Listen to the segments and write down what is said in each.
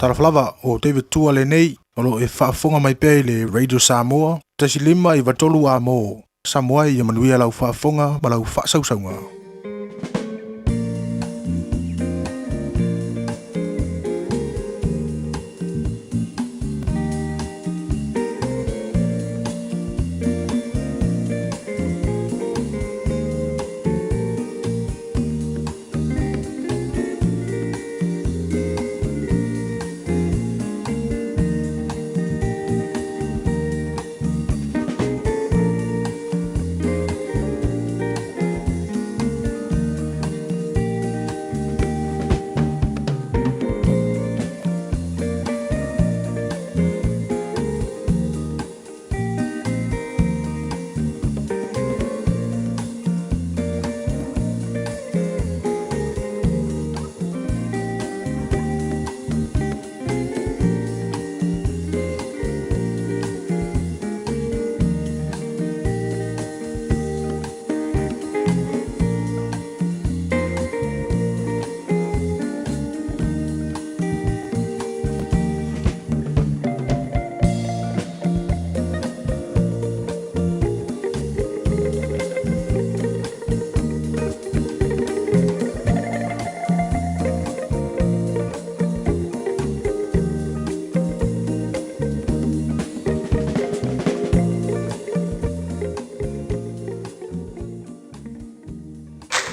Talofa lava, o David Tua lenei, o lo o e faafofoga mai pea i le Radio Samoa, 1 5 93 A mo Samoa. Ia manuia lau faafofoga ma lau faasausauga.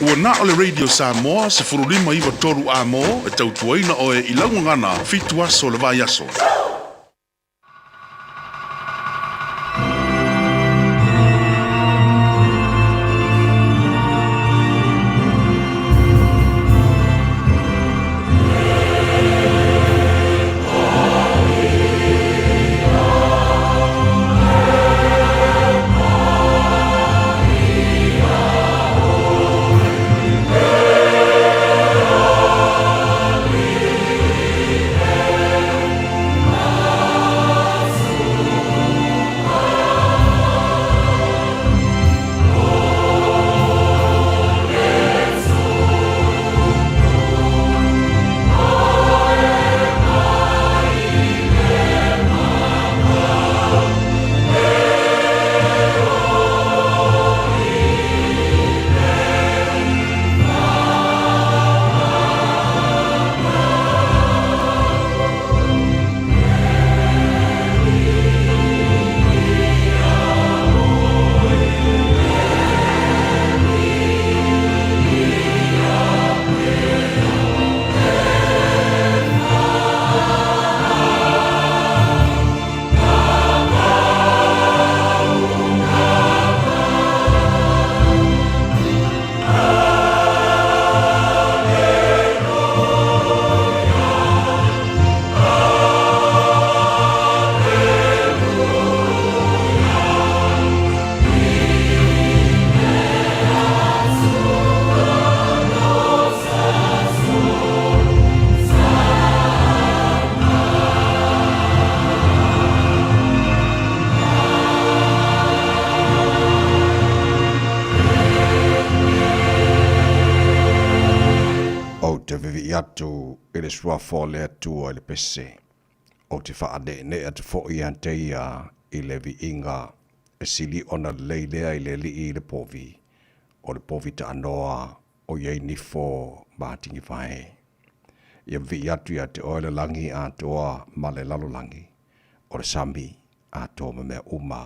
Ua na o le Radio Samoa 15 93 A mo e tautuaina oe i laugagana 7 aso le vai aso. Ou te vivii atu i le suafa o le Atua i le pese. Ou te faaneenee atu foi ia te ia i le viiga e sili ona lelei lea i le alii i le povi, o le povi taanoa o i ai nifo ma atigivae. Ia vivii atu ia te oe le lagi atoa ma le lalolagi, o le sami atoa ma mea uma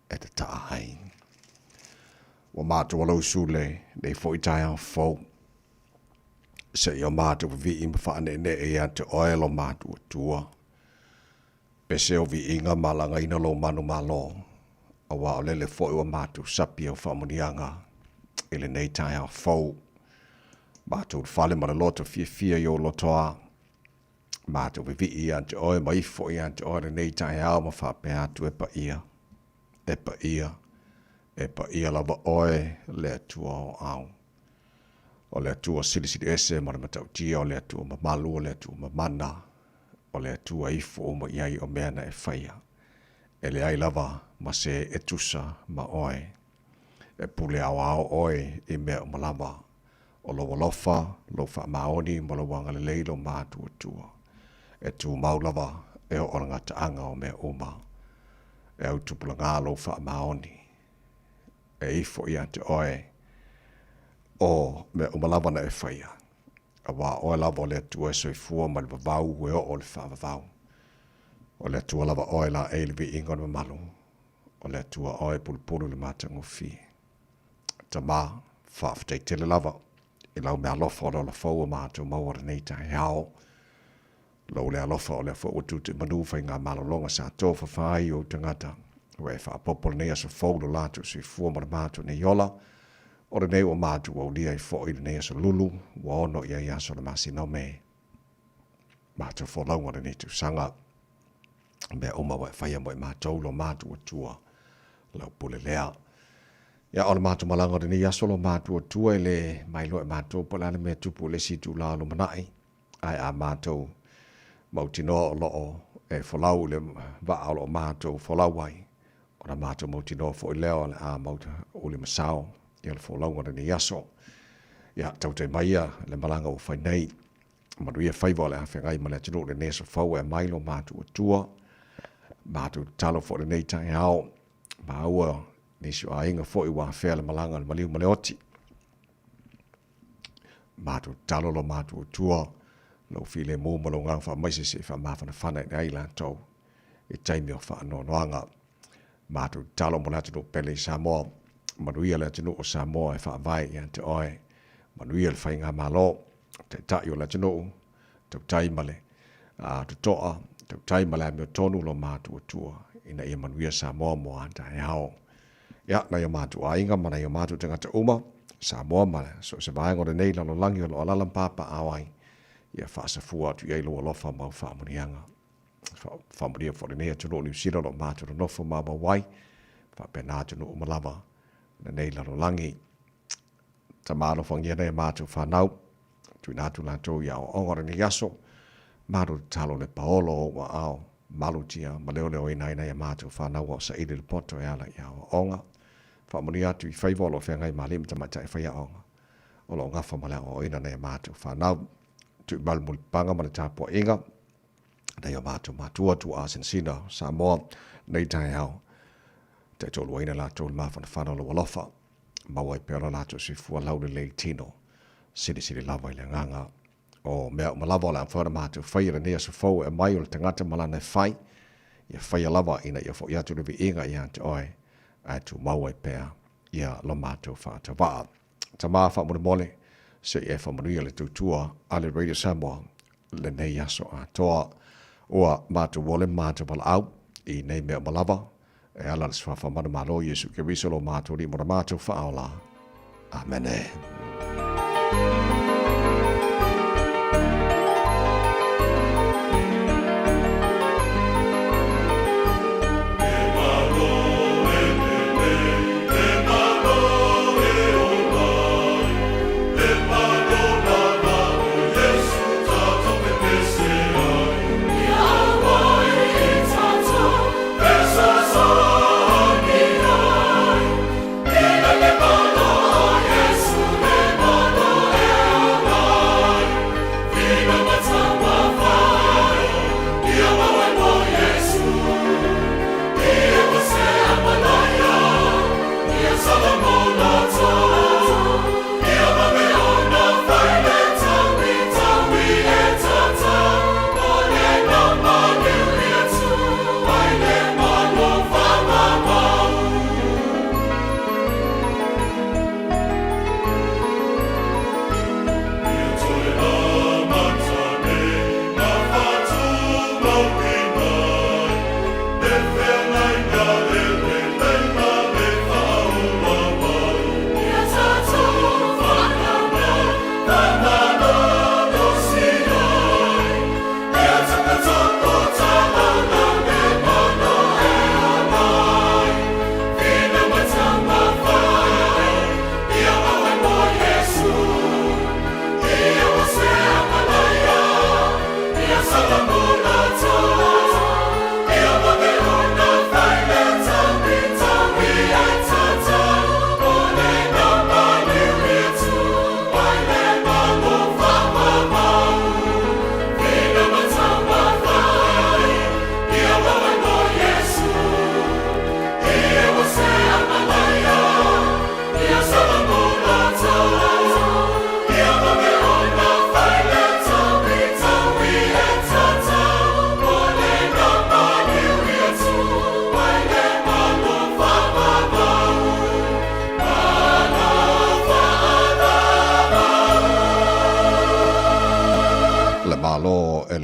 e tataa ai. Ua matou alausu lenei foi taeao fou, seia matou vivii ma faaneenee ia te oe lo matou Atua. Pese o viiga ma lagaina lou manumalo, auā o lele foi ua matou sapi au faamuniaga i lenei taeao fou. Matou fale ma le loto fiafia i ou lotoa, matou vivii ia te oe ma ifo ia te oe lenei taeao ma faapea atu e paia, e paia, e paia lava oe le Atua o au. O le Atua silisili ese ma le matautia, o le Atua mamalu, o le Atua mamana, o le Atua ifo uma i ai o mea na e faia. E leai lava ma se e tusa ma oe. E pule aoao oe i mea uma lava. O lou alofa, lou faamaoni ma lou agalelei lo matuatua. E tumau lava e oo le gataaga o mea uma e autupulaga lou faamaoni e ifo ia te oe o mea uma lava na e faia, auā oe lava o le Atua e soifua mai le vavau e oo i le faavavau. O le Atua lava oe laei le viiga o le mamalu, o le Atua oe e pulupulu i le matagofie. Tama, faafetai tele lava i lau meaalofa o le ola fou ua matou maua lenei taeao. Lou le alofa o lea foi ua tutu i manu faigamalologa sa tofafa ai ou tagata. Ua e faapopo lenei aso fou lo latou soifua ma le matou nei ola. O lenei ua matou aulia ai foi lenei aso lulu ua ono i ai aso o le masina o Me. Matou folauga lenei tausaga. Mea uma ua e faia mo i matou lo matou Atua lau pule lea. Ia, o le matou malaga o lenei aso lo matou Atua e le mailoa e matou po o le a le mea e tupu i le isi itula o lumanai. Ae a matou mautinoa o lo o e folau i le vaa o lo o matou folau ai, ona matou mautinoa foi lea o le a uli masao ia le folauga o lenei aso. Ia, tautai mai ia le malaga ua fai nei. Manuia faiva o le a feagai ma le atunuu i lenei aso fou e aumai lo matou Atua. Matou tatalo foi i lenei taeao, maua nisi o aiga foi ua afea le malaga a le maliu ma le oti. Matou tatalo lo matou Atua, lou filemu ma lou agaga faamaise se i faamafanafana i ai latou i taimi o faanoanoaga. Matou tatalo mo le atunuu pele i Samoa, manuia le atunuu o Samoa e faavae ia te oe, manuia le faigamalo, taitai o le atunuu, tautai ma le totoa, tautai ma le amiotonu lo matou Atua, ina ia manuia Samoa mo a taeao. Ia, nai o matou aiga ma nai o matou tagata uma, Samoa ma so o se vaega o lenei lalolagi o lo o alaala ma papaaao ai, ia faasafua atu i ai lou alofa ma au faamanuiaga. Faamanuia foi lenei atunuu o Niu Sila o lo o matou nonofo maumau ai, faapena atunuu uma lava lenei lalolagi. Tama alofagia nai a matou fanau, tuuina atu latou i aoaoga o lenei aso, malo tatalo le paolo o ou aao, malutia ma leoleoina ai nai a matou fanau o saili le poto e ala i aoaoga. Faamanuia atu i faiva o lo o feagai ma alii ma tamaitai faiaoga o lo o gafa ma le aoaoina nai a matou fanau. Tuu mai le mulipapaga ma le tapuaiga nai o matou matua tuaa sinasina Samoa nei taeao. Taitoaluaina latou le mafanafana o lou alofa. Maua ai pea lo latou soifua laulelei tino. Silisili lava i le agaga o mea uma lava o le a mafai ona matou faia lenei aso fou e aumai o le tagata ma lana e fai. Ia faia lava ina ia foi atu le viiga ia te oe, ae tumau ai pea ia lo matou faatavaa. Tama faamolemole, se i e faamanuia le tautua a le Radio Samoa lenei aso atoa. Ua matou ole ma matou valaau i nei mea uma lava, e ala le suafa manumalo Iesu Keriso lo matou Alii mo le matou faaola. Amene.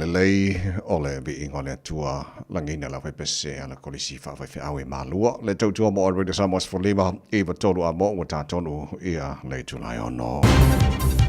lelei o le viiga o le Atua, lagiina le aufaipese a le Kolisi Faafaifeau e Malua, le tautua mo Radio Samoa 15 93 a mo ua tatonu ia le itula e 6.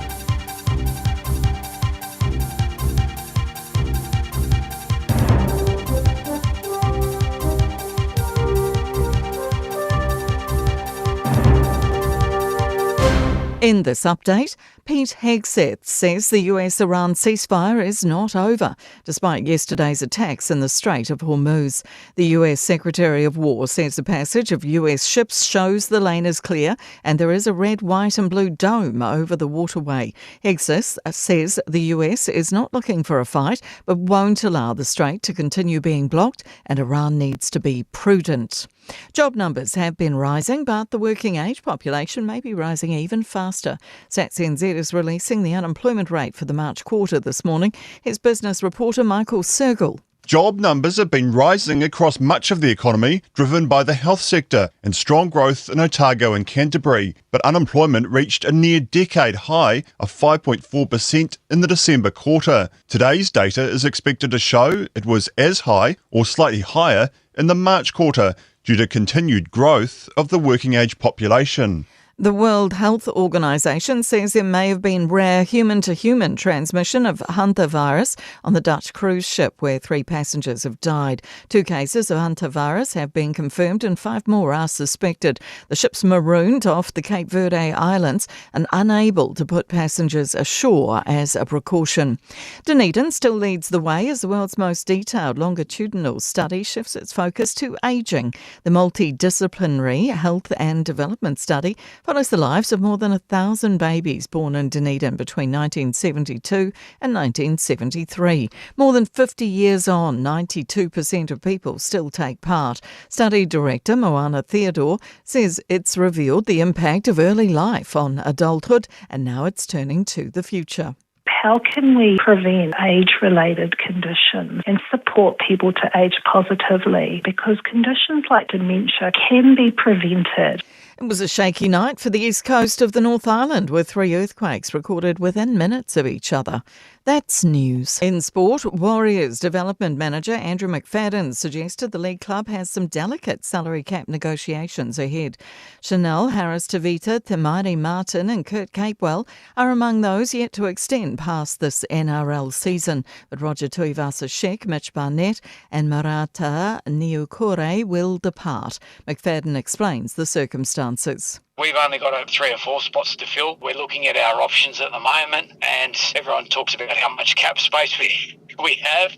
In this update, Pete Hegseth says the US Iran ceasefire is not over, despite yesterday's attacks in the Strait of Hormuz. The US Secretary of War says the passage of US ships shows the lane is clear and there is a red, white, and blue dome over the waterway. Hegseth says the US is not looking for a fight but won't allow the strait to continue being blocked and Iran needs to be prudent. Job numbers have been rising, but the working age population may be rising even faster. Stats NZ is releasing the unemployment rate for the March quarter this morning. Here's business reporter Michael Sergel. Job numbers have been rising across much of the economy, driven by the health sector and strong growth in Otago and Canterbury. But unemployment reached a near decade high of 5.4% in the December quarter. Today's data is expected to show it was as high or slightly higher in the March quarter due to continued growth of the working age population. The World Health Organization says there may have been rare human to human transmission of hantavirus on the Dutch cruise ship where three passengers have died. Two cases of hantavirus have been confirmed and five more are suspected. The ship's marooned off the Cape Verde Islands and unable to put passengers ashore as a precaution. Dunedin still leads the way as the world's most detailed longitudinal study shifts its focus to ageing. The multidisciplinary health and development study follows the lives of more than 1,000 babies born in Dunedin between 1972 and 1973. More than 50 years on, 92% of people still take part. Study director Moana Theodore says it's revealed the impact of early life on adulthood and now it's turning to the future. How can we prevent age related conditions and support people to age positively? Because conditions like dementia can be prevented. It was a shaky night for the east coast of the North Island with three earthquakes recorded within minutes of each other. That's news. In sport, Warriors development manager Andrew McFadden suggested the league club has some delicate salary cap negotiations ahead. Chanel Harris Tavita, Te Maire Martin and Kurt Capewell are among those yet to extend past this NRL season. But Roger Tuivasa-Sheck, Mitch Barnett and Marata Niukore will depart. McFadden explains the circumstances. We've only got three or four spots to fill. We're looking at our options at the moment, and everyone talks about how much cap space we, we have.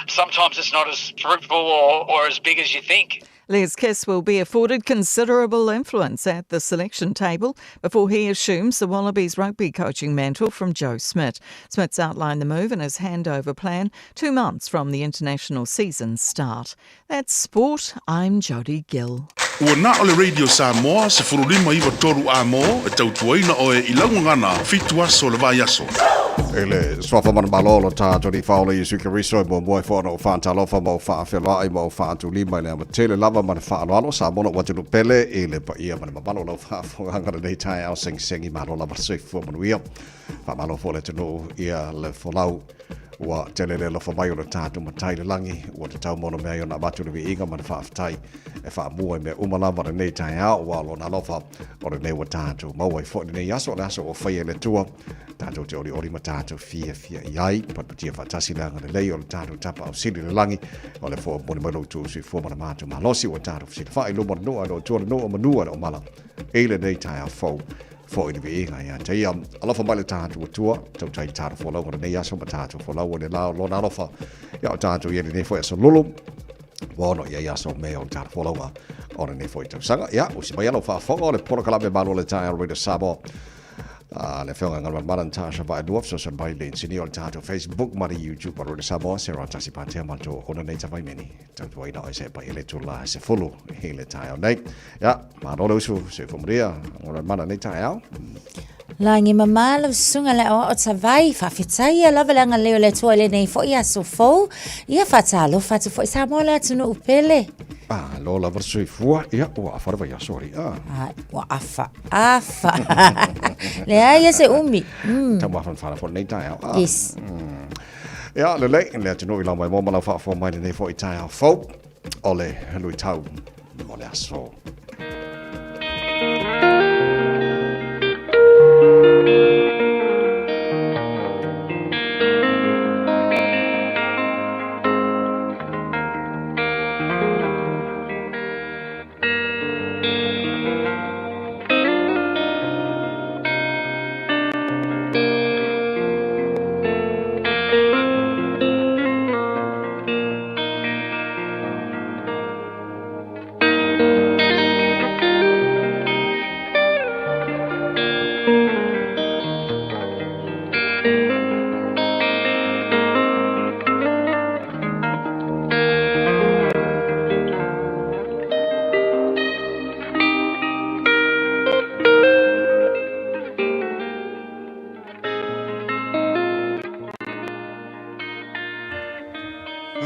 Sometimes it's not as fruitful or, or as big as you think. Les Kiss will be afforded considerable influence at the selection table before he assumes the Wallabies rugby coaching mantle from Joe Schmidt. Schmidt's outlined the move in his handover plan two months from the international season's start. That's sport. I'm Jodie Gill. Ua na o le Radio Samoa 1593 a mo e tautuaina oe i lau gagana fitu aso o le vaiaso. I le suafa manumalo o lo tatou Alii Faaola Iesu Keriso e muamua ai foi ona ou faatalofa ma ou faafeloai ma ou faatulima i le amatele lava ma le faaaloalo Samoa lou atunuu pele i le paia ma le mamalu o lau faafofogaaga lenei taeao segisegi malo lava le soifua manuia. Faamalo foi le atunuu ia le folau Ua tele le alofa mai o le tatou Matai i le lagi, ua tatau ma ona mea ai ona avatu le viiga ma le faafetai e faamua i mea uma lava lenei taeao, aua o lona alofa o lenei ua tatou maua ai foi lenei aso, o le aso ua faia e le Atua, tatou te olioli ma tatou fiafia i ai, patepatia faatasi le agalelei o le tatou Tapaau Sili i le lagi, o le foi momoli mai lo outou soifua ma le matou malosi, ua tatou fesilafai i luma o le nuu a le Atua le nuu o manu a le omala i lenei taeao fou. Foi le viiga ia te ia. Alofa mai le tatou Atua, tautai tatou folau o lenei aso ma tatou folau o le la o lona alofa. Ia o tatou ia lenei foi aso lulu. Ua ono ia ia aso me o le tatou folauga o lenei foi tausaga. Ia, usi mai alo faafofoga o le polokalame malo le taeao Radio Samoa. Le afioga Galumalemana Natasha Vaelua fesoasoani mai le inisinia o le tatou Facebook ma le YouTube a Radio Samoa, Sarah Tasi Patea ma le tou ona nei tavaimeni. Tautuaina oe se pai ele tula he sefulu i le taeao nei. Ia, malo le usu, soifua manuia, Galumalemana nei taeao. Lagi mama lau susuga le aoao tavai, faafetai ia lava le agalelei o le Atua i lenei foi aso fou. Ia faatalofa atu foi Samoa le atunuu pele. Malo lava le soifua, ia ua afa le vaiaso alii a. Ai, ua afa, afa. Leai ia se umi. Taumafanafana foi lenei taeao. Yes. Ia, lelei, le atunuu i lau maimoa ma lau faafofoga mai lenei foi taeao fou o le luitau mo le aso.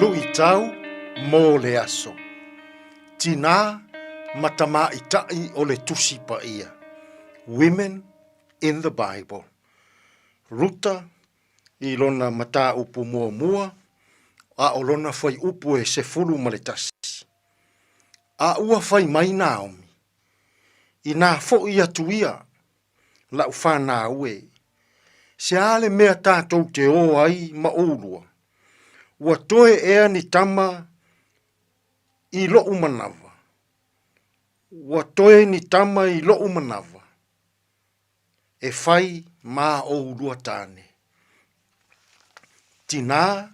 Luitau mo le aso. Tinā ma Tamaitaʻi o le Tusi Paia, Women in the Bible. Ruta i lona mataupu muamua, a o lona fuaiupu e 11. A ua fai mai Naomi, Inā foʻi atu ia, laʻu fanau e, se a le mea tatou te ō ai ma ʻolua? Ua toe ea ni tama i loʻu manawa? Ua toe ni tama i loʻu manawa e fai ma ʻolua tāne? Tinā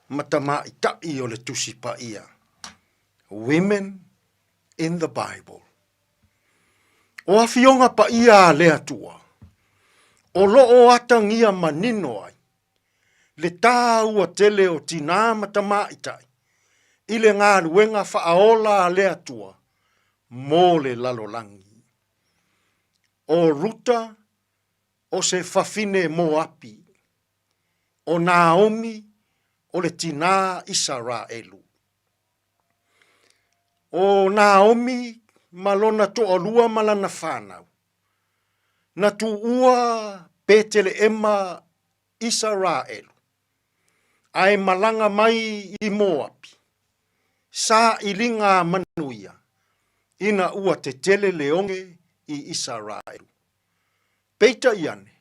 ma Tamaʻitaʻi o le Tusi Paʻia, Women in the Bible. O Afioga Paia a le Atua, o loo atagia manino ai le tāua tele o tinā ma tamaitai i le galuega faaola a le Atua mo le lalolagi. O Ruta o se fafine Moapi, o Naomi o le tinā Isaraelu. ʻO Naomi ma lona toalua ma lana whānau, na tuʻua Peteleʻema Isaraelu, a e malaga mai i Moapi, sailiga a manuia, ina ua tetele le oge i Isaraelu. Peitai ane,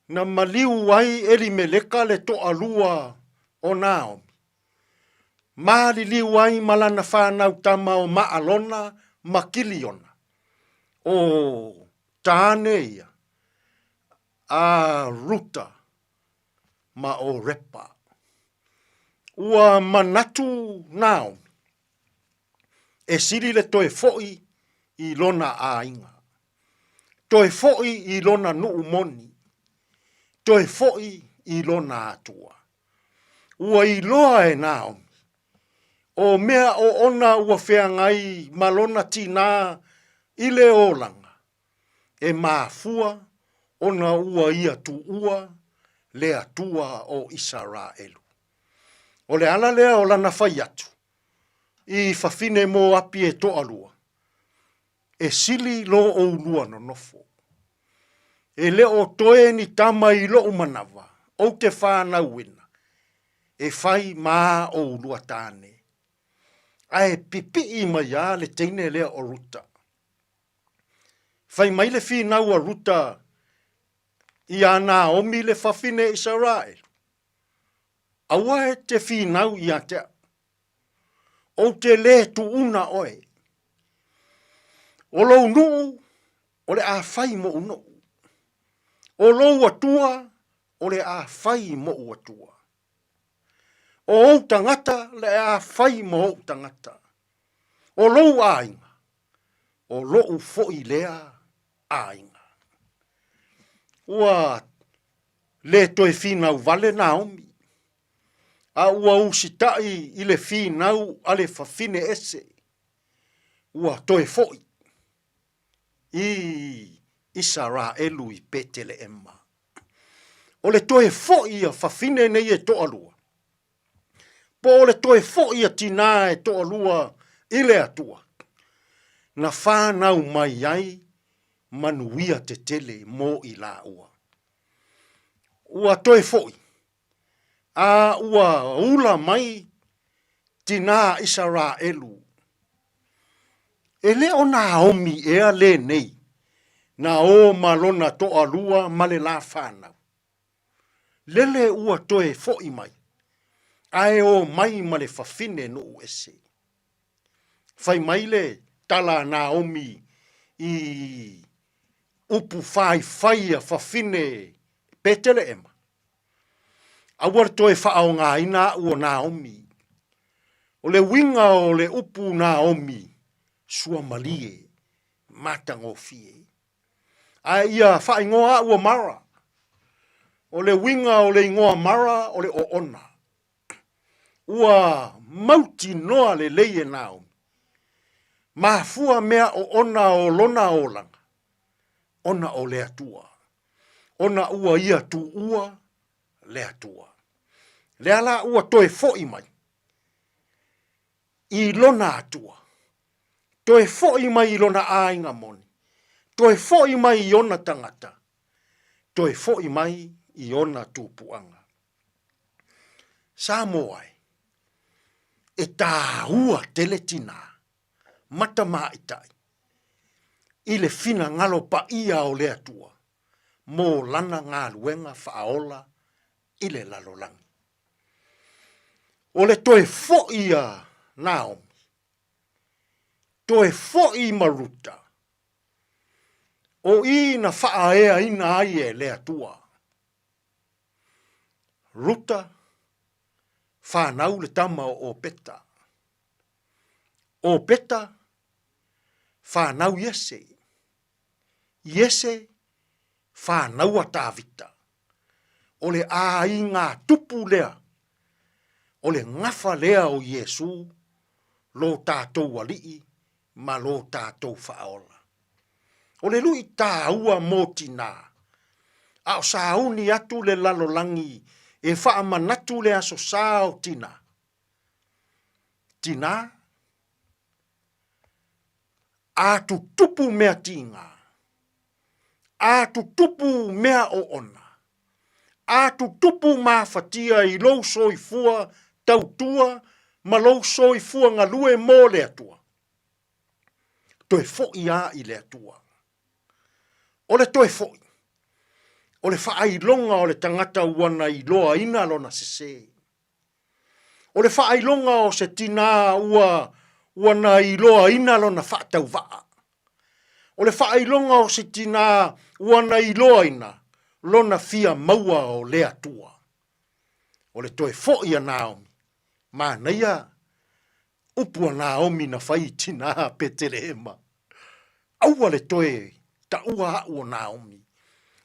na maliu ai Elimeleka le toalua o Naomi, Maliliu ai ma lana whanau tama o Maalona ma Kiliona, o tāne ia, a Ruta ma o Repa. Ua manatu Naomi, e sili le toe foʻi i lona ʻāiga, toe foʻi i lona nuʻu moni, toe foʻi i lona atua. Ua iloa e Naomi, ʻo mea oona ua feagai ma lona tinā i le olaga, e mafua ona ua ia tuʻua le Atua o ʻIsaraʻelu. ʻO le ala lea o lana fai atu i fafine Moapi e toalua, e sili lo ʻolua nonofo. E le o toe ni tama i loʻu manawa, ou te whanauina, e whai ma ʻolua tāne. A e pipiʻi mai a le teine lea o Ruta. Whai mai le whinau a Ruta iā Naomi le fafine Isaraelu. Aua e te whinau ia te au. Ou te lē tuʻuna ʻoe. ʻO lou nuʻu, o le a fai moʻu nuʻu. ʻO lou Atua, o le a fai moʻu Atua. ʻO ou tagata, le a fai ma oʻu tagata. ʻO lou ʻāiga, ʻo loʻu foʻi lea ʻāiga. Ua lē toe finau wale Naomi. A ua usitaʻi i le finau a le fafine ese, ua toe foʻi i Isaraelu i Peteleʻema. ʻO le toe foʻi a fafine nei e toalua, po o le toe foʻi a tinā e toalua i le Atua, na whanau mai ai manuia tetele mo i lāua. Ua toe foʻi. A ua ula mai tinā Isaraelu. E le o Naomi ea lenei na o ma lona toalua ma le la fanau. Lele ua toe foʻi mai, ae o mai ma le fafine nuu ese. Fai mai le tala a Naomi i upu faifai a fafine Peteleema, Aua le toe faaaogaina aʻu o Naomi. O le uiga o le upu Naomi, suamalie, matagofie. Ae ia faaigoa aʻu o Mara. O le uiga o le igoa Mara o le oona. Ua mautinoa lelei e Naomi, mafua mea oona o lona olaga, ona o le Atua, ona ua ia tuua le Atua. Lea la ua toe foʻi mai i lona Atua, toe foʻi mai i lona aiga moni, toe foʻi mai i ona tagata, toe foʻi mai i ona tupuaga. Samoa e, e tāua tele tinā, matamaʻitai, i le finagalo paia o le Atua mō lana galuega faaola i le lalolagi. O le toe foʻi a Naomi, toe foʻi ma Ruta, o i na faaeaina ai e le Atua. Ruta, whanau le tama o Opeta. Opeta, whanau Iese. Iese, whanau a Tāvita. O le āiga tupu lea, o le gafa lea o Iesū, lo tātou aliʻi ma lo tātou faaola. O le luʻi tāua mō tinā, a o sauni atu le lalolagi e faamanatu le aso sā o tinā. Tinā, a tutupu mea tīgā, a tutupu mea oona, a tutupu mafatia i lou soifua tautua ma lou soifua galue mō le Atua. Toe foʻi a i le Atua. O le toe foʻi, o le faailoga o le tagata ua na iloaina lona sesē. O le faailoga o se tinā ua ua na iloaina lona faatauvaa. O le faailoga o se tinā ua na iloaina lona fia maua o le Atua. O le toe foʻi a Naomi, manaia upu a Naomi na fai i tinā a Petelehema. Aua le toe taua aʻu o Naomi.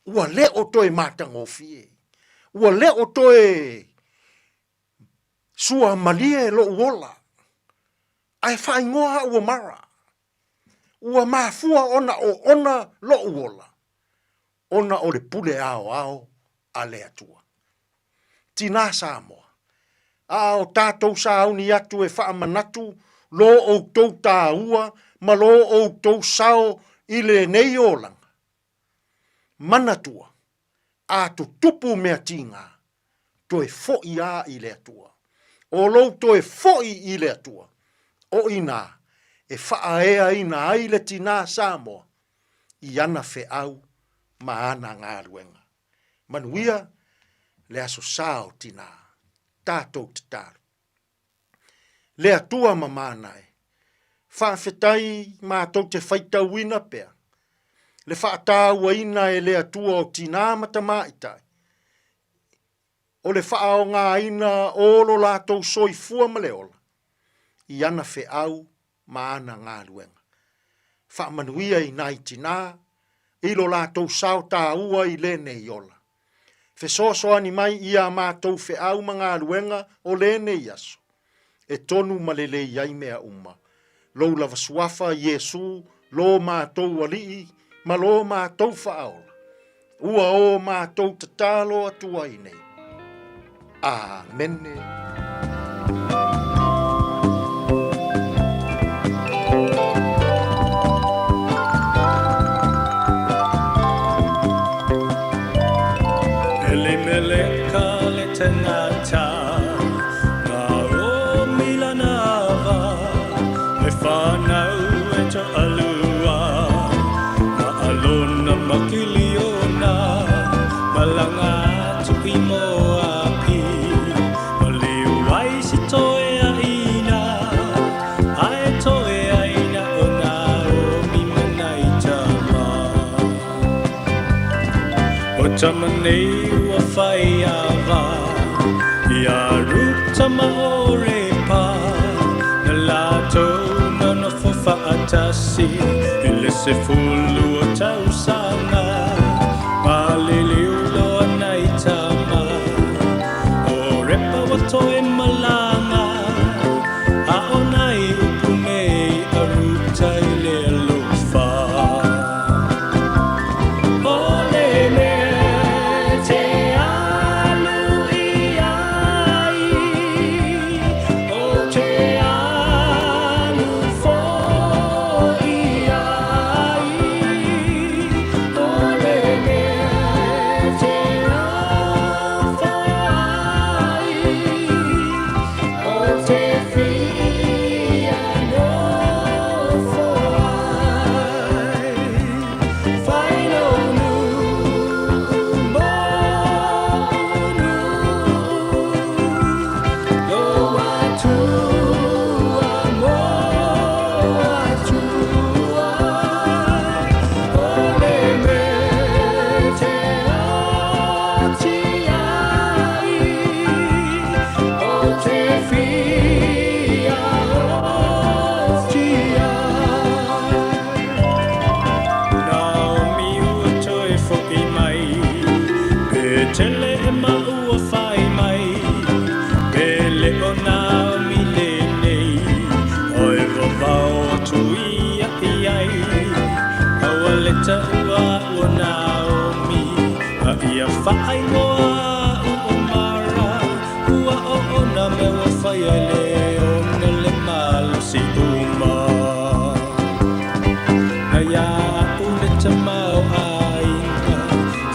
Ua le o toe matagofie. Ua le o toe sua malie loʻu ola. Ae faaigoa aʻu o Mara. Ua mafua ona oona loʻu ola, ona o le pule aoao a le Atua. Tinā Samoa, a o tātou sauni atu e faamanatu lo outou tāua ma lo outou sao i lenei olaga. Manatua, a tutupu mea tīgā, toe foʻi a i le Atua. O lou toe foʻi i le Atua, o inā e faaeaina ai le tinā Samoa i ana feau ma ana galuega. Manuia le aso sā o tinā. Tātou tatalo. Le Atua ma mana e. Faafetai mātou te whaitauina pea. Le whaatāuaina e le Atua o tinā ma tamaitai. O le whaaogaina o lo lātou soifua ma le ola. I ana feau ma ana galuega. Faamanuia i nai tinā, i lo latou sao tāua i lenei ola. Fesoasoani mai i a matou feau ma galuega o lenei aso, e tonu ma lelei ai mea uma. Lou lava suafa, Iesu, lo matou Alii ma lo matou Faaola. Ua o matou tatalo atu ai nei. Āmene. Elimeleka le tagata. ma Kiliona, malaga atu i Moapi, ma liu ai si toeaina, ae toeaina o Naomi ma nai tama. O tama nei ua whai ava, ia Ruta ma Orepa, na latou nonofo faatasi i le 12 o tausaga, maliliu loa nai tama. O Repa ua toe malaga, a o nai upu nei a Ruta i le alofa. O le mea te alu i ai, o te alu foi ai. O le mea te nofo ai, o te fia nofo ai. Fai lou nuu mo'u nuu, lou Atua mo Atua. O le mea te oti ai, o te fia oti ai. Naomi ua toe fo'i mai, Petelehema ua fai mai, pe le o Naomi lenei, o e vavao atu ia i ai. Aua le taua a'u o Naomi, a ia faaigoa a'u o Mara, ua oona mea ua faia e le one le malosi uma. Na ia a'u le tamaoaiga,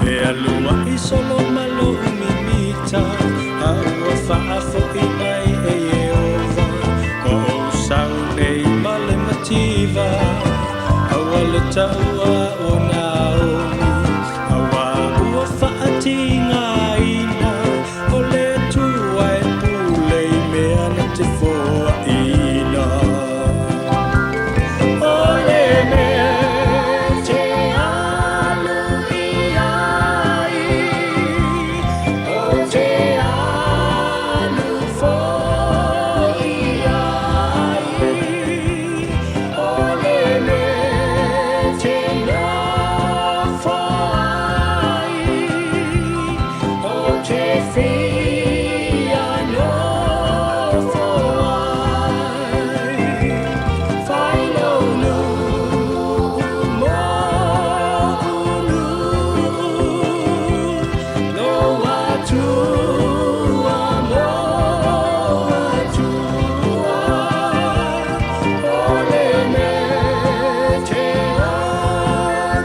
e alua'i solo ma lo'u mimita, a ua faafo'i mai e Ieova, o ou sau nei ma le mativa. Aua le taua a'u o Naomi, auā ua faatigaina o le Atua e pule i mea na te foaʻina. O le mea te alu i ai, o te alu foi ai. O le mea te nofo ai, o te fia nofo ai. Fai lou nuu mo'u nuu, lou Atua mo Atua. O le mea te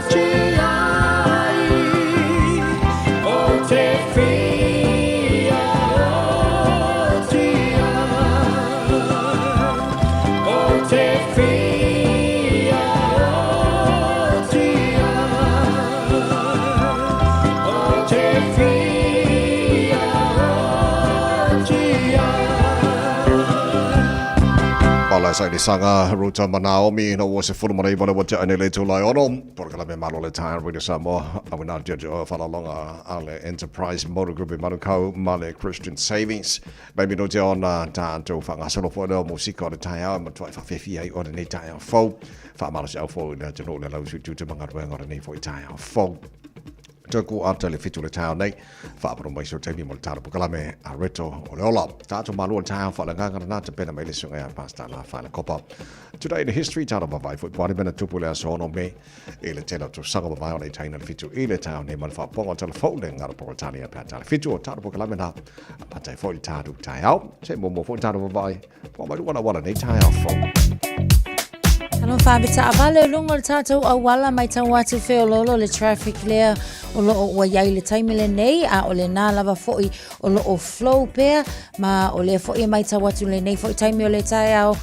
oti ai, o te fia oti ai. O te fia oti ai. O te fia oti ai. Pala sa ile saga Ruta ma Naomi na ua 19 le ua tea nei le itula e 6. Polokalame Malo le Taeao Radio Samoa auina atu ia te oe faaaloaloga a le Enterprise Motor Group i Manukau ma le Christian Savings. Mai minute ona tatou faagasolo foi lea o musika o le taeao e matuai faafefia ai oe lenei taeao fou. Faamalosi au foi i le atunuu le lausu i tiute ma galuega o lenei foi taeao fou. Toe ku ata le 7 le taeao nei, faapano mai so taimi mo le talo pokalame a Reto o le ola. Tātou malua le taeao whaalanganga na te pena mai le sunga ia Pastor La Whaila Kopa. Today in history, tātou mawai foi poari mena tupu le aso ono me i le tele o tausaga mawai ona i taina le 7 i le taeao nei ma le whaaponga o tala fou le ngaro pokotani a pea tala 7 o tātou pokalame nā. Patai foi le tātou taeao, se mo mo foi tātou mawai, po mai wana wala nei taeao fou. Talofa ave taavale i luga o le tatou auala maitau atu feoloolo le traffic lea o loo ua iai le taimi lenei a o lena lava foi o loo flow pea ma o lea foi e maitau atu lenei foi taimi o le taeao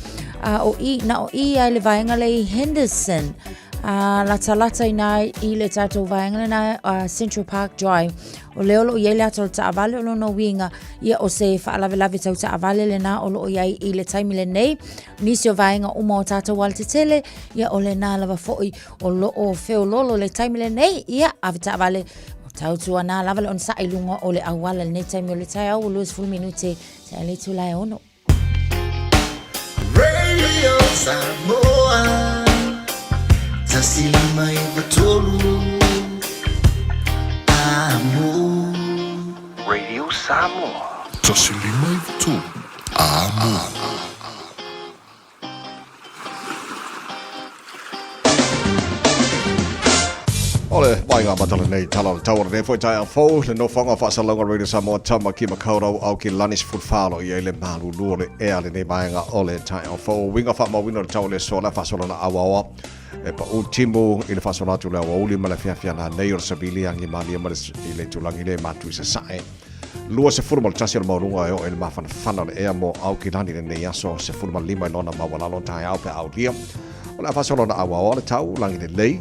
a o i na o i ai le vaega lea i Henderson. Latalata i ina i le tatou vaega lena Central Park Drive. O lea o lo o i ai le ata o le taavale, o lona uiga, ia o se faalavelave tau taavale lena o lo o i ai i le taimi lenei. Nisi o vaega uma o tatou alatetele, ia o lena lava foi o lo o feololo le taimi lenei, ia ave taavale tautuana lava le onosai i luga o le auala i lenei taimi o le taeao ua 20 minute se le itula e 6. Radio Samoa 153 Amo. Radio Samoa. 153 Amo. O le vaega amata lenei tala o le tau o lenei foi taeao fou, le nofoaga o faasalalauga Radio Samoa Tamaki Makaurau Aukilani 14 o lo o i ai le malulu o le ea lenei vaega o le taeao fou. Uiga faamauina o le tau o le aso o le a faasolo na auaoa e pau timu i le faasolo atu i le aoauli ma le afiafi ana nei o le savili agi malie ma le i le itulagi le matu i sasae. 21 o le maualuga e oo i le mafanafana o le ea mo Aukilani lenei aso 15 i lona maualalo taeao pe a aulia. O le a faasolo na auaoa le tau lagi lelei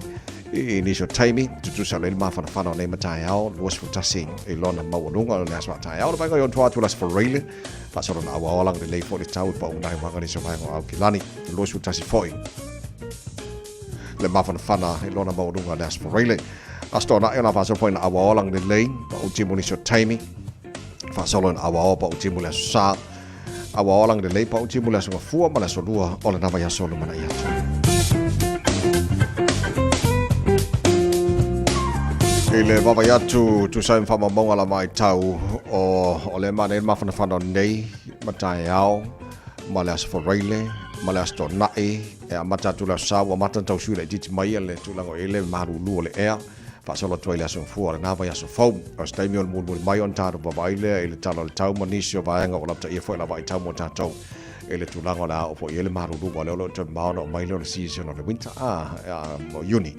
i nisi o taimi tutusa o le mafanafana o nei mataeao 21 i lona maualuga o le aso a taeao. Le vaega i ontoa atu le aso Faraile faasolo na auaoa lagi lelei foi le tau i pau nai waga nisi o vaega o Aukilani 21 foi le mafanafana i lona maualuga le aso Faraile. Aso Toonai o le a faasolo foi na auaoa lagi lelei pau timu nisi o taimi faasolo na auaoa pau timu le aso Sa. Auaoa lagi lelei pau timu le aso Gafua ma le aso Lua o lena vaiaso lumanai atu. I le vaavaai atu tusa ai ma faamaumauga la vaitau o o le manaia le mafanafana o nei ma taeao ma le aso Faraile ma le aso Toonai e amata atu le aso Sa ua amata ona tausui laitiiti mai le tulaga o i ai le malulu o le ea faasolo atu ai le aso Gafua o lena vaiaso fou. O se taimi o le mulimuli mai ona tatou vaavaai lea i le tala o le tau ma nisi o vaega ua lapataia foi la vaitau mo tatou i le tulaga o le a oo foi i ai le malulu aua o lea o lo o toe mamao ona oo mai lea o le season o le winter a mo Iuni.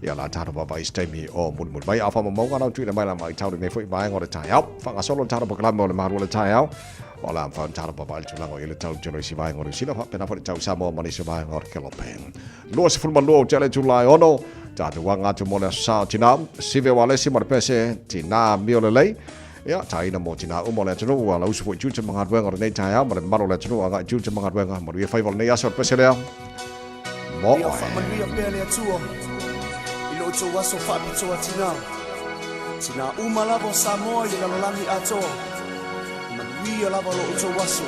Ia o le a tatou vaavaai i se taimi o mulimuli mai. A o faamaumauga la ua tuuina mai la vaitau lenei foi vaega o le taeao. Faagasolo le tatou polokalame o le malu o le taeao. O le a mafai ona tatou vaavaai i le tulaga o i ai le tau tele o isi vaega o Niu Sila faapena foi le tau i Samoa ma nisi o vaega o le Kelope. 22 o tea le itula e 6, tatou aga atu mo le aso sa o Tinā, Sive Walesi ma le pese Tinā Mio Lelei. Ia, taina mo tinā uma o le atunuu, ua lausu foi i tiute ma galuega o lenei taeao ma le mamalu o le atunuu agai i tiute ma galuega. Manuia faiva o lenei aso o le pese lea. Mo Ia oe. faamanuia pea le Atua i lo outou aso faapitoa tinā. Tinā uma lava o Samoa i le lalolagi atoa. Manuia lava lo outou aso.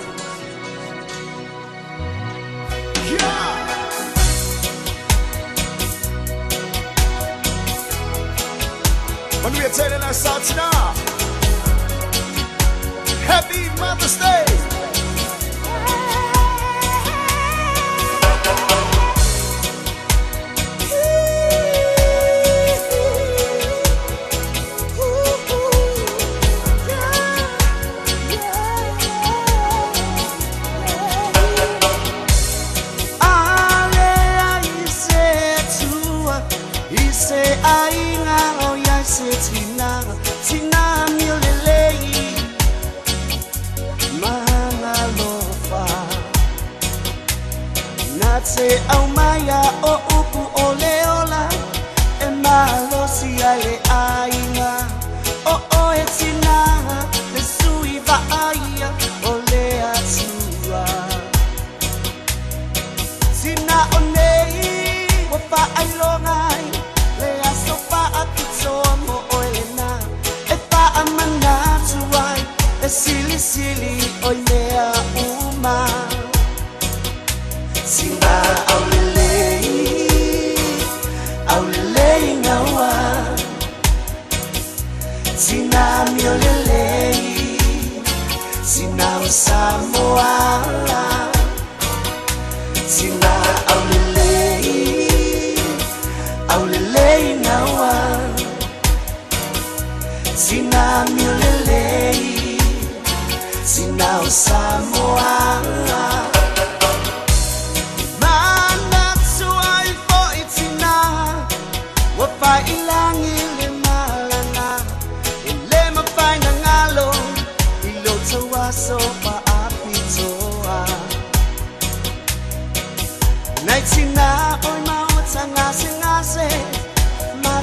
Yeah! Manuia tele le aso tinā. Happy Mother's Day!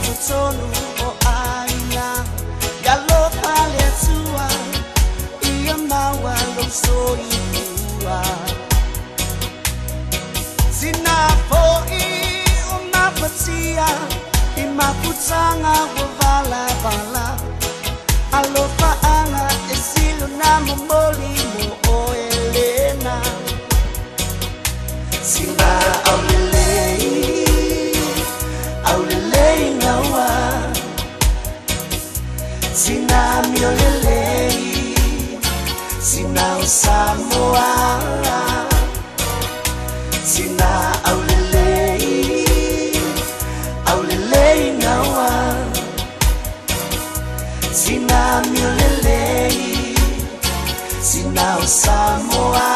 totonu o aiga. Ia alofa le Atua ia maua lou soifua. Tina fo'i o mafatia i mafutaga ua valavala. Alofaaga e sili ona momoli mo oe lena. Sina aulelei, aulelei gaua. Sina miolelei, sina o Samoa. Sina aulelei, aulelei gaua. Sina miolelei, sina o Samoa.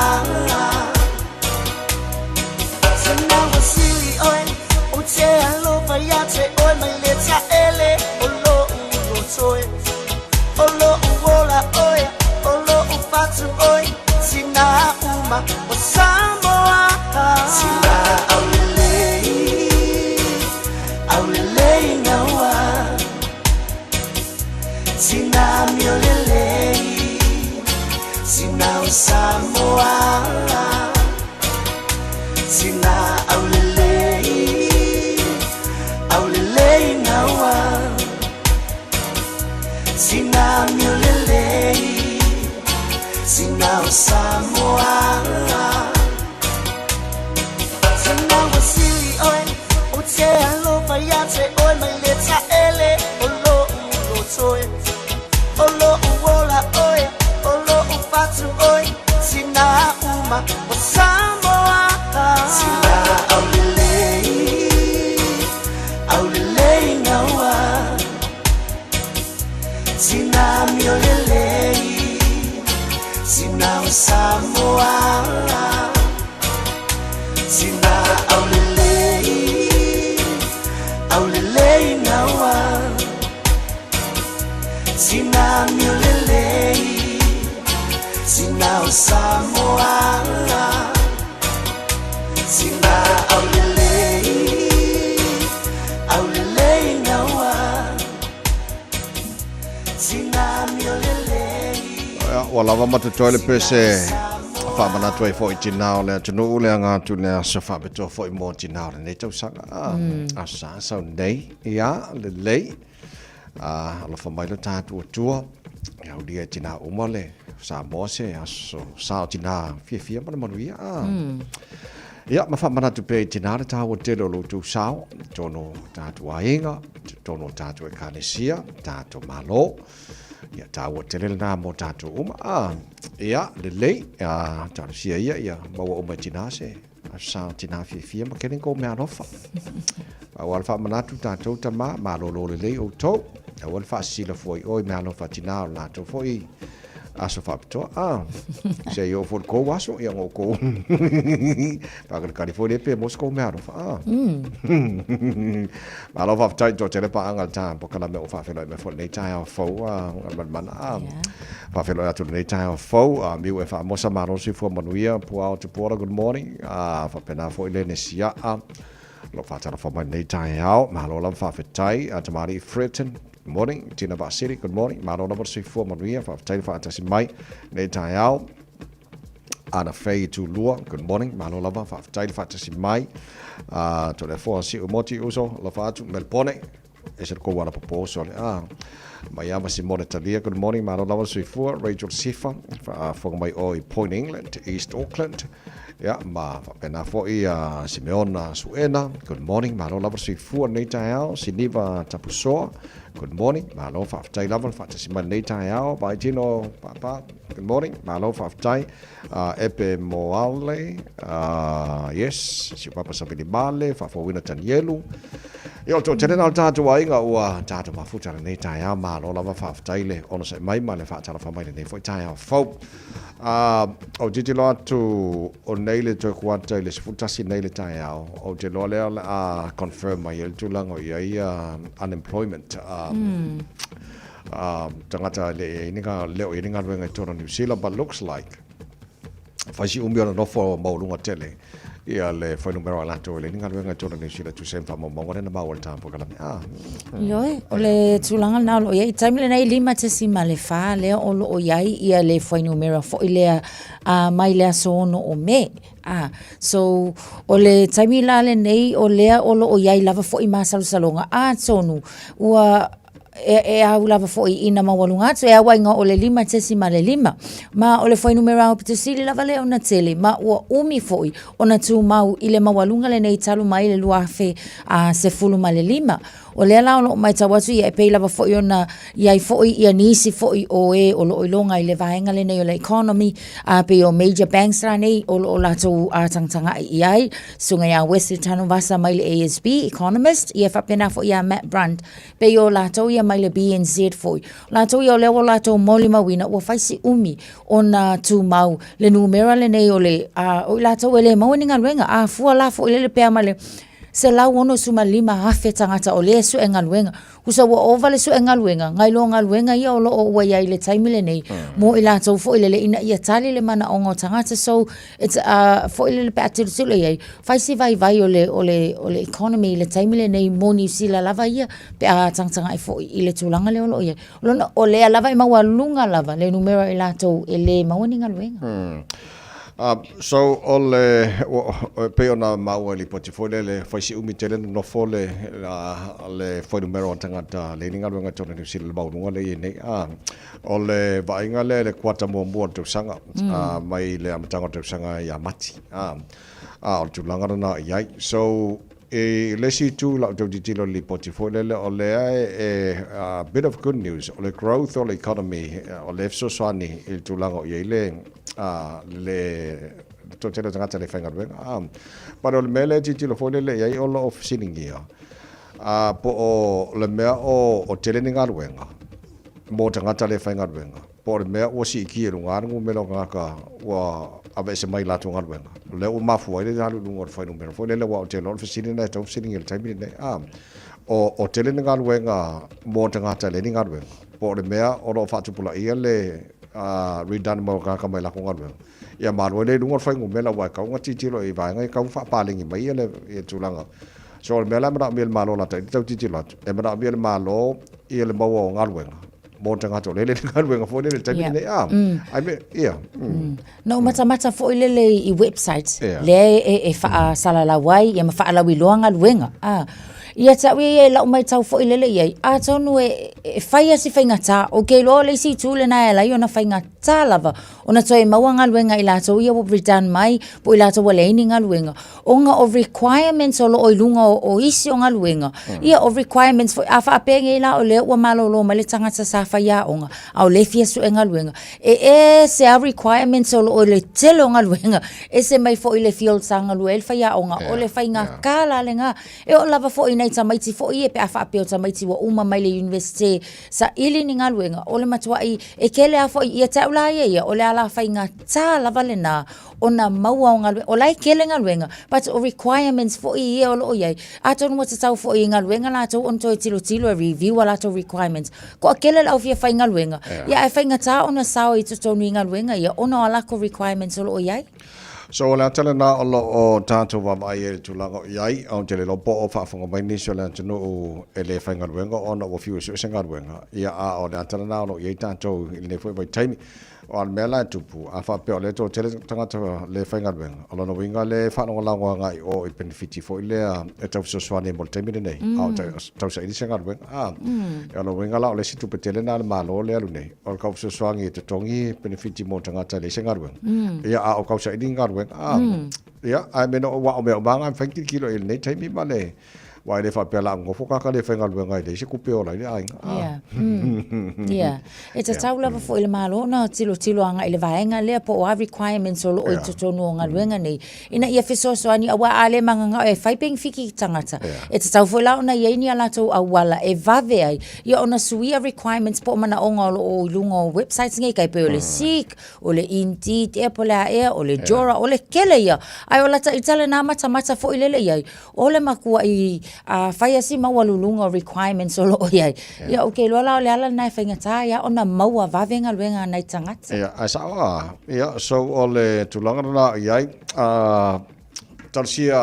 Sina ua sili oe, ou te alofa ia te oe mai le taele o lo'u loto e. O lo'u ola oe, o lo'u fatu oe, tina uma o Samoa. Sina aulelei, aulelei gaua. Sina miolelei, sina o Samoa. Sina aulelei, aulelei gaua. Sina miolelei, sina o Samoa. Sina ua sili oe, ou te alofa ia te oe mai le taele o lo'u loto e. O lo'u ola oe, o lo'u fatu oe, tina uma o Samoa. Sina aulelei, aulelei gaua. Sina miolelei, sina o Samoa. Sina aulelei, aulelei gaua. Sina miolelei, sina o Samoa. Sina aulelei, aulelei gaua. Sina miolelei. Ia, ua lava ma totoe le pese faamanatu ai foi i tinā o le atunuu le aga atu i le aso faapitoa foi mo tinā o lenei tausaga. Aso Sa sau nei, ia, lelei. Alofa mai lo tatou Atua, ia aulia e tinā uma le Samoa se aso sa o tinā fiafia ma le manuia. Ia, ma faamanatu pea i tinā le taua tele o lo outou sao, i totonu o tatou aiga, i totonu o tatou Ekalesia, tatou Malo. Ia, taua tele lena mo tatou uma. Ia, lelei, talosia ia, ia maua uma e tinā se aso sa o tinā fiafia ma kene kou meaalofa. Aua le faamanatu tatou tama, malolo lelei outou. Aua le faasisila fua i o i meaalofa a tinā o le latou foi aso faapitoa. Ah, se i oo foi i le kou aso, ia ona outou faakalikali foi lea pe maua se kou meaalofa. Ah. Malo faafetai i toatele paaga le ta polokalame o faafeiloai mai foi i lenei taeao fou a Malimana. Ah. Faafeiloai atu i lenei taeao fou, a Miu e Faamosa, malo le soifua manuia, Puao Tupuola, good morning. Ah, faapena foi le Nesiaa. Lo faatalofa mai lenei taeao, malo lava faafetai. A Tamalii Freton, good morning. Tina Vaasili, good morning. Malo lava le soifua manuia, faafetai le faatasi mai lenei taeao. Ana Faye Tulua, good morning. Malo lava, faafetai le faatasi mai. Toleafoa Siu Moti Uso, alofa atu, Melbone, ese le kou ala popo uso le a. Maiava Simone Talia, good morning. Malo lava le soifua. Rachel Sifa, faafofoga mai o i Point England, East Auckland. Ia, ma faapena foi a Simeona Suena, good morning. Malo lava le soifua lenei taeao. Siniva Tapusoa, good morning. Malo faafetai lava le faatasi mai lenei taeao. Vaitino Papa, good morning. Malo faafetai. Epe Moale, yes, si o Papa Savili Male, faafouina Tanielu. Ia, o le toatele lena o le tatou aiga ua tatou mafuta lenei taeao. Malo lava faafetai le onosai mai ma le faatalofa mai lenei foi taeao fou. Ou te tilotilo atu o nei le toe kuata i le 11 nei le taeao, ou te iloa lea o le a confirm mai ai le tulaga o i ai unemployment, tagata e le o i ai ni galuega i totonu o New Zealand, but looks like fai si umi ona nofo maualuga tele. Ia le fuainumera o latou e leai ni galuega i totonu o Niu Sila e tusa ai ma faamaumauga lea na maua i le ta polokalame. Ah. Ioe, o le tulaga lena o lo o i ai. I taimi lenei 5.4 lea o lo o i ai ia le fuainumera foi lea uh, mai le aso 6 o Me. Ah, so, o le taimi la lenei o lea o lo o i ai lava foi masalosaloga atonu ua e, e au lava foi ina maualuga atu, e au ai o le 5.5. Ma o le fuainumera aupito sili lava lea ona tele, ma ua umi foi ona tumau i le maualuga lenei talu mai le 2015. O lea la o lo o matau atu ia e pei lava foi ona i ai foi ia nisi foi o e o lo o iloga i le vaega lenei o le economy, a pei o major banks la nei o lo o latou tagatagai i ai, susuga ia Wesley Tanuvasa mai le ASB, economist, ia faapena foi ia Matt Brunt, Pei o latou ia mai le BNZ foi. O latou ia o lea ua latou molimauina ua fai si umi ona tumau le numera lenei o le, a, o i latou e le maua ni galuega. A fua la foi lele pe a ma le 165,000 tagata o lea e sue galuega. Tusa ua ova le sue galuega, nai lo galuega ia o lo o ua i ai i le taimi lenei, mo i latou foi lele ina ia tali le manaoga o tagata. So, it's a, foi lele pe a tilotilo i ai, fai si vaivai o le, o le, o le economy i le taimi lenei mo Niu Sila lava ia, pe a tagatagai foi i le tulaga lea o lo o i ai. O lona, o lea lava e maualuga lava le numera i latou e le maua ni galuega. Mm. So, o le, e pei ona maua i lipoti foi lele, fai si umi tele nonofo le, le fuainumera o tagata leai ni galuega i totonu o Niu Sila i le maualuga lea e i ai nei. O le vaaiga lea i le kuata muamua o le tausaga, mai le amataga o le tausaga ia Mati. A o le tulaga lena i ai. So, i le isi itu i lau tau tilotilo i le lipoti foi lele, o lea e, a bit of good news, o le growth o le economy, o lea e fesoasoani i le tulaga o i ai le, le toatele o tagata e le faigaluega. But o le mea lea e tilotilo foi lele i ai, o lo o fesiligia, po o le mea o tele ni galuega mo tagata le faigaluega, po o le mea ua siitia i luga le numera o tagata ua aveese mai i latou galuega, o lea ua mafua ai le alu i luga o le fuainumera foi lele, aua ou te iloa o le fesili lena e tatau ona fesiligia i le taimi lenei. A, o tele ni galuega mo tagata e leai ni galuega, po o le mea o lo o faatupulaia le redundant mai o tagata mai latou galuega, ia ma alu ai lea i luga o le fuainumera, aua e tatau ona tilotilo i vaega ia e tatau ona faapaleni mai le tulaga. So o le mea la e manaomia e le Malo lata i le tau tilotilo atu, e manaomia e le Malo ia le maua o galuega mo tagata o lea e leai ni galuega foi lele i le taimi lenei. Ah, I mean, ia. Na ou matamata foi lele i website lea e faasalalau ai ia ma faalauiloa galuega. Ah, ia te au ia i lau matau foi lele i ai, atonu e fai lava si faigata, ou te iloa o le isi itu lena e ala ai ona faigata lava ona toe maua galuega i latou ia ua redund mai po o i latou ua leai ni galuega, ona o requirements o lo o i luga o isi o galuega, ia o requirements foi, a faapea nei la o lea ua malolo mai le tagata sa faiaoga, a o lea e fia sue galuega, e ese lava requirements o lo o i le tele o galuega, ese mai foi le field sa galue ai le faiaoga, o le faigata la lena. E oo lava foi i nai tamaiti foi ia pe a faapea o tamaiti ua uma mai le Iunivesite saili ni galuega, o le matuai e tele lava foi ia te au la ia ia, o le ala faigata lava lena ona maua o galuega. O la e tele galuega, but o requirements foi ia o lo o i ai, atonu ua tatau foi i galuega latou ona toe tilotilo e review a latou requirements. Toatele le au fia faigaluega, ia ae faigata ona sao i totonu i galuega ia ona o a latou requirements o lo o i ai. So o le ata lena o lo o tatou vaavaai ai i le tulaga o i ai, ou te le iloa po o faafofoga mai nisi o le atunuu e le faigaluega ona ua fiu e sue se galuega, ia a o le ata lena o lo o i ai tatou i lenei foi vaitaimi. O le mea la e tupu, a faapea o lea e toatele tagata le faigaluega, o lona uiga lea e faalagolago agai i o i penefiti foi lea e tau fesoasoani ai mo le taimi lenei, a o tau saili se galuega. A, o lona uiga la o le isi tupe tele lena a le Malo lea e alu nei, o le tau fesoasoani e totogi penefiti mo tagata e leai se galuega. Ia, a o tau saili ni galuega. A, ia, ae mea no, aua o mea uma lava na e mafai ona tilotilo i ai i lenei taimi ma le, aua e le faapea o le a nonofo tagata le faigaluega e leai se tupe e ola ai le aiga. Ia. Ia. E tatau lava foi i le Malo ona tilotilo agai i le vaega lea po o a requirements o lo o i totonu o galuega nei, ina ia fesoasoani, aua a le mananao e fai penefiti i tagata, e tatau foi la ona i ai ni a latou auala e vave ai, ia ona suia requirements po o manaoga o lo o i luga o websites nei, tai pei o le Seek, o le Indeed ea po o le a ea, o le Jora, o le tele ia. Ae o lata ita lena matamata foi lele i ai, o le matuai fai lava si maualuluga o requirements o lo o i ai. Ia ou te iloa la o le ala lena e faigata ai lava ona maua vave galuega a nai tagata. Ia, ae sao lava. Ia, so o le tulaga lena i ai, Talosia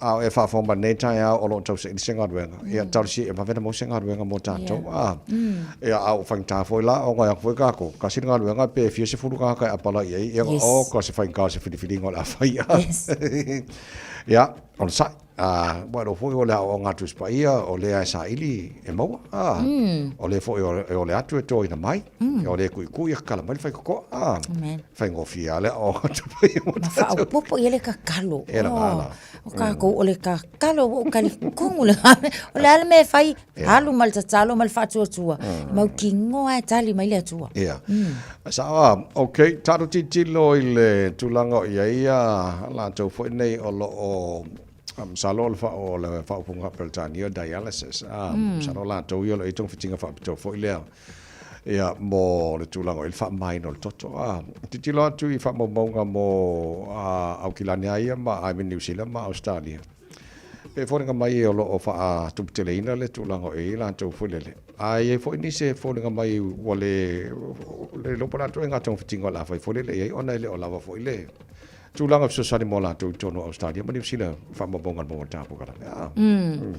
a o e faafofoga mai lenei taeao o lo o tausaili se galuega, ia talosia ia vave ona maua se galuega mo tatou. A, ia a ua faigata foi la ona e o atu foi tatou, tasi le galuega pe fia sefulu tagata e apalai i ai, ia ona oka se faigata o se filifiliga o le a fai. Ia, onosai. Ā, ua iloa foi o le aoaoga a Tusi Paia, o lea e saili e maua, ā, o lea foi e ole atu e toina mai, o lea e kuʻikuʻi e kakala mai le faitotoa, ā, faigofie lava le aoaoga a Tusi Paia mo Ma tatou. faaopoopo i ai le kakalo. E laga la. O kākou o le kakalo ua ou talitomu le O le a le mea e fai, alu ma le tatalo ma le faatuatua, e mautinoa e tali mai le Atua. Ia. Sao a, ok, tatou tilotilo i le tulaga o i ai ia latou foi nei o lo o, masalo o le o le faaupuga faa-Peretania o dialysis, a, masalo o latou ia o lo o i ai togafitiga faapitoa foi lea, ia, mo le tulaga o i ai le faamamaina o le toto. A, tilotilo atu i faamaumauga mo Aukilani lava ia ma, I mean Niu Sila ma Ausetalia, E foliga mai o lo o faatuputeleina le tulaga o i ai latou foi lele, ae i ai foi nisi e foliga mai ua le le iloa po o le a le ituaiga togafitiga o le a fai foi lele i ai ona e le o lava foi le tulaga fesoasoani mo latou i totonu o Ausetalia ma Niu Sila faamaumauga a le Maua Tapu Kalame.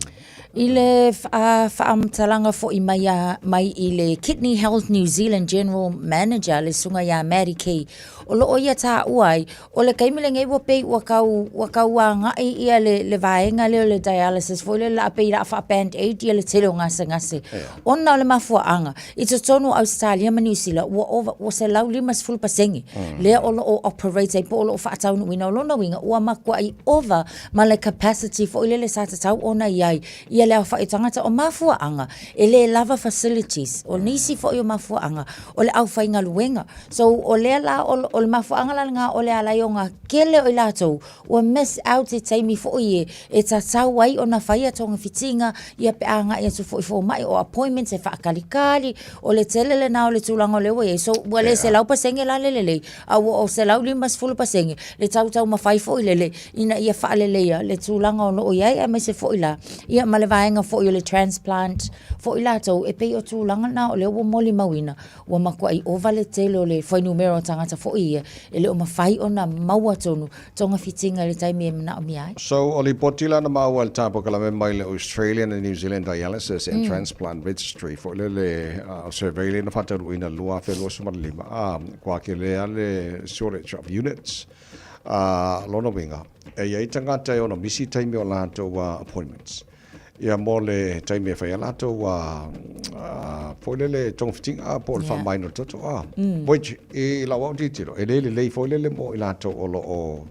I le faamatalaga foi mai a mai i le Kidney Health New Zealand General Manager le susuga ia Maddie Key, o lo o ia taua ai, O le taimi lenei ua pei ua tau, ua tau agai ia le, le vaega lea o le dialysis foi lele a pei o le a faa-band aid ia le tele o gasegase. Ona o le mafuaaga, i totonu o Ausetalia ma Niu Sila, ua ova, ua 150% lea o lo o operate ai po o lo o faataunuuina. O lona uiga, ua matuai ova ma le capacity foi lele sa tatau ona i ai ia le aofai o tagata. O mafuaaga, e le lava facilities. O nisi foi o mafuaaga, o le aufaigaluega. So, o lea la, o, o le mafuaaga la lena o le ala ai ona tele o i latou ua miss out i taimi foi e, e tatau ai ona faia togafitiga, ia pe a agai atu foi i fomai, o appointments e faatalitali, o le tele lena o le tulaga o lea ua i ai. So, ua le 100% la le lelei, a ua o 150% le tau taumafai foi lele ina ia faaleleia le tulaga o lo o i ai, aemaise foi la, ia ma le vaega foi o le transplant foi latou, e pei o tulaga na o lea ua molimauina Ua matuai ova le tele o le fuainumera o tagata foi ia e le o mafai ona maua tonu togafitiga i le taimi e manaomia ai. So, o lipoti la na maua e le tapokalawe mai le Australian and New Zealand Dialysis and Transplant Registry foi lele o survey lea na faataunuuina i le 2025, a, kua ake lea le shortage of units. A, lona uiga, e i ai tagata e ono misi taimi o latou appointments. Ia mo le taimi e fai ai latou foi lele togafitiga po o le faamamaina o le toto a. Which i lau au tilotilo e le lelei foi lele mo i latou o lo o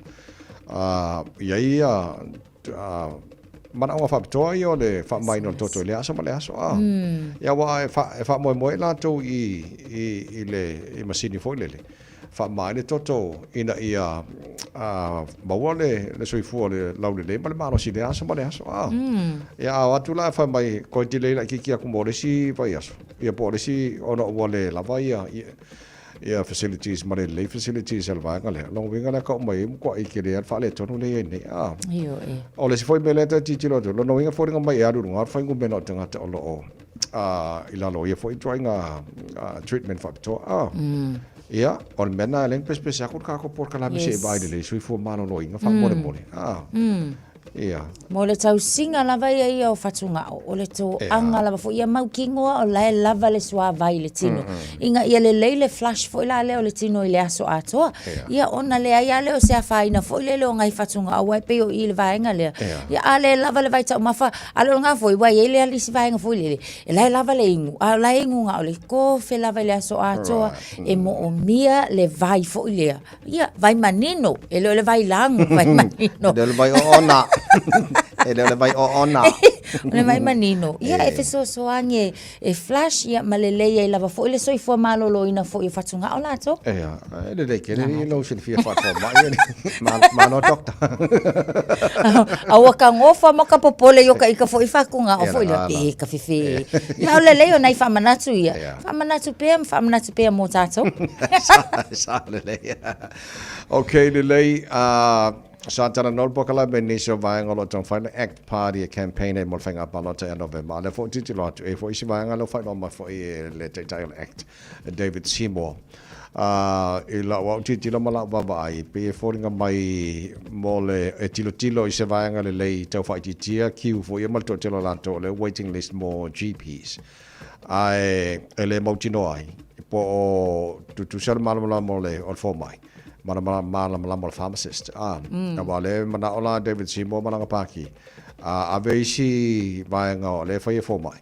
i ai ia manaoga faapitoa ia o le faamamaina o le toto i lea aso ma lea aso a. Ia aua e faamoemoe latou i le masini foi lele Faamama ai le toto ina ia maua le soifua laulelei ma le malosi i lea aso ma lea aso. Ia a o atu la e fai mai, koe delay laitiiti atu mo le isi vaiaso, ia po o le isi ona ua le lava ia facilities ma le lelei facilities a le vaega lea. Lona uiga lea tau mai ai matuai tele lava le faaletonu lea e i ai nei. O le isi foi mea lea e tilotilo atu, lona uiga e foliga mai e alu i luga le fuainumera o tagata o lo o i lalo o ia foi ituaiga treatment faapitoa. Ia, o le mea lena e ala ai ona pesepese atu le tatou polokalame se i vaai lelei soifua maloloina faamolemole. Ia. Mo le tausiga lava ia ia o fatugao, o le toaga lava foi ia mautinoa o la e lava le suavai i le tino. Ina ia lelei le flush foi la lea o le tino i le aso atoa. Ia ona leai lava lea o se afaina foi lele o nai fatugao aua e pei o i i le vaega lea. Ia a le lava le vaitaumafa, a o lena foi ua i ai le isi vaega foi lele, e la e lava le inu, a o la e inu na o le kofe lava i le aso atoa, e moomia le vai foi lea. Ia, vai manino, e le o le vai lanu, vai manino. E le o le vai oona. E le o le vai oona. O le vai manino. Ia, e fesoasoani e, e flush, ia, ma lelei ai lava foi le soifua maloloina foi o fatugao latou. Ia, e lelei tele i lou silafia faafomai, malo doctor. A ua ka gofa ma ka popole i o ka ika foi fatugao foi lea, pe ka fefe. Ia, o lelei o nai faamanatu ia. Faamanatu pea ma faamanatu pea mo tatou. Sa lelei. Ok, lelei. Sa talanoa le polokalame i nisi o vaega o lo o taumafai le Act Party e campaign ai mo le faiga palota ia Novema. A o lea foi ou te tilotilo atu, e i ai foi isi vaega lea ua faailoa mai foi e le Taitai o le Act, e David Seymour. I lau au tilotilo ma lau vaavaai, e pei e foliga mai mo le e tilotilo i se vaega lelei tau faaitiitia queue foi ia ma le toatele o latou o lea waiting list mo GPs. Ae e le mautinoa ai po o tutusa le malamalama o le fomai ma le malamalama o le pharmacist. Aua o lea e manao la David Seymour ma lana pāti, a ave isi vaega o lea e fai e fomai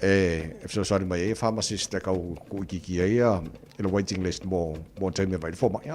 e fesoasoani mai ai pharmacist e tau tuuitiitia ia i le waiting list mo mo taimi e vaai i le fomai.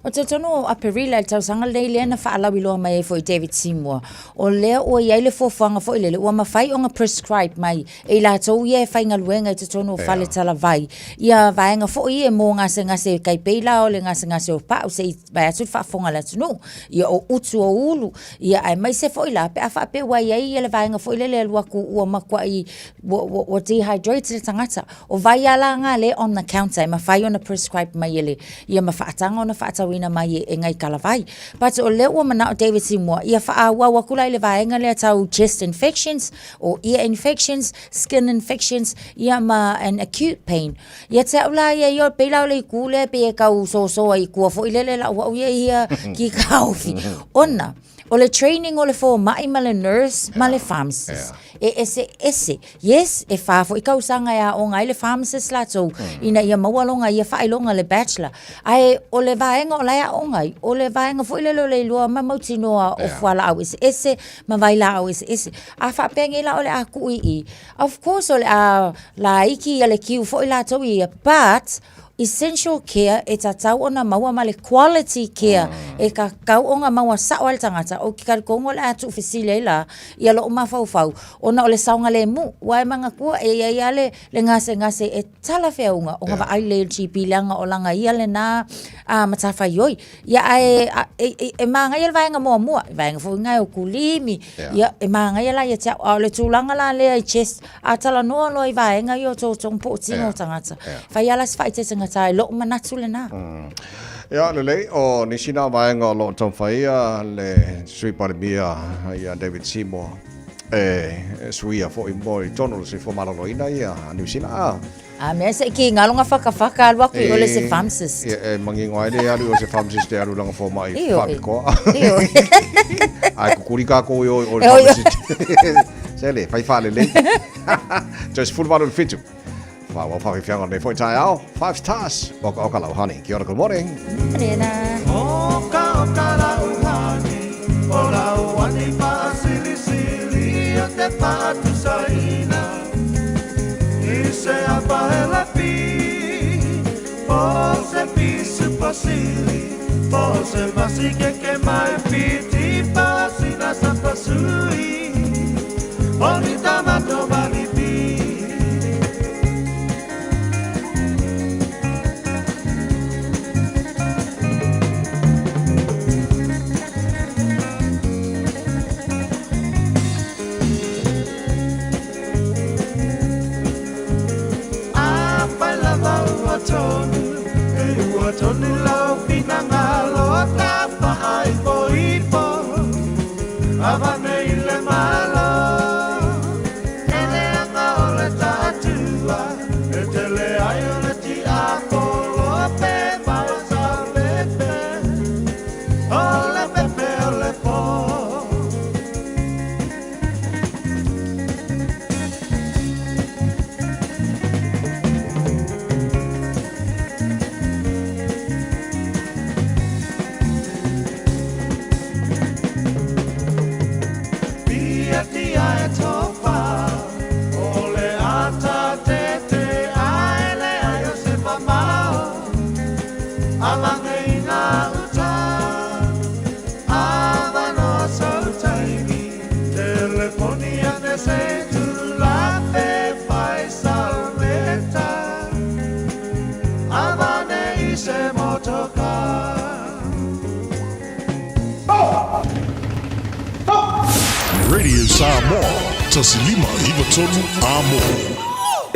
O talitonu o Aperila i le tausaga lenei lea na faalauiloa mai ai foi David Seymour, o lea ua i ai le fuafuaga foi lele ua mafai ona prescribe mai e i latou ia e faigaluega i totonu o fale talavai ia vaega foi ia mo gasegase tai pei la o le gasegase o pau se i vae atu le faafofoga a le atunuu, ia o utu o ulu, ia aemaise foi la pe a faapea ua i ai ia le vaega foi lele e alu atu ua matuai ua dehydrate le tagata. O vai a la nga le on the counter e mafai ona prescribe mai e le ia ma faataga ona faatauina mai e ngai talavai. But o lea ua manao David Seymour ia faaauau atu la i le vaega lea tau chest infections or ear infections, skin infections ia ma an acute pain. Ia te au la ia ia pei la o le itu lea pei e tau soso ai i tua foi lele lau au ia ia ki kaofi. Ona o le training o le fomai ma le nurse ma le pharmacist e eseese. Yes, e whā foi tausaga e aoga ai le pharmacist latou ina ia maua lona ia faailoga le bachelor. Ae o le vaega o la e aoga ai, o le vaega foi lele o le iloa ma mautinoa o fualaau eseese ma vailaau eseese. A faapea nei la o le a tuu i i, of course o le a laiti ia le queue foi latou ia, but essential care e tatau ona maua ma le quality care e tatau ona maua sao ai le tagata. Ou te talitonu o le a tuufesili ai la ia lou mafaufau ona o le saogalemu. Aua e manatua e i ai lava le, le gasegase e talafeauga ona vaai lelei e le GP leaga o lana ia lena matafaioi. Ia ae e manaia le vaega muamua, le vaega foi lena e o kulimi, ia e manaia la ia te au. A o le tulaga la lea i chest, a talanoa loa i vaega ia o totonu po o tino o tagata, fai lava la si faaeteetega ta i lou manatu lena. Ia, lelei, o nisi na vaega o lo o taumafai le Sui Palemia ia David Seymour e suia foi mo i totonu o le soifua maloloina ia Niu Sila. A. A mea se i ki ngalo nga whakawhaka alu aku i ole se pharmacist. E, e mangingo ai le alu o se pharmacist e alu langa fomai whaapikoa. Ai kukuri kākou i o le pharmacist. Se le, fai whaalelei. Toe 18 le fitu. Wha wau whawhiwhianga nei foi tai ao. Five stars. Oka oka lau honey. Kia ora, good morning. Morena. Oka oka lau honey. O lau ani paasilisili o te paatusaina. I se apa pi, po se pisu pasili, po se masike ke mai piti pasina sa pasui, o ni tamato malipi. Radio Samoa, 1593 Amo.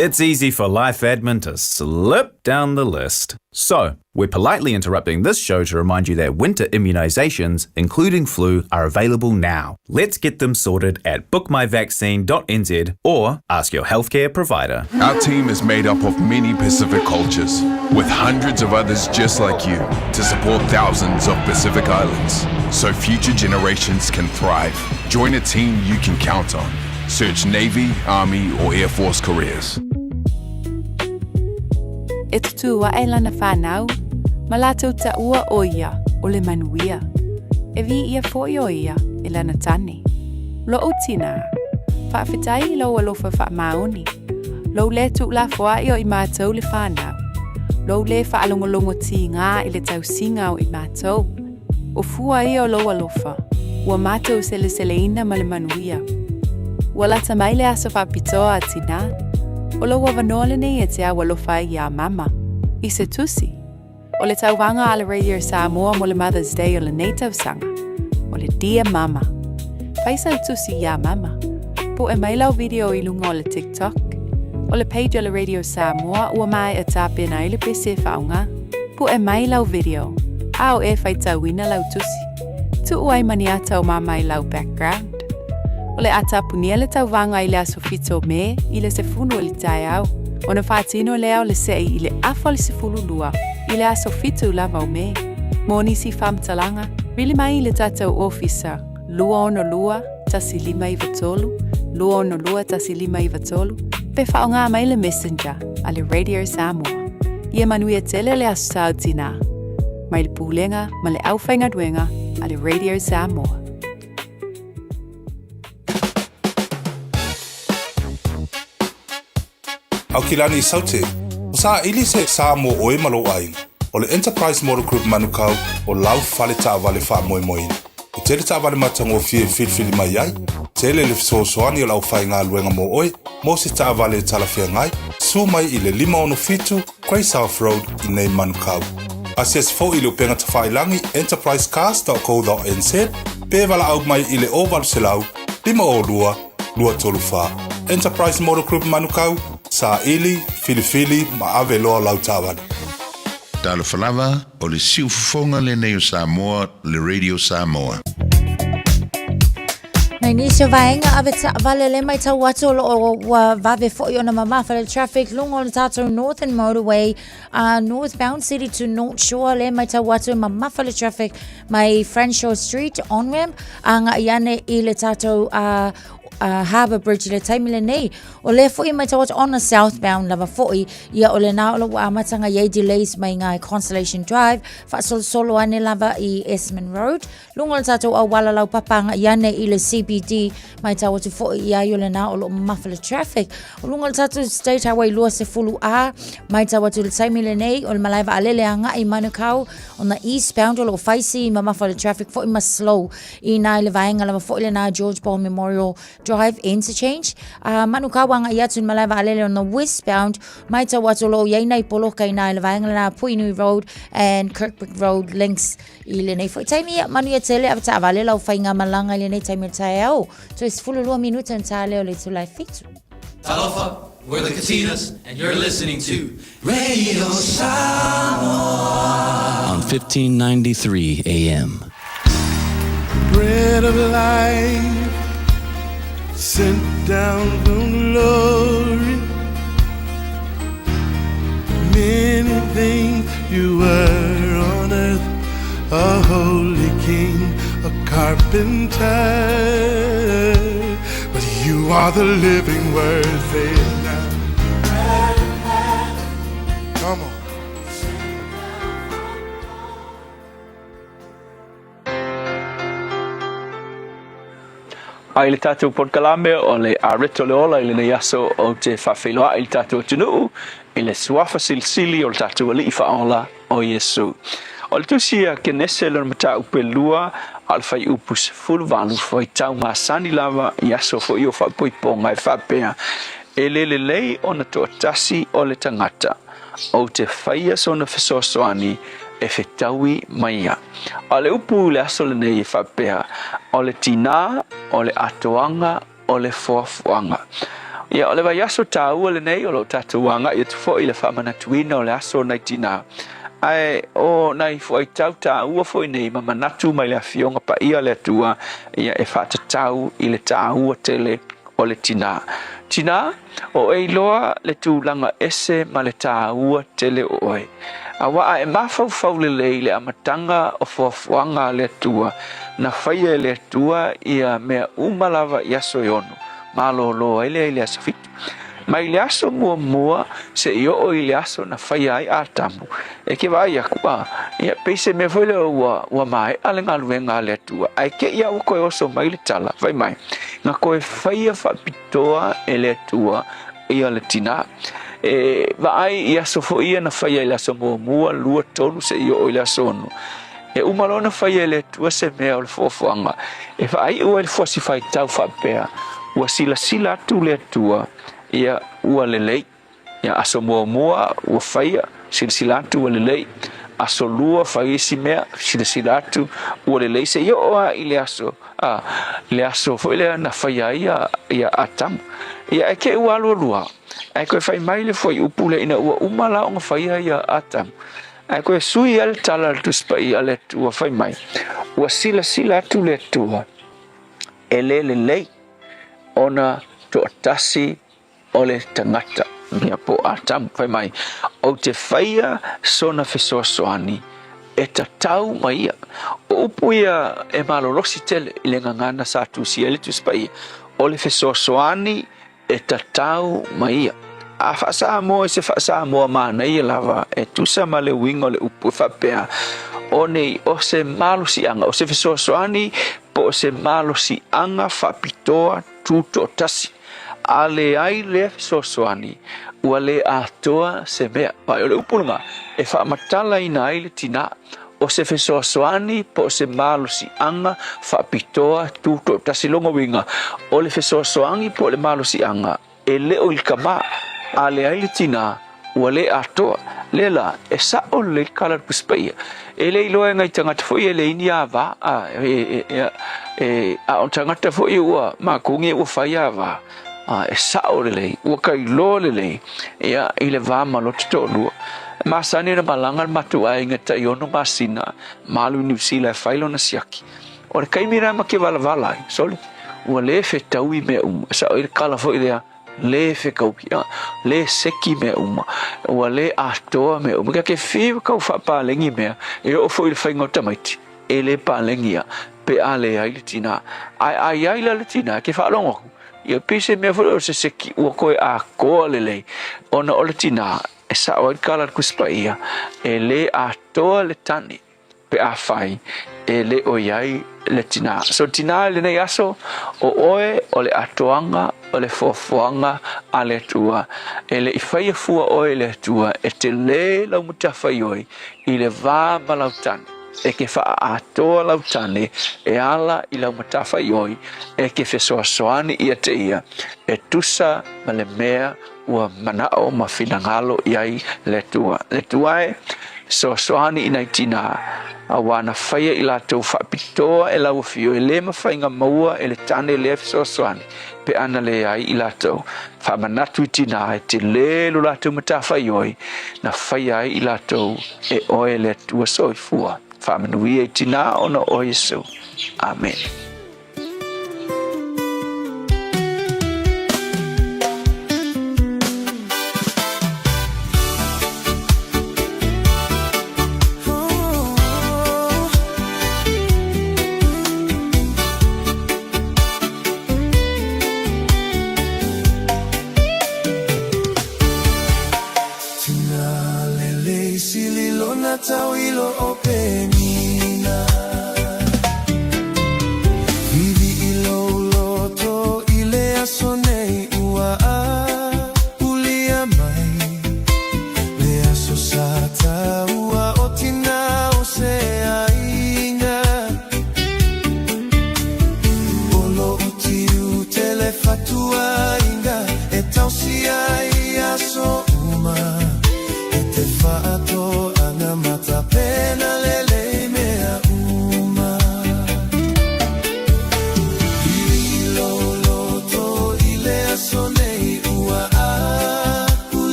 It's easy for life admin to slip down the list. So, we're politely interrupting this show to remind you that winter immunisations, including flu, are available now. Let's get them sorted at bookmyvaccine.nz or ask your healthcare provider. Our team is made up of many Pacific cultures, with hundreds of others just like you to support thousands of Pacific Islands so future generations can thrive. Join a team you can count on. Search Navy, Army, or Air Force careers. E tutū aʻe lana whānau, ma lātou taua ʻo ia o le manuia. E viia foʻi ʻo ia e lana tane. Loʻu tinā, faafetai i lou alofa faamaoni. Lou lē tuulafoaʻi o i mātou le whānau. Lou lē faalogologo tīgā i le tausiga o i mātou. O fua ia o lou alofa, ua mātou seleseleina ma le manuia. Ua lata mai le aso faapitoa a Tinā, o lou avanoa lenei e te au alofa ai iā Mama, i se tusi. O le tauvaga a le Radio Samoa mo le Mother's Day o lenei tausaga, o le Dear Mama. Fai sau tusi iā Mama. Poʻe mai lau video i luga o le TikTok. O le page o le Radio Samoa ua maea tapena ai le pese e faaaoga. Puʻe mai lau video, a o e faitauina lau tusi. Tuʻu ai ma ni ata o mama i lau background. O le a tapunia le tauvaga i le aso fito o Me i le sefulu o le taeao, ona faatino lea o le seʻi i le afa o le 12 i le aso fitu lava o Me. Mo nisi faamatalaga, vili mai i le tatou ofisa 262 1593, 262 1593, pe faaaoga mai le Messenger a le Radio Samoa. Ia manuia tele le Aso Sa o Tinā, mai le Pulega ma le Aufaigaluega a le Radio Samoa. Aukilani Saute, o saʻili se sa mo ʻoe ma lou ʻāina. ʻO le Enterprise Motor Group Manukau o lau fale taavale faamoemoeina. E tele taavale matagofie e filifili mai ai, tele le fesoasoani o le aufaigaluega mo ʻoe mo se taavale e talafeagai, susu mai i le 567 Grey South Road i nei Manukau. Asiasi foi i le upega tafailagi enterprisecars.co.nz pe valaau mai i le 0800 502 234. Enterprise Motor Group Manukau, saili, filifili ma ave loa lau taavale. Talofa lava, o le siufofoga lenei o Samoa, le Radio Samoa. Mai nisi o vaega ave taavale le maitau atu o loo ua vave foi ona mamafa le traffic luga o le tatou Northern Motorway northbound city to North Shore le maitau atu e mamafa le traffic mai Franchot Street on ramp agai ane i le tatou Harbour Bridge i le taimi lenei. O lea foi e maitau atu on the southbound lava foi ia o lena o lo ua amataga i ai delays mai ngā Constellation Drive faasolosolo ane lava i Esmond Road luga o le tatou auala laupapa agai ane i le CBD maitau atu foi i ai o lena o lo o mamafa le traffic. O luga o le tatou State Highway 20A maitau atu i le taimi lenei o le malae vaalele agai i Manukau on the eastbound o lo o fai si mamafa le traffic foi ma slow i nā i le vaega lava foi lena George Ball Memorial Drive Interchange. A Manukau agai atu i le malae vaalele on the westbound maitau atu o lo o i ai nai poloka i nā i le vaega lena Puhinui Road and Kirkbrick Road links I lenei foi taimi, ia manuia tele ave taavale lau faigamalaga i lenei taimi o le taeao. Toe 12 minute ona ta lea o le itula e fitu. Talofa, we're the Katinas and you're listening to Radio Samoa on 1593 AM. Bread of life sent down from glory. Many things you were on earth, a holy king, a carpenter. But you are the living word, say it now. Come on. A i le tatou polokalame o le Areto le Ola i lenei aso ou te faafeiloai i le tatou atunuu i le Suafa Silisili o le tatou Alii Faaola o Iesu. O le tusi a Kenese lona mataupu e lua a o le fuaiupu 18 faitau masani lava i aso foi o faapoipoga e faapea, E le lelei ona toatasi o le tagata, ou te faia sona fesoasoani e fetaui mai ia. A o le upu i le aso lenei e faapea, o le tinā, o le atoaga, o le foafoaga. Ia, o le vaiaso taua lenei o lo o tatou agai atu foi i le faamanatuina o le aso o nai tinā. Ae o nai fuaitau taua foi nei ma manatu mai le Afioga Paia a le Atua, ia e faatatau i le taua tele o le tinā. Tinā, o e iloa le tulaga ese ma le taua tele o oe. Aua a e mafaufau lelei i le amataga o foafoaga a le Atua, na faia e le Atua ia mea uma lava i aso e ono, malōlō ai lea i le aso fitu. Mai le aso muamua seia oo i le aso na faia ai Atamu, e ke vaai aku, a, ia, pei se mea foi lea ua, ua maea le galuega a le Atua, ae te i a ua toe oso mai le tala, fai mai, na toe faia faapitoa e le Atua ia le tinā. E vaai i aso foi ia na faia i le aso muamua, lua, tolu, seia oo i le aso ono. E uma loa ona faia e le Atua se mea o le foafoaga e faaiu ai le fuasi faitau faapea, ua silasila atu le Atua, ia ua lelei. Ia aso muamua ua faia, silasila atu ua lelei. Aso lua fai isi mea, silasila atu ua lelei. Seia oo lava i le aso, a, le aso foi lea na faia ai ia, ia Atamu. Ia ae te i ua alualua, ae toe fai mai le fuaiupu lea ina ua uma la ona faia ia Atamu. Ae toe sui ai le tala a le Tusi Paia a le Atua, fai mai, Ua silasila atu le Atua, e le lelei ona toatasi o le tagata, ia po o Atamu, fai mai, Ou te faia sona fesoasoani e tatau ma ia. O upu ia e malolosi tele i le gagana sa tusia ai le Tusi Paia, o le fesoasoani e tatau ma ia. A faa-Samoa i se faa-Samoa manaia lava e tusa ma le uiga o le upu e faapea, o nei o se malosiaga, o se fesoasoani po o se malosiaga faapitoa tutoatasi. A leai lea fesoasoani, ua le atoa se mea. Ae o le upu lena e faamatalaina ai le tinā. O se fesoasoani po o se malosiaga faapitoa tutoatasi lona uiga, o le fesoasoani po o le malosiaga e le o i le tama, a leai le tinā, ua le atoa. Lea la, e sao lelei le tala a le Tusi Paia. E le iloa e nai tagata foi e leai ni ava, a, e, e, e, a o tagata foi ua matou nei ua fai ava, a, e sao lelei, ua tailoa lelei, ia, i le va ma lota toalua. E masani ona malaga le matou aiga tai ono masina ma alu i Niu Sila e fai lona siaki. O le taimi lena ma te valavala ai, sole, ua le fetaui mea uma. E sao i le tala foi lea, le fetaui, a, le seki mea uma, ua le atoa mea uma. Kia ke fiu kau faapalegi mea, e oo foi i le faiga o tamaiti, e le palegi ia, pe a leai le tinā. Ae a i ai la le tinā, ke faalogo atu, ia pei se mea foi lea o se seki ua toe atoa lelei, ona o le tinā, E sao ai le tala a le Tusi Paia, e le atoa le tane pe afai e le o i ai le tinā. So tinā i lenei aso, o oe o le atoaga o le foafoaga a le Atua. E le i faia fua oe e le Atua e telē lau matafaioi i le va ma lau tane. E ke whaaatoa lau tane e ala i lau matafaioi e ke fesoasoani ia te ia e tusa ma le mea ua manao ma finagalo i ai le Atua. Le Atua e, fesoasoani i nai tinā, auā na faia i latou faapitoa e lau afio e le mafai na maua e le tane lea fesoasoani pe ana leai i latou. Faamanatu i tinā e telē lo latou matafaioi na faia ai i latou e oe le Atua soifua. Faamanuia i tinā ona o Iesu. Amene.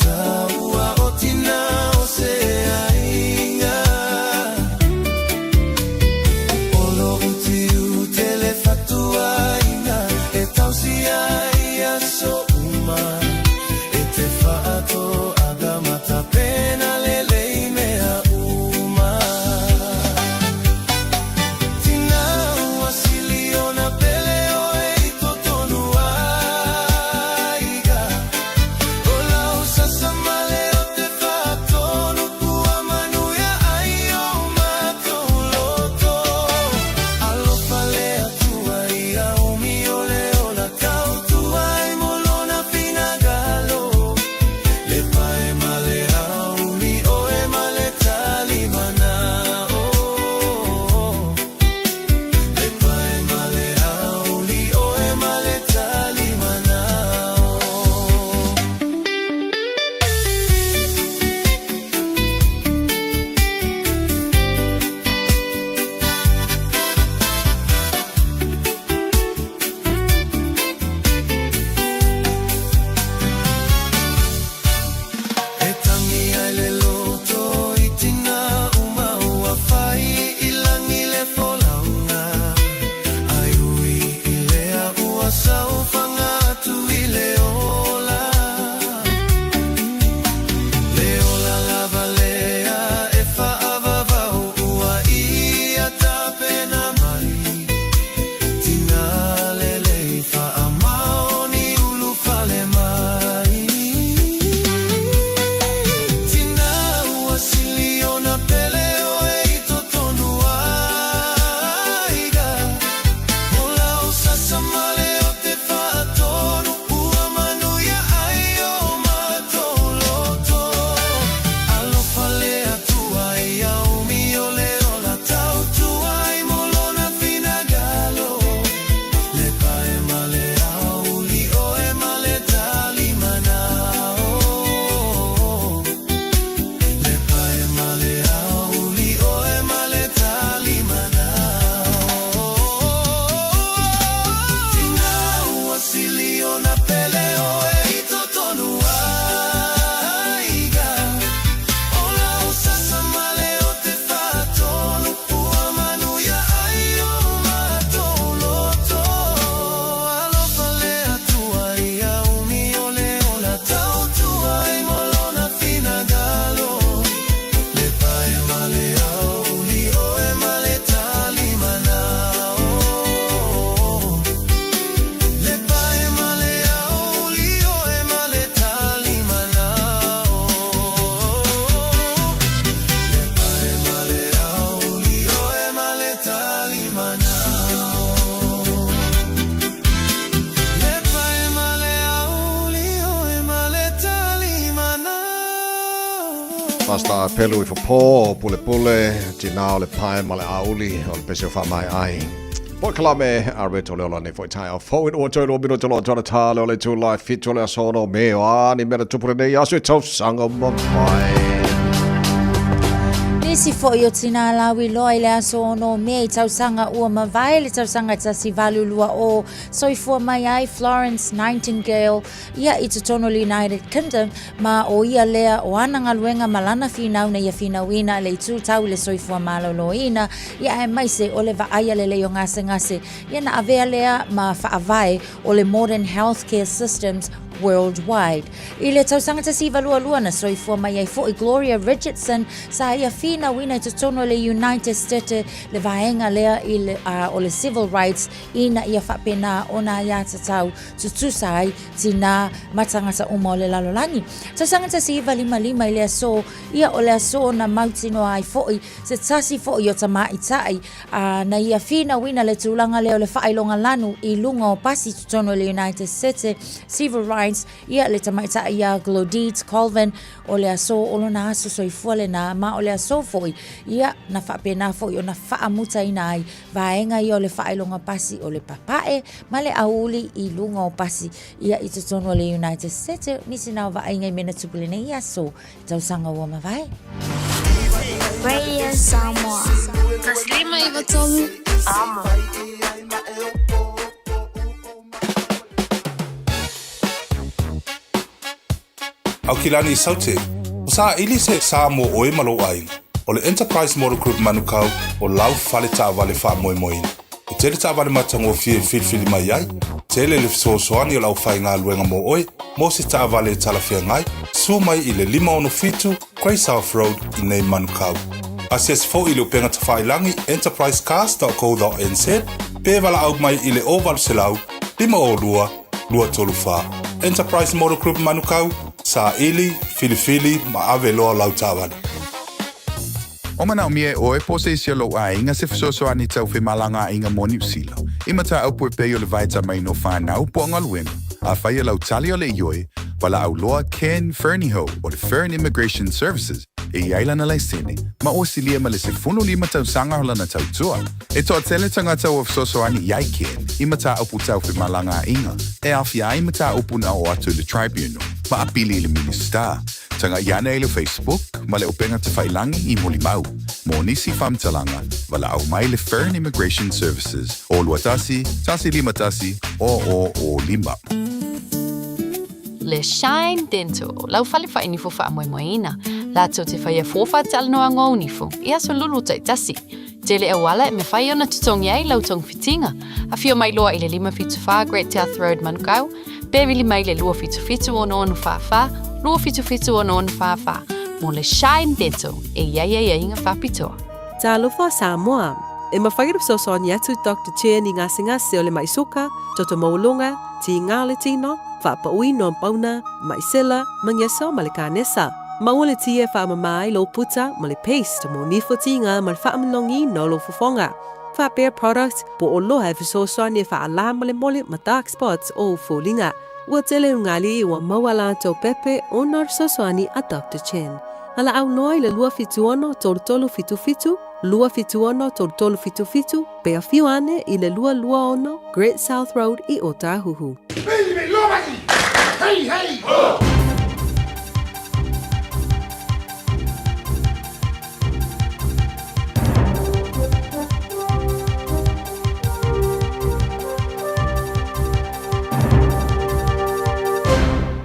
Taua o tina o se aiga O lo'u tiute le fatuaiga E tausi ai aso uma E te faatoaga ma tapena lelei mea uma Tina ua sili ona pele oe i totonu aiga O lau sasamale o te faatonu Ua manuia ai o matou loto Alofa le Atua ia umi o le ola Tautua ai mo lona finagalo Le pae ma le aoauli oe ma le talimanao Le pae ma le aoauli oe ma le talimanao. E tangi ai le loto i tina uma ua fai i lagi le folauga, Ai ui i lea ua saofaga atu i le ola. Le ola lava lea e faavavau ua ia tapena mai, Tina lelei faamaoni ulufale mai. Tina ua sili ona pele oe i totonu aiga, O lau sasamale o te faatonu ua manuia ai o matou loto. Alofa le Atua ia umi o le ola tautua ai mo lona finagalo. Le pae ma le aoauli oe ma le talimanao. Le pae ma le aoauli oe ma le talimanao. Tina ua sili ona pele oe i totonu aiga, O lau sasamale o te faatonu ua manuia ai o matou loto. Alofa le Atua ia umi o le ola tautua ai mo lona finagalo. Le pae ma le aoauli oe ma le talimanao. Le pae ma le aoauli oe ma le talimanao. Le pae ma le aoauli oe ma le talimanao. Le pae ma le aoauli oe ma le talimanao. Pastor Pelu i fo pule pule, tina o le pae ma le aoauli o le pese o faamae ai. Polokalame a reto le ola nei foi taeao fou ina ua toe lua minute loa tona tā le o le itula e 7 o le aso 6 o Me o a ni mea na tupu lenei aso i tausaga ua mavae. Nisi foi o tinā lauiloa i le aso 6 o Me i tausaga ua mavae le tausaga 1820 soifua mai ai Florence Nightingale ia i totonu o le United Kingdom ma o ia lea o ana galuega ma lana finau na ia finauina le itu tau i le soifua maloloina ia aemaise o le vaaia lelei o gasegase ia na avea lea ma faavae o le modern healthcare systems worldwide. I le tausaga 1922 na soifua mai ai foi Gloria Richardson sa ia finauina i totonu o le United States le vaega lea i le, o le civil rights ina ia faapena ona aiatatau tutusa ai tinā ma tagata uma o le lalolagi. Tausaga 1955 i le aso, ia o le aso na mautinoa ai foi se tasi foi o tamaitai a, na ia finauina le tulaga lea o le faailoga lanu i luga o pasi i totonu o le United States Civil Rights, ia le tamaitai ia Glodite Colvin o le aso o lona aso soifua lenā ma o le aso foi ia na faapena foi ona faamutaina ai vaega ia o le faailoga pasi o le papae ma le aoauli i luga o pasi ia i totonu o le United States. Nisi na o vaaiga i mea na tupu lenei aso i tausaga ua mavae. Radio Samoa. 153 Amo. Aukilani i Saute, o saili se sa mo oe ma lou aiga. O le Enterprise Motor Group Manukau o lau fale taavale faamoemoeina. E tele taavale matagofie e filifili mai ai, tele le fesoasoani o le aufaigaluega mo oe mo se taavale e talafeagai, susu mai i le 567 Grey South Road i nei Manukau. Asiasi foi i le upega tafailagi enterprisecars.co.nz pe valaau mai i le 0800 502 234. Enterprise Motor Group Manukau, saili, filifili ma ave loa lau taavale. O manaomia e ʻoe po o se isi o lou ʻaiga se fesoasoani tau femalagaaiga mo Niu Sila, i mataupu e pei o le vaetamaina o whanau po o galuega, afai o lau tali o le ioe, valaau loa Ken Fernihough o le Fern Immigration Services e i ai lana laisene, ma ua silia ma le 15 tausaga o lana tautua. E toatele tagata ua fesoasoani i ai Ken i mataupu tau femalagaaiga e aofia ai mataupu na oo atu i le Tribunal ma apili i le Minisita. Taga'i ane i le Facebook ma le upega tafailagi i Molimau. Mo nisi faamatalaga, valaau mai le Fern Immigration Services o 21 151 0005. Le Shine Dental, lau fale whainifo whaamoemoeina. Latou te whaia fōwha talanoa ngō nifo, i aso lulu taitasi. Tele auala e mawhai ona tutongi ai lau togafitiga. Afio mai loa i le 574 Great South Road Manukau, pe vili mai le 277 6644, 277 6644 mo le Shine Dental e i ai aiaiga faapitoa. Talofa Samoa! E mafai ona fesoasoani atu Doctor Chen i gasegase o le maʻi suka, toto maualuga, tiga o le tino, faapauina o pauna, maʻi sela, magiasa ma le kanesa. Maua le ti e faamama ai lou puta ma le paste mo nifo tiga ma le faamanogiina o lou fofoga. Faapea product po o loa e fesoasoani e faalā molemole ma dark spots o ou foliga. Ua tele ugali ua maua latou pepe ona o le fesoasoani a Doctor Chen. Valaau loa i le 276 3377, 276 3377, pe afio ane i le 226 Great South Road i Ōtāhuhu. Hey, hey, ho!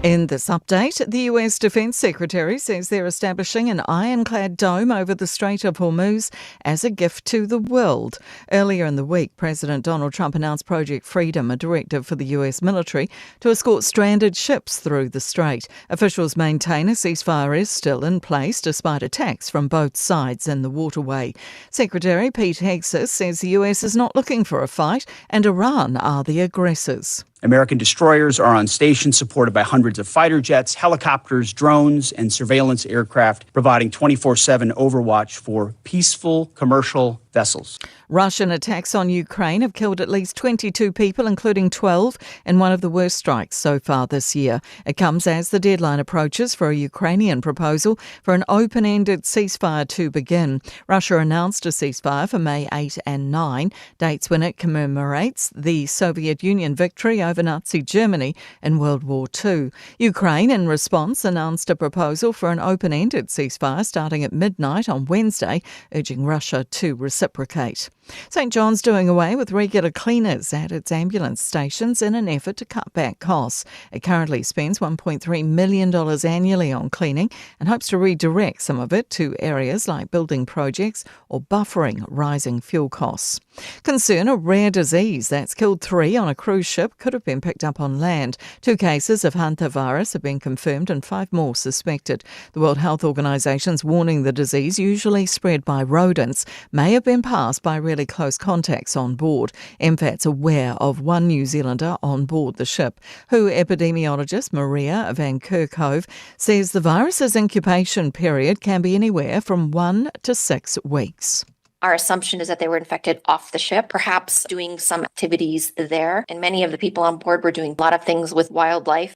In this update, the US Defense Secretary says they're establishing an ironclad dome over the Strait of Hormuz as a gift to the world. Earlier in the week, President Donald Trump announced Project Freedom, a directive for the US military to escort stranded ships through the strait. Officials maintain a ceasefire is still in place despite attacks from both sides in the waterway. Secretary Pete Hegseth says the US is not looking for a fight and Iran are the aggressors. American destroyers are on station supported by hundreds of fighter jets, helicopters, drones, and surveillance aircraft, providing 24 7 overwatch for peaceful commercial vessels. Russian attacks on Ukraine have killed at least 22 people, including 12, in one of the worst strikes so far this year. It comes as the deadline approaches for a Ukrainian proposal for an open ended ceasefire to begin. Russia announced a ceasefire for May 8 and 9, dates when it commemorates the Soviet Union victory over Nazi Germany in World War II. Ukraine, in response, announced a proposal for an open ended ceasefire starting at midnight on Wednesday, urging Russia to reciprocate. St John's doing away with regular cleaners at its ambulance stations in an effort to cut back costs. It currently spends $1.3 million annually on cleaning and hopes to redirect some of it to areas like building projects or buffering rising fuel costs. Concern a rare disease that's killed three on a cruise ship could have been picked up on land. Two cases of hantavirus have been confirmed and five more suspected. The World Health Organization's warning the disease, usually spread by rodents, may have been passed by really close contacts on board. MFAT's aware of one New Zealander on board the ship. WHO epidemiologist Maria Van Kerkhove says the virus's incubation period can be anywhere from one to six weeks. Our assumption is that they were infected off the ship, perhaps doing some activities there. And many of the people on board were doing a lot of things with wildlife.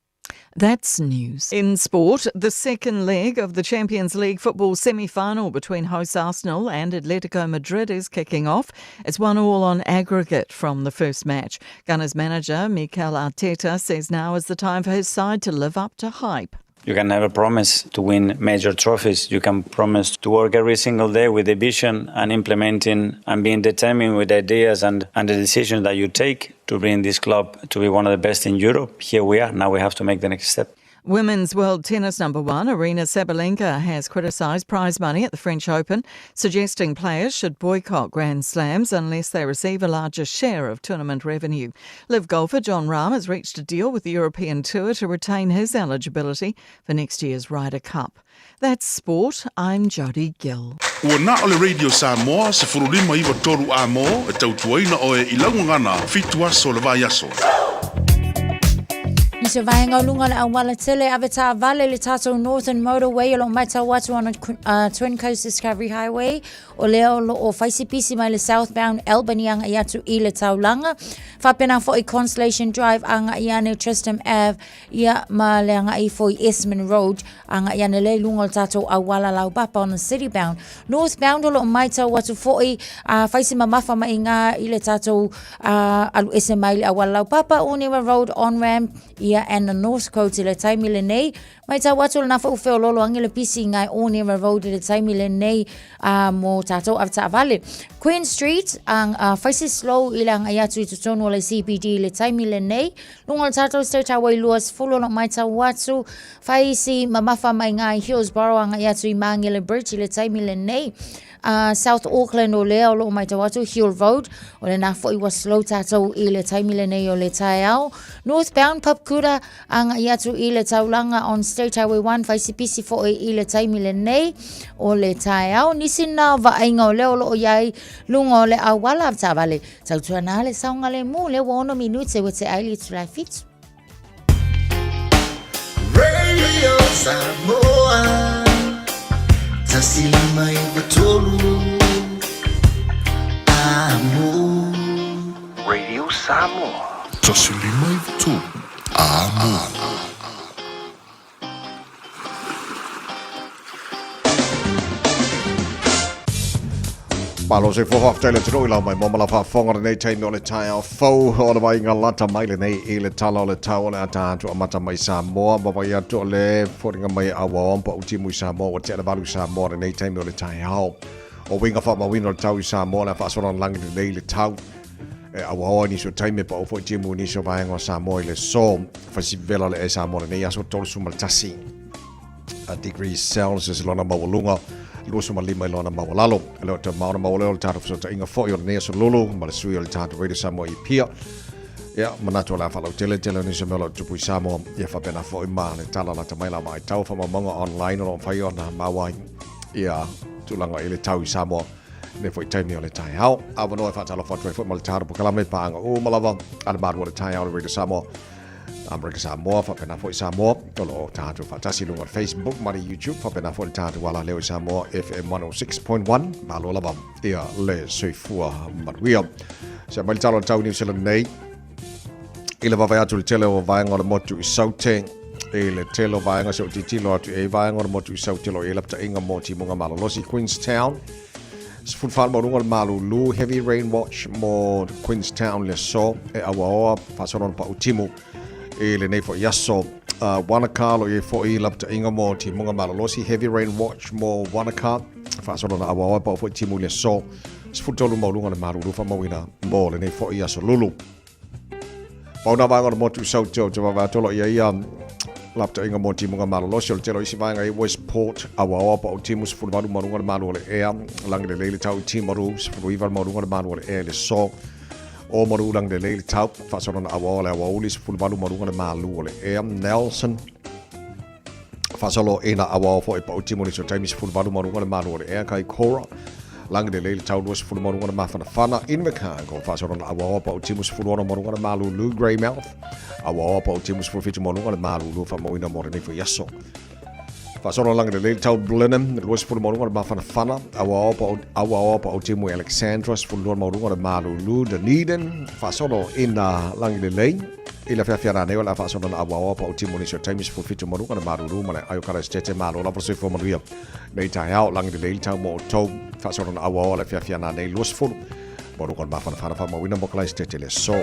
That's news. In sport, the second leg of the Champions League football semi final between hosts Arsenal and Atletico Madrid is kicking off. It's 1 all on aggregate from the first match. Gunners manager Mikel Arteta says now is the time for his side to live up to hype. You can never promise to win major trophies. You can promise to work every single day with a vision and implementing and being determined with ideas and, and the decisions that you take to bring this club to be one of the best in Europe. Here we are. Now we have to make the next step. Women's world tennis number one, Aryna Sabalenka, has criticised prize money at the French Open, suggesting players should boycott Grand Slams unless they receive a larger share of tournament revenue. LIV golfer Jon Rahm has reached a deal with the European Tour to retain his eligibility for next year's Ryder Cup. That's sport. I'm Jodie Gill. Ua na o le Radio Samoa 1593 A-mo e tautuaina oe i lau gagana fitu aso o le vaiaso. Nisi o vaega o luga o le auala tele ave taavale le tatou Northern Motorway o lo o matau atu ona Twin Coast Discovery Highway o lea o lo o faisipisi mai le southbound Albany agai atu i le taulaga. Faapena foi Constellation Drive agai ane Tristram Ave Ia, ma le agai ifo i Esmond Road, agai ane lea i luga o le tatou auala laupapa on the city bound. North bound o lo o maitau atu foi, a fai se mamafa mai ngā i le tatou alu ese mai le auala laupapa, Onewa Road on ramp, ia, and the North Coast i le taimi lenei. Maitau atu o lena foi ua feoloolo ange le pisi i ngā Onewa Road i le taimi lenei, a mo tatou avetaavale. Queen Street, a fai se slow i le agai atu i totonu o le CBD i le taimi lenei. Luga o le tatou State Highway 20 o lo o maitau atu, fai si mamafa mai ngā i Hillsborough agai atu i Māngere Bridge i le taimi lenei. South Auckland o lea o lo o maitau atu Hill Road, o lena foi ua slow tatou i le taimi lenei o le taeao. Northbound Papakura agai atu i le taulaga on State Highway 1, fai si pisi foi i le taimi lenei o le taeao. Nisi na o vaaiga o lea o lo o iai luga o le auala taavale. Tautuana le saogalemu lea ua 6 minute ua te ai le itula e 7. Radio Samoa 159 Amo. Radio Samoa. 159 Amo. Malo se fo faafetai le atunuu i lau mai mo ma la faafofoga lenei taimi o le taeao fou o le vaiga lata mai lenei i le tala o le tau o le ata atu amata mai Samoa ma vai atu o le foliga mai auaoa pa utimu i Samoa ua tea le valu i Samoa lenei taimi o le taeao o uiga faamauina o le tau i Samoa le a faasola lagi lelei le tau e auaoa i nisi o taimi e pau foi timu i nisi o vaega o Samoa i le so fasivela le e Samoa lenei aso 31 degrees Celsius lona maualuga 25 i lona maualalo. E le o te maona maua lea o le tatou fesootaiga foi o lenei aso lulu ma le sui o le tatou Radio Samoa i Apia. Ia, manatu o le a faalautele tele o nisi o mea o lo o tupu i Samoa. Ia faapena foi ma le tala lata mai la vaitau faamaumauga online o lo o mafai ona maua ai ia tulaga i le tau i Samoa. Nei foi taimi o le taeao. Avanoa e faatalofa atu ai foi ma le tatou polokalame paaga uma lava a le malu o le taeao o le Radio Samoa. Amerika Samoa, faapena foi Samoa, o lo o tatou faatasi i luga o le Facebook ma le YouTube, faapena foi le tatou ala leo i Samoa FM 106.1, malo lava ia le soifua manuia. Se mai le talo o le tau New Zealand nei, i le vavai atu le tele o vaega o le motu i Saute, i le tele o vaega se o titilo atu e vaega o le motu i Saute lo i laptainga mo timuga malolosi Queenstown, 14 maualuga o le malulu, heavy rain watch mo Queenstown le aso e auaoa faasolo ona pau timu i lenei foi aso. Wanaka lo i ai foi lapataʻiga mo timuga malolosi, heavy rain watch mo Wanaka faasolo ona auaoa e pau foi timu i le aso. 13 maualuga o le malulu faamauina mo lenei foi aso lulu. Pau nā vaega o le motu i Saute o te wawe atu o lo ia ia lapataʻiga mo timuga malolosi o le tele o isi vaega i Westport auaoa pa o timu 18 maualuga o le malu o le ea lagi lelei le tau i Timaru 19 maualuga o le malu o le ea i le so o maru lagi lelei le tau faasolona auaoa le aoauli 18 maualuga o le malu o le ea Nelson Faasolo ina auao foi pa o timu nisi o taimi 18 maualuga o le malu o le ea Kaikoura lagi lelei le tau 20 maualuga o le mafanafana Invercargill faasolo na auaoa pa o timu 16 maualuga o le malulu Greymouth auaoa pa o timu 17 maualuga o le malulu faamauina mo lenei foi aso. Faasolo lagi lelei le tau Blenheim 20 maualuga o le mafanafana auaoa pa o auaoa pa o timu Alexandra 12 maualuga o le malulu Dunedin faasolo ina lagi lelei I le afiafi ana nei o le a faasolo na auaoa pa o timu nisi o taimi 17 maualuga le malulu ma le aio kala estete malo lava le soifua manuia nei taeao lagi lelei le tau mo outou faasolo na auaoa le afiafi ana nei 20 maualuga le mafanafana faamauina mo kala estete le aso.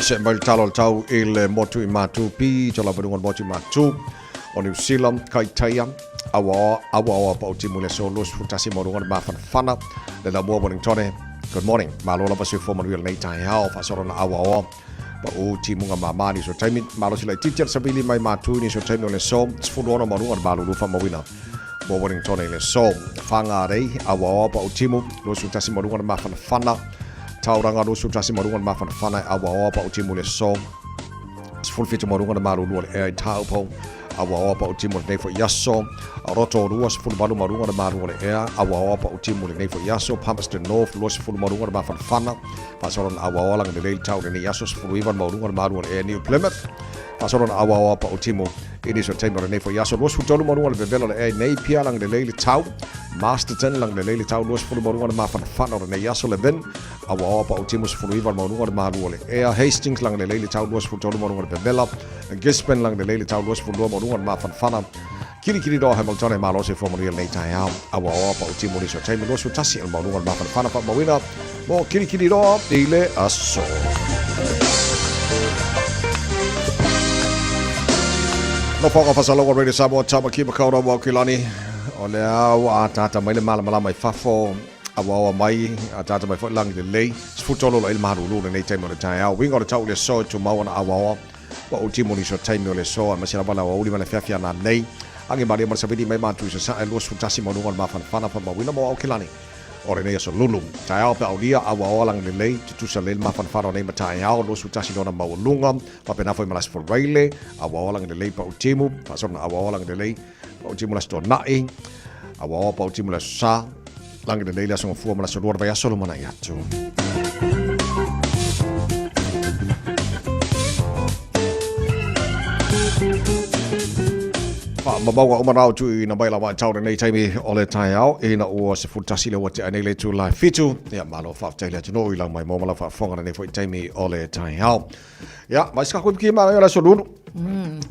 Se mai le tala o le tau i le motu i Matu pito lava i luga o le motu i Matu o Niu Sila, Kaitaia, Auaoa, Auaoa pa o timu i le aso 21 maualuga le mafanafana le lamua Wellingtone. Good morning. Malo lava soifua manuia lenei taeao faasolo na auaoa. Pa'u timuga māmā nisi o taimi. Malosi laitiiti a le savili mai Matu i nisi o taimi o le aso. 16 ma luga o le malulu faamauina mo Wellingtone i le aso. Whangarei, Awaoa pa'u timu, 21 ma luga o le mafanafana. Tauranga 21 ma luga o le mafanafana e Awaoa pa'u timu i le aso. 17 ma luga o le malulu o le ea i Taupo. Awaoa pa'u timu i lenei foi aso. Rotorua 18 ma luga o le malu o le ea. Awaoa pa'u timu i lenei foi aso. Palmerston North 20 ma luga o le mafanafana. Faasolo na awaoa langa lelei le tau i lenei aso 19 le maualuga o le malu o le ea New Plymouth. Faasolo na awaoa pa'u timu i nisi o taimi o lenei foi aso 23 maualuga le vevela o le ea i Napier langa lelei le tau. Masterton langa lelei le tau 20 maualuga le mafanafana o lenei aso Levin awaoa pa'u timu 19 le maualuga o le malu o le ea Hastings langa lelei le tau 23 maualuga le vevela. Gisborne langa lelei le tau 22 maualuga le mafanafana. Kirikiriroa Hamilton e malosi fua manuia lenei taeao. Awaoa pa'u timu nisi o taimi 21 o le maualuga o le mafanafana faamauina mo Kirikiriroa i le aso. Nofoaga Fasalaua Radio Samoa Tamaki Makaurau Aukilani. O lea ua ataata mai le malamalama i fafo awaoa mai ataata mai foi langi lelei. 13 o le malulu lenei taimi o le taeao. Uiga o le tau i le aso e tumau ona awaoa. Ua ou timu nisi o taimi o le aso aemaise lava le aoauli ma le afiafi ana nei. Agi malie ma le savili mai matu i Sasae 21 ma luga o le mafanafana faamauina mo Aukilani o lenei aso lulu. Taeao pe aulia awaoa lagi lelei tutusa lelei le mafanafana o nei ma taeao 21 lona maualuga faapena foi ma le Aso Faraile awaoa lagi lelei pau timu faasolo na awaoa lagi lelei pau timu le Aso Toonai awaoa pau timu le Aso Sa lagi lelei le Aso Gafua ma le Aso Lua le vaiaso lumanai atu. Faamamauga uma na o tuuina mai la vaitau lenei taimi o le taeao ina ua 11 le ua tea nei le itula e 7. Ia, malo faafetai le atunuu i lau mai mo ma lau faafofoga lenei foi taimi o le taeao. Ia, mai se kako ki ma le aso lulu.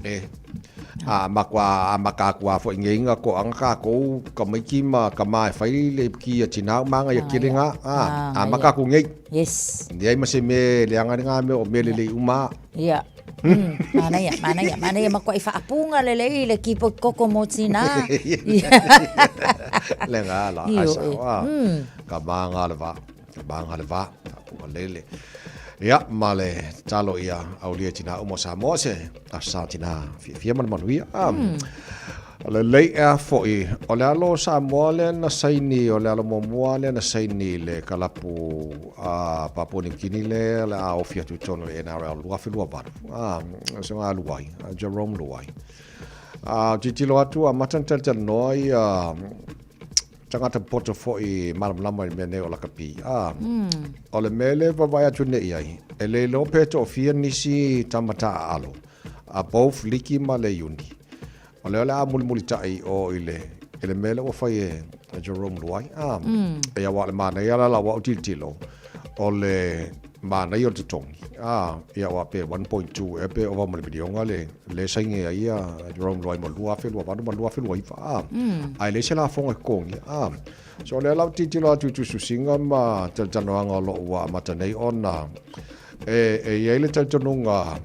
E. A makua a maka aku a foi ngeinga ko anga ka kou ka maiki ma ka ma e fai le ki a tina manga ia kele nga. A, a maka aku ngei. Yes. Nei ma se me le anga nga me o me le le uma. Ia. Manaia, manaia, manaia ma koe whaapunga le lei le kipo koko mo tina. Le nga la, ai sa wa. Ka manga le va, ka manga le va, ka lele. Ia, ma le talo ia aulia tina umo sa moa se, a sa tina fia fia ma le manuia. O le lei ea fo'i, o le alo o Samoa lea na saini, o le alo muamua lea na saini i le kalapu a Papua New Guinea lea o le a ofi atu i totonu o le NRL 2028. A, o se ga Luai, a Jerome Luai. A, tilotilo atu, amata ona talatalanoa ia tagata poto foi malamalama i le mea nei o lakapi. A, o le mea lea e vaavaai atu nei i ai, e le iloa pe toafia nisi tama taaalo a both liki ma le uni. O lea o le a mulimulitai i o i le, i le mea lea ua fai e, e Jerome Luai. Ah, mm. E aua le manaia la la ua au tilotilo, o le manaia o le totogi. Ah, ia ua pe 1.2 e pe ova ma le milionga le, le sainge ai ia Jerome Luai mo 2028 ma 2029. Ah, ae leai se lafoga e totogi. Ah, so o lea la ou tilotilo atu i tusitusiga ma talatalanoaga o lo o ua amata nei ona e, e i ai le talitonuga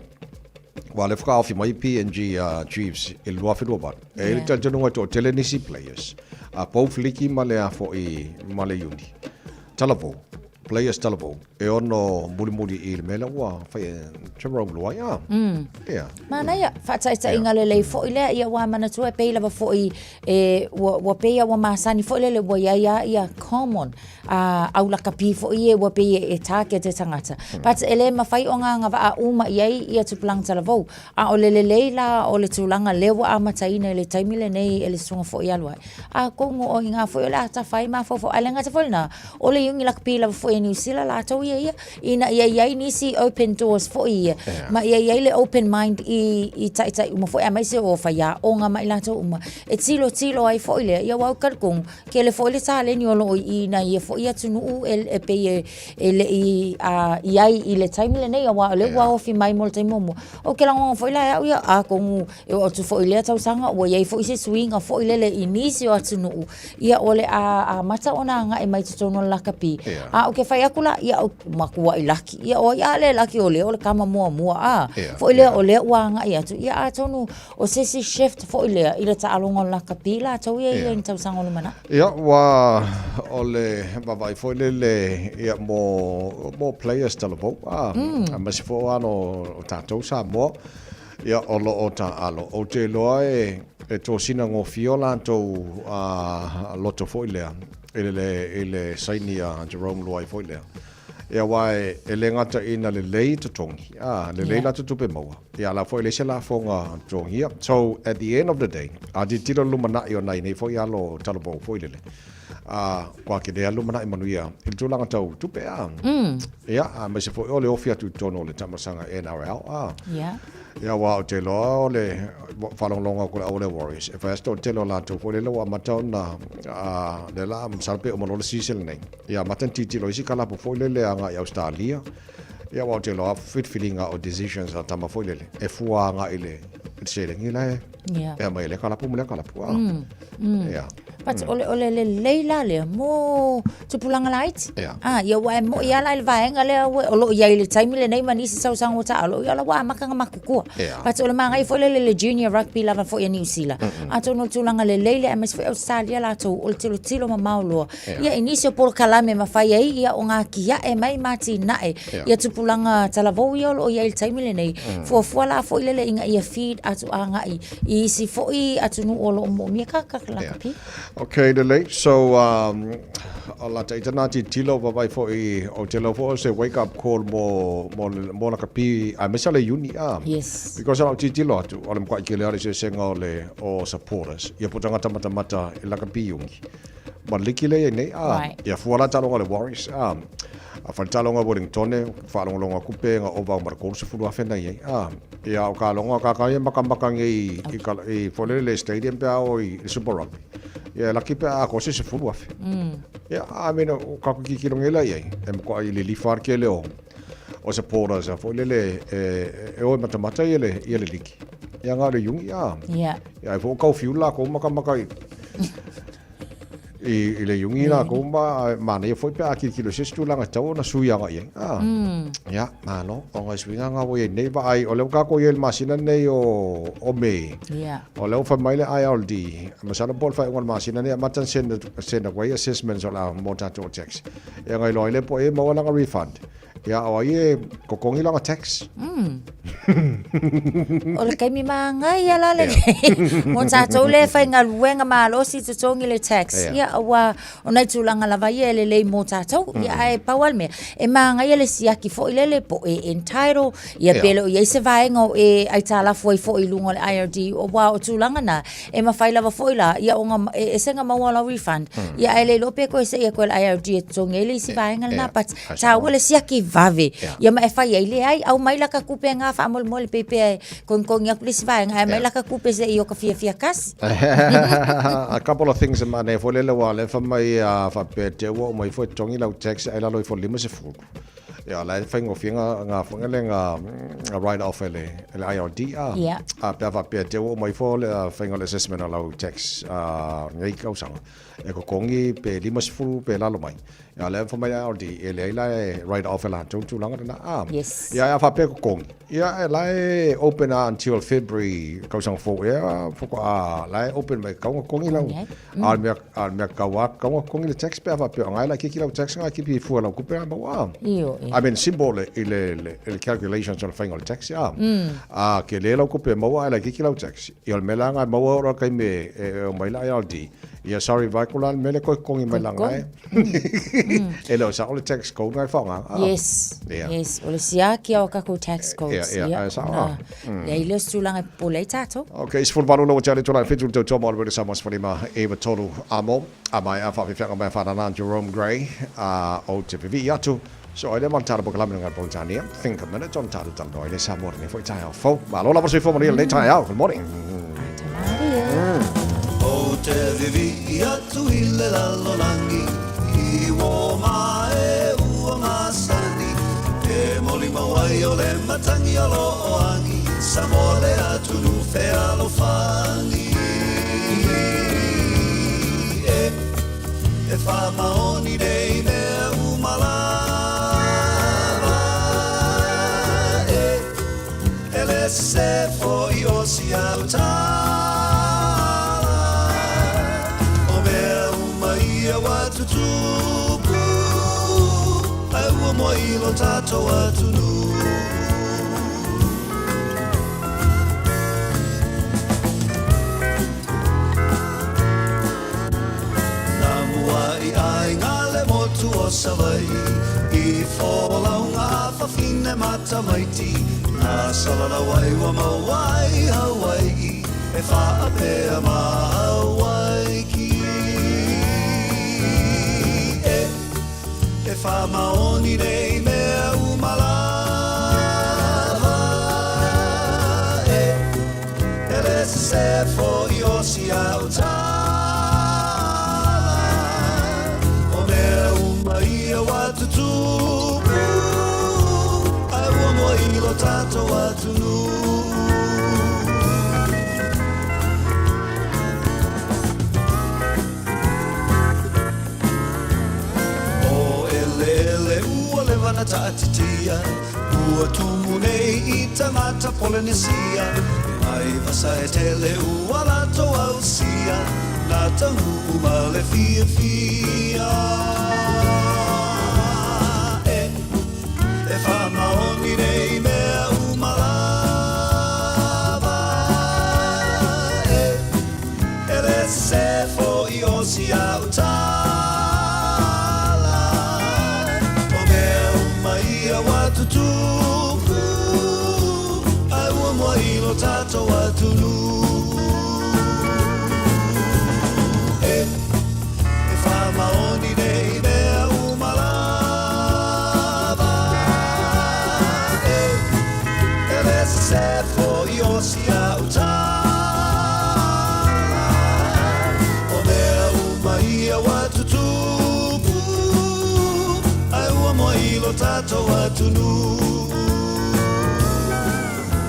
Aua lea faatoa ofi mai PNG Chiefs i le 2028. E i ai le talitonuga e toatele nisi players a both liki ma le a foi ma le uni. Talavou, players talavou e ono mulimuli i le mea lea ua fai e Jerome Luai. Ah. Yeah. Manaia, faataitaiga lelei foi lea, ia ua manatua e pei lava foi e ua, ua pei a ua masani foi lele ua iai a ia common a au lakapi foi e ua pei e target e tagata. But e le mafai ona agavaa uma i ai ia tupulaga talavou. A o le lelei la o le tulaga lea ua amataina i le taimi lenei e le susuga foi alu ai. Atonu o i ina foi o le a tafa ai mafaufau. Ae le gata foi lena, o le iuni lakapi lava foi a Niu Sila latou ia ia, ina ia i ai nisi open doors foi ia, ma ia i ai le open mind i, i taitai uma foi, aemaise o faiaoga ma i latou uma, e tilotilo ai foi lea, ia aua ou te talitonu, Tele foi le taleni o lo o i i nai ia foi atunuu e, e pei e, e le i a, i ai i le taimi lenei, aua o lea ua ofi mai mo le taimi muamua. Ou te lagona foi la e au ia, atonu e oo atu foi i lea tausaga ua i ai foi se suiga foi lele i nisi o atunuu, ia o le a amata ona agai mai totonu o le lakapi. A ou te fai atu la, ia o matua'i laki, ia o ai a le laki o lea o le tama muamua a, foi lea o lea ua agai atu, ia atonu o se isi shift foi lea i le taaloga o le lakapi latou ia ia i ni tausaga o lumanai. Ia, ua o le vaavaai foi lele ia mo mo players talavou a, aemaise foi o alo o tatou Samoa. Ia, o lo o taaalo. Ou te iloa e, e tosina gofie o latou a, loto foi lea i le, i le saini a Jarome Luai foi lea. Ia, aua e, e le gata ina lelei totogi, a, lelei latou tupe maua. Ia, a la foi e leai se lafoga totogia. So, at the end of the day, a tilotilo le lumanai o nai nei foi alo talavou foi lele, a, ua tele lava le lumanai manuia i le tulaga tau tupe, a. Ia, aemaise foi o le ofi atu i totonu o le taamasaga NRL, a. Ia. Ia, aua ou te iloa o le faalogologo atu i le au o le Warriors, e fai lava si toatele o latou foi lele ua amata ona, a, lea la, masalo pe uma loa le season lenei, ia amata ona tilotilo i isi kalapu foi lele agai i Ausetalia. Ia, aua ou te iloa filifiliga o decisions a tama foi lele, e fua agai i le seleni la e Ia. e aumai e lea kalapu ma lea kalapu, a. Ia. But o le lelei la lea mo tupulaga laiti. Yeah. Ah, ia ua e mo'i lava la i le vaega lea ua, o lo o i ai i le taimi lenei ma nisi tausaga ua taalo, ia o la ua amata ona matutua. Yeah. But o le manaia foi lele i le junior rugby lava foi a Niu Sila. Atonu o le tulaga lelei lea aemaise foi Ausetalia latou o le tilotilo mamao loa. Yeah. Ia i nisi o polokalame e mafai ai ia ona atia'e mai ma atinae Yeah. ia tupulaga talavou ia o lo o i ai i le taimi lenei. Fuafua la foi lele ina ia feed atu agai I isi foi atunuu o lo o moomia ka ka lakapi. Okay, lelei. So, o la taita nā tilotilo vaavaai foi, ou te iloa foi o se wake up call mo, mo, mo lakapi, aemaise le Iuni, a. Yes. Because o lau tilotilo atu, o le matuai tele lava o le eseesega o le, o supporters, ia po o tagata matamata i lakapi Iuni. Ma le liki lea i ai nei, a. Right. Ia fua la taaloga a le Warriors, a. A fai le taaloga a Wellingtone, faalogologo atu pe na ova ma le 30,000 na i ai, a. Ia, o ka logo ka ka ia makamaka nei i ka i foi lele le stadium pe a o i le Super Rugby. Ia, e laki pe a ko se 10,000. Ia, I mean, o ka ku kikilo ngela i ai. E matua i lilifa le kele o o supporters a foi lele e e o e matamata ia le ia le liki. Ia nga o le iungi a. Ia. Ia, ai foi o kau fiu lakou makamaka i i le iugi lakou ma manaia foi pe a tilotilo i se isi tulaga e tatau ona sui agai i ai. A, ia, malo, o ngai suiga na ua i ai nei vaai, o lea ua tatou i ai i le masina lenei o Me, o lea ua fai mai le IRD, masalo po o le faaiuga o le masina lenei e amata ona send atu ai assessments o le a mo tatou tax. Ia ona iloa ai lea po o ai e maua lana refund. Ia, o ai e totogi lana tax? O le taimi māngai la lenei mo tatou lea e faigaluega malosi totogi le tax. Ia, aua o nai tulaga lava ia e lelei mo tatou. Ia, ae pau lava le mea, e māngaia le siaki foi lele po o e entitle, ia pe le o i ai se vaega o e aitalafu ai foi i luga o le IRD, aua o tulaga na, E mafai lava foi la, ia ona e ese ona maua lau refund. Ia ae le iloa pe toe se'i atu e le IRD e totogi ai le isi vaega lena, but taua le siaki vave. Ia ma e fai ai, leai, aumai laka tupe nga faamolemole pei pea e togitogi atu le isi vaega, ae aumai laka tupe se'i o ka fiafia kasi. A couple of things e manaia foi lele aua o lea e fai mai a faapea te ua uma ifo e totogi lau tax ae lalo ifo i le 50. Ia, la e faigofie nga foi le nga write off e le e le IRD a. Yeah. A pe a faapea te ua uma ifo le faiga o le assessment o lau tax a nei tausaga. E totogi pe 50 pe lalo mai. Ia lea fai mai le IRD e leai la e write off e latou le tulaga lena a. Yes. Ia a faapea e totogi. Ia e la e open a until February tausaga fou ea faatoa la e open mai kau ona totogi lau. A o le mea, a o le mea kau a kau ona totogi le tax pe a faapea o ngai laitiiti lau tax ngai kipi fua lau tupe a maua a. Ioe. I mean simple le, i le, le, le calculations o le faiga o le tax a. A tele lau tupe e maua ae laitiiti lau tax. Ia o le mea la ngai maua o le taimi e, e omai le IRD. Ia sorry vai ko la le mea lea koe totogi mai langa e. E le o sao le tax code ngai faaaoga. A. Yes. Ia. Yes. O le siaki o takou tax codes. Ia, ia, ae sao a. Leai lea o se tulaga e popole ai tatou. Ok, 18 lau atiale tulaga 7 le tautoa mo le Radio Samoa 15 e 3 amo. A mai a whaawhiwhianga mai a whanana Jerome Gray a o te vivii atu. So ai le man tara pokalame ngai Politania. Think a minute on tara tara noi le Samoa ne foi tai au fau. Malo lava soifua manuia lenei taeao. Good morning. O te vivii atu i le lalolagi i ua mae ua masani e molimau ai o le matangi o lo o agi Samoa le atunuu fealofani e e faamaoni nei mea uma la. le sese foʻi o si au tala. O mea uma ia ua tutupu, Ae ua moa i lo tatou atunuu. Na muaʻi aiga le motu o Savaii i folauga a fafine ma tamaiti na salalau ai ua maua ai Hawaiʻi e faapea ma Hawaiki e e faamaoni nei mea uma lava e e le sese foʻi o si au tala. O mea uma ia ua tutupu, Ae ua moa i lo tatou atunuu. O eleele ua leva na taatitia, Ua tumu nei i tagata Polenesia, E mai vasa e tele ua latou ausia, Na taunuu ma le fiafia. E, e faamaoni nei mea uma lava e, e le sese foʻi o si au tala. O mea uma ia ua tutupu, Ae ua moa i lo tatou atunuu. E, e faamaoni nei mea uma lava e, e le sese foʻi o si au tala. O mea uma ia ua tutupu, Ae ua moa i lo tatou atunuu.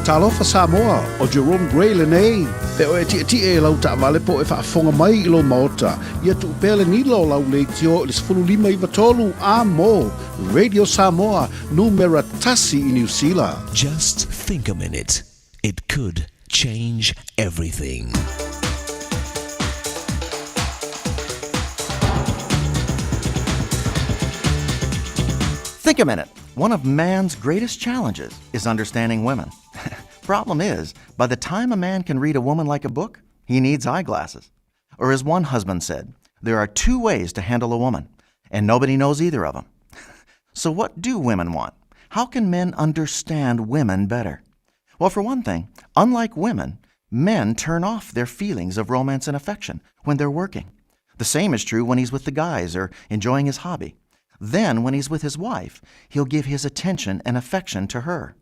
Talofa Samoa, ʻo Jerome Gray lenei. Pe oe e tietie i lau taavale po o e faafofoga mai i lou maota, ia tuu pea le nila o lau leitio i le 15 9 3 a mo Radio Samoa, numera tasi i Niu Sila. Just think a minute. It could change everything. Think a minute. One of man's greatest challenges is understanding women. Problem is, by the time a man can read a woman like a book, he needs eyeglasses. Or as one husband said, there are two ways to handle a woman, and nobody knows either of them. So, what do women want? How can men understand women better? Well, for one thing, unlike women, men turn off their feelings of romance and affection when they're working. The same is true when he's with the guys or enjoying his hobby. Then, when he's with his wife, he'll give his attention and affection to her.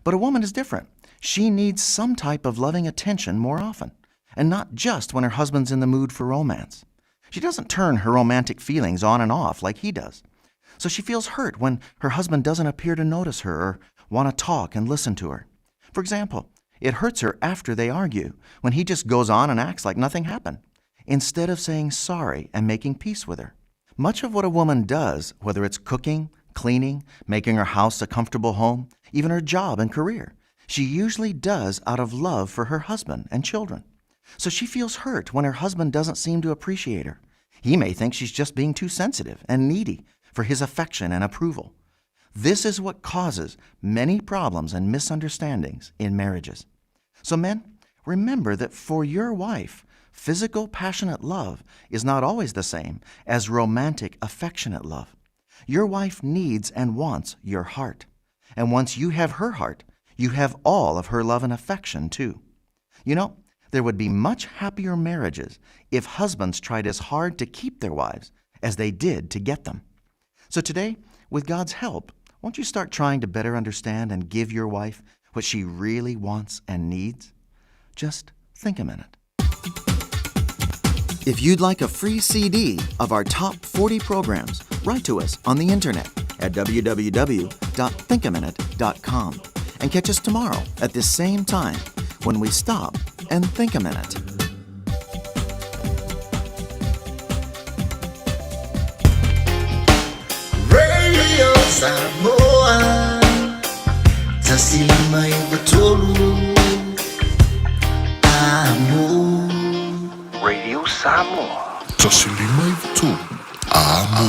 But a woman is different. She needs some type of loving attention more often, and not just when her husband's in the mood for romance. She doesn't turn her romantic feelings on and off like he does. So she feels hurt when her husband doesn't appear to notice her or want to talk and listen to her. For example, it hurts her after they argue, when he just goes on and acts like nothing happened, instead of saying sorry and making peace with her. Much of what a woman does, whether it's cooking, cleaning, making her house a comfortable home, even her job and career, she usually does out of love for her husband and children. So she feels hurt when her husband doesn't seem to appreciate her. He may think she's just being too sensitive and needy for his affection and approval. This is what causes many problems and misunderstandings in marriages. So, men, remember that for your wife, physical, passionate love is not always the same as romantic, affectionate love. Your wife needs and wants your heart. And once you have her heart, you have all of her love and affection too. You know, there would be much happier marriages if husbands tried as hard to keep their wives as they did to get them. So today, with God's help, won't you start trying to better understand and give your wife what she really wants and needs? Just think a minute. If you'd like a free CD of our top 40 programs, write to us on the internet at www.thinkaminute.com and catch us tomorrow at this same time when we stop and think a minute. Radio Samoa. 1 5 9 3 Amo. Radio Samoa. 1 5 9 3 Amo.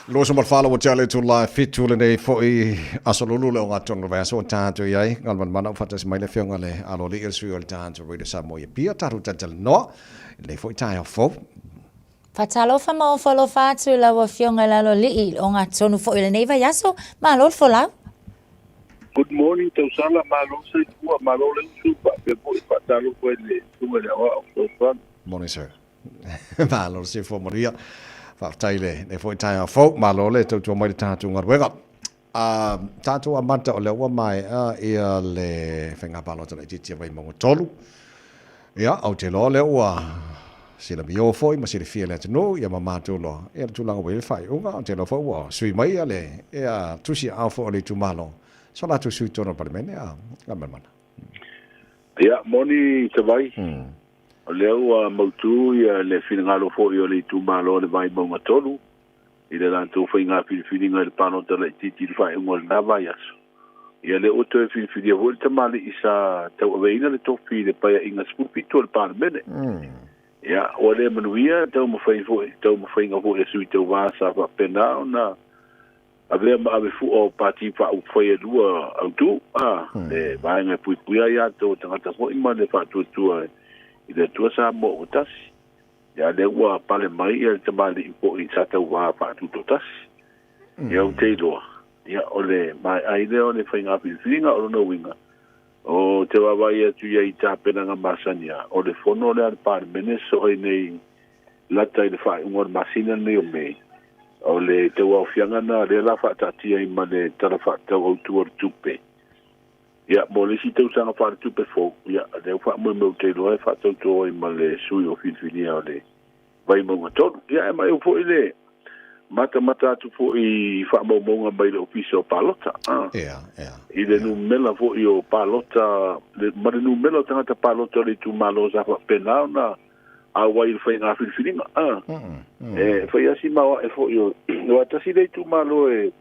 24 ua tea le itula e 7 lenei fo'i aso lulu le ogatotonu o le vaiaso ua tatou i ai. Galumalemana ua faatasi mai le Afioga i le Aloalii o le Sui o le tatou Radio Samoa i Apia, tatou talatalanoa i lenei fo'i taeao fou. Faatalofa ma ofo alofa atu i lau Afioga i le Aloalii i le ogatotonu fo'i o lenei vaiaso. Malo le folau. Good morning Tausala, malo le soifua, malo le usu, faapea foi faatalofa i le Susuga i le Aoao Fesoasoani. Morning sir. Malo le soifua manuia. Faafetai i lenei foi taeao fou. Malo le tautua mai i le tatou galuega. Tatou amata o lea ua maea ia le faiga palota laitiiti a Vaimauga 3. Ia, ou te iloa o lea ua silamio foi ma silafia e le atunuu ia ma matou loa ia le tulaga ua i ai le faaiuga. Ou te iloa foi ua sui mai ia le ia tusi aao foi o le itumalo so latou sui i totonu o le Palemene a Galumalemana. Ia, moni Tavai, o lea ua mautu ia le finagalo foi o le itumalo o le Vaimauga 3 i le latou faiga filifiliga i le palota laitiiti i le faaiuga o lena vaiaso. Ia lea ua toe filifilia foi le tamalii sa tauaveina le tofi i le Paeaiga 17 o le Palemene. Ia, ua le manuia taumafai foi, taumafaiga foi a sui tauva sa faapena ona avea ma ave fua o Pati Faaupufai e lua autu, a, le vaega e puipuia ai atou tagata foi ma le faatuatua i le Atua Samoa ua tasi. Ia lea ua pale mai ia le tamalii foi sa tauva faatutoatasi. Ia ou te iloa, ia o le maea ai lea o le faiga filifiliga, o lona uiga, o te vaavaai atu ia i tapenaga masani a, o le fono lea a le Palemene sosoo ai nei lata i le faaiuga o le masina lenei o Me, o le tauaofiaga na lea la faataatia ai ma le Tala Faatatau Autu o le Tupe. Ia, mo le isi tausaga faaletupe fou, ia, lea ua faamoemoe ou te iloa e faatauto ai ma le sui o filifilia o le Vaimauga 3. Ia, e maiau foi le matamata atu foi i faamaumauga mai le Ofisa o Palota, a, i le numera foi o palota, ma le numera o tagata palota o le itumalo sa faapena ona auai i le faiga filifiliga, a. E fai lava si maoae foi o, aua tasi le itumalo e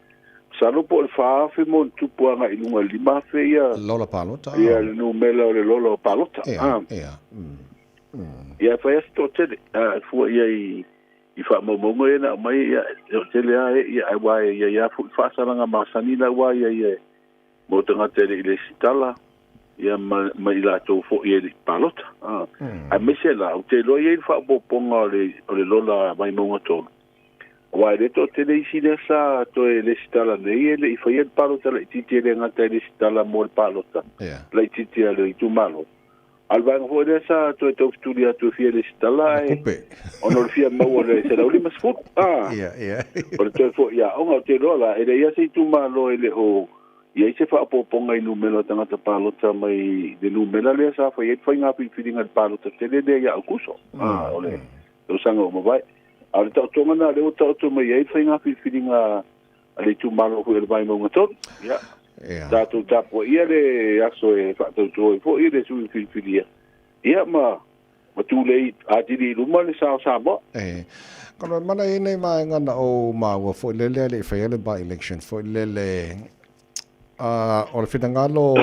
Masalo po o le 4,000 ma ona tupu agai i luga i le 5,000 ia Lola palota. Ia le numera o le lola o palota. Ia, ia. Ia e fai lava si toatele. A fua i ai i faamaumauga ia na aumai, ia e toatele lava e, ia aua e i ai lava foi faasalaga masani la ua i ai e mo tagata e le i lesitala, ia ma, ma i latou foi e le i palota. Aemaise la, ou te iloa e i ai le faaopoopoga o le, o le lola Vaimauga 3, Aua e le toatele isi lea sa toe lesitala nei e le i faia le palota laitiiti e le gata e lesitala mo le palota laitiiti a le itumalo. A o le vaega foi lea sa toe taufetuli atu e fia lesitala ae ona o le fia maua o le 150. A, o le toe foi aoga. Ou te iloa la, e leai lava se itumalo e le o i ai se faaopoopoga i numera o tagata palota mai le numera lea sa fai ai le faiga filifiliga i le palota tele lea ia Aokuso, a, o le tausaga ua mavae. A o le taotoga lena lea ua taoto mai ai le faiga filifiliga a le itumalo foi o le Vaimauga 3. Ia, tatou tapuaia le aso e faatauto ai foi le sui filifilia, ia ma ma tulei atili i luma le sa o Samoa. E. Kono mana i nei vaega na ou maua foi lele a le i faia le by-election foi lele a o le finagalo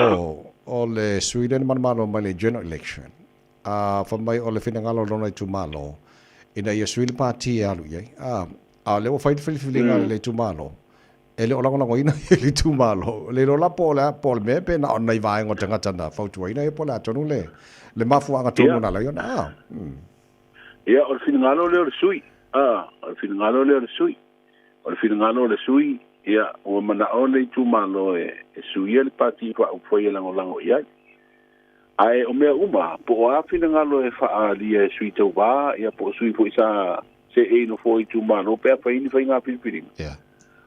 o le sui lea na manumalo mai le general election A fai mai o le finagalo o lona itumalo ina ia sui le pati e alu i ai. A, a o lea ua fai le filifiliga a le itumalo, e le o lagolagoina ia le itumalo. Le iloa la po o le a, po o le mea pe na o nai vaega o tagata na fautuaina ia po o le a tonu le, le mafuaaga tonu na ala ai ona. A, mm. Ia, o le finagalo lea o le sui. A, o le finagalo lea o le sui. O le finagalo o le sui, ia, ua manao le itumalo e, e suia le pati faaupufai e lagolago i ai. Ae o mea uma, po o a finagalo e faaalia e sui tauva, ia po o sui foi sa seei nofoa itumalo pe a fai ni faiga filifiliga. Yeah.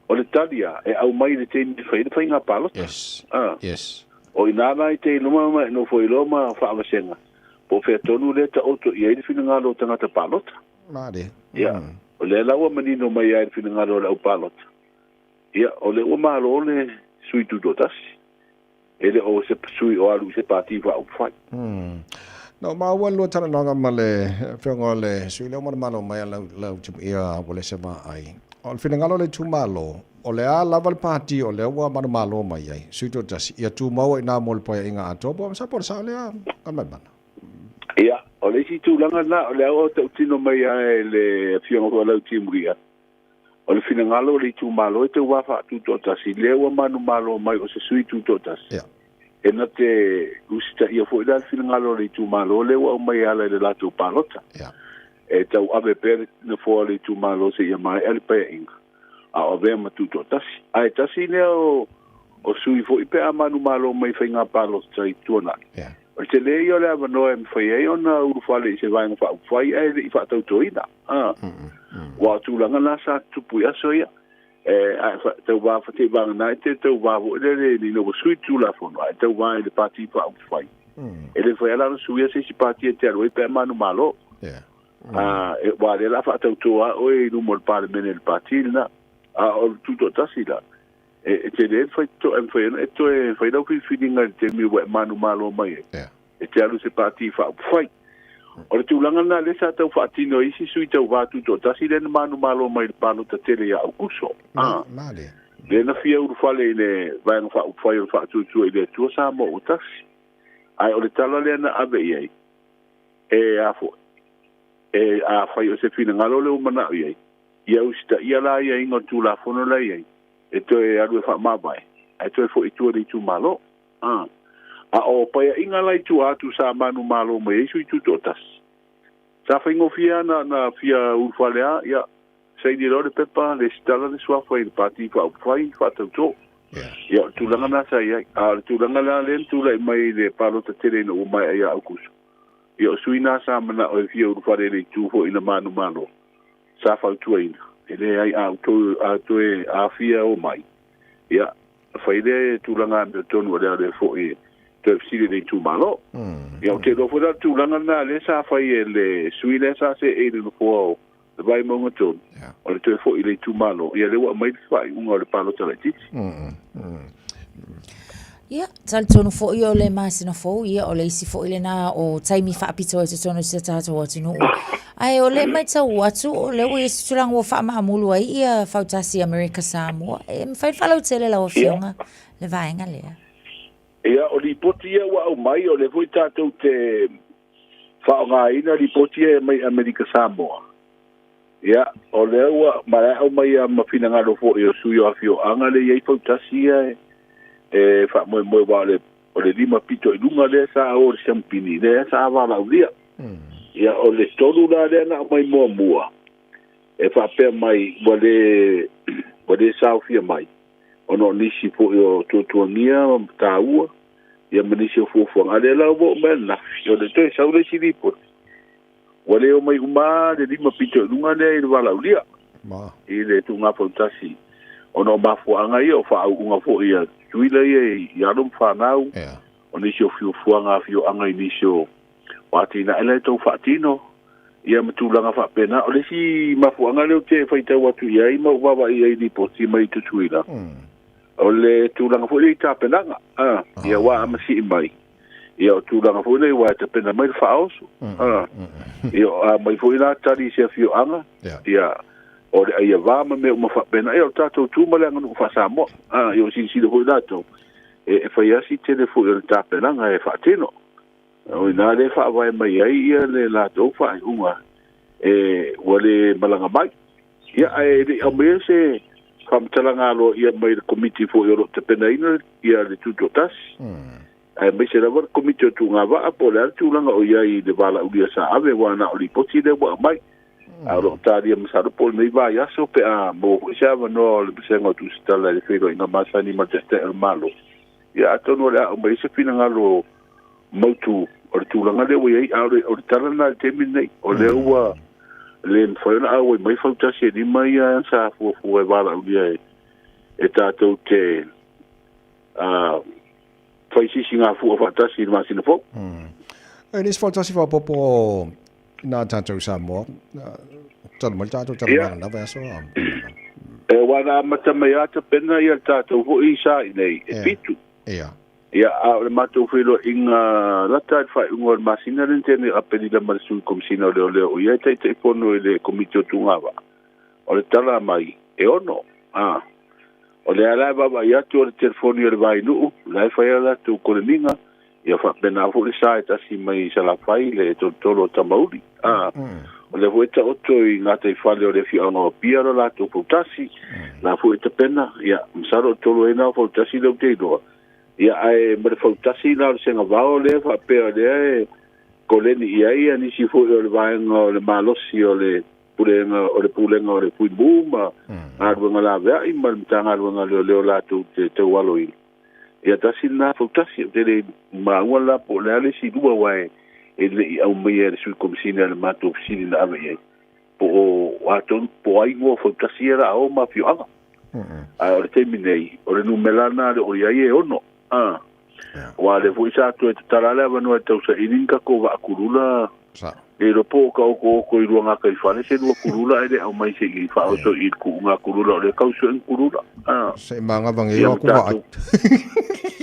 O le tali a, e aumai i le taimi e fai ai le faiga palota. Yes. A. Yes. O ina la i te luma ma e nofo ai loa ma faavasega, po o fea tonu lea taoto i ai le finagalo o tagata palota. Male. Ia. O lea la ua manino mai ai le finagalo o le au palota. Ia, o lea ua malo le sui tutoatasi. E le o se sui o alu i se pati faaupufai. Na maua lua talanoaga ma le afioga o le sui lea ua manumalo mai a lau, lau ia Uelese Vaai. O le finagalo o le itumalo, o le a lava le pati o lea ua manumalo mai ai, sui toatasi, ia tumau ai i ina mo le Paeaiga atoa, po o sa po o le sao lea, Galumalemana? Ia, o le isi tulaga lena, o lea ua tautino mai lava e le Afioga foi o Lautimuia, o le finagalo o le itumalo e tauva faatutoatasi, lea ua manumalo mai o se sui tutoatasi. Ia. E na te usitaia foi la le finagalo o le itumalo lea ua aumai e ala i le latou palota. Ia. E tauave pea le nofoa o le itumalo seia maea le paeaiga, a o avea ma tutoatasi. Ae tasi lea o o sui foi pe a manumalo mai faiga palota i tuanai. Yeah. O le tele ia o le avanoa e mafai ai ona ulufale i se vaega faaupufai ae le i faatautoina. Ah. Ua o tulaga na sa tutupu i aso ia. E, ae tauva fateivagana e te tauva foi lele ina ua sui Tulafono, ae tauva i le pati faaupufai. E le mafai lava la ona suia se isi pati e te alu ai pe a manumalo. Yeah. E, ua lea la faatauto lava oe i luma o le Palemene i le pati lena. A o le tutoatasi la, e tele le faitotoa e mafai ai ona e toe fai lau filifiliga i le taimi ua e manumalo mai ai. Yeah. E te alu i se pati faaupufai. O le tulaga lena lea sa tau faatino e isi sui tauva tutoatasi lea na manumalo mai i le palota tele ia Aukuso. Male. Lea na fia ulufale i le Vaega Faaupufai o le Faatuatua i le Atua Samoa ua Tasi. Ae o le tala lea na ave i ai, e a foi, e afai o se finagalo lea ua manao i ai, ia usitaia la aiaiga o le Tulafono la e i ai, e toe alu e faamavae, ae toe foi i tua i le itumalo. A. A o paeaiga la i tua atu sa manumalo mai ai sui tutoatasi. Sa faigofie lava na fia ulufale lava, ia, saini loa le pepa, lesitala le suafa i le Pati Faaupufai, faatautō. Ia, o le tulaga lena sa i ai. A o le tulaga la lea na tulai mai i le palota tele ina ua maea ia Aukuso, ia o sui na sa manao e fia ulufale i le itu foi na manumalo, sa fautuaina, e leai a outou a toe afia omai, ia, fai lea tulaga amiotonu o le a le foi toe fesili i le itumalo. Ia, ou te iloa foi la le tulaga lena lea sa fai e le sui lea sa seei i le nofoa o le Vaimauga 3, o le toe foi i le itumalo, ia lea ua aumai le faaiuga o le palota laitiiti. Ia, talitonu foi o le masina fou, ia o le isi foi lena o taimi faapitoa i totonu o si o tatou atunuu. Ae o le matau atu, o lea ua i ai se tulaga ua faamaamulu ai ia Fautasi Amerika Samoa. E mafai ona faalautele lau Afioga le vaega lea. Ia, o lipoti ia ua aumai, o lea foi tatou te faaaogaina lipoti ia mai Amerika Samoa. Ia, o lea ua ma aumai lava ma finagalo foi o sui o afioaga lea e i ai Fautasi ia e faamoemoe aua o le lima pito i luga lea sa o i le siamupini, lea sa valaaulia. Ia, o le tolu la lea na aumai muamua, e faapea mai ua le saofia mai ona o nisi foi o tuatuagia taua, ia ma nisi o fuafuaga. A o lea la ua oo mai ananafi, o le toe sau le isi lipoti, ua le omai uma le lima pito i luga lea i le valaaulia i le tuuga fautasi, ona o mafuaaga ia o faaauuga foi a Tutuila ia i alo ma fanau, o nisi o fuafuaga afioaga i nisi o atinae la e tau faatino, ia ma tulaga faapena. O le isi mafuaaga lea ou te faitau atu i ai ma ou vaavaai i ai i lipoti mai Tutuila, o le tulaga foi lea i tapenaga, ia ua amasii mai, ia o tulaga foi lea ua e tapena mai le faaoso, ia a mai foi la tali i se afioaga, ia o le aiava ma mea uma faapena, ia o le tatou tu ma le aganuu faa-Samoa, ia o silasila foi latou, e fai lava si tele foi o le tapenaga e faatino. O i ina lea e faavae mai ai ia le latou faaiuga e ua le malaga mai. Ia, ae le i aumaia se faamatalaga aloaia mai le Komiti foi o lo o tapenaina ia le Tutoatasi, aemaise lava le Komiti o Tugavaa po o le a le tulaga o i ai i le valaaulia sa ave, aua na o lipoti lea ua aumai. A o lo o talia masalo po o lenei vaiaso pe a maua foi se avanoa o le Vasega o Tusitala i le feiloaiga masani ma le Taitai o le Malo. Ia, atonu o le a aumai se finagalo mautu o le tulaga lea ua i ai, a o le tala lena i le taimi lenei, o lea ua le mafai ona auai mai fautasi e lima ia sa fuafua e valaaulia e tatou te fai sisigafua faatasi i le masina fou. E le isi fautasi faaopoopo nā tātou Samoa, talu mai le tātou talanoaga lena vaiaso. E aua na amata mai lava tapena ia le tātou foi sa i nei, e 7. Ia. Ia, a o le matou feiloaiga lata i le faaiuga o le masina lea na tea nei o Aperila ma le Sui Komisina o Leoleo o ia e Taitaifono i le Komiti o Tugavaa, o le tala mai, E 6. A. O le ala e vaavaai atu o le telefoni o le Vainuu, la e fai a latou koleniga, ia faapena foi le sa e tasi mai Salafai le tolotolo o Tamauli. A. O lea foi e taoto i gataifale o le afioaga o Apia lo latou fautasi, la foi e tapena, ia, masalo o tolu ai na o fautasi lea ou te iloa. Ia, ae ma le fautasi la o le segavao lea faapea lea e koleni i ai ia nisi foi o le vaega o le malosi o le pulega o le pulega o le Fuimu ma galuega laveai ma le Matagaluega o Leoleo latou te taualoina. Ia tasi lena fautasi, ou te le maua la po o le a le isi lua aua e le i aumaia e le Sui Komesina i le matou fesili na ave i ai, po o atonu po o ai igoa o fautasi ia la a o ma afioaga. Ae o le taimi nei, o le numera lena le o i ai e 6. A. Aua o lea foi sa toe tatala le avanoa e tausaili ni tatou vaa kulula. Le iloa po o ka okooko i luagataifale se lua kulula ae le aumai se i faaoso i le kuuga kulula o lea tau sue ni kulula. A. Se i magavageo Ia ma aku vaai. tatou.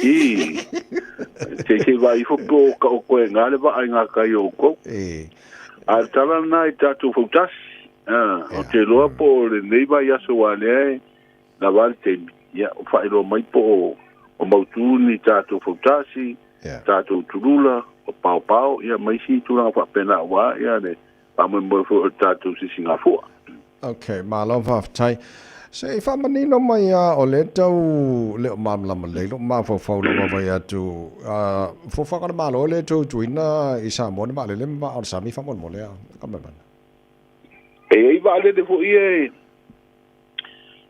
I. Se i vaai ifo po o ka oko e ngā le vaa i ngā kai o oukou. A o le tala lena i tatou fautasi. A, o te iloa po o lenei vaiaso aua lea e lava le taimi, ia, o faailoa mai po o mautu ni tatou fautasi, tatou tulula, o paopao, ia, ma isi tulaga faapena aua ia le faamoemoe foi o le tatou sisigafua. Ok, malo faafetai. Se i faamanino mai lava, o lea tau le o malamalama lelei lou mafaufau i lou vaavaai atu, fuafuaga a le Malo lea e toe utuina i Samoa ni vaalele ma vaa o le sami faamolemole lava. Ka mai mana. E i ai vaalele foi ia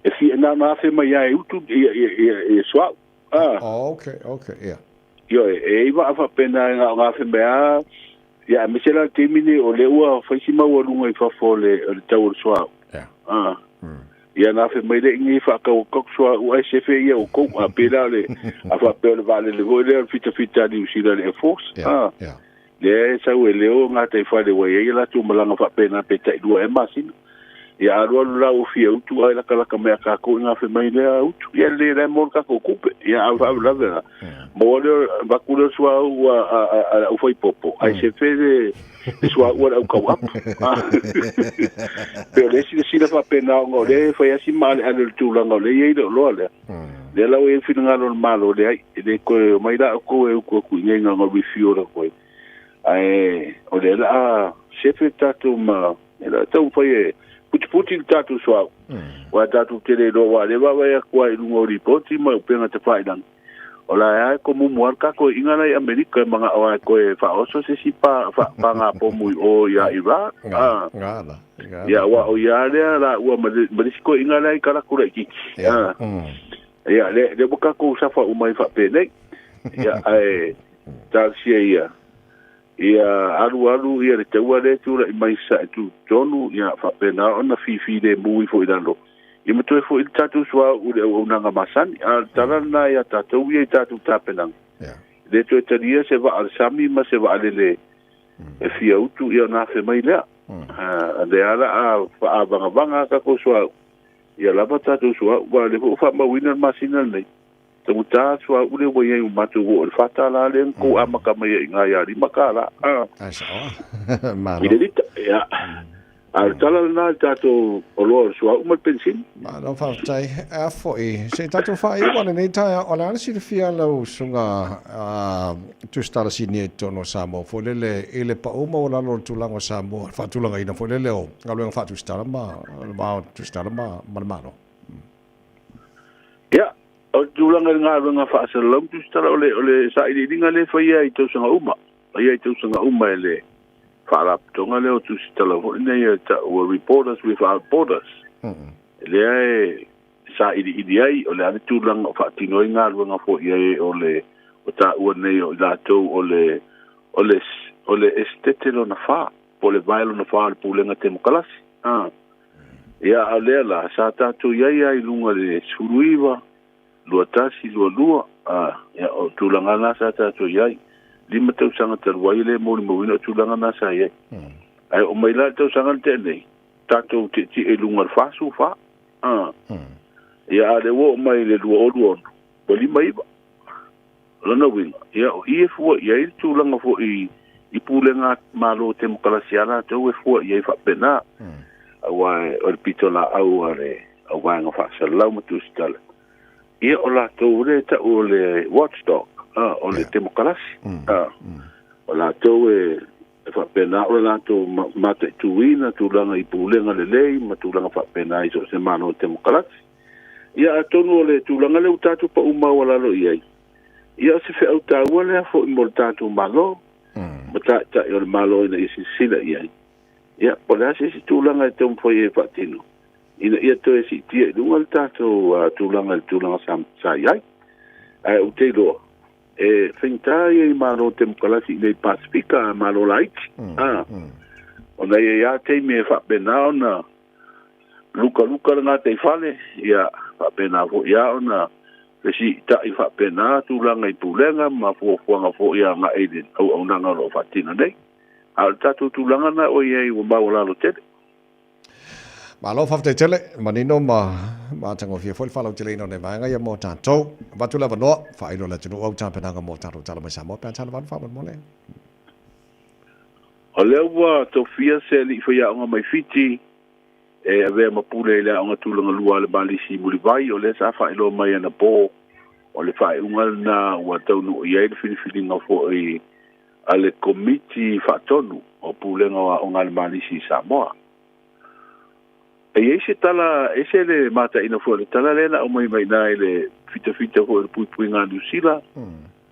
e fia na ona afe mai lava e utu ia suauu. Ah. Oh, okay, okay, yeah. Ioe, e i ai vaa faapena e na ona afe mai lava, ia aemaise la le taimi lenei o lea ua fai si maualuga i fafo o le tau o le suauu. Yeah. Ah. Ia na afe mai lea i nei faatau atu atu suauu ae sefe ia outou. A pei la o le, a faapea o le vaalele foi lea o le fitafita a Niu Sila le Air Force. Yeah, Ah. yeah. Lea e sau e leo gataifale ua i ai a latou malaga faapena pe tai 2 ea masina. Ia alu alu la ua fia utu ae lakalaka mai a tatou i gafe mai lea utu. Ia lelei la e maua le tatou tupe. Ia a o le faalavelave la, maua lea, avatu lea o le suauu a le aufaipopo, ae sefe le suauu a le autauapu. Pei o lea e silasila faapena ona o lea e fai lava si maaleale o le tulaga o lea e i ai le oloa lea. Lea la ua i ai le finagalo o le Malo, leai, e le toe omai la outou e utu atu i inei na ona refuel atu ai. Ae o lea o le a sefe tatou ma, e le o taumafai e putiputi le tatou suauu. Aua tatou te le iloa, aua o lea e vaavaai atu lava i luga o lipoti ma upega tafailagi, o la e lava e komumu lava le tatou iiga la i Amerika e manao lava e toe faaoso se isi paga pomu i o ia Iran. Ia, aua o ia lea laua ma le isi toeaiina la e i Kalaku laitiiti. Ia, lea ua tatou safa uma ai faapenei. Ia, ae talosia ia, ia alu alu ia le taua lea e tulai mai sae tutotonu, ia faapena ona fifilemu ifo i lalo, ia ma toe foi le tatou suauu i le auaunaga masani. A o le tala lena ia tatou ia i tatou tapenaga, e le toe talia se vaa o le sami ma se vaalele e fia utu, ia ona afe mai lea. A lea la a faavagavaga a tatou suauu, ia lava tatou suauu, aua o lea foi ua faamauina le masina lenei, taugata suauu lea ua i ai ua matou oo i le $4 lea na tou amata mai ai i ina ia $5 Ai sao a. Malo. I le lita. Ia. A o le tala lena i le tatou oloa o le suauu ma le penisini. Malo faafetai. A foi, se i tatou faaiu lenei taeao, o le a le silafia lau susuga Tusitala Sinia i totonu o Samoa foi lele i le pau maualalo o le tulaga o Samoa, le faatulagaina foi lele o galuega faatusitala ma le va o tusitala ma le Malo. Ia, o le tulaga i le galuega faasalalau ma tusitala, o le sailiiliga lea e faia i tausaga uma, faia i tausaga uma e le faalapotopotoga lea o tusitala foi nei e taua Reporters Without Borders. Lea e sailiili ai o le a le tulaga o faatino ai galuega foi ai o le o taua nei o i latou o le o le o le esetete lona fa, po o le vae lona fa o le Pulega Temokalasi. Ia, a o lea la, sa tatou i ai lava i luga i le 19, 21, 22, ā, ia, o tulaga na sa tatou i ai. 5 tausaga talu ai e le molimauina o tulaga na sa i ai. Ae oo mai la i le tausaga na tea nei, tatou tietie i luga o le 44, ā, ia, a o lea ua oo mai i le 2026, ua 59. O lona uiga, ia, o i e fua i ai le tulaga foi i pulega Malo temokalasi a latou e fua i ai faapena, aua o le pitolaau a le. Au Vaega Faasalalau ma Tusitala, ia o latou lea e tau o le watchdog, a, o le temokalasi, a, o latou e e faapena o le latou mataituina tulaga i pulega lelei ma tulaga faapena i so o se Malo temokalasi. Ia atonu o le tulaga lea ua tatou pau maualalo i ai, ia o se feau taua lea foi mo le tatou Malo ma taitai o le Malo ina ia silasila i ai. Ia, po o le a se isi tulaga e taumafai ai e faatino ina ia toe siitia i luga le tatou tulaga i le tulaga sa, sa i ai. Ae ou te iloa, e faigata ia i Malo Temokalasi i nei Pasifika, a Malo laiti. A, ona e i ai lava taimi e faapena ona lukaluka le gataifale, ia faapena foi lava ona fesiitai faapena tulaga i pulega ma fuafuaga foi agai i le auaunaga o lo o faatino nei. A o le tatou tulaga lena ua i ai ua maualalo tele. Malo faafetai tele, manino ma matagofie foi le faalauteleina o nei vaega ia mo tatou. Avatu le avanoa, faailo le atunuu au tapenaga mo tatou tala mai Samoa pe a tala valu faamolemole. O lea ua tofia se alii faiaoga mai Fiti e avea ma pule i le aoga tulaga lua a le Malisi i Mulivai, o lea sa faailoa mai anapo o le faaiuga lena ua taunuu i ai le filifiliga foi a le Komiti Faatonu o Pulega o Aoga a le Malisi i Samoa. E i ai se tala ese le mataina foi o le tala lea na aumai mai i ina i le fitafita foi o le puipuiga a Niu Sila,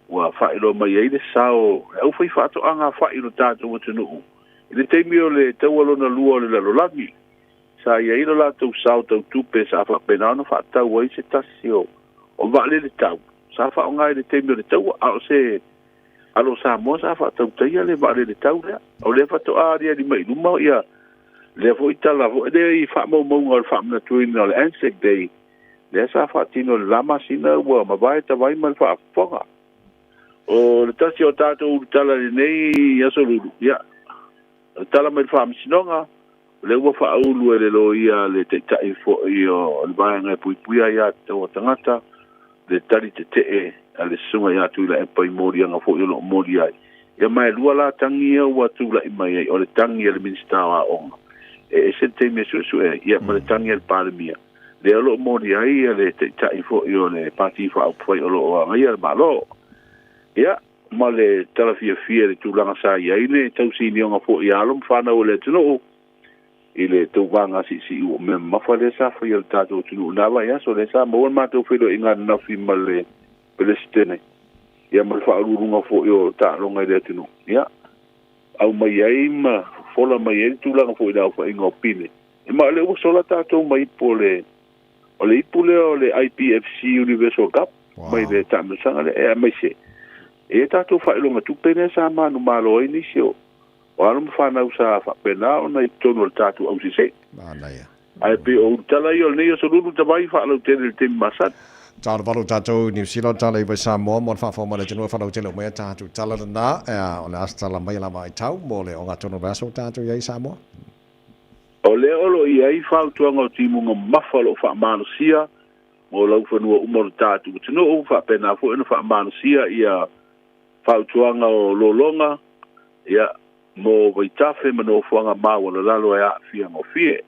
ua faailoa mai ai le sao o le aufaifaatoaga afa'i o le tatou atunuu i le taimi o le taua lona lua o le lalolagi. Sa i ai lo latou sao tau tupe sa faapena ona faatau ai se tasi o vaalele tau sa faaaoga i le taimi o le taua, a o se alo Samoa sa faatautaia le vaalele tau lea. O lea faatoa aliali mai i luma ia lea foi tala foi lea i faamaumauga o le faamanatuina o le Anzac Day, lea sa faatino i le la masina ua mavae tavai ma le faafofoga. O le tasi o tatou ulutala i lenei aso lulu, ia, o le tala mai le Faamasinoga, o lea ua faaulu e le loia le taitai foi o le vaega e puipuia aia tatau a tagata, le tali tetee a le Susuga ia Tuilaepa i moliaga foi o lo o molia ai. Ia ma e lua la tagi ia ua tulai mai ai, o le tagi a le Minisita o Aoga, e ese le taimi e suesue ai, ia ma le tagi a le Palemia, lea o lo o molia ai le taitai foi o le Pati Faaupufai o lo o agaia le Malo. Ia, ma le tala fiafia i le tulaga sa i ai le tausinioga foi a alo ma fanau o le atunuu i le tauvaga siisii ua mea mamafa lea sa faia e le tatou atunuu i lena vaiaso, lea sa maua le matou feiloaiga ananafi ma le Peresetene, ia ma le faauluuluga foi o taaloga i le atunuu, ia aumai ai ma fofola mai ai le tulaga foi i le aofaiga o pine. E ma o lea ua sola tatou ma ipu o le o le ipu lea o le IPFC Universal Cup mai le taamilosaga lea, e aemaise e i ai tatou faailoga tupe lea sa manumalo ai nisi o o alo ma fanau sa faapena ona i totonu o le tatou ausese. Manaia. Ae pei o ulutala ia o lenei aso lulu tavai faalautele i le taimi masani. Talofa tatou i Niu Sila, tala iwa i Samoa mo le faafofoga mai le atunuu e faalautele uma ai a tatou tala lena. O le a se tala mai a la vaitau mo le ogatotonu o le vaiaso ua tatou i ai i Samoa? O lea o lo o i ai fautuaga o timuga mamafa o lo o faamalosia mo laufanua uma o le tatou atunuu, faapena foi ona faamalosia ia fautuaga o lologa ia mo vaitafe ma nofoaga maualalalo e aafia gofie.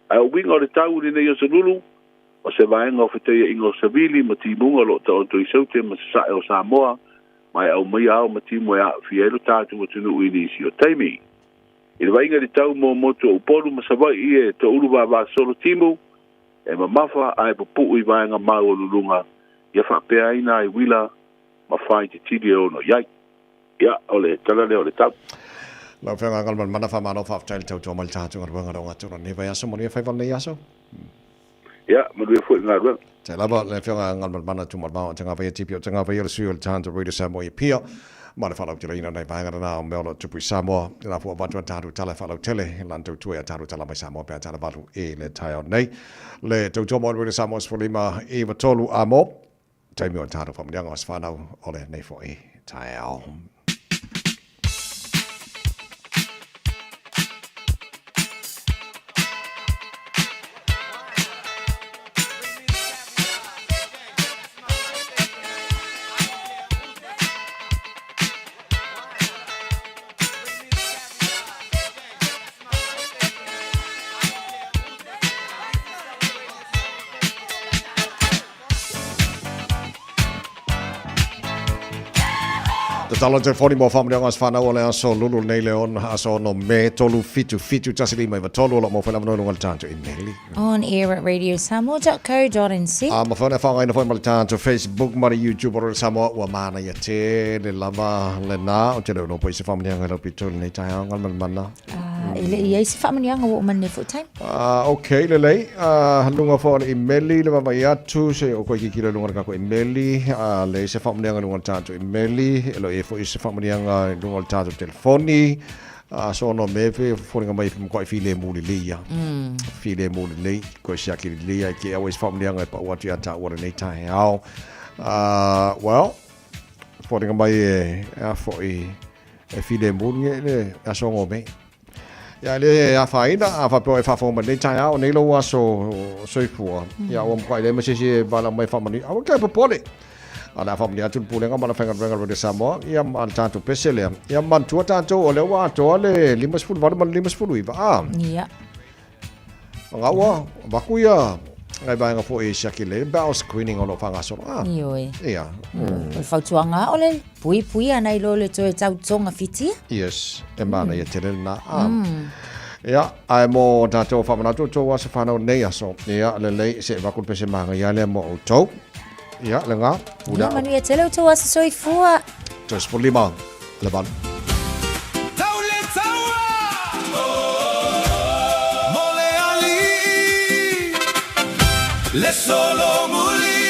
Ae o uiga o le tau i lenei aso lulu, o se vaega o fetaiaiga o savili ma timuga o lo o taoto i Saute ma Sasae o Samoa, ma e aumaia ao ma timu e aafia ai lo tatou atunuu i nisi o taimi. I le vaaiga i le tau mo motu o Upolu ma Savaii e toulu vavasolo timu, e mamafa ae pupuu i vaega maualuluga ia faapea ai nai uila ma fai titili e ono i ai. Ia, o le tala lea o le tau. Lau Afioga Galumalemana, faamalo faafetai le tautua mai le tatou galuega le ogatotonu o lenei vaiaso. Manuia faiva o lenei aso. Ia, manuia foi le galuega. Te lava le Afioga Galumalemana Tuumalevao o Tagavaia Tipi o Tagavaia le sui o le Times of Radio Samoa i Apia ma le faalauteleina o nai vaega lena o mea o lo o tupu i Samoa. I la fua avatu a tatou tala e faalautele i lana tautua i a tatou tala mai Samoa pe a tala valu i le taeao nei. Le tautua mo le Radio Samoa 15 93 a mo taimi o tatou faamanuiaga o se whanau o lenei foi taeao. Tatalo telefoni mo whaamanianga as whanau o le aso lulu nei le ona aso ono me tolu fitu fitu tasi lima iwa tolu o lo mo whaila manoa lunga le tātou imeli. On air at radiosamoa.co.nz. A ma whaona whaongaina foi ma le tātou Facebook ma le YouTube o le Samoa ua mana ia te le lava le nā o te leo no po i se whaamanianga lau pito le nei tai anga le mana. E le i ai se whaamanianga o manne fo time. Ah, ok, lelei. Ah, lunga fo le imeli le vavai atu se o koe kikilo lunga le kako imeli. Ah, le se whaamanianga lunga le tātou imeli. E lo e fo i se whaamanianga lunga le tātou telefoni. Ah, so no me fe fo mai mo koe file mu le leia. File mu le lei koe sia ki le leia ke au se whaamanianga e pa o atu ia tā ua nei tahe ao. Ah, well, fo mai e a fo i e file mu le aso ngo me. Ia le a whaina, a whapeo e whawhao mai nei tai ao, nei lau aso soifua. Ia ua mkwai le masisi e wala mai whamani. Awa kai popole. A la whamani atu le pulenga ma la whainga renga rode Samoa. Ia ma le tātou pese lea. Ia mantua tātou o lea ua atoa le 58 ma le 59. A. Ia. Nga ua, waku ia. Ngai vaenga fo e siaki le bowel screening o lo whangasolo. A. Ioe. Ia. O le fautuanga o le pui pui ana i lo le toe tautonga fitia. Yes, e mana ia te rere nā. A. Ia, ai mo tātou whamanatu tō aso whanau nei aso. Ia, le lei se waku le pese maanga ia lea mo o tau. Ia, le ngā. Ia, manu ia tele o tō aso soifua. Tō sefulu lima, le valu. Tau le taua, mo le alii, le solomuli,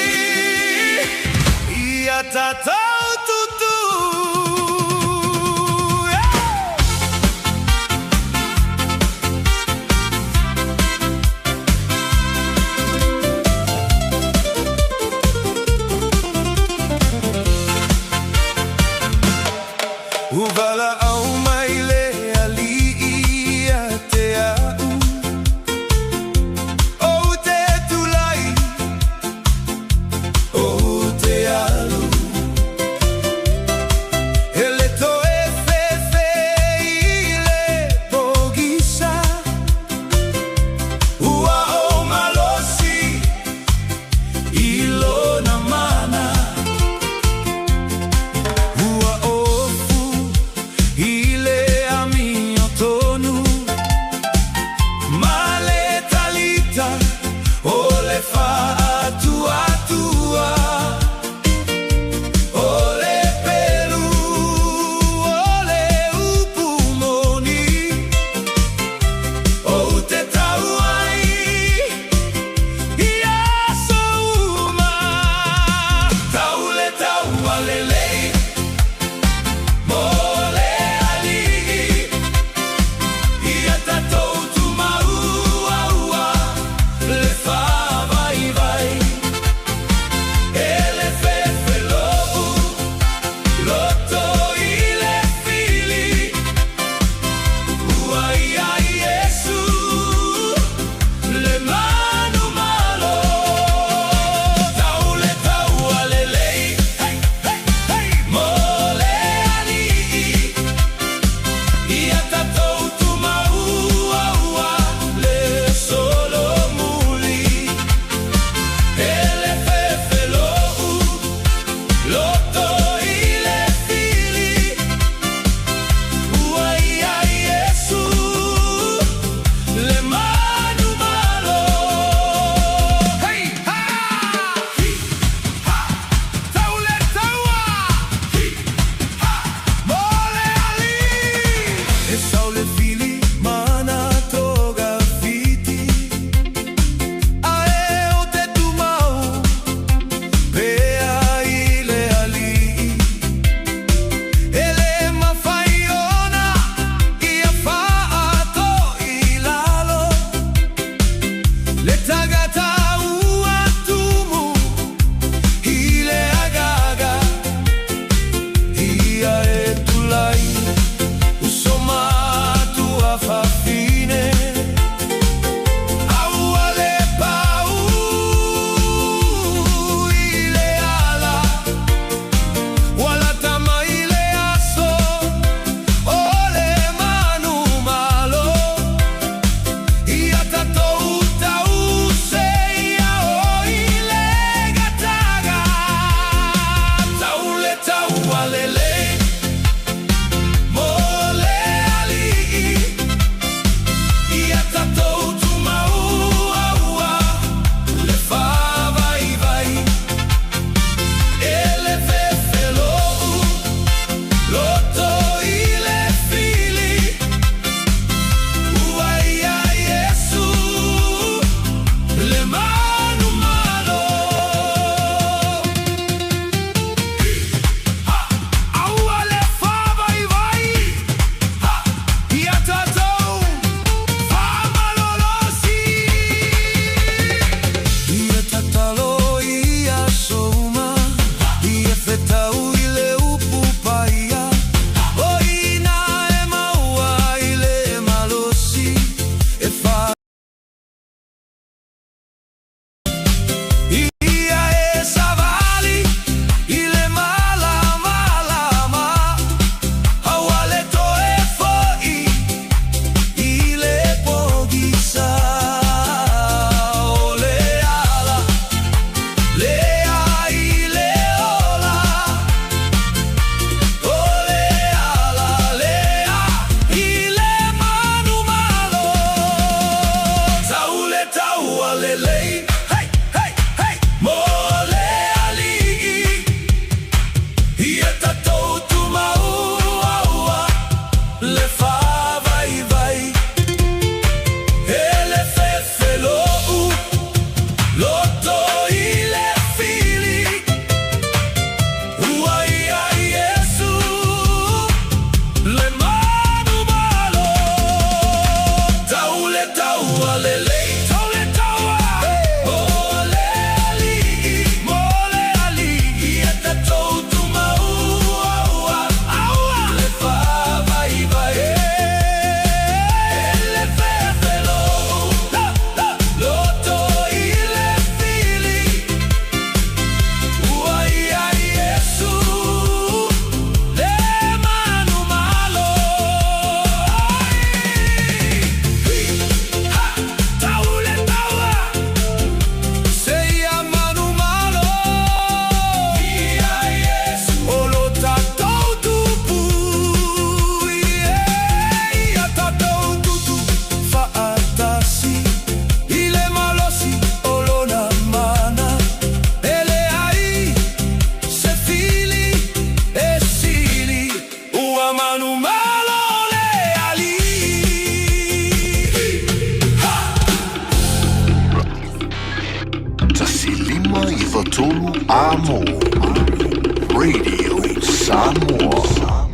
ia tatau tutu. Uvala au mai le alii ia te au. O te tulai, o te alu. tolu a mō. Radio Samoa.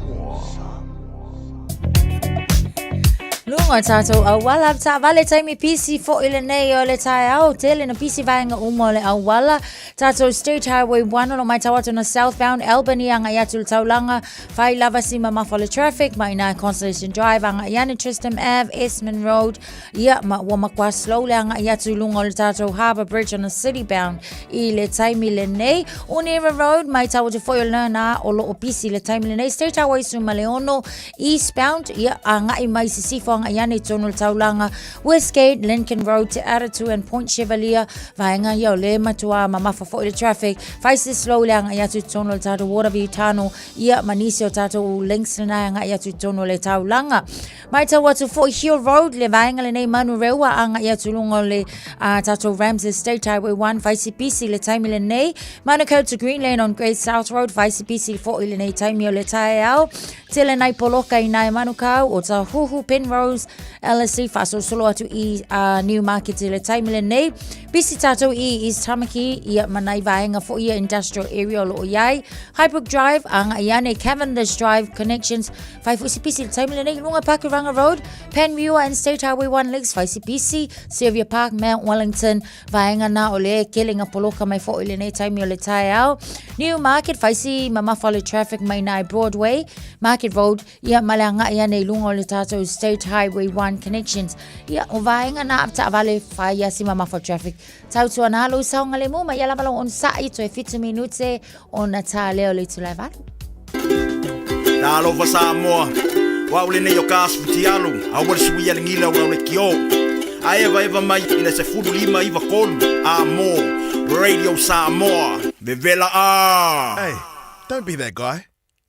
Luga o tātou auala, taavale taimi pisi foʻi lenei o le taeao, tele na pisi vaega uma o le auala. Tātou State Highway 1 o lo matau atu na southbound Albany agai atu i le taulaga, fai lava si mamafa o le traffic ma ina Constellation Drive agai ane Tristram Ave, Esmond Road, ia ma ua matua slow le agai atu i luga o le tātou Harbour Bridge on the city bound i le taimi lenei. Onera Road, matau atu foi o lena o loo pisi le taimi lenei. State Highway 16 eastbound, ia agai mai sisifo agai ane i totonu o le taulaga Westgate, Lincoln Road, Te Aratū and Point Chevalier, vaega ia o le matua mamafa foi le traffic. Fai se slow le agai atu i totonu o le tātou Waterview Tunnel, ia ma nisi o tātou links lena e agai atu i totonu o le taulaga. Matau atu foi Hill Road, le vaega lenei Manurewa agai atu i luga o le tātou Ramses State Highway 1, fai si pisi le taimi lenei. Manukau to Greenland on Great South Road, fai si pisi foi lenei taimi o le taeao. Tele nai poloka i nai Manukau, o Tahuhu, Penrose, LSE, faasolosolo atu i Newmarket i le taimi lenei. Pisi tātou i East Tamaki, ia ma nai vaega foi ia industrial area o loo iai. Highbrook Drive, agai ane Cavendish Drive connections, fai foi si pisi le taimi lenei i lunga Pakuranga Road, Panmure and State Highway 1 Lakes, fai si pisi, Sylvia Park, Mount Wellington, vaega na o le kele nga poloka mai foi lenei taimi o le taeao. Newmarket, fai si mamafa o le traffic mai nai Broadway, Market Road, ia ma le agai ane i luga o le tātou State Highway 1 connections. Ia, o vaega na a taavale fai ia si mamafa o traffic. Tautuana lou saogalemu ma ia lava lou onosaʻi toe fitu minute ona tā lea o le itula e valu. Talofa Samoa, o au lenei o ka asu fitialu, aua le suia le gila o lau lekiō. A evaeva mai i le 15 93 a mō Radio Samoa, vevela a! Hey, don't be that guy.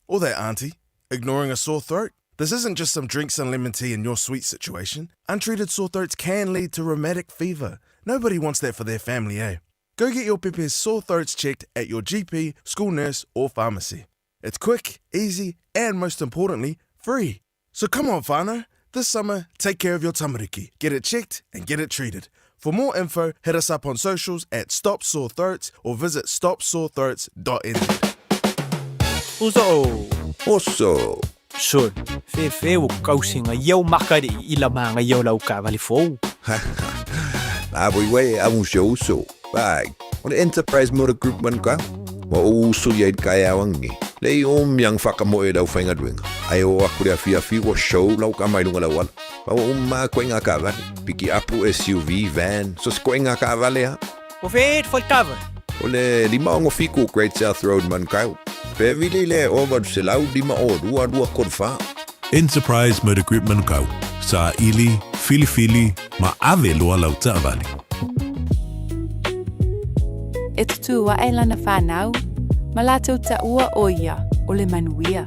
Or that auntie, ignoring a sore throat. This isn't just some drinks and lemon tea in your sweet situation. Untreated sore throats can lead to rheumatic fever. Nobody wants that for their family, eh? Go get your pepe's sore throats checked at your GP, school nurse, or pharmacy. It's quick, easy, and most importantly, free. So come on, whānau. This summer, take care of your tamariki. Get it checked and get it treated. For more info, hit us up on socials at Stop Sore Throats or visit stopsorethroats.nz. Uso. Oso. Sol, fefe o kausinga iau makari i la manga iau lau kavali fou. A voi wei a un show uso. Bai, o le Enterprise Motor Group man ka. Ma o uso ia i kai awangi. Le i o miang whaka mo e lau whainga duenga. Ai o aku le awhi awhi o show lau ka mai lunga lau ala. Ma o ma koe ngā kavale. Piki apu SUV, van, so se koe ngā kavale ha. O fe et kava. O le 567 Great South Road Manukau. Pe vili le o 805 o 2 2 3 4. Enterprise Motor Group Manukau. Sa ili, filifili, ma ave loa lau taavale. E tutū aʻe lana whānau, ma lātou taʻua ʻo ia o le manuia.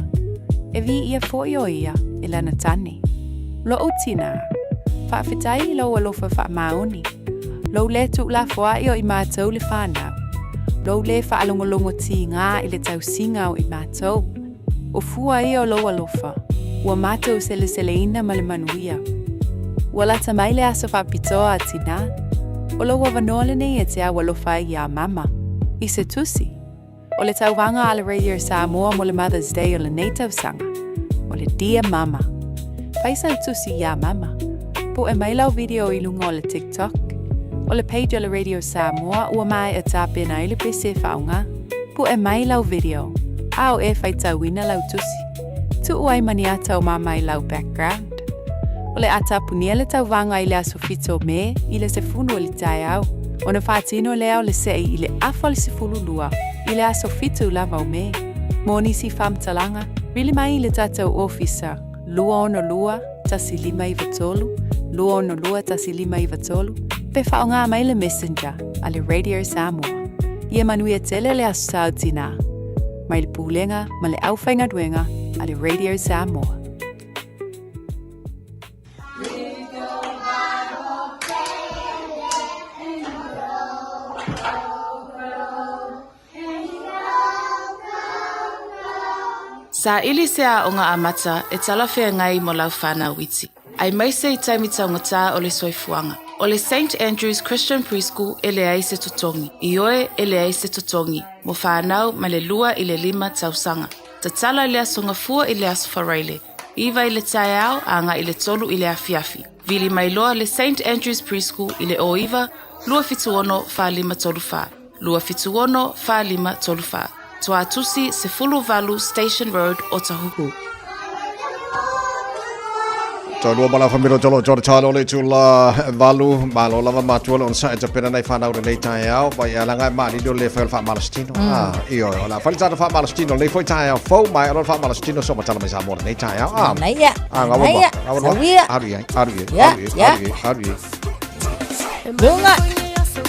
E viia foi ʻo ia e lana tane. Loʻu tinā, faafetai i lou alofa faamaoni, lou lē tuulafoaʻi o i matou le whānau, lou lē faalogologo tigā i le tausiga o i matou. O fua ia o lou alofa, ua matou seleseleina ma le manuia. Ua lata mai le aso faapitoa a tinā, o lou avanoa lenei e te aualofa ai iā mama, i se tusi. O le tauvaga a le Radio Samoa mo le Mother's Day o lenei tausaga, o le Dear Mama. Fai sau tusi iā mama. Poʻe mai lau video i luga o le TikTok. O le page o le Radio Samoa ua maea tapena ai le pese e faaaoga. Poʻe mai lau video, a o e faitauina lau tusi. Tuu ai ma ni ata o mama i lau background. O le a tapunia le tauvaga i le aso 7 o Me i le 10 o le taeao, ona faatino lea o le seʻi i le afa o le 12 i le aso 7 lava o Me. Mo nisi faamatalaga, vili mai i le tatou ofisa 262 1593, 262 1593, pe faaaoga mai le Messenger a le Radio Samoa. Ia manuia tele le Aso Sa o Tinā. Mai le Pulega ma le aufaigaluega a le Radio Samoa. Saili se aoga amata e talafeagai mo lau fanau iti, aemaise i taimi taugata o le soifuaga. O le Saint Andrew's Christian Preschool e leai se totogi. Ioe, e leai se totogi, mo fanau mai le 2 i le 5 tausaga. Tatala i le Aso Gafua i le Aso Faraile, 9 i le taeao agai i le 3 i le afiafi. Vili mai loa le Saint Andrew's Preschool i le 09 276 4534, 276 4534. Tuatusi 18 Station Road, Otahuhu. Toalua ma la familo tolo tolo talo le tula valu malo lava matua le onsa e tapena nei whanau le nei taeao vai e alanga e maali le whai o le whaamalastino. Ah, io o la whai tata whaamalastino nei foi taeao fou mai o le whaamalastino so matala mai Samoa le nei taeao. Ah, Manaia, ah, ngawa manaia, ngawa ngawa. Sawia. Aru i ai, aru i ai, Ya, aru i ai, ya. aru i ai, aru i ai. Lunga,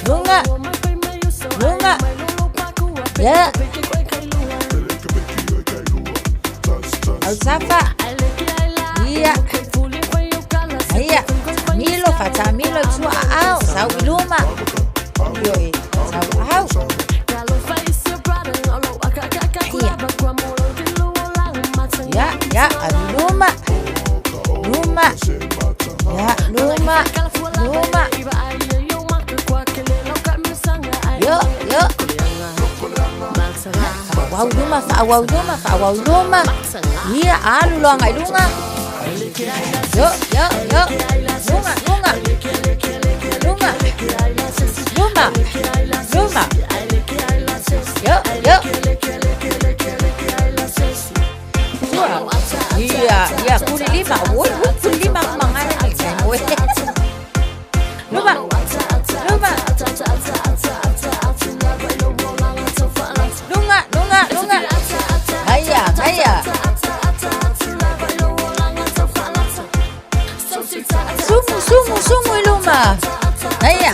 lunga, lunga. Ya. Autafa. Ia. Ia. Milo, fata milo tua ao, sau iluma. Io e sau au. Ia. Ya, ya, luma. Luma. Ya, luma. Luma. Yo, yo. Wa'awau luma, fa'awau luma, fa'awau luma. Ia, alu loa agai luga. Yo, yo, yo. Luga, luga. Luga. Luma. Luma. Yo, yo. Tua. Ia, ia, kuli lima. Oi, oi, kuli lima aku mangana ni. Oi. Luma. Luma. Lunga, lunga, lunga. Haya, haya. Sumu, sumu, sumu i luma. Haya.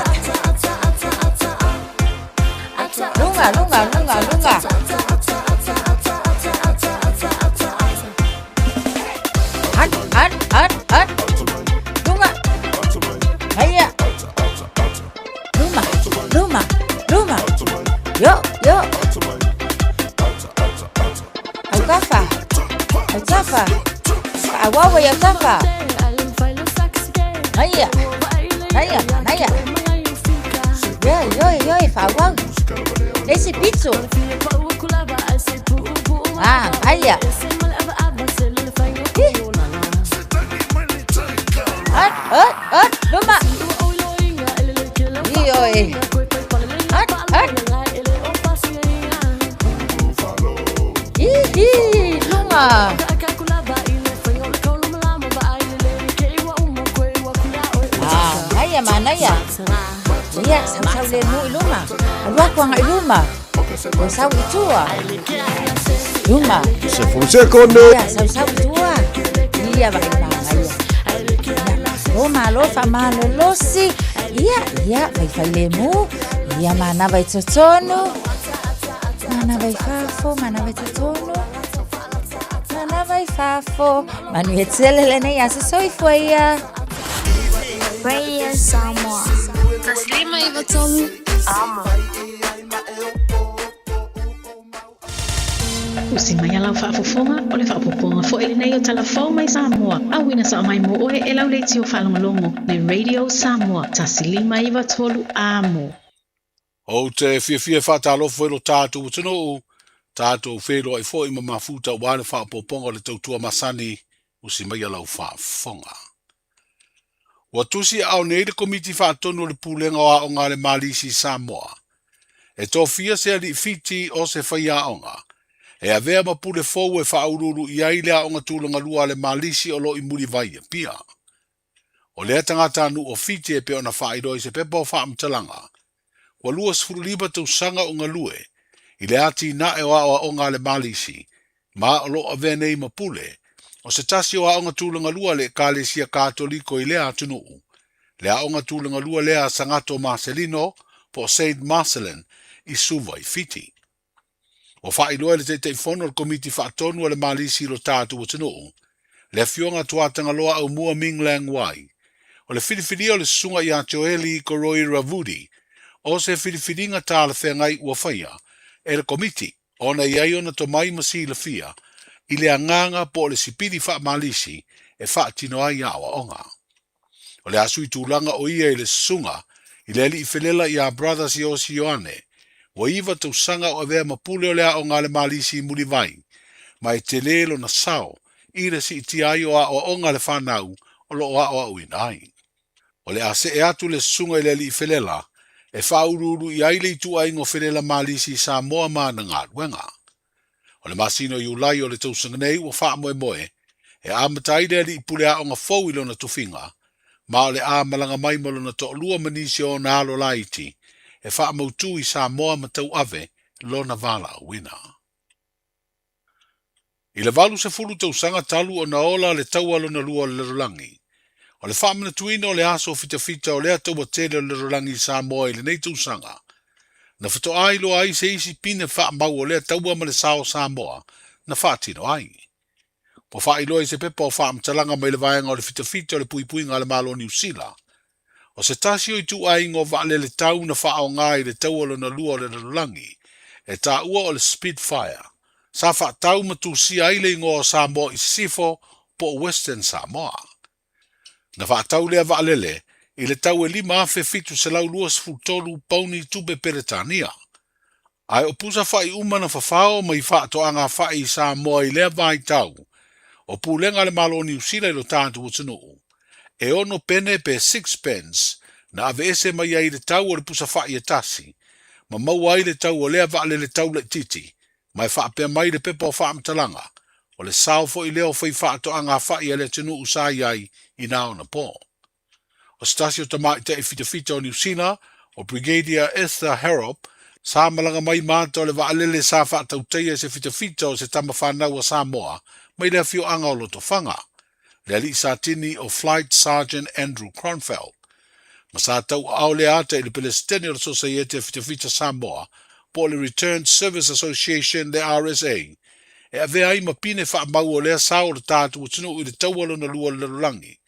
Lunga, lunga, lunga, lunga. At, at, at, at. Lunga. Haya. Luma, luma, luma. Yo, yo. Autafa. Autafa. Fa'awawa i autafa. Haya. Haya, haya. Yo, yo, yo, fa'awau. Le isi pito. Ah, haya. Ih. At, at, at, luma. Io e. At, at. Ihi, luma. Ah, haya manaia. Ia, sausau le mu i luma. Alu aku agai luma. Ua sau i tua. Luma. 10 sekono. Ia, sausau i tua. Ia, vaai manaia. Malo, malo, fa'amalolosi. Ia, ia, faifai lemu. Ia, manava i totonu. Manava i fafo, manava i totonu. Manava i fafo. Manuia tele lenei aso soifua ia. Radio Samoa. 153 Amo. Usi mai a lau faafofoga, o le faaopoopoga foi lenei o Tala Fou mai Samoa, auina sao mai mo oe e lau leitio faalogologo le Radio Samoa 1 5 9 3 Amo. Ou te fiafia e faatalofa i lo tatou atunuu, tatou feiloai foi ma mafuta aua le faaopoopoga o le tautua masani, usi maia lau faafofoga. Ua tusi aao nei le Komiti Faatonu o le Pulega o Aoga a le Malisi i Samoa, e tofia se alii Fiti o se faiaoga, e avea ma pule fou e faauluulu i ai le aoga tulagalua a le Malisi o lo o i Mulivai i Apia. O lea tagatanuu o Fiti e pei ona faailoa i se pepa o faamatalaga, ua 25 tausaga o galue i le atinae o aoaoga a le Malisi, ma o lo o avea nei ma pule o se tasi o aoga tulagalua a le Ekalesia Katoliko i lea atunuu, le aoga tulagalua lea a Sagato Maselino po o Saint Marcellin i Suva i Fiti. Ua faailoa e le Taitaifono o le Komiti Faatonu a le Malisi i lo tatou atunuu, le Afioga a Tuatagaloa Aumua Ming Lang Wai, o le filifilia o le Susuga ia Joeli Koroi Ravudi o se filifiliga talafeagai ua faia e le Komiti ona e i ai ona tomai ma silafia i le agaga po o le sipili faamalisi e faatino ai aoaoga. O le a sui tulaga o ia i le susuga i le alii felela ia Brother Siaosi Ioane, ua iva tausaga o avea ma pule o le aoga a le Malisi i Mulivai, ma e telē lona sao i le siitia ai o aoaoga a le fanau o lo o aoaoina ai. O le a see atu le susuga i le alii felela e faauluulu i ai le ituaiga o felela Malisi i Samoa ma ana galuega. O le masina o Iulai o le tausaga nei ua faamoemoe e amata ai le alii pule aoga fou i lona tofiga, ma o le a malaga mai ma lona toalua ma nisi o ona alo laiti e faamautū i Samoa ma tauave lona valaauina. I le 80 tausaga talu ona ola le Taua Lona Lua o le Lalolagi, o le faamanatuina o le aso fitafita o lea taua tele o le lalolagi i Samoa i lenei tausaga, na faatoa iloa ai se isi pine faamau o lea taua ma le sao o Samoa na faatino ai. Ua faailoa i se pepa o faamatalaga mai le Vaega o le Fitafita o le Puipuiga a le Malo o Niu Sila, o se tasi o ituaiga o vaalele tau na faaaoga i le Taua Lona Lua o le Lalolagi, e taua o le Spitfire, sa faatau ma tusia ai le igoa o Samoa i Sisifo po o Western Samoa. Na faatau lea vaalele i le tau e $5,723 pauni tupe Peretania. Ae o pusa fa'i uma na fafao mai faatoaga fa'i i Samoa i lea vaitau, o pulega a le Malo o Niu Sila i lo tatou atunuu, e ono pene pe sixpence na aveese mai ai i le tau o le pusa fa'i e tasi, ma maua ai le tau o lea vaalele tau laitiiti, ma e faapea mai le pepa o faamatalaga, o le sao foi lea o faifaatoaga fa'i a le atunuu sa i ai i na ona po. O se tasi o tamaitai fitafita o Niu Sila, o Brigadier Esther Harrop, sa malaga mai ma ata o le vaalele sa faatautaia e se fitafita o se tama fanau a Samoa mai le afioaga o Lotofaga, le alii satini o Flight Sergeant Andrew Kronfeld. Ma sa tauaao lea ata i le Pelesitene o le Sosaiete a Fitafita Samoa po o le Returned Service Association le RSA, e avea ai ma pine faamau o lea sao o le tatou atunuu i le Taua Lona Lua o le Lalolagi,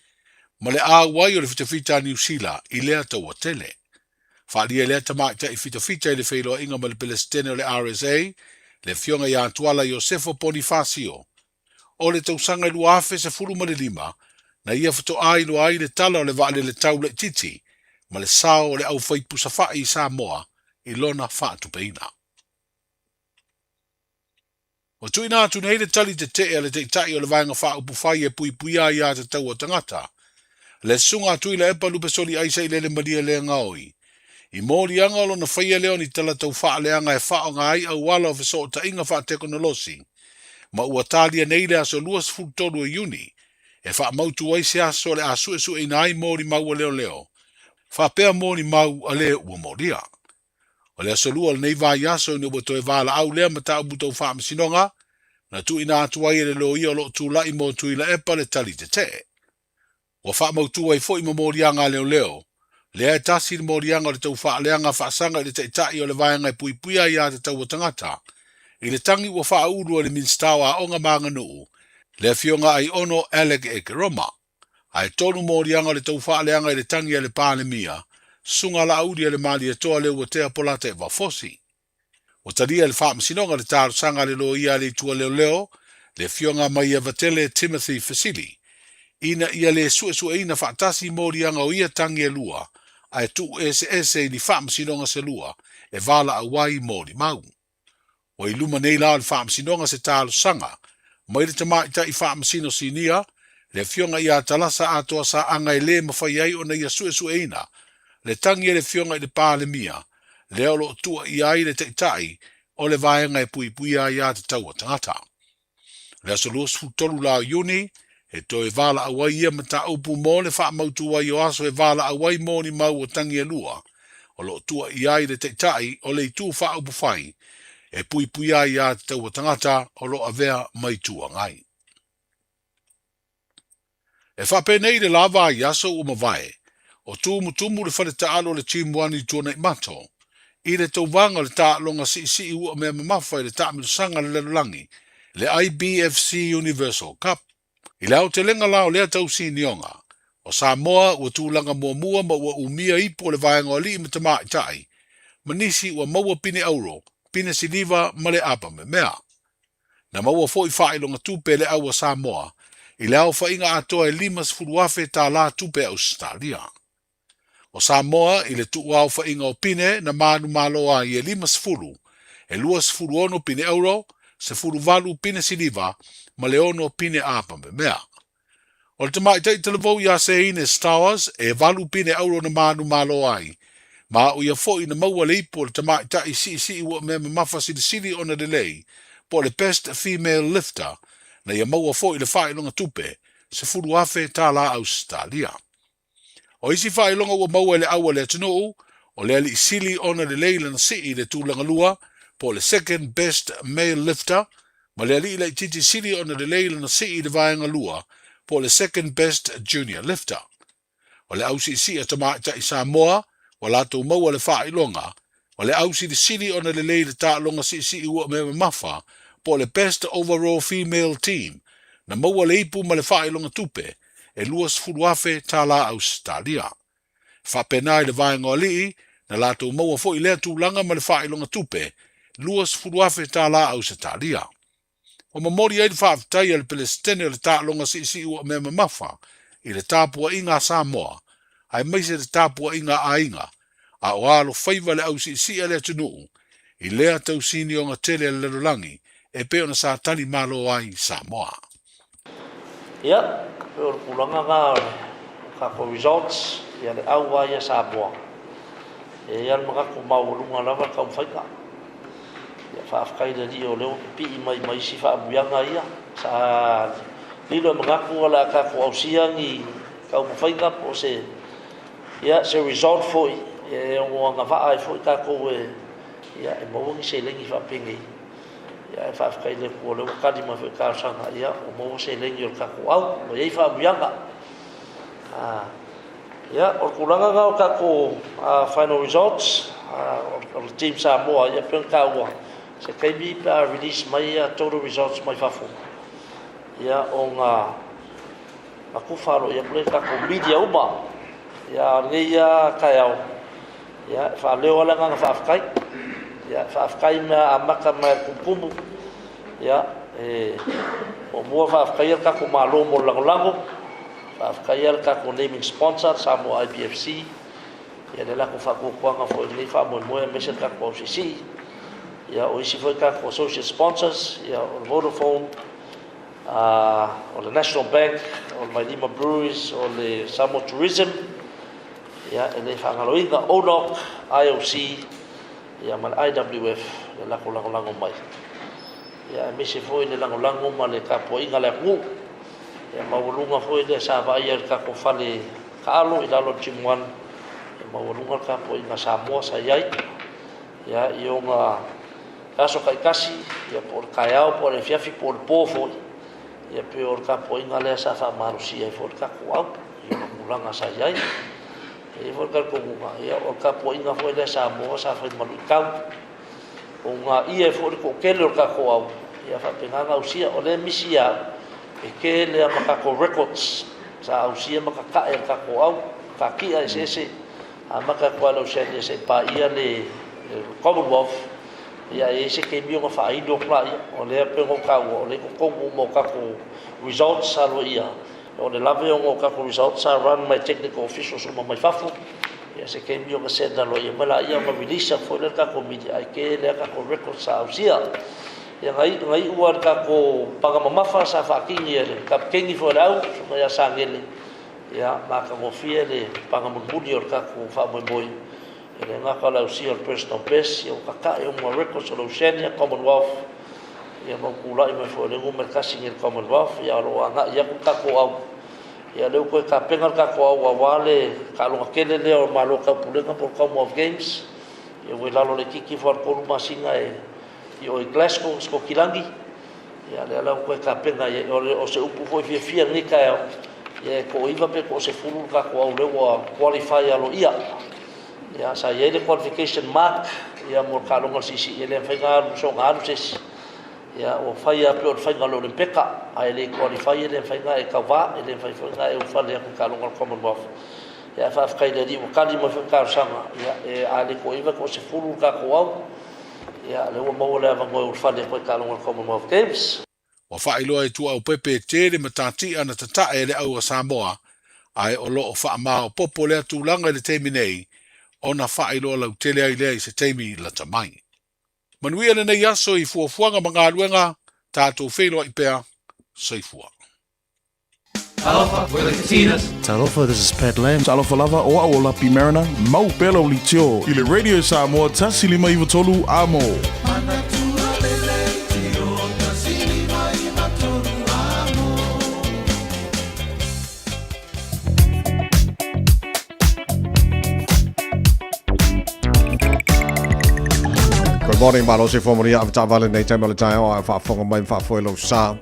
ma le auai o le fitafita a Niu Sila i lea taua tele. Faaalia e lea tamaitai fitafita i le feiloaiga ma le Pelesitene o le RSA, le Afioga ia Tuala Iosefo Ponifasio, o le tausaga e 2015 na ia faatoa iloa ai le tala o le vaalele tau laitiiti ma le sao o le aufaipusa fa'i i Samoa i lona faatupeina. Ua tuuina atu nei le tali tetee a le Taitai o le Vaega Faaupufai e puipuia ai aiatatau a tagata, le Susuga a Tuilaepa Lupesoli Aisa i Lele Malie le gaoi, i moliaga o lona faia lea o ni tala tau faaleaga e faaaoga ai auala o fesootaiga faatekonolosi, ma ua talia nei le aso 23 o Iuni e faamautu ai se aso o le a suesueina ai molimau a leoleo faapea molimau a le ua molia. O le aso Lua o lenei vaiaso ina ua toe valaau lea mataupu tau faamasinoga, na tuuina atu ai e le loia o lo o tulai mo Tuilaepa le tali tetee. Ua faamautu ai foi ma moliaga a leoleo, lea e tasi le moliaga o le tau faaleaga faasaga i le taitai o le vaega e puipuia aiatatau a tagata, i le tagi ua faaulu e le Minisita o Aoga ma Aganuu, le Afioga Aiono Alec Ekeroma. Ae tolu moliaga o le tau faaleaga i le tagi a le Palemia, Susuga Laauli a le Malietoa Leuatea Polataivao Fosi. Ua talia e le Faamasinoga le talosaga a le loia a le Itu a Leoleo, le Afioga Maiavatele Timothy Fesili, ina ia le suesueina faatasi moliaga o ia tagi e lua, ae tuu eseese i ni faamasinoga se lua e valaau ai molimau. Ua i luma nei la o le Faamasinoga se talosaga mai le tamaitai Faamasino Sinia, le Afioga ia Talasa Atoa Saaga e le mafai ai ona ia suesueina le tagi a le Afioga i le Palemia, lea o lo o tuuaia ai le Taitai o le Vaega e Puipuia Aiatatau a Tagata. O le aso 23 la o Iuni, e toe valaau ai ia mataupu mo le faamautu ai o aso e valaau ai molimau o tagi e lua, o lo o tuuaia ai le Taitai o le Itu Faaupufai e puipuia aiatatau a tagata o lo o avea ma Itu Agai. E faapenei le lava i aso ua mavae, o tumutumu le fale taalo o le Team One i Tuanaimato, i le tauvaga o le taaloga siisii ua mea mamafa i le taamilosaga a le lalolagi, le IBFC Universal Cup. I le aotelega la o lea tausinioga, o Samoa ua tulaga muamua ma ua umia ipu o le vaega o alii ma tamaitai, ma nisi ua maua pine auro, pine siliva ma le apa memea. Na maua foi faailoga tupe e le au a Samoa i le aofaiga atoa e $50,000 tālā tupe Ausetalia. O Samoa i le tuuaofaiga o pine na manumalo ai e 50, e 26 pine euro, 18 pine siliva ma le 6 pine apamemea. O le tamaitai talavou ia Seine Stowers e 8 pine euro na manumalo ai, ma o ia fo'i na maua le ipu o le tamaitai si'isi'i ua mea mamafa silisili ona lelei po o le Best Female Lifter na ia maua fo'i le faailoga tupe $10,000 tālā Ausetalia. O isi faailoga ua maua e le au a le atunuu, o le alii sili ona lelei lana sii i le tulaga lua po o le Second Best Male Lifter ma le alii laitiiti sili ona lelei lana sii i le vaega lua po o le Second Best Junior Lifter. O le au siisii a tamaitai Samoa ua latou maua le faailoga, o le au silisili ona lelei le taaloga siisii ua mea mamafa po o le Best Overall Female Team na maua le ipu ma le faailoga tupe e $20,000 tālā Ausetalia. Faapena i le vaega o alii, na latou maua fo'i lea tulaga ma le faailoga tupe $20,000 tālā Ausetalia. Ua momoli ai le faafetai a le Pelesitene o le taaloga siisii ua mea mamafa i le tapuaiga a Samoa, aemaise le tapuaiga a aiga, a o alofaiva le au siisii a le atunuu i lea tausinioga tele a le lalolagi e pei ona sa tali malo ai Samoa. Ia, pei o le tulaga lena o le tatou results, ia le au lava ia Samoa, e i ai lava le manatu maualuga lava le taumafaiga. Ia faafetai i le Alii o lea ua pipii mai ma isi faaamuiaga ia. Sa lilo e manatu o le a tatou ausia ni taumafaiga po o se, ia, se result foi e ono agavaa ai foi tatou e, ia, e maua ni seleni faapenei. Ia, ae faafetai i le Atua o lea ua tali mai foi i talosaga, ia, ua maua seleni o le tatou au, ua i ai faaamuiaga. Ah, ia, o le tulaga lena o tatou final results o le Team Samoa, ia, pei ona taua, se taimi pe a release mai ia total results mai fafo, ia, ona tufa aloaia atu lea i tatou media uma. Ia, a o lenei lava taeao, ia, e faaleo lava le agaga faafetai. Ia, e faafetai mea amata mai a le tumutumu. Ia, e muamua faafetaia le tatou Malo mo le lagolago, faafetaia le tatou naming sponsor, Samoa IBFC, ia le latou faatuatuaga foi i lenei faamoemoe aemaise le tatou ausiisii. Ia, o isi foi tatou associate sponsors, ia, o le Vodafone, o le National Bank, o le Vailima Breweries, o le Samoa Tourism, ia, e le faagaloina ONOC, IOC, ia, ma le IWF, le latou lagolago mai. Ia, aemaise foi le lagolago ma le tapuaiga a le atunuu. Ia, maualuga foi lea sa vaaia i le tatou fale taalo i lalo o le Gym One. Ia, maualuga le tapuaiga a Samoa sa i ai. Ia, i ona aso taitasi, ia, po o le taeao, po o le afiafi, po o le po foi. Ia, pei o le tapuaiga lea sa faamalosia ai foi le tatou au i ona tulaga sa i ai. E i ai foi le talitonuga, ia, o le tapuaiga foi lea a Samoa sa fai ma luitau. O ngā ia e foi le toatele o le tatou au, ia faapena ona ausia. O lea misi ia au, e tele lava ma tatou records sa ausia ma tatae e le tatou au, kakia eseese, amata atu lava i le Oceania seia paia le Commonwealth, ia e i ai se taimi ona faailo atu laia. O lea pei ona ou taua, o lea e i totonu uma o tatou results sa aloaia. O le lave ona o tatou results sa run mai technical officials uma mai fafo. Ia se taimi ona send aloaia mai laia ona release atu foi lea i le tatou media ae tele lava tatou records sa ausia. Ia na iu na iu lava i le tatou paga mamafa sa faatini e le kapikeni foi o le au, susuga ia Sagele, ia matagofie le paga mulimuli o le tatou faamoemoe. E le gata o le ausia o le personal best, ia ua tatae uma records o le Oceania, Commonwealth, ia ma ua tulai mai foi o le numera tasi nei i le Commonwealth, ia o lo o agai atu le tatou au. Ia o lea ua toe tapena le tatou au aua le taaloga tele lea o Malo Taupulega po o le Commonwealth Games, ia ua i lalo laitiiti ifo lava o le 3 masina e i o i Glasgow, Sikotilagi. Ia lea la ua toe tapena i ai. O se upu foi fiafia i lenei taeao, ia e toaiva pe toasefulu le tatou au lea ua qualify aloaia. Ia sa i ai le qualification mark ia mo le taaloga o le siisii, e le mafai ona alu soona alu se isi. Ia ua fai lava pei o le faiga o le Olympeka, a e le qualify e le mafai ona e tauva, e le mafai foi ona e ulufale atu i le taaloga o le Commonwealth. Ia ae faafetai i le Alii ua tali mai foi le talosaga, ia e a le toaiva e toasefulu le tatou au. Ia, lea ua maua le avanoa e ulufale atu ai i taaloga o le Commonwealth Games. Ua faailoa e Tuaaupepe e tele matati'a na tata'e e le au a Samoa, ae o lo o faamaopoopo lea tulaga i le taimi nei, ona faailoa lautele ai lea i se taimi lata mai. Manuia lenei aso i fuafuaga ma galuega, tatou feiloai pea. Soifua. Talofa, we're the Katinas. Talofa, this is Pat Lam. Talofa lava, o au o Lapi Mariner, mau pea lau leitio i le Radio Samoa 153 Amo. Good morning, malo se fua maria avetaavale nei taimi o le taeao a e faafofoga mai ma faafoe lou sa.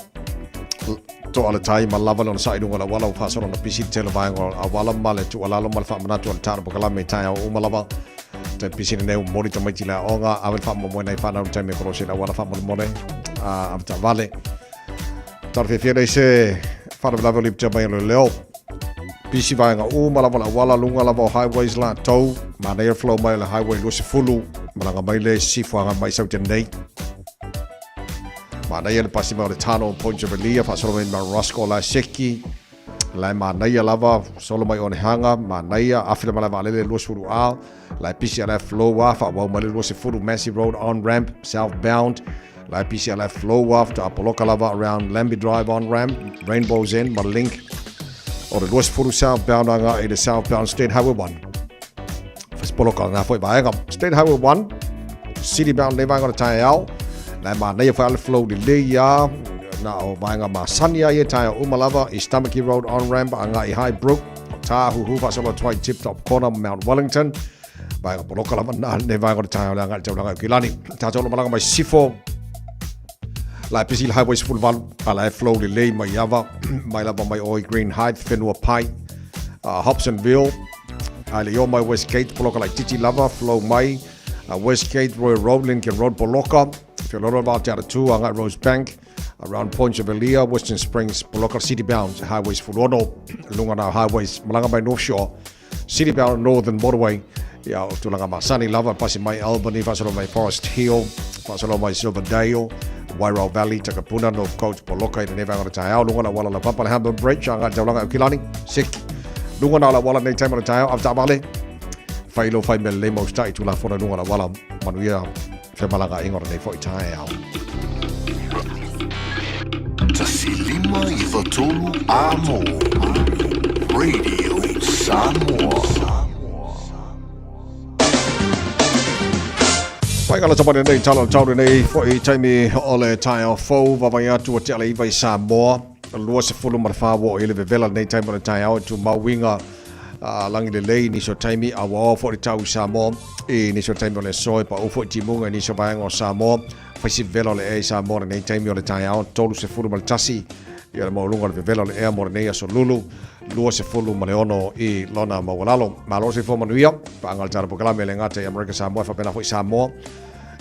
Toa le tai ma lava lona sa'i luga o le auala ua faasolo ona pisi le tele o vaega o auala ma le tuualalo ma le faamanatu a le tala pokalame i taeao uma lava. Te pisi lenei ua momoli tamaiti i le aoga, ave le faamoemoe nai fanau i le taimi e kolosi ai le auala faamolemole a avetaavale. Tala fiafia nei se faalavelave o lipotia mai o le leo. Pisi vaega uma lava o le auala, luga lava o highways latou, manaia le flow mai o le highway 20, malaga mai le sisifo agai mai i Saute nei. Manaia le pasi mai o le Tano o Point Jubilee, faasolo mai Mount Roskill la e seki, la e manaia lava, solo mai Onehunga, manaia, afe le malae vaalele 20 A, la e pisi a la e flow a, faaauau mai le 20 Massey Road on ramp, southbound, la e pisi a la e flow a, faatoa poloka lava around Lambie Drive on ramp, Rainbow's End ma Link, o le 20 southbound agai i le southbound State Highway 1. Poloka ngā foi vaega. State Highway 1, City bound nei vaega o le taeao. La e manaia foi ale flow lelei a na o vaega masani a ia taeao uma lava i Stomachy Road on ramp a ngā i Highbrook, Tāhuhu whasolo atu ai Tip Top Corner Mount Wellington. Vaega poloka lava na nei vaega o le taeao le agai i taulaga i Kilani. Tātou lo malaga mai Sifo. La e pisi le highway 18 a la e flow lelei mai Ava, mai lava mai oi Green Heights, Whenua Pai, Hobsonville, a le i o mai Westgate, poloka laititi lava, flow mai, Westgate, Royal Road, Lincoln Road, poloka, Whiololo va te Aratū, agai Rosebank, around Point Chevalier, Western Springs, poloka City Bound, Highways 16, lunga nā Highways, malaga mai North Shore, City Bound Northern Motorway, ia o tulaga masani lava, pasi mai Albany, faasolo mai Forest Hill, faasolo mai Silverdale, Wairau Valley, Takapuna, North Coast, poloka i lenei vaega o le taeao, lunga o le auala laupapa, le Humber Bridge, agai le taulaga i Aukilani, seki, lunga na o le auala nei taimi o le taeao, avetaavale, fai lou fai mea lelei ma usitai i Tulafono i luga o le auala, manuia femalagaaiga o lenei foi taeao. 153 Amo Radio Samoa. Pai ka lata mai nei tala o tau nei foi taimi o le taeao fou vaavaai atu ua tea le iva i Samoa 24 ua oo i le vevela lenei taimi o le taeao e tumau uiga lagi lelei nisi o taimi a ua oo foi le tau i Samoa i nisi o taimi o le aso e paʻu foi timuga i nisi o vaega o Samoa fai si vevela o le ea i Samoa lenei taimi o le taeao 31 ia le maualuga o le vevela o le ea mo lenei aso lulu 26 i lona maualalo. Malo le soifua manuia, paaga le tala polokalame e le gata i Amerika Samoa e faapena foi Samoa.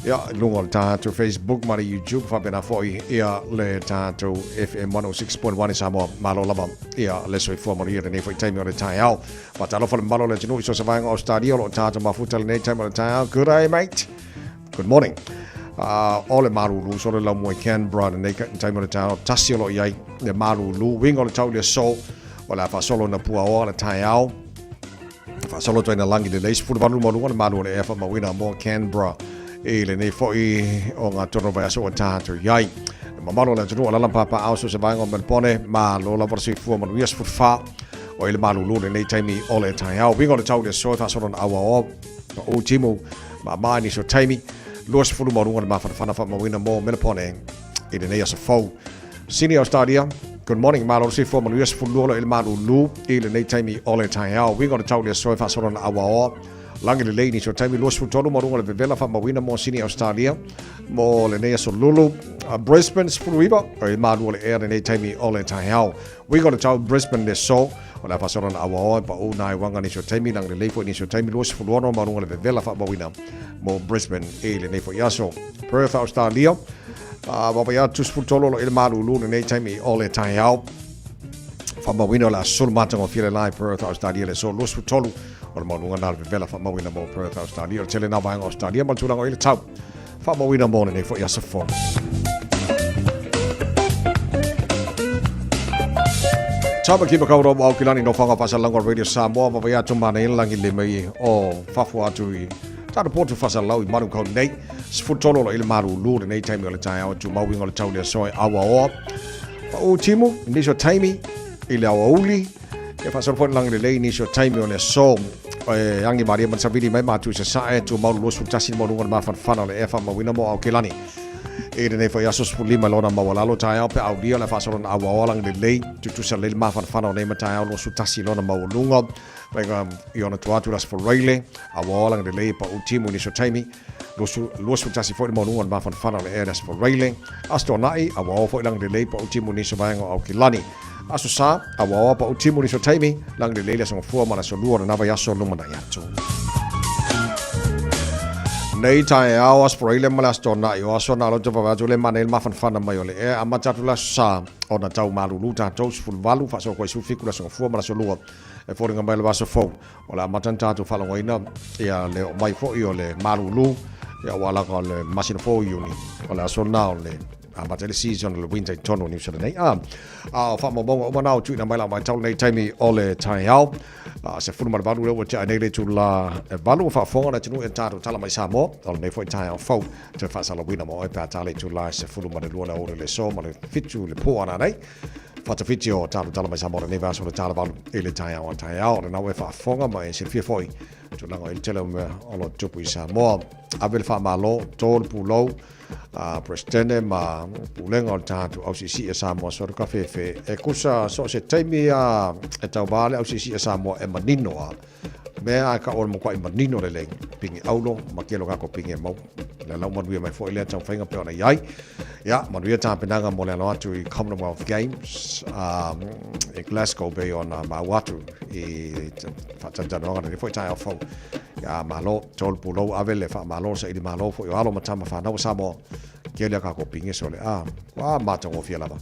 Ia, i luga o le tatou Facebook ma le YouTube faapena foi ia le tatou FM 106.1 i Samoa. Malo lava ia le soifua manuia lenei foi taimi o le taeao. Faatalofa le mamalu o le atunuu i so o se vaega o Ausetalia o lo o tatou mafuta lenei taimi o le taeao. Good day, mate. Good morning. O le malulu, so le laumua i Canberra lenei taimi o le taeao, tasi o lo o i ai le malulu, uiga o le tau i le aso, o le a faasolo ina puaoa le taeao. Faasolo atu ai na lagi lelei, 18 maualuga le malu o le ea faamauina mo Canberra i lenei foi o ngā tonu vaiaso ua tatou i ai. Le mamalu o le atunuu o lala papaao so se vaega o Melbourne, malo lava le soifua manuia 14 o i le malulu lenei taimi o le taeao. Uiga o le tau i le aso e faasolo na auaoa pa u timu ma mai nisi o taimi 20 maualuga le mafanafana faamauina mo Melbourne i lenei aso fou. Sini Australia, good morning, malo le soifua manuia 12 lo i le malulu i lenei taimi o le taeao. Uiga o le tau i le aso e faasolo na auaoa lagi lelei nisi o taimi 23 maualuga le vevela faamauina mo Sini Australia mo lenei aso lulu. Brisbane 19 o i le malu o le ea lenei taimi o le taeao. Uiga o le tau Brisbane le aso o le a faasolo na auaoa e paʻu nā iwaga nisi o taimi lagi lelei foi nisi o taimi 26 maualuga le vevela faamauina mo Brisbane i lenei foi aso. Perth Australia Vaavaai atu 13 o lo o i le malulu lenei taimi o le taeao. Faamauina o le aso sulu matagofie le la i Perth, Australia le aso 23 o le maualuga na le vevela faamauina mo Perth, Australia. O le tele na vaega o Australia ma le tulaga o i le tau. Faamauina mo lenei foi aso fou. Tāmaki Makaurau o Aukilani no whanga whasalanga Radio Samoa ma vai atu mana i langi le mai o fafo atu i tāna pōtu whasalau i Manukau nei. Sefutolo lo i le maru lū le nei taimi o le taeao tu mauinga o le tau lea soe awa oa. Pa u timu, i nisi o taimi i le awa uli, e whasalo foi langi le lei nisi o taimi o le so e angi maria man savili mai mātu i sa sae tu maulu 21 mo lunga le mafanafana le e whamawina mo Aukilani. I lenei foi aso 15 lona maualalo taeao pe aulia le faasolona auaoa lagi lelei tutusa lelei le mafanafana o nei mataeao 21 lona maualuga vaega i ona tua atu le Aso Faraile auaoa lagi lelei e paʻu timu i nisi o taimi 21 foi le maualuga o le mafanafana o le ea i le Aso Faraile Aso Toonai auaoa foi lagi lelei paʻu timu i nisi o vaega o Aukilani Aso Sa auaoa paʻu timu i nisi o taimi lagi lelei le Aso Gafua ma le Aso Lua o lena vaiaso lumanai atu. Nei taeao, Aso Faraile ma le Aso Toonai, o aso na alo te vave atu le manaia le mafanafana mai o le ea, amata atu le Aso Sa, ona tau malulu tatou 18, faasoa koe 17 le Aso Gafua ma le Aso Lua, e foliga mai le vaiaso fou, o le amata ona tatou faalogoina ia le oo mai foi o le malulu, ia ua alaga o le masina fou Iuni, o le aso lena o le amata ai le season o le winter i totonu o Niu Sila nei. A, a o faamaumauga uma na o tuuina mai lau vaitau lenei taimi o le taeao. A, 18 lea ua tea nei le itula e 8 ua faafofoga le atunuu i tatou tala mai Samoa. O lenei foi taeao fou toe faasalauina mo oe pe a ta le itula e 12 le aoauli o le aso ma le 7 le po ana nei. Fatafiti o tatou tala mai Samoa lenei vaiaso le tala 8 i le taeao a taeao. O lena ua e faafofoga ma e silafia foi tulaga i le tele o mea o lo o tupu i Samoa. Ave le faamalo, to le pulou, a Presidente ma pulega o le tatou ausiisii a Samoa so le kafefe e kusa so se taimi a e tauva le ausiisii a Samoa e manino a mea a ka o le makuaʻi manino lelei pingi aulo ma kelo kako pingi e mau le lau manuia mai foi lea taumafaiga pei ona i ai. Ia, manuia tapenaga mo le alo atu i Commonwealth Games i Glasgow pei ona maua atu i faatalitanoaga lenei foi taeao fou. Ia, malo, tolu pulou ave le faamalo saili malo foi o alo ma tama fanau o Samoa. Kele a kako pingi sole. A, ua matagofie lava.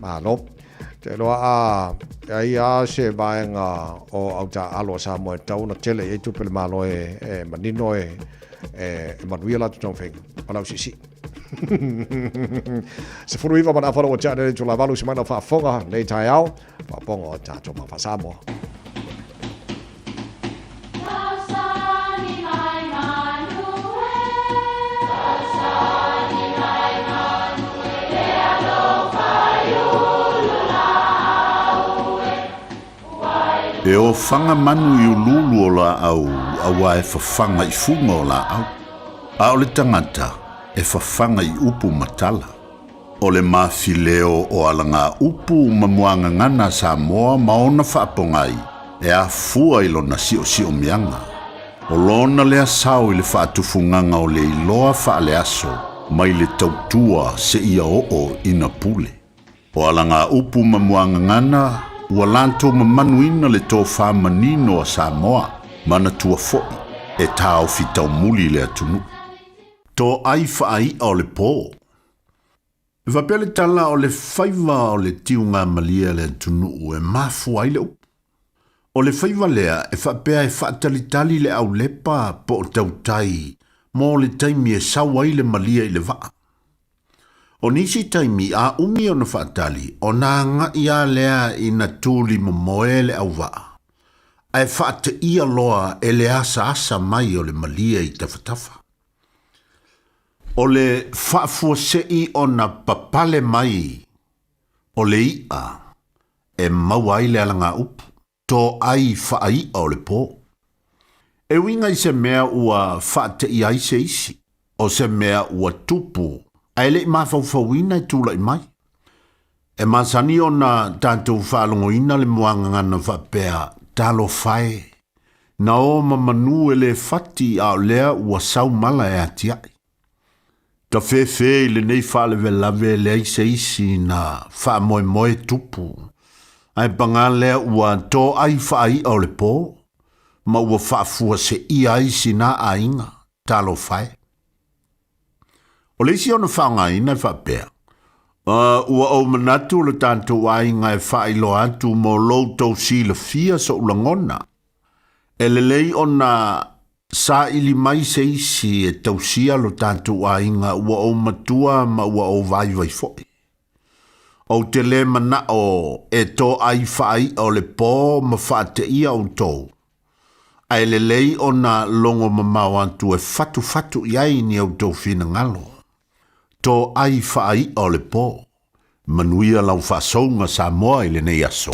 Malo. Te loa a ai a se vaega o au taaalo a Samoa e tatau ona tele i ai tupe le Malo e, e manino e, e, e manuia latou taumafaiga. O lau siisii. 19 ma na ua tea nei tula valu se mai lau faafofoga nei taeao. Faafofoga o tatou ma Samoa. E ofaga manu i uluulu o laau auā e fafaga i fuga o laau, a o le tagata e fafaga i upu ma tala. O le mafileo o alagaupu ma muagagana a Samoa ma ona faapogai e afua i lona siosiomiaga. O lona lea sao i le faatufugaga o le iloa faaleaso mai le tautua seia oo ina pule. O alagaupu ma muagagana ua latou mamanuina le tofa manino a Samoa, manatua foi e taofi taumuli le atunuu. Toai faai'a o le po. E faapea le tala o le faiva o le tiugamalie a le atunuu e mafua ai le upu. O le faiva lea e faapea e faatalitali le aulepa po o tautai mo le taimi e sau ai le malie i le vaa. O nisi taimi a umi ona faatali ona agai lava lea ina tuli momoe le auvaa, ae faateia loa e le asaasa mai o le malie i tafatafa. O le faafuasei ona papale mai o le i'a e maua ai le alagaupu, toai faai'a o le po. E uiga i se mea ua faateia ai se isi, o se mea ua tupu ae le i mafaufauina e tulai mai. E masani ona tatou faalogoina le muagagana faapea, Talofa e! Na o ma manu e le fati a o lea ua sau mala e atiae. Tafefe i lenei faalavelave e leai se isi na faamoemoe tupu, ae pagā lea ua toai faai'a o le po, ma ua faafuaseia ai sina aiga, talofa e. O le isi ona faaaogaina e faapea, Ua ou manatu o le tatou aiga e faailoa atu mo lo outou silafia soʻu lagona. E lelei ona saili mai se isi e tausia lo tatou aiga ua ou matua ma ua ou vaivai foi. Ou te lē manaʻo e toʻai faaiʻa o le pō ma faateia outou, ae lelei ona logo mamao atu e fatufatu i ai ni outou finagalo. Toʻai faaiʻa o le pō. Manuia lau faasouga Samoa i lenei aso.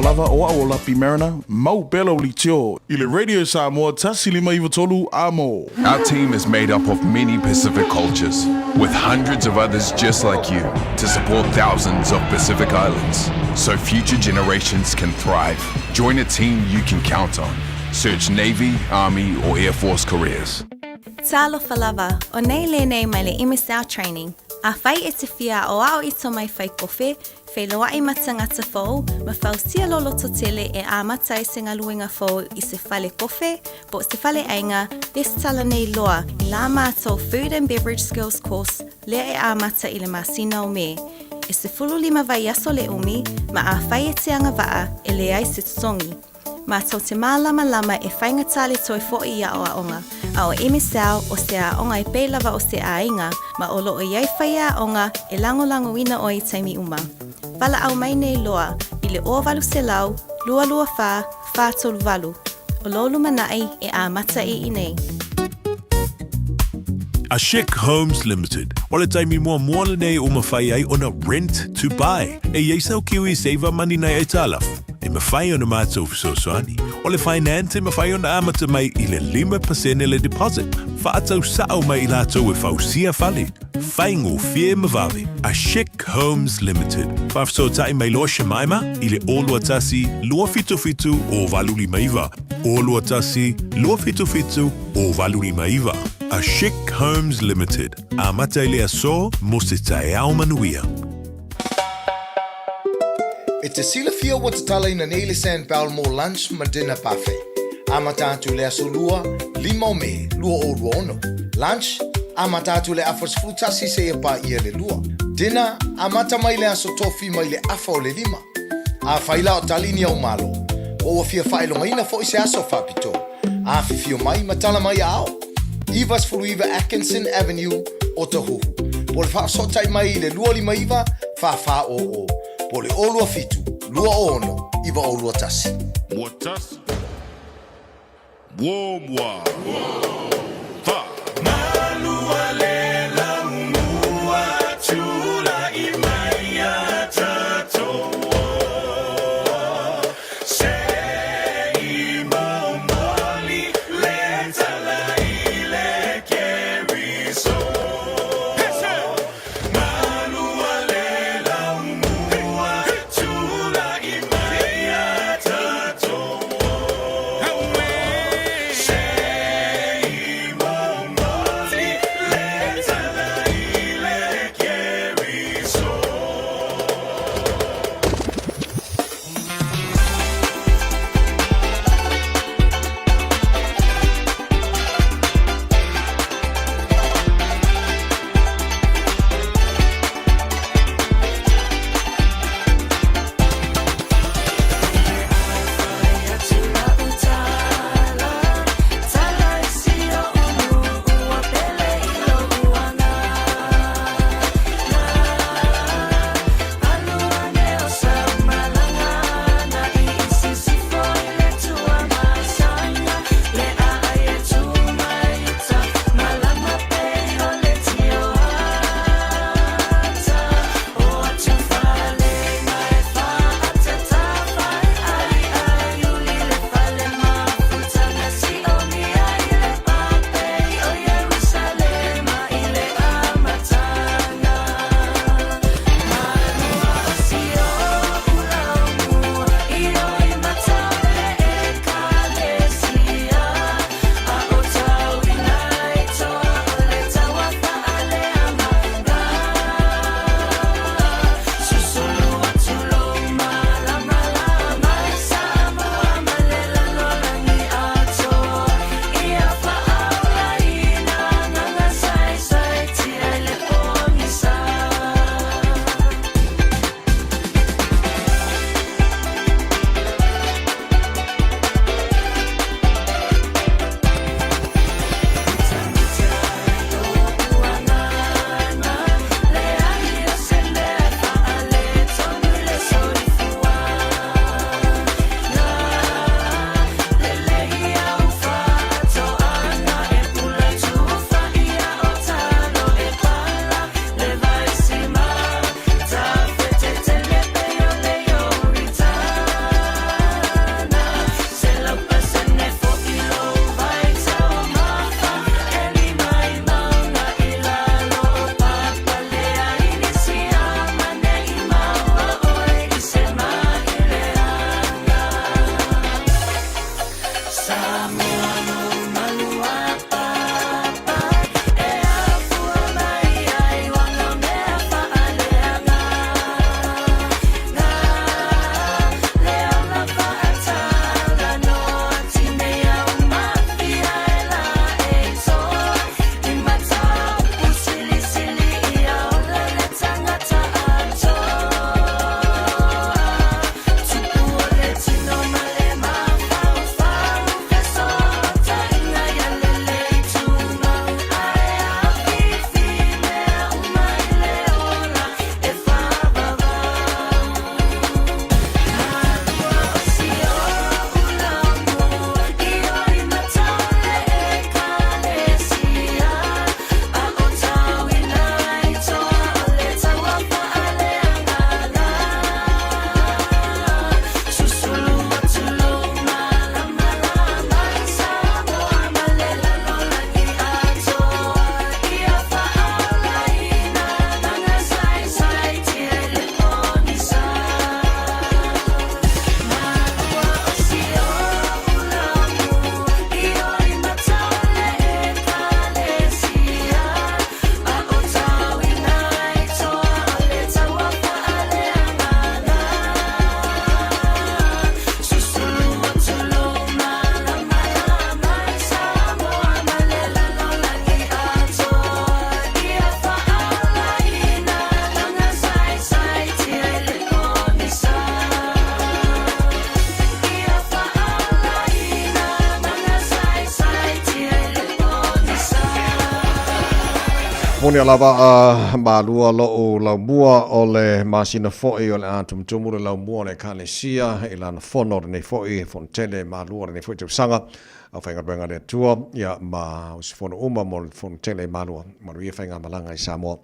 Talofa lava o au o Lapi Mariner, mau pea lau leitio i le Radio Samoa 1593 Amo. Our team is made up of many Pacific cultures, with hundreds of others just like you to support thousands of Pacific Islands so future generations can thrive. Join a team you can count on. Search Navy, Army, or Air Force careers. Talofa lava, o nei lenei mai le MSL Training. Afai e te fia aʻoaʻo i tomai fai kofe, feiloaʻi ma tagata fou, ma fausia lou loto tele e amata ai se galuega fou i se fale kofe, po o se fale ʻaiga, lesitala nei loa i la matou Food and Beverage Skills Course lea e amata i le masina o Me. E 15 vaiaso le umi, ma afai e te agavaʻa, e leai se totogi. Mātou te mālamalama e faigata le toe foʻi i aʻoaʻoga, a ʻo MSL o se aʻoga e pei lava o se ʻāiga, ma o loʻo iai faiaʻoga e lagolagoina ʻoe i taimi uma. Walaʻau mai nei loa i le 0800 224 438. O lou lumanaʻi e amata i inei. A Chic Homes Limited, o le taimi muamua lenei ua mafai ai ona rent to buy. E i ai sau kiwi saver money nai aitalafu, e mafai ona matou fesoasoani. O le finance e mafai ona amata mai i le 5% le deposit, faatau sao mai i latou e fausia fale. Faigofie ma vave. A Chic Homes Limited. Faafesootai mai loa Shemaima i le 021 277 0859. 021 277 0859. A Chic Homes Limited. Amata i le aso mo se taeao manuia. E te silafia ua tatalaina nei le Sandbell mo lunch ma dinner buffet. Amata atu i le aso Lua, 5 o Me, 2026. Lunch, amata atu i le afa 11 seia paia le lua. Dinner, amata mai le aso Tofi mai le afa o le lima. Afai la o tali ni au malo, po ua fia faailogaina foi se aso faapitoa, afifio mai ma tala mai aao. 99 Atkinson Avenue, Otahuhu. Po o le faafesootai mai i le 259 4400, po o le 027 26 9021. Muatasi. Muamua. Fa. Moni a lava a malua lo'u laumua o le masina fo'i o le a tumutumu le laumua o le Ekalesia i lana fono lenei fo'i fono tele malua lenei fo'i tausaga aufaigaluega a le Atua ia ma usufono uma mo le fono tele malua. Manuia faigamalaga i Samoa.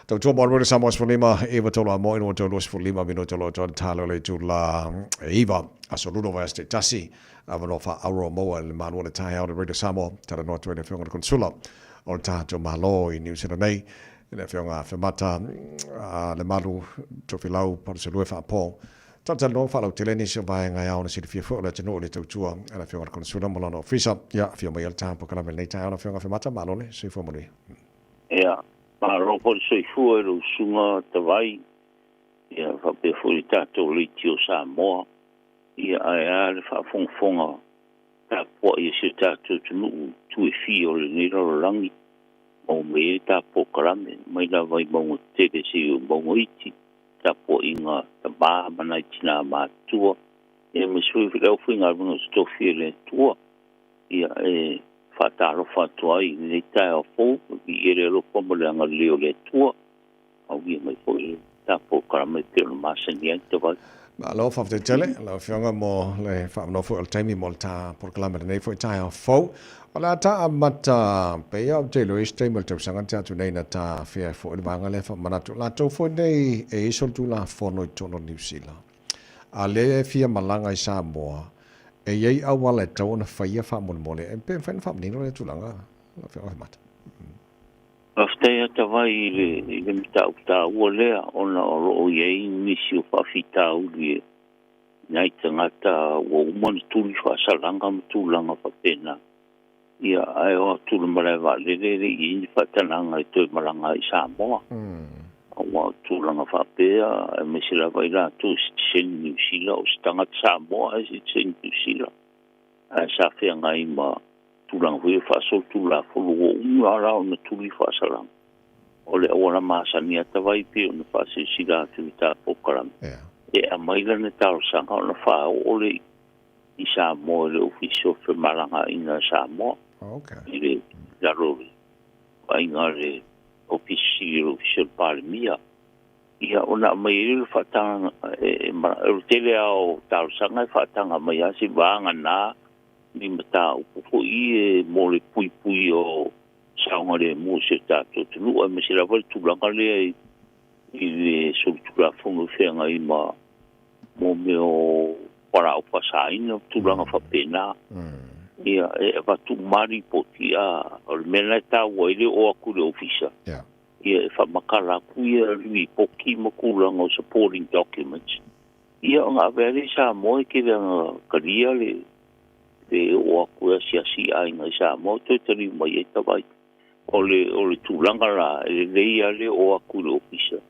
Tautua mo le Samoa 15 9 3 a mo inu 25 minuta lo toa talo le itula e 9 aso lua o vaiaso taitasi avanoa faaauuro maua i le malu o le taeao le Radio Samoa. Talanoa atu ai le Afioga i le Konesula o le tatou Malo i Niu Sila nei, le Afioga Afemata Lemalu Tofilau Palusalue Faapo. Talatalanoa ma faalautele nisi o vaega e ao ona silafia foi o le atunuu i le tautua a le Afioga i le Konesula ma lona Ofisa. Ia, afio mai le ta polokalame i lenei taeao le Afioga Afemata, malo le soifua manuia. Ia, malo foi le soifua i lou usuga Tavai, ia faapea foi le tatou Leitio Samoa. Ia, ae a le faafogafoga tapuai a si o tatou atunuu i itu e fia o lenei lalolagi, maua mai ai le ta polokalame, mai lava i mauga tetele seia oo i mauga iti, tapuaiga a tama ma nai tina matutua, ia aemaise foi le aufaigaluega totofi a le Atua. Ia, e faatalofa atu ai i lenei taeao fou, e viia le alofa ma le agalelei o le Atua. Auia mai foi le ta polokalame e pei ona masani ai Tavai. Malo, faafetai tele lau Afioga mo le faamanoa foi o le taimi mo le ta polokalame lenei foi taeao fou. O le a ta amata pei ou te iloa i isi taimi o le tausaga na tea atu nei na ta afea ai foi le vaega lea faamanatu. Latou foi nei e iso le Tulafono i totonu o Niu Sila, a lea e fia malaga i Samoa, e i ai auala e tatau ona faia faamolemole. E pe mafai ona faamanino lea tulaga lau Afioga Afemata? Faafetai ata vai i le, i le mataupu taua lea, ona o lo o i ai nisi o faafitauli e nai tagata ua uma ona tuli faasalaga ma tulaga faapena. Ia, ae o atu i le malae vaalele e le i i ai ni faatagaga e toe malaga ai i Samoa. Aua o tulaga faapea, aemaise lava i latou e sitiseni Niu Sila, o se tagata Samoa ae sitiseni Niu Sila, ae sa feagai ma tulaga foi ia faasolitulafono ua uma la ona tuli faasalaga. O le auala masani ata vai pei ona faasilasila atu i le ta polokalame, e aumai lana talosaga ona faaoo lea i Samoa i le Ofisa o Femalagaaiga a Samoa i le lalo o le vaaiga a le Ofisa Sili o le Ofisa o le Palemia. Ia, ona aumai ai lea o le faatagaga, o le tele lava o talosaga e faataga mai lava se vagana ni mataupu foi e mo le puipui o saogalemu o si o tatou atunuu, aemaise lava le tulaga lea i i le solitulafono e feagai ma mo mea o fualaau faasaina ma tulaga faapena. Ia, e avatu uma lava lipoti, a o le mea lena e taua ai le oo atu i le ofisa, ia e faamatala atu ia lipoti ma tulaga o supporting documents. Ia ona ave lea i Samoa e tele ana talia le le oo atu e asiasi i aiga i Samoa toe taliu mai ai tavai. O le o le tulaga la e lelei lava le oo atu i le ofisa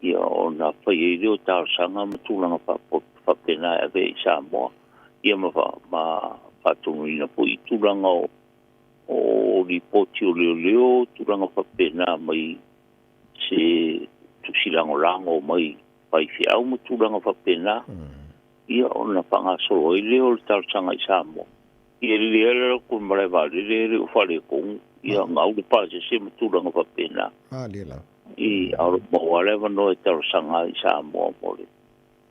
ia ona fai ai lea o talosaga ma tulaga faapena e ave ai i Samoa ia ma ma faatonuina foi i tulaga o o lipoti o leoleo tulaga faapena mai se tusi lagolago mai faifeau ma tulaga faapena, ia ona faagasolo ai lea o le talosaga i Samoa. Ia e lelei lava le alu atu i le malae vaalele e le o faaletonu, ia gau le pasese ma tulaga faapena. I, a o lo o maua lava le avanoa e talosaga ai i Samoa mo le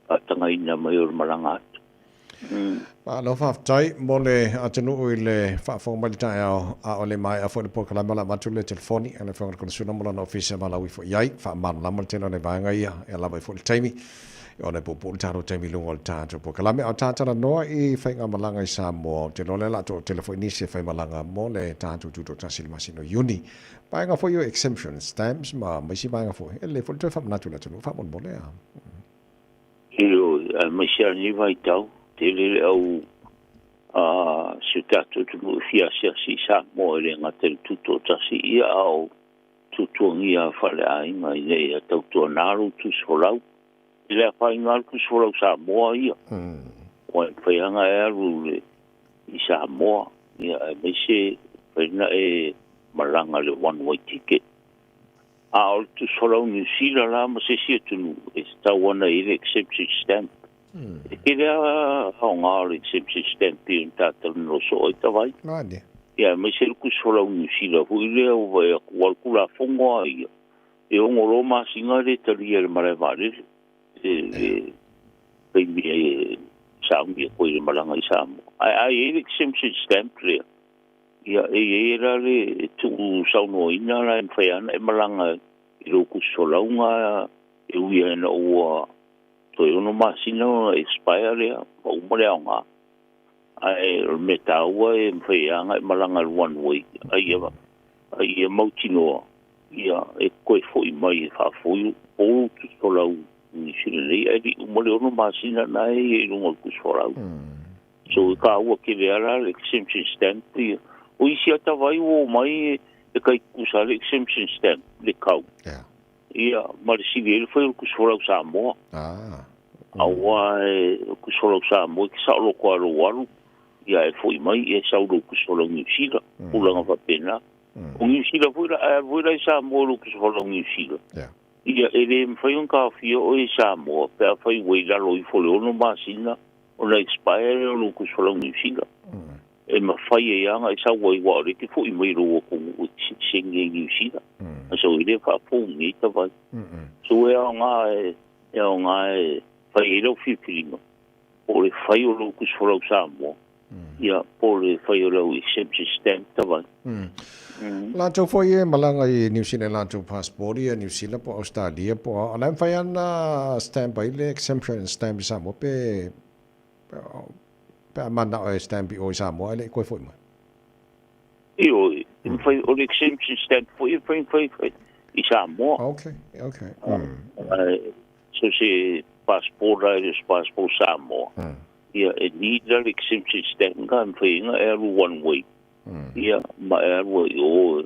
faatagaina mai o le malaga atu. Malo faafetai mo le atunuu i le faafofoga mai i le taeao, a o le maea foi le polokalame o le a avatu le telefoni a le Afioga i le Konesula ma lona ofisa e valaau ifo i ai, faamalamalama le tele o nai vaega ia e lava ai foi le taimi ona e puupuu le tatou taimi i luga o le tatou polokalame. A o ta talanoa i faigamalaga i Samoa, ou te iloa lea o le a toatele foi nisi e faimalaga mo le tatou tutoatasi i le masina o Iuni. Vaega foi o exemption stamps ma isi vaega foi, e lelei foi le toe faamanatu i le atunuu faamolemole. Ioe, aemaise lava lenei vaitau, tele le au a si o tatou atunuu e fia asiasi i Samoa e le gata i le tutoatasi ia a o tuatuagia faaleaiga ina ia tautuana lou tusifolau. E le afaina lava le tusifolau Samoa ia, aua e mafai lava ona e alu i Samoa, ia aemaise mafai ona e malaga i le one way ticket. A o le tusifolau Niu Sila la ma se isi atunuu e tatau ona i ai le exemption stamp. E tele lava aoga o le exemption stamp pei ona ta talanoa soo ai Tavai. Ia aemaise le tusi folau Niu Sila foi lea ua vaai atu aua o le Tulafono lava ia, e ono loa masina e le talia e le malae vaalele le taimi e sauni atu ai i le malaga i Samoa. Ae a i ai le exemption stamp lea, ia e i ai la le tuusaunoaina la e mafai lava ona e malaga i lou tusi folauga e ui lava ina ua toe ono masina ona expire lea ma uma le aoga. Ae o le mea taua e mafai lava ona e malaga i le one way a ia a ia mautinoa ia e toe foi mai e faafoi lou tusi folau i Niu Sila nei ae le i uma le ono masina na e i ai i luga o le tusi folau. So e taua tele lava la le exemption stamp ia. O isi ata vai ua omai e tai tutusa lava le exemption stamp le kau. Ia ma le sili ai le fai o le tusi folau Samoa. Aua e o le tusi folau Samoa e te saoloto lava i lou alu ia e foi mai ia e sau i lou tusi folau Niu Sila, tulaga faapena. O Niu Sila foi la, a e alu foi la i Samoa i lou tusi folau Niu Sila, ia e le mafai ona taofia oe i Samoa pe afai ua i lalo ifo o le ono masina ona expire lea o lou tusi folau Niu Sila. E mafai ai lava ona e sau ai aua o lea e te foi mai i lou atunuu e te sitiseni ai i Niu Sila. So e le faafou nei tavai. So e aoga e e aoga e fai ai lau filifiliga po o le fai o lou tusi folau Samoa ia po o le fai o lau exemption stamp tavai. Latou foi e malaga i Niu Sila i latou passport ia Niu Sila po o Australia po o a, o la e mafai lava ona stamp ai le exemption stamp i Samoa pe pe a manao e stamp i o i Samoa ae le i koe foi mai. Ioe, e mafai, o le exemption stamp foi e mafai ona fai fai i Samoa. Okay, okay. So se passport a e le o se passport Samoa, ia e need la le exemption stamp na e mafai ai ona e alu one way, ia ma e alu ai i o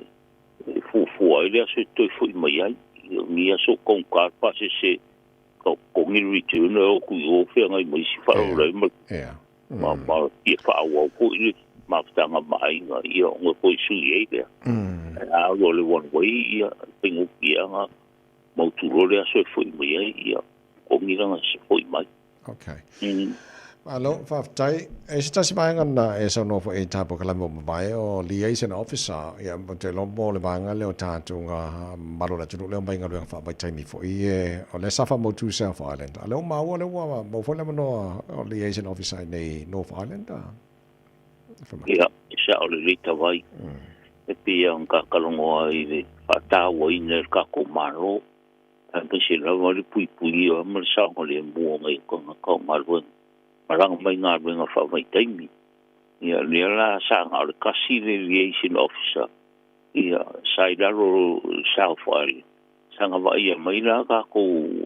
e fuafua ai le aso e toe foi mai ai. Ia o ni aso taugata le pasese ka totogi le return e o atu i o feagai ma isi faalavelave ma ma ma fia faaauau foi le mafutaga ma aiga ia ona toe sui ai lea. Ae a alu o le one way ia e faigofie lava ona mautu loa le aso e foi mai ai ia totogi lana se foi mai. Okay. Malo, faafetai. E se tasi vaega na e saunoa foi i tā polokalame ua mavae o Liaison Officer, ia, ou te iloa mo le vaega lea o tatou ngā malo o le atunuu lea mai galuega faavaitaimi foi e, o lea sa faamautu i South Island. A lea ua maua lea ua maua foi le avanoa o Liaison Officer i nei North Island a? Ia, e sao lelei tawai. E pei ona kakalogoa i le faatauaina e le tatou Malo. Aemaise lava le puipuia ma le saogalemu o nai tagata o galuega, malaga mai galuega faavaitaimi. Ia, lea la sa na o le tasi le liaison officer, ia, sa i lalo o South Island. Sa na vaaia mai la tatou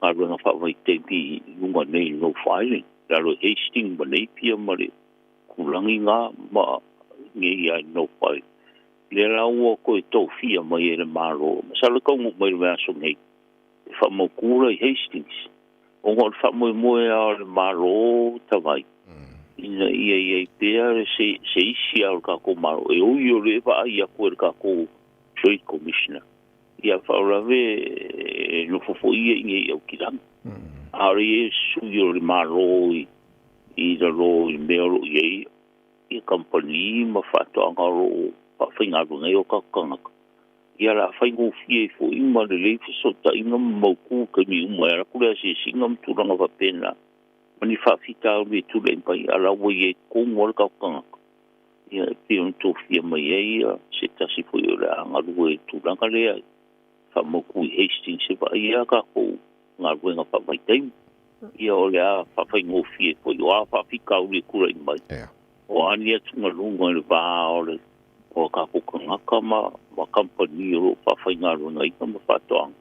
galuega faavaitaimi i luga nei i North Island, lalo i Hastings ma Napier ma le tulaga na ma nei i North Island. Lea la ua toe tofia mai e le Malo, masalo e taunuu mai i le vaiaso nei, e faamautu la i Hastings, ona o le faamoemoe lava o le Malo tavai, ina ia i ai pea se, se isi lava o le tatou Malo, e ui o lea e vaai atu e le tatou Trade Commissioner, ia faalavelave e nofo foi ia i nei Aukilani. A o le i ai o se sui o le Malo i, i lalo i mea o lo o i ai, i kamupani ma faatoaga o lo o faafaigaluega ai o tatou tagata, ia o le a faigofie ai foi ma lelei fesootaiga ma mautu i taimi uma e alu atu le asiasiga ma tulaga faapena ma ni faafitauli e tulai mai, a o la ua i ai i totonu lava le tatou tagata, ia e pei ona tofia mai ai se tasi foi o le a galue i le tulaga lea e faamautu i Hastings e vaaia a tatou galuega faavaitaimi. Ia o le a faafaigofie foi o a faafitauli e tulai mai, o a ni atugaluga i le va o le o a tatou tagata ma ma kamupani o lo o faafaigaluegaina ma faatoaga,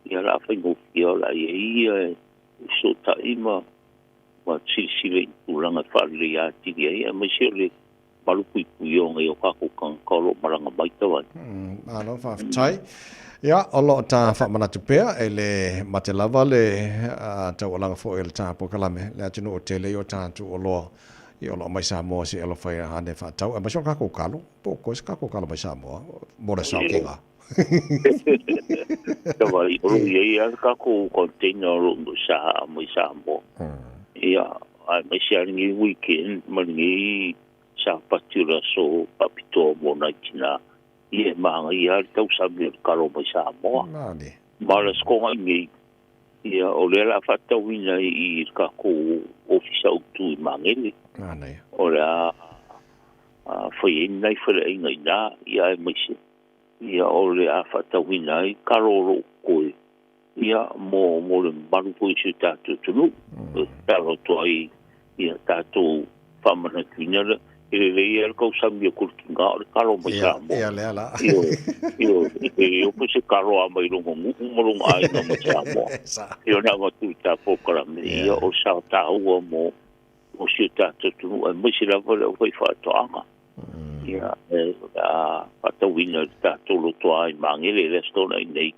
ia o le a faigofie o le a i ai ia e fesootai ma ma silasila i tulaga e faaleleia atili ai, aemaise o le malupuipuia o nai o tatou tagata o lo o malaga mai tau ai. Malo faafetai. Ia, o lo o ta faamanatu pea e le mate lava le taualaga foi o le ta polokalame, le atunuu tele i o tatou oloa i o lo o mai Samoa se i alofa ia ane faatau, aemaise o le tatou kalo, po o koe se tatou kalo mai Samoa mo le saokiga. Tawai, o lo o i ai lava le tatou container o lo o sa mai Samoa. Ia, aemaise lava lenei weekend ma lenei. Sapati o le aso faapitoa mo nai tinā, ia e magaia lava le tausami o le kalo mai Samoa. Ma o le Aso Toonai nei, ia o lea o le a faatatauina i le tatou Ofisa Autu i Magele. O le a fai ai ni nai faleaiga i ina, ia aemaise ia o le a faatauina ai kalo o lo o totoe ia mo mo le mamalu foi o si o tatou atunuu. E tatalo atu ai ia tatou faamanatuina le e lelei lava le tausami atu o le tiga o le kalo mai Samoa. Ia lea la. Ioe, ioe, e le o po se kalo a mai lona nuu ma lona aiga mai Samoa. Ia ona avatu i ta polokalame, ia o le sao taua mo mo si o tatou atunuu aemaise lava le aufaifaatoaga. Ia, e, o le a faatauina i le tatou lotoa i Magele i le Aso Toonai nei.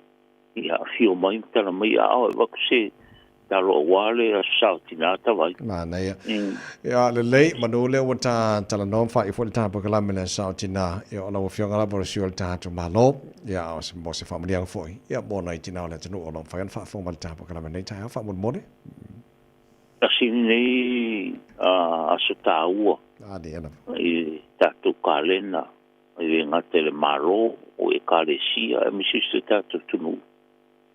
Ia, afio mai ma tala mai aao e avatu se talo aua le Aso Sa o Tina Tavai. Manaia. Ia, lelei, manu lea ua ta talanoa ma faaiu foi le ta polokalame le Aso Sa o Tina. Ia, o lau Afioga lava o le sui o le tatou Malo, ia, o se, mo se faamanuiaga foi, ia, mo nai tina o le atunuu o lo o mafai ona faafofoga mai i le ta polokalame nei taeao faamolemole. Tasi lenei aso taua i le tatou kalena, e le gata i le Malo, o Ekalesia aemaise o si o tatou atunuu,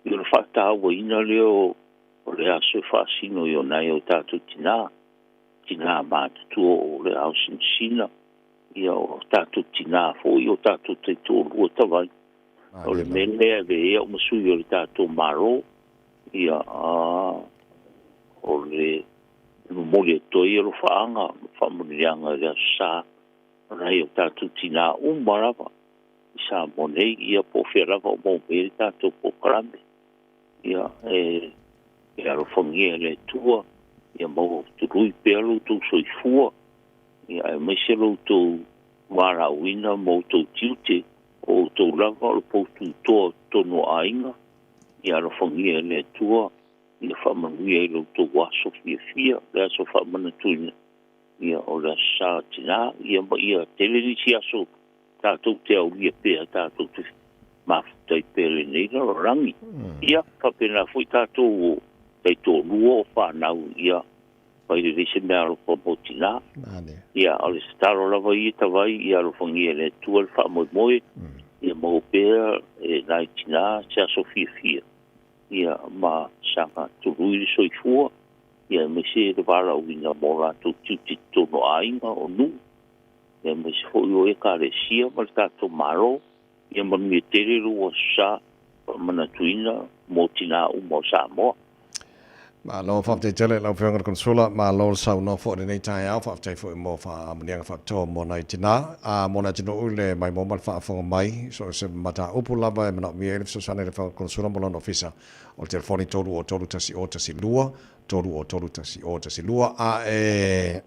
i o le faatauaina lea o le aso e faasino i o nai o tatou tinā, tinā matutua o le ao sinasina, ia o tatou tinā foi, o tatou taitoalua tavai. O le mea lea e avea ai au ma sui o le tatou Malo, ia, o le momoli atu ai alofaaga ma faamanuiaga i le Aso Sa o nai o tatou tinā uma lava i Samoa nei, ia po o fea lava o maua mai ai le tatou polokalame. Ia, e alofagia e le Atua, ia maua tului pea lo outou soifua, ia aemaise lo outou valaauina ma outou tiute, o outou lava o le poututoa o totonu o aiga, ia alofagia e le Atua, ia faamanuia i lo outou aso fiafia, le aso faamanatuina, ia o le Aso Sa o Tinā, ia ma ia tele nisi aso tatou te aulia pea, tatou te mafuta ai pea i lenei lalolagi. Ia, faapena foi tatou o taitoalua o fanau, ia fai lelei se mea alofa mo tinā. Ia, o le tatalo lava ia tavai, ia alofagia e le Atua le faamoemoe, ia maua pea e nai tinā se aso fiafia, ia ma saga tului le soifua, ia aemaise le valaauina mo latou tiute i totonu o aiga, o nuu, ia aemaise foi o Ekalesia ma le tatou Malo. Ia manuia tele lou Aso Sa faamanatuina mo tinā uma o Samoa. Malo, faafetai tele i lau Afioga i le Konesula, malo le saunoa foi i lenei taeao, faafetai foi mo faamanuiaga faapitoa mo nai tinā, a mo le atunuu i le maimoa ma le faafofoga mai, so o se mataupu lava e manaomia ai le fesoasoani a le Afioga i le Konesula mo lona ofisa, o le telefoni 303 1012, 303 1012, a e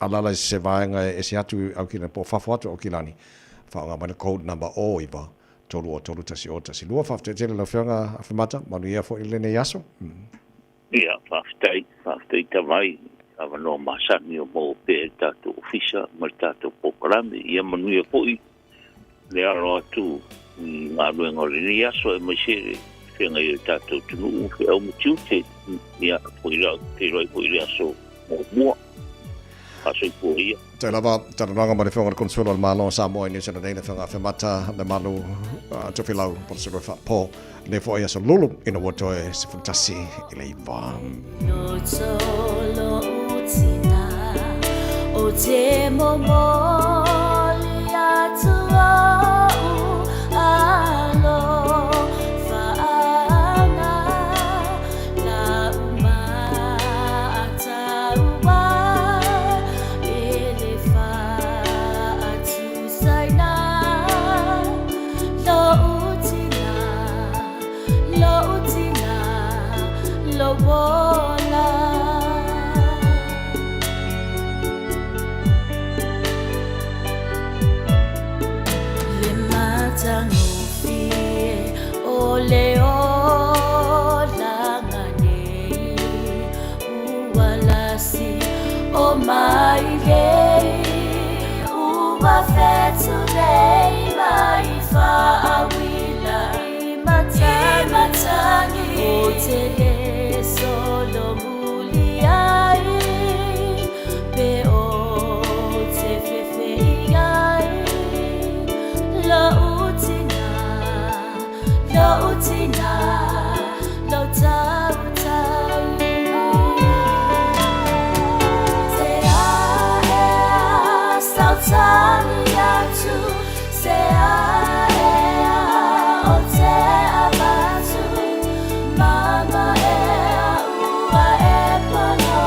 alaala i se vaega e ese atu i Aukilani po o fafo atu o Aukilani, faaaoga mai le code number 09 303 1012. Faafetai tele i lau Afioga Afemata, manuia foi lenei aso. Ia, faafetai, faafetai Tavai, avanoa masani o maua pea i le tatou ofisa ma le tatou polokalame. Ia manuia foi le alo atu i galuega o lenei aso aemaise le feagai o le tatou atunuu, feau ma tiute. Ia, foi la, feiloai foi i le aso muamua. Faasoifua ia. Tai lava, talanoaga ma le Afioga i le Konesula o le Malo o Samoa i Niu Sila nei, le Afioga Afemata Lemalu Tofilau po o le Sulu Faapo. Nei foi aso lulu ina ua toe 11 i le 9. O te momoli atu ou alofa O le olaga nei ua lasi o mai nei ua fetulei mai faauila i matagi o te le solomuli ai pe o te. Lo tina, lo tautai. Te aea sautani atu, se aea o te avatu. Mama ea ua e pono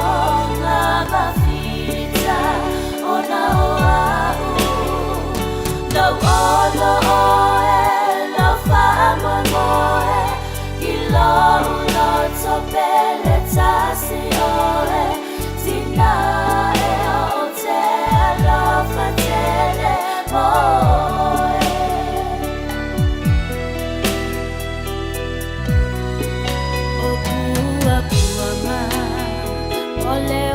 ngā mawhita ona o au. Lau olo oe, lau whaamoemoe, ki lou loto pele tasi oe. Tina ea o te alofa tele moe. O pua pua ma, o le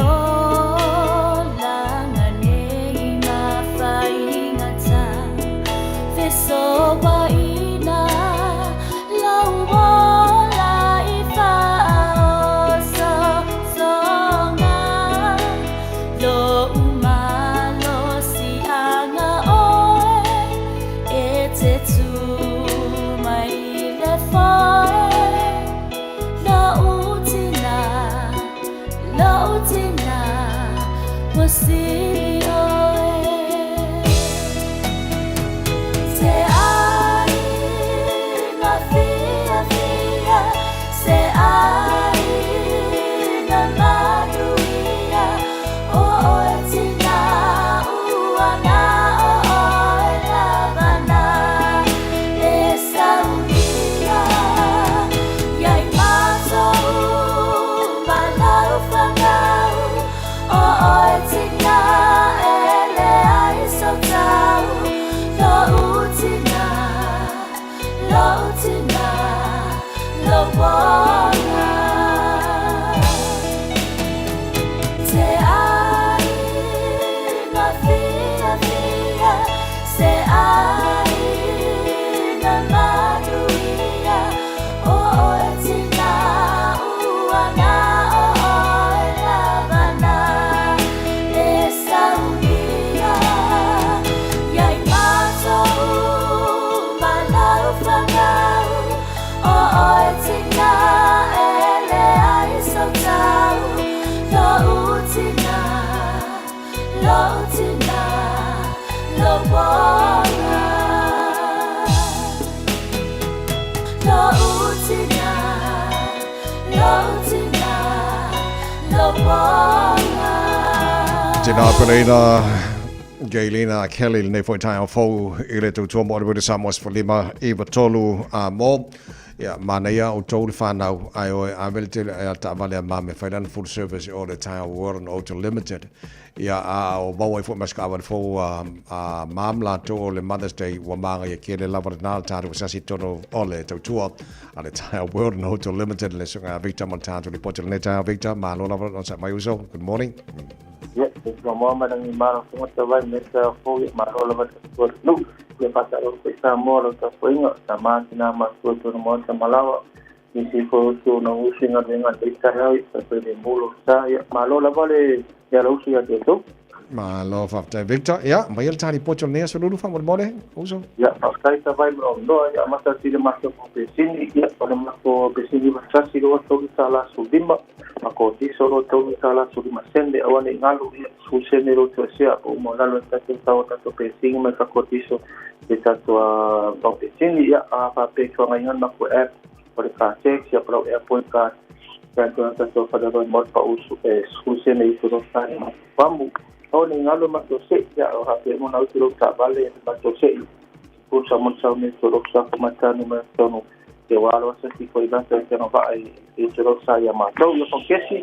olanga nei mafaigata. Fesoaina lau ola i faaosoosoga. Lou malosiaga oe, e te tū mai i le foe. Lou tina, lou tina, ua sili oe. Se aiga fiafia, se aiga manuia, o oe tina ua na o oe lava na e saunia. Iai matou ma lau fanau, o oe tina e leai sou tau. Lou tina, lou tina, lou ola. Te aiga fiafia, se aiga manuia, o oe tina ua na o oe lava na e saunia. Iai matou ma lau fanau, o oe tina e leai sou tau. Lou tina, lou tina, lou ola. Lou tina, lou tina, lou ola. Tēnā Pelena, Gaylena Kelly lenei foi taeao fou i le tautua mo le Samoa 15 93 a mo. Ia, manaia o tou le whanau, ai oe a vele tele ai a taavale a mame fai lana full service o le Tire World and Auto Limited. Ia, a o maua ai foi mas ka avale fou a mam latou o le Mother's Day ua maga ia kele lava le nā le tātou sasi tono o le tautua a le Tire World and Auto Limited le sunga Victor mo le tātou lipoti lenei taeao. Victor, malo lava on sa mai uso. Good morning. Ia, e moa malangi mara fonga tawai me sa fo ia malo lava ta tua nu. Ia pata ro ko sa mo ro ta foinga sa ma tina ma tua tu no mo ta malawa. Ni si fo tu no usi nga nga te ta rau sa pe le mulo sa ia malo lava le ia lo usi ia te tu. Malo faafetai Victor. Ia, mai le tā lipoti o lenei aso lulu faamolemole, uso. Ia, faafetai tawai mo noa ia mata tile mato ko pesini ia o le mato pesini wa sasi lo tolu tala su lima ma ko tiso lo tolu tala su lima sende awane ngalu ia su sende lo tu sia o mo lalo ta te tau ta to pesini ma ka ko tiso e ta to a pa pesini ia a pa pe ko ngai ngan ma ko app o le ka check ia pro airport card ka to ta to fa da mo pa usu e su sende i to sa ma pambu o le ngalo ma to se ia o ha pe mo na utu lo ta vale ma to se o sa mo sa me to lo sa ko matanu ma tono te walo sa ki ko ila te no va ai e te lo sa ia ma to ia kon kesi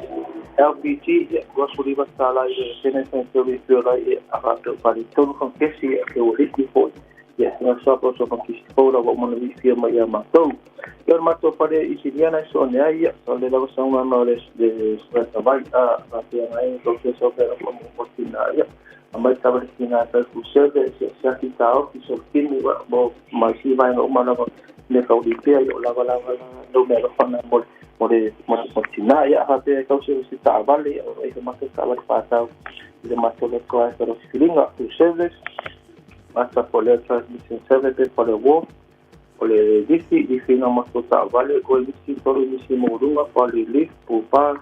LPG ia go su riva sala i sene sen te ri te la i a ra te pari to kon kesi e o ri fo ia na sa ko so kon kesi fo la mo no vi fi ma ia ma to ia ma to pare i si niana so ne ai so le la sa ma no le de sa ta vai a a te ai to ke so pe ko mo ko tina ia a mai tava tina ta ku seve se sa ki ta o ki so kini wa mo ma si vai no ma na le ka uri pea i o lava lava no me lo fana mo mo le mo mo tina ia ha pe ka se si ta vale o e ma ta vale pa ta le ma to le ko a ro silinga ku service mata po le transmission service po le wo O le lifi, lifi na matou taavale, koe misi, tolu misi maualuga, fale lif, pupa,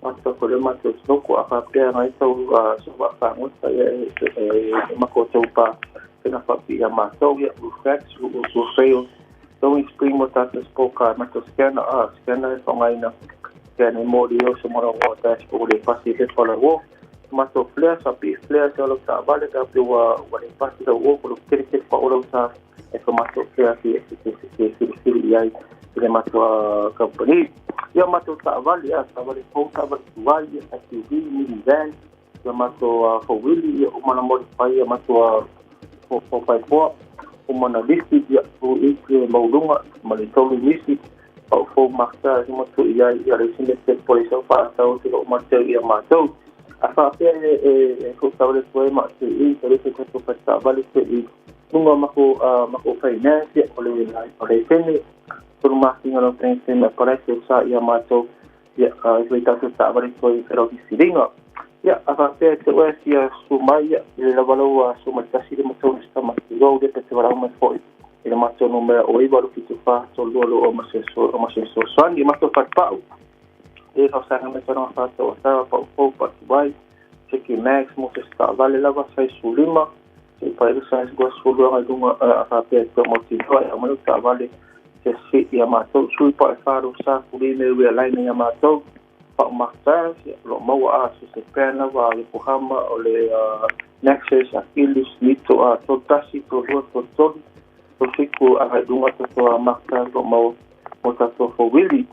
mata ko le matou snoko, a faapea agai tau so vaafagota ia e makou taupa pena faapiia matou ia roof racks, roof rails, towing spring mo tatou sport car, matou scanner, a scanner e faaaogaina scanner mo le o se manaoga dashboard e pasi le fala uo matou flare sa pi flare se o lau taavale pe pe ua le pasi lau uo ko lo tele tele faaola usa e fa matou flare si se filifili i ai i le matou company. Ia matou taavale ia taavale fou, taavale tuai, ia SUV, minivan, ia matou fauili ia uma na modify ia matou 4x4 uma na lifi ia ui e mauluga ma le tolu nisi pau fou makta i matu i ai ia le sine te pole sau faatau te loo matau ia matou a faapea e foutaule toe ma te i te le te to taavale te i luga mako finance ia o le sene tolu masina lau tene ma palai sa ia matou ia i tatou taavale toe i lau filiga ia a faapea te oe fia su mai ia i le lava su mai tasi le matou le sama i le pe te walau mai fo'i i le matou numera o 9 8 7 4 3 2 2 ma se so ma se so soani matou fatupa'u e fausaga mai tona fa'atau sa pa'u fou pa'u Tiki Max mo se taavale lava sai sulima se pa ile sai go sulu ai lunga a faapea te mo ti toi a mai taavale se si ia matou sui pa e faru sa fuli me ua laina ia matou pa'u makta lo maua a se se pena va le pohama o le Nexus Achilles Nito a tolu tasi tolu lua tolu tolu tolu fiku a hai lunga tatou a makta lo maua mo tatou fauili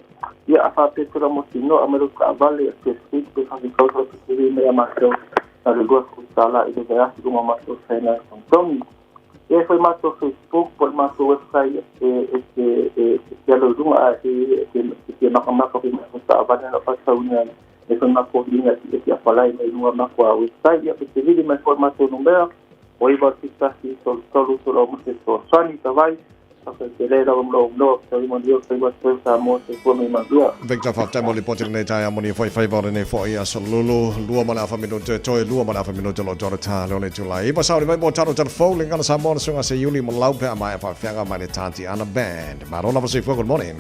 ia a faapea tula mo tino a mai lo taavale a te street pe fafikausa pe tuli me ia matou na le $20 i le vaiaso luga matou finance totogi. Ia foi matou Facebook po le matou website e te alo i luga a e te makamaka pe matou taavale na faatauina e foi makou liga e te apalai mai luga mako a website ia pe te vili mai foi matou numera o 9 1 3 3 3 ma se soasoani tavai. Victor faafetai mo lipoti lenei taeao mo ni foi faiva o lenei fo'i aso lulu lua ma le afa minute toe lua ma le afa minute lo toro tā leo le tula ipa sauni mai mo taro telefou le ngana Samoa na sunga se Iuli mo lau pe a mai faafeaga mai le Tanti Ana Band. Malo lava soifua, good morning.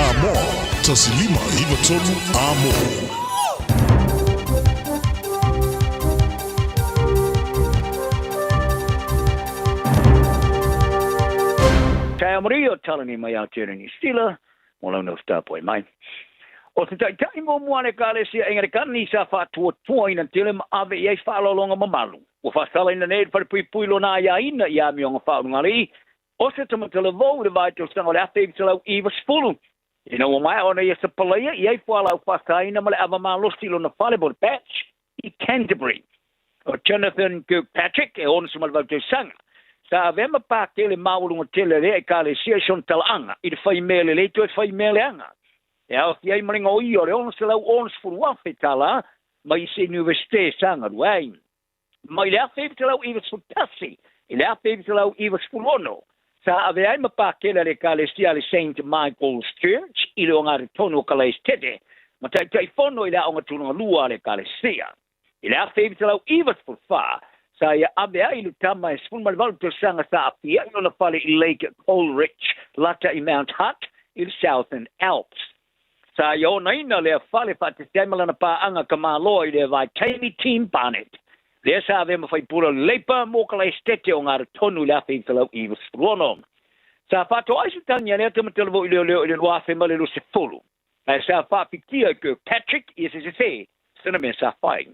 Samoa, 1593 Amo. Taea maria o Talani mai Aotearoa Niu Sila, mo lau nofo tapuai mai. O te taitai muamua a le Ekalesia Engerekani sa faatuatuaina tele ma ave i ai faaaloaloga mamalu. Ua faasalaina nei e le Falepuipui lona aiaina i amioga faaulugalii o se tamatalavou i le vaitausaga o le 1990. Ina ua maea ona ia sapalaia i ai fualaau faasaina ma le ava malosi i lona fale po o le bach i Canterbury. O Jonathan Kirkpatrick e 68 tausaga, sa avea ma pakele maualuga tele a lea Ekalesia i sona talaaga i le fai mea lelei toe fai mea leaga. E aofia ai ma le gaoia o le $660,000 tala mai i se Iunivesite sa galue ai. Mai le 1991 i le 1996, sa avea ai ma pakele a le Ekalesia a le Saint Michael's Church i le ogatotonu o Kalaesetete ma taitaifono i le aoga tulaga lua a le Ekalesia. I le 1994, sa ia ave ai le tama e 18 tausaga sa aafia i lona fale i Lake Coleridge, lata i Mount Hutt i le Southern Alps. Sa ia onaina lea fale faatasi ai ma lana paaga tamaloa i lea vaitaimi Tim Barnett, lea sa avea ma faipule o le Labour mo Kalaesetete o Garatonu i le 1996. Sa faatoa ai se tagi a lea tama talavou i leoleo i le 2020. Ae sa faapikia e Kirkpatrick ia se sesē sana mea sa fai.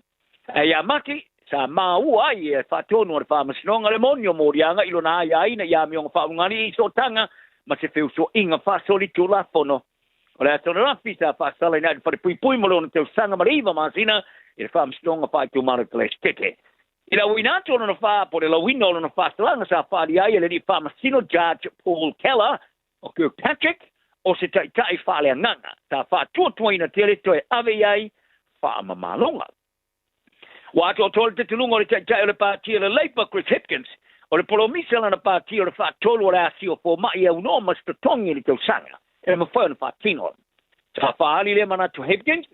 Ae iā Mati, sa māua ai ia e faatonu a le Faamasinoga le moni o moliaga i lona aiaina i amioga faaulugalii i sootaga ma se feusoiga faasolitulafono. O le aso ananafi sa faasalaina ai le falepuipui mo lona tausaga ma le iva masina i le Faamasinoga Faaitumalo i Kalaesetete. I le auina atu o lona fā po o le lauina o lona faasalaga sa faaalia ai e le alii faamasino Judge Paul Keller O Kirkpatrick, o se taitai faaleagaga, sa faatuatuaina tele toe ave i ai faamamaloga. Ua atoatoa le tetuluga o le taitai o le Pati a le Labour, Chris Hipkins, o le polomisa lana pati o le faatolu o le asia o fomai e aunoa ma se totogi i le tausaga e mafai ona faatino. Sa faaali lea manatu Hipkins,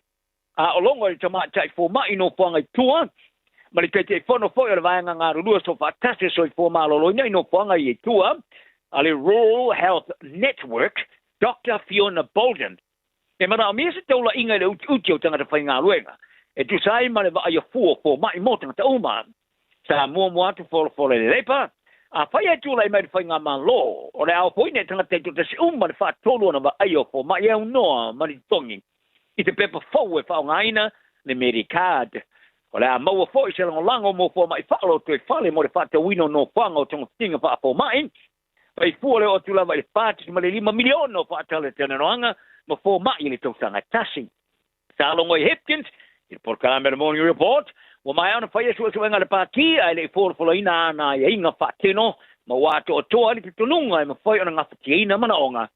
a o logo i le tamaitai fomai nofoaga i tua, ma le Taitaifono foi o le Vaega Galulue Soofaatasi o Soifua Maloloina i nofoaga i tua a le Rural Health Network, Doctor Fiona Bolden. E manaomia se taulaiga i le utiuti o tagata faigaluega e tusa ai ma le vaaia fua o fomai mo tagata uma. Sa muamua atu folafola i le Labour, afai ae tulai mai le faigamalo, o le a ofoina e tagata i toatasi uma le faatolu ona vaaia o fomai e aunoa ma ni totogi i te pepa fou e faaaogaina le Medicard. O le a maua foi se lagolago mo fomai faalotoifale mo le faatauina o nofoaga o togafitiga faafomai. Fai fua le oo atu lava i le $4.5 miliona o faatalatalanoaga ma fomai i le tausaga e tasi. Sa logo i Hipkins i le polokalame a le Morning Report, ua maea ona faia suesuega a le Pati ae le i folafolaina āna aiaiga faatino ma ua atoatoa ai le talitonuga e mafai ona gafatiaina manaoga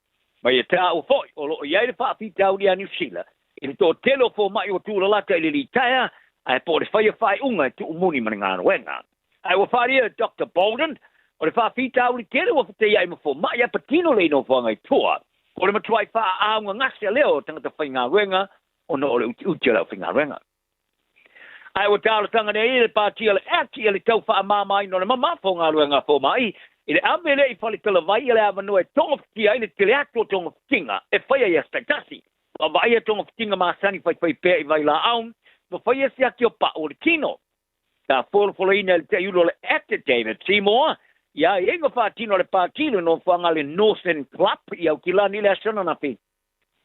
ma ia taua foi o lo o i ai le faafitauli a Niu Sila i le toatele o fomai ua tulalata i le litaea ae po o le faia faaiuga e tuumuli ma le galuega. Ae ua faaalia e Doctor Bolden, o le faafitauli tele ua fetaiai ma fomai a patino le nofoaga i tua, o le matuai faaaaugagase lea o tagata faigaluega ona o le utiuti o le aufaigaluega. Ae ua talosaga nei le Pati o le Act ia le tau faamamaina o le mamafa o galuega a fomai i le ave lea i faletalavai ia le avanoa e togafitia ai le tele atu o togafitiga e faia i aso taitasi. Ua vaaia togafitiga masani faifai pea i vailaau ma faia siaki o pau o le tino. Sa folafolaina e le taiulu o le Act David Seymour ia aiaiga faatino a le Pati i le nofoaga a le Northern Club i Aukilani i le aso ananafi.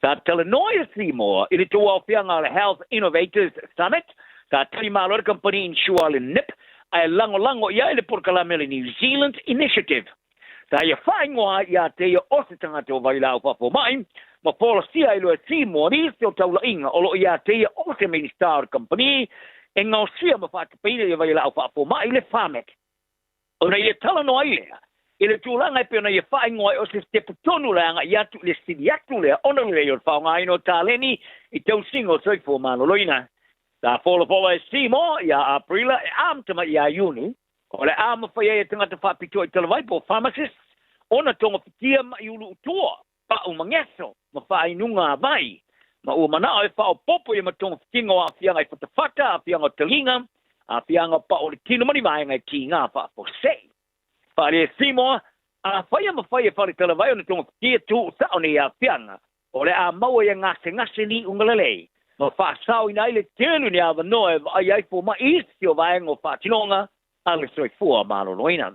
Sa talanoa ia Seymour i le tauaofiaga o le Health Innovators Summit, sa tali malo ai le kamupani insure a le nip ae lagolago i ai le polokalame o le New Zealand Initiative. Sa ia faaigoa ai ia te ia o se tagata o Vailaau Faafomai ma folasia ai loa e Seymour nisi o taulaiga o lo o ia te ia o se Minisita o le kamupani e gaosia ma faatapaina ia Vailaau Faafomai le Pharmac. Ona ia talanoa ai lea i le tulaga e pei ona ia faaigoa ai o se sitepu tonu le agai atu i le sili atu lea ona lelei o le faaaogaina o taleni i tausiga o soifua maloloina. Sa folafola e Seymour iā Aperila e amata mai iā Iuni, o le a mafai ai e tagata faapitoa i talavai po o pharmacists ona togafitia maʻi uluutua, pa'u mageso ma faainuga a vai, ma ua mana'o e faaopoopo ia ma togafitiga o aafiaga i fatafata, aafiaga o taliga, aafiaga o pa'u o le tino ma ni vaega e kiga faafuasei. Faaalia e Seymour, afai e mafai e faletalavai ona togafitia tuusa'o nei aafiaga, O le a maua ia gasegase liuga lelei ma faasaoina ai le tele o ni avanoa e vaai ai fomai i isi o vaega o faatinoga a le soifua maloloina.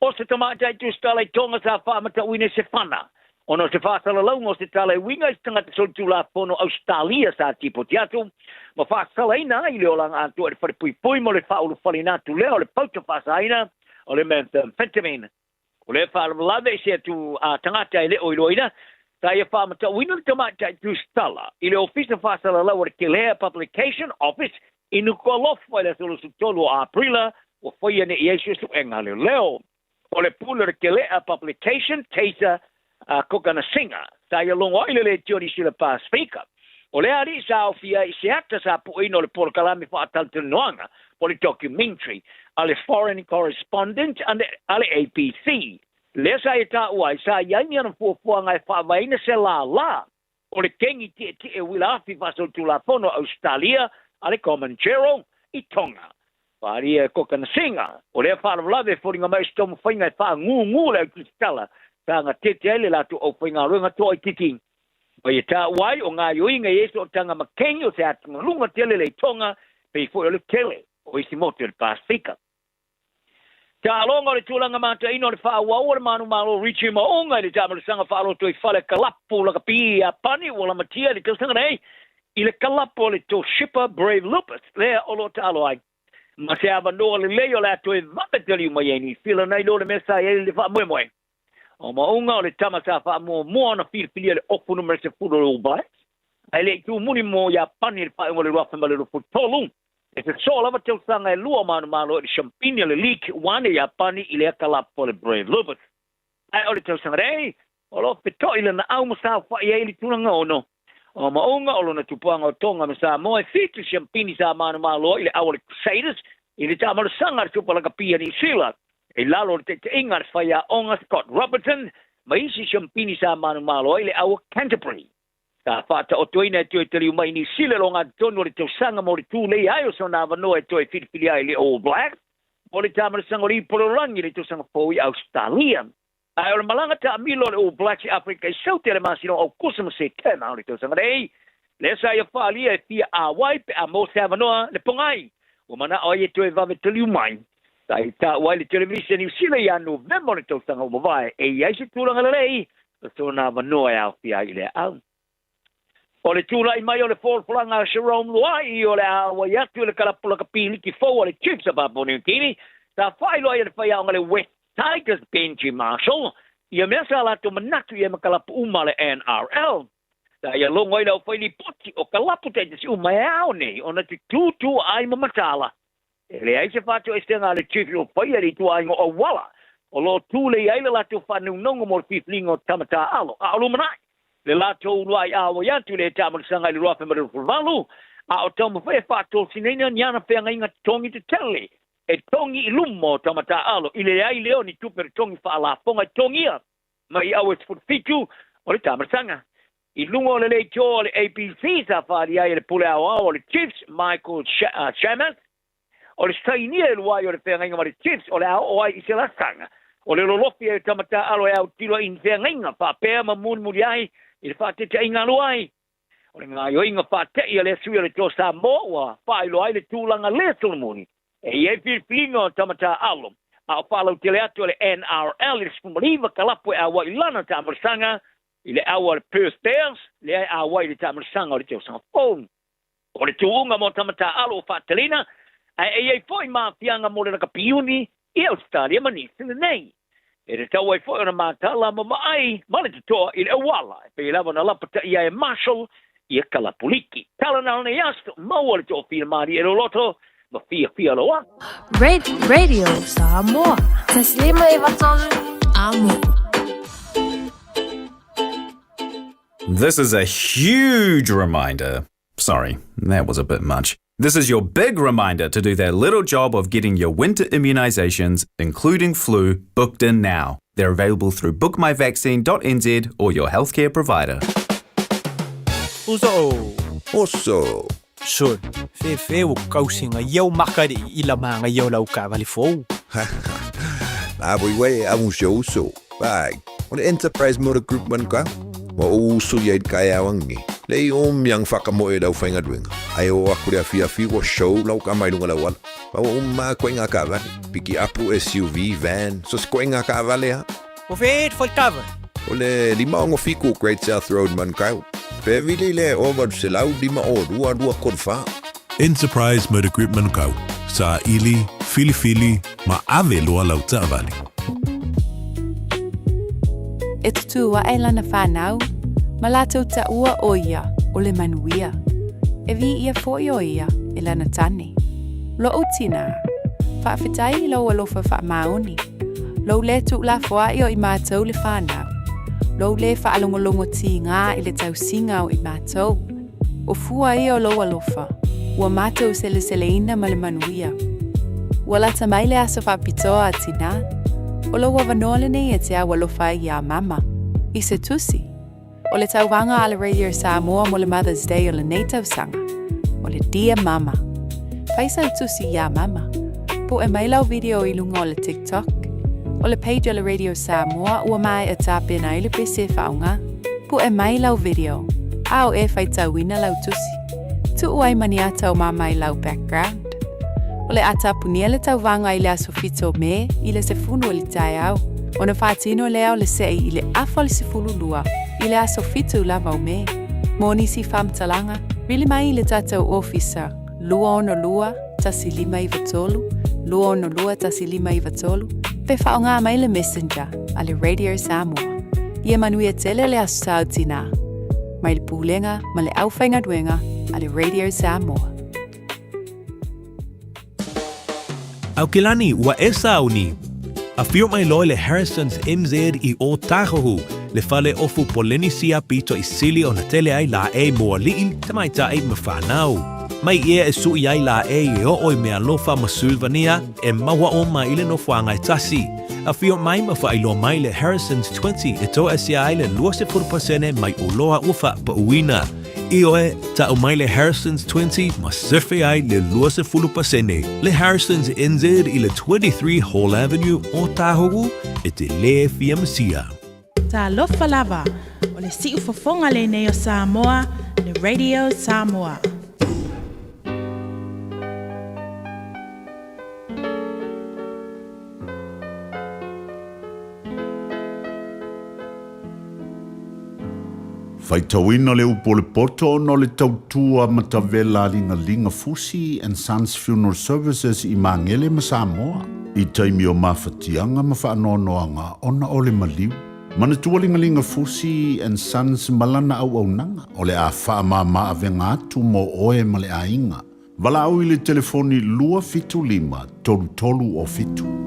O se tamaitai tusitala i Tonga sa faamatauina i se fana ona o se faasalalauga o se tala e uiga i se tagata solitulafono Ausetalia sa tipoti atu ma faasalaina ai le olaga atoa i le falepuipui mo le faaulufaleina atu lea o le pauta faasaina o le methamphetamine. O lea faalavelave i se atu a tagata e le o iloaina, sa ia faamatauina le tamaitai tusitala i le Ofisa Faasalalau a le Kelea Publication Office i Nukualofa i le aso 23 o Aperila ua faia nei i ai suesuega a leoleo. O le pule o le Kelea Publication, Taser Cokanasiga, sa ia logo ai le leitio Niu Sila Pasefika. O lea alii sa aofia ai i se ata sa pueina o le polokalame faatalatalanoaga po o le documentary a le Foreign Correspondent a le ABC. Lea sa ia taua ai, sa i ai ni ana fuafuaga e faavaeina se lālā o le kengi tietie uila afi faasolitulafono a Ausetalia a le Comanchero i Tonga. Faaalia e Cokanasiga, o lea faalavelave e foliga mai o se taumafaiga e faagūgū le autusitala sa gatete ai le latou aufaigaluega toaitiiti. Ma ia taua ai o gaioiga i ai sootaga ma kengi o se atugaluga tele le i Tonga pei foi o le tele o isi motu o le Pasefika. Taaloga o le tulaga mataina o le faaauau o le manumalo Richie Mo'unga i le taamalosaga faalotoifale kalapu lakapi i Iapani ua lamatia i le tausaga nei i le kalapu o le Toshiba Brave Lupus lea o lo o taalo ai ma se avanoa lelei o le a toe vave taliu mai ai Niu Sila nai lo le mea sa i ai le faamoemoe. O Mo'unga o le tama sa faamuamua ona filifilia le ofu numera 10 o le All Blacks ae le i tumuli mo Iapani i le faaiuga o le 2023. E sosoo lava tausaga e lua o manumalo i le siampini o le League One e Iapani i lea kalapu o le Brave Lupus. Ae o le tausaga nei, o lo o feto'i le naau ma saofa'i ai i le tulaga ono. O Mo'unga o lona tupuaga o Tonga ma Samoa e fitu siampini sa manumalo i le au o le Crusaders i le taamalosaga a le Supa Lakapi a Niu Sila i lalo o le taitaiga a le faiaoga Scott Robertson ma isi siampini sa manumalo ai i le au o Canterbury. Sa faataotoina e toe taliu mai i Niu Sila i logatotonu o le tausaga mo le tulei ai o sona avanoa e toe filifili ai le All Blacks mo le taamalosaga o le Ipololagi i le tausaga fou i Ausetalia. Ae o le malaga taamilo a le All Blacks i Aferika i Saute i le masina o Aukusa ma Setema o le tausaga nei, lea sa ia faaalia e fia āwai pe a maua se avanoa le pogai ua manao ai e toe vave taliu mai. Sa i taua ai le televisa Niu Sila ia Novema o le tausaga ua mavae e i ai se tulaga lelei o sona avanoa e aofia ai i lea au. O le tulai mai o le folafolaga a Jerome Luai o le a auai atu i le kalapu lakapi liki fou a le Chiefs a Papua New Guinea, sa faailoa ai e le faiaoga le West Tigers Benji Marshall ia mea sa latou manatu i ai ma kalapu uma a le NRL. Sa ia logo ai le aufai lipoti o kalapu taitasi uma e ao nei ona tutūtū ai ma mataala. E leai se faatoesega a le Chiefs o faia i le ituaiga o auala o lo o tulei ai le latou faanaunauga mo le filifiliga o tama taaalo, a o lumanai le latou uluai auai atu i le taamalosaga i le 2028, a o taumafai e faatosinaina ni ana feagaiga totogi tetele e togi i luma o tama taaalo i le leai lea o ni tupe totogi faalafoga e totogia mai i aue 17 o le taamalosaga. I luga o le leitio a le ABC sa faaalia ai e le pule aoao o le Chiefs, Michael Chammas, o le sainia e lua ai o le feagaiga ma le Chiefs o le a oo ai i se lakaga o le lolofi ai o tama taaalo e autilo ai i ni feagaiga faapea ma mulimuli ai i le faatetaiga alu ai. O le gaoioiga faate'i a lea sui o le Toa Samoa ua faailoa ai le tulaga lea solomuli e i ai filifiliga o tama taaalo a o faalautele atu e le NRL i le 19 kalapu e auai i lana taamalosaga i le au a le Perth Bears lea e auai i le taamalosaga o le tausaga fou. O le tuuga mo tama taaalo ua faatalina, ae e i ai foi maafiaga mo le lakapi-iuni i Ausetalia ma Niu Sila nei. E tatau ai foi ona matala ma vaai ma le totoa i le auala e pei lava ona lapataia e Marshall ia kalapuliki. Tala na o nei aso, maua le toafia malie e loloto ma fiafia loa. Radio Samoa. Taslima Ivatolu Amo. This is a huge reminder. Sorry, that was a bit much. This is your big reminder to do that little job of getting your winter immunisations, including flu, booked in now. They're available through bookmyvaccine.nz or your healthcare provider. Uso. Oso. Sol, fefe o kausinga iau makari i la manga iau lau kavali fou. Na voi wei a un show so. Bag. O le Enterprise Motor Group man ka. Ua ou usu ia i le taeao ananei, leai o miang whakamoe lau whaingaluenga. Ai o aku le afiafi ua show lau tama i lunga lau ala. Ma ua uma atu ai ngā taavale. Piki apu, SUV, van, so se koe ngā taavale a. O whē te whai taavale? O le 567 Great South Road, Manukau. Pe vili le 852 234. Enterprise Motor Group Manukau, saili, filifili, ma ave loa lau taavale. E tutū aʻe lana whānau, ma lātou taua ʻo ia o le manuia. E viia foʻi ʻo ia e lana tane. Loʻu tinā, faafetai i lou alofa faamaoni, lou lē tuulafoaʻi o i mātou le whānau, lou lē faalogologo tīgā i le tausiga o i mātou, o fua ia o lou alofa, ua mātou seleseleina ma le manuia. Ua lata mai le aso faapitoa a tinā, o lou avanoa lenei e te au alofa ai iā mama, i se tusi. O le tauvaga a le Radio Samoa mo le Mother's Day o lenei tausaga, o le Dear Mama. Fai sau tusi iā mama. Poʻe mai lau video i luga o le TikTok. O le page o le Radio Samoa ua maea tapena ai le pese e faaaoga. Puʻe mai lau video, a o e faitauina lau tusi. Tuu ai ma ni ata o mama i lau background. O le a tapunia le tauvaga i le aso 7 o Me i le 10 o le taeao, ona faatino lea o le seʻi i le afa o le 12 i le aso 7 lava o Me. Mo nisi faamatalaga, vili mai i le tatou ofisa 262 1593, 262 1593, pe faaaoga mai le Messenger a le Radio Samoa. Ia manuia tele le Aso Sa o Tinā, mai le Pulega ma le Aufaigaluega a le Radio Samoa. Aukilani, ua e sauni. Afio mai loa le Harrison's MZ i Ōtāhuhu, le fale ofu Polenisia pito i sili ona tele ai lāʻei mo aliʻi, tamaitai ma whānau. Mai ia e suʻi ai lāʻei e oo i Mealofa ma Sulvania e maua oma i le nofoaga e tasi. Afio mai ma faailoa mai le Harrison's 20 e toasia ai le 20% mai oloa ua faapauina. Ioe, ta'u mai le Harrison's 20 ma sefe ai le 20%. Le Harrison's NZ i le 23 Hall Avenue, Ōtāhuhu, e te lē fia masia. Talofa lava, o le siufofoga lenei o Samoa, le Radio Samoa. Faitauina le upu o le poto ona o le tautua matavela a Ligalinga Fusi and Sons Funeral Services i Magele ma Samoa i taimi o mafatiaga ma faanoanoaga ona o le maliu. Manatua Ligalinga Fusi and Sons ma lana auaunaga o le a faamama avega atu mo oe ma le aiga. Valaau i le telefoni 275 33 o 7.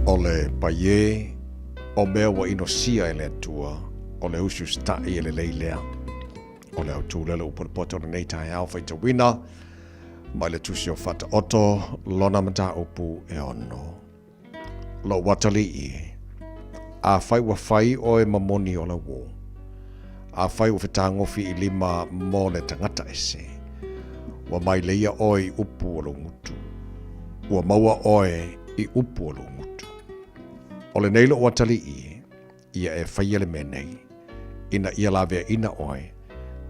O le paie o mea ua inosia e le Atua, o le usu sitaʻi e lelei lea. O le autū lea le upu o le poto o lenei taeao faitauina mai le tusi o Faataoto lona mataupu e ono. Lou atalii, afai ua fai oe ma moni o lau uō, afai ua fetagofi i lima mo le tagata ese, ua mai leia oe i upu o lou gutu, ua maua oe i upu o lou gutu. O lenei lou atalii, ia e faia le mea nei, ina ia laveaina oe,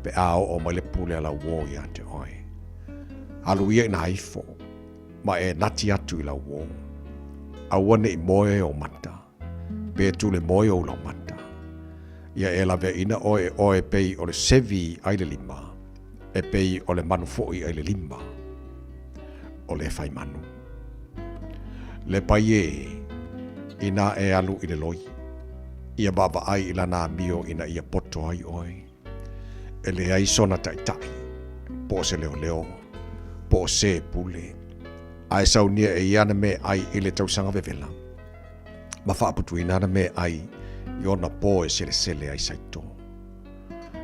pe a oo mai le pule a lau uō iā te oe. Alu ia ina ifo, ma e nati atu i lau uō. Aua ne i moe ou mata, pe tule moe ou lau mata. Ia e laveaina oe e oe pei o le sevi ai le lima, e pei o le manu foʻi ai le lima o le fai manu. Le pai e, inā e alu i le loi, ia vaavaai i lana amio ina ia poto ai oe. E leai sona taʻitaʻi, po o se leoleo, Po o se pule. Ae saunia e ia ana meaai i le tausaga vevela, ma faaputuina ana meaai i ona po e selesele ai saito.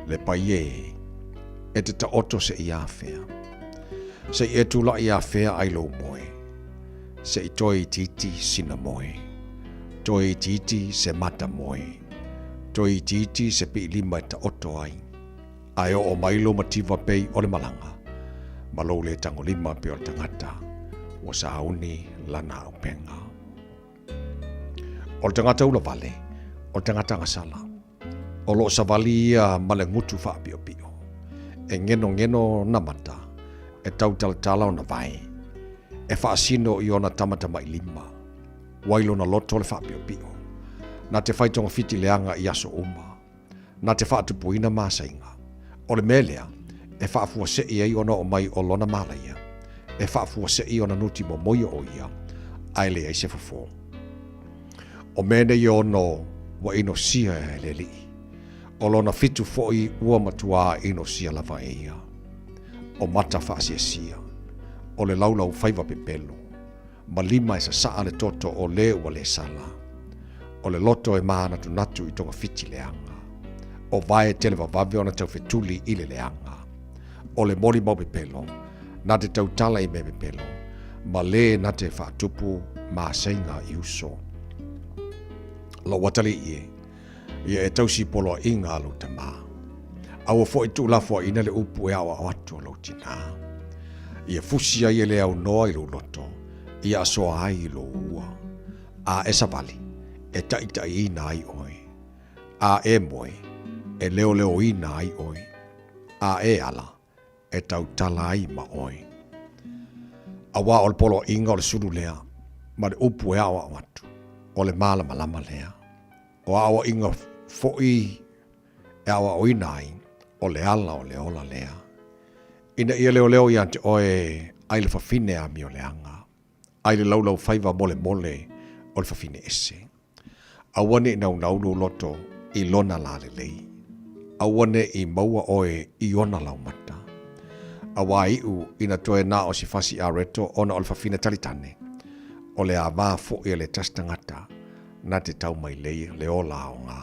Le pai e, e te taoto seia afea. Se i e tulaʻi afea ai lou moe. Se i toe itiiti sina moe. Toe itiiti se mata moe. Toe itiiti se piilima e taoto ai. Ae oo mai lou mativa pei o le malaga, ma lou le tagolima pei o le tagata ua sauni lana auupega. O le tagata ulavale, o le tagata agasala. O loo savali ia ma le gutu faapiopio. E genogeno ona mata, e tautalatala ona vae. E faasino i ona tamatamailima. Ua i lona loto le faapiopio. Na te fai togafiti leaga i aso uma. Na te faatupuina masaiga. O le mea lea e faafuasei ai ona oo mai o lona malaia, e faafuasei ona nuti momoia o ia, ae leai se fofo. O mea nei e ono ua inosia e le Alii. O lona fitu foi ua matuā inosia lava e ia. O mata faasiasia, o le laulau faiva pepelo, ma lima e sasaa le toto o le ua le sala. O le loto e mānatunatu i togafiti leaga. O vae televavave ona taufetuli i le leaga. O le molimau pepelo, na te tautala i mea pepelo, ma le na te faatupu masaiga i uso. Lou atalii e, ia e tausi poloaiga a lou tamā. Aua foi tuulafoaiina le upu e aoao atu a lou tinā. Ia fusi ai e le aunoa i lou loto, ia asoa ai i lou ua. A e savali, e taʻitaʻiina ai oe. A e moe, e leoleoina ai oe. A e ala, e tautala ai ma oe. Auā o le poloaiga o le sulu lea, ma le upu e aoao atu, o le malamalama lea. O aoaiga foi e aoaoina ai, o le ala o le ola lea. Ina ia leoleo ia te oe ai le fafine amioleaga, ai le laulaufaiva molemole o le fafine ese. Aua ne i naunau lou loto i lona lalelei. Aua ne i maua oe i ona laumata. Auā iʻu ina toe na o se fasi areto ona o le fafine talitane, o le avā foʻi a le tasi tagata na te tau mai lei le ola aoga.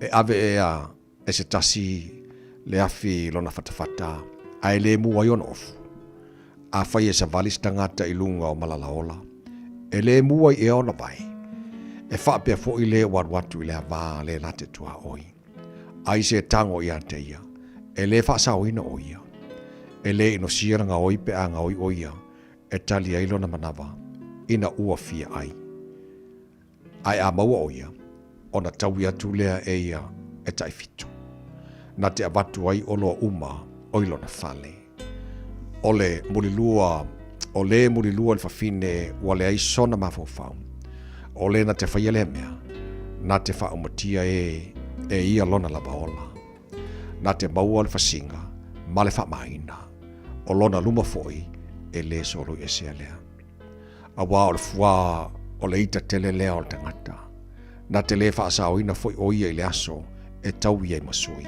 E ave ea e se tasi le afi i lona fatafata ae le mu ai ona ofu. Afai e savali se tagata i luga o malalaola, e le mu ai ea ona vae. E faapea foi le ua alu atu i le avā le late tuaoi. Ai se tago ia te ia, e le faasaoina o ia. E le inosia le gaoi pe a gaoi o ia e tali ai lona manava ina ua fia ai. Ae a maua o ia, ona taui atu lea e ia e taifitu. Na te avatu ai oloa uma o i lona fale. O le mulilua, o le mulilua le fafine ua leai sona mafaufau. O le na te faia lea mea, na te faaumatia e e ia lona lava ola. Na te maua le fasiga ma le faamaina. O lona luma foi e le soloi esea lea. Auā o le fuā o le ita tele lea o le tagata. Na te lē faasaoina foi o ia i le aso e taui ai ma sui.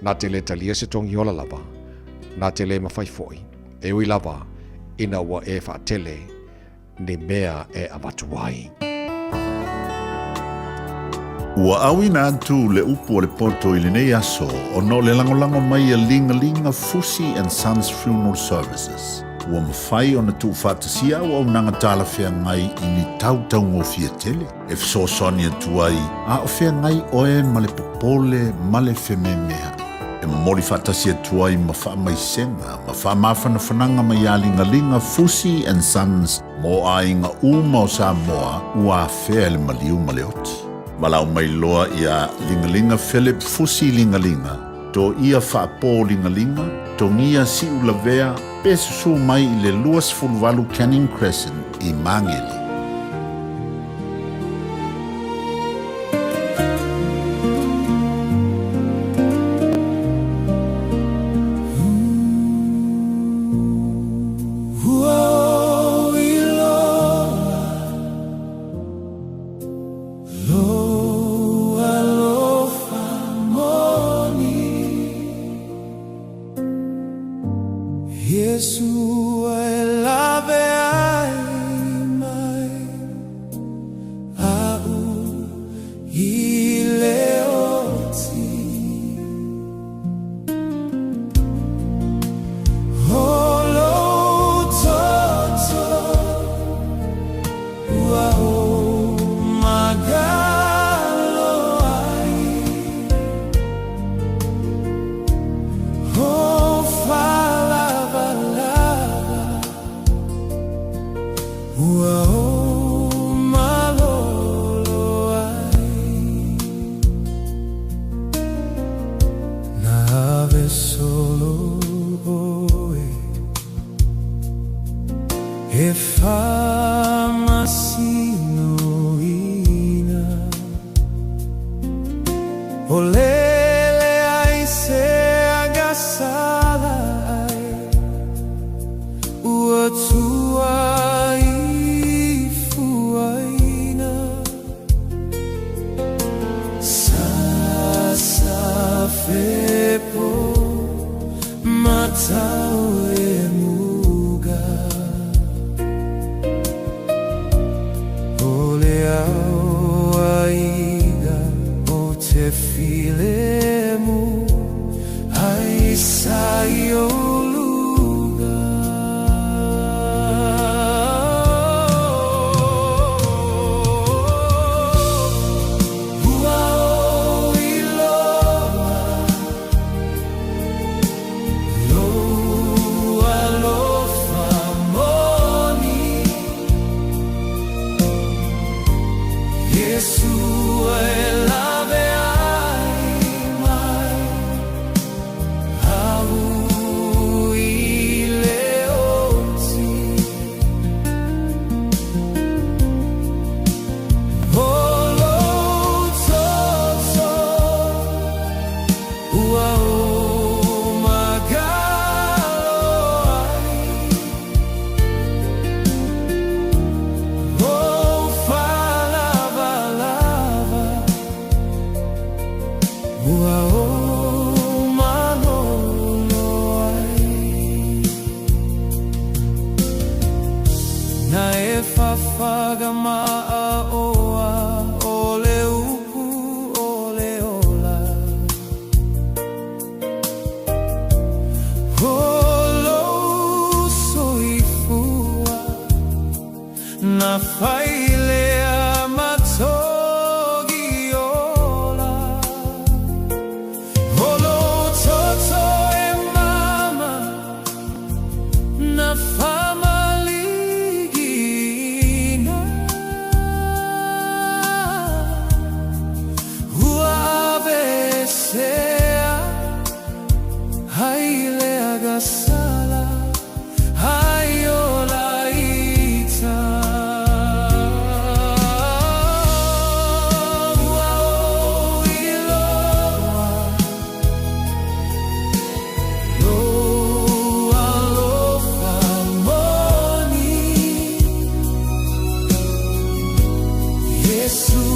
Na te lē talia se togiola lava, na te lē mafai foi, e ui lava ina ua e faatele ni mea e avatu ai. Ua auina atu le upu o le poto i lenei aso ona o le lagolago mai a Ligalinga Fusi and Sons Funeral Services. Ua mafai ona tuufaatasia auaunaga talafeagai i ni tau taugofie tele e fesoasoani atu ai a o feagai oe ma le popole ma le fememeaʻi. E momoli faatasi atu ai ma faamaisega ma faamafanafanaga mai iā Ligaliga Fusi and Sons mo aiga uma o Samoa ua afea e le maliu ma le oti. Valaau mai loa iā Ligaliga Philip Fusi Ligaliga, to ia faapō Ligaliga, togia siu lavea pe susū mai i le 28 Canning Crescent i Magele. Ua ou malolo ai Na ave solo oe E faamasinoina O lele ai se agasala ai Ua tuaifuaina Sa fepo matau e muga O le au aiga o te filemu Ai sa i o luga. Ua ou iloa lou alofa moni Iesu e lawe ai mai Au i le oti O lou toto Ua ou magalo ai Lou faalavalava Ua ou malolo ai Na e fafaga maaoa o le upu o le ola O lou soifua Na fai lea ma togi ola O lou toto e mama Na faamaligiina Ua aveesea ai le agasala ai ola ita Ua ou iloa lou alofa moni Iesu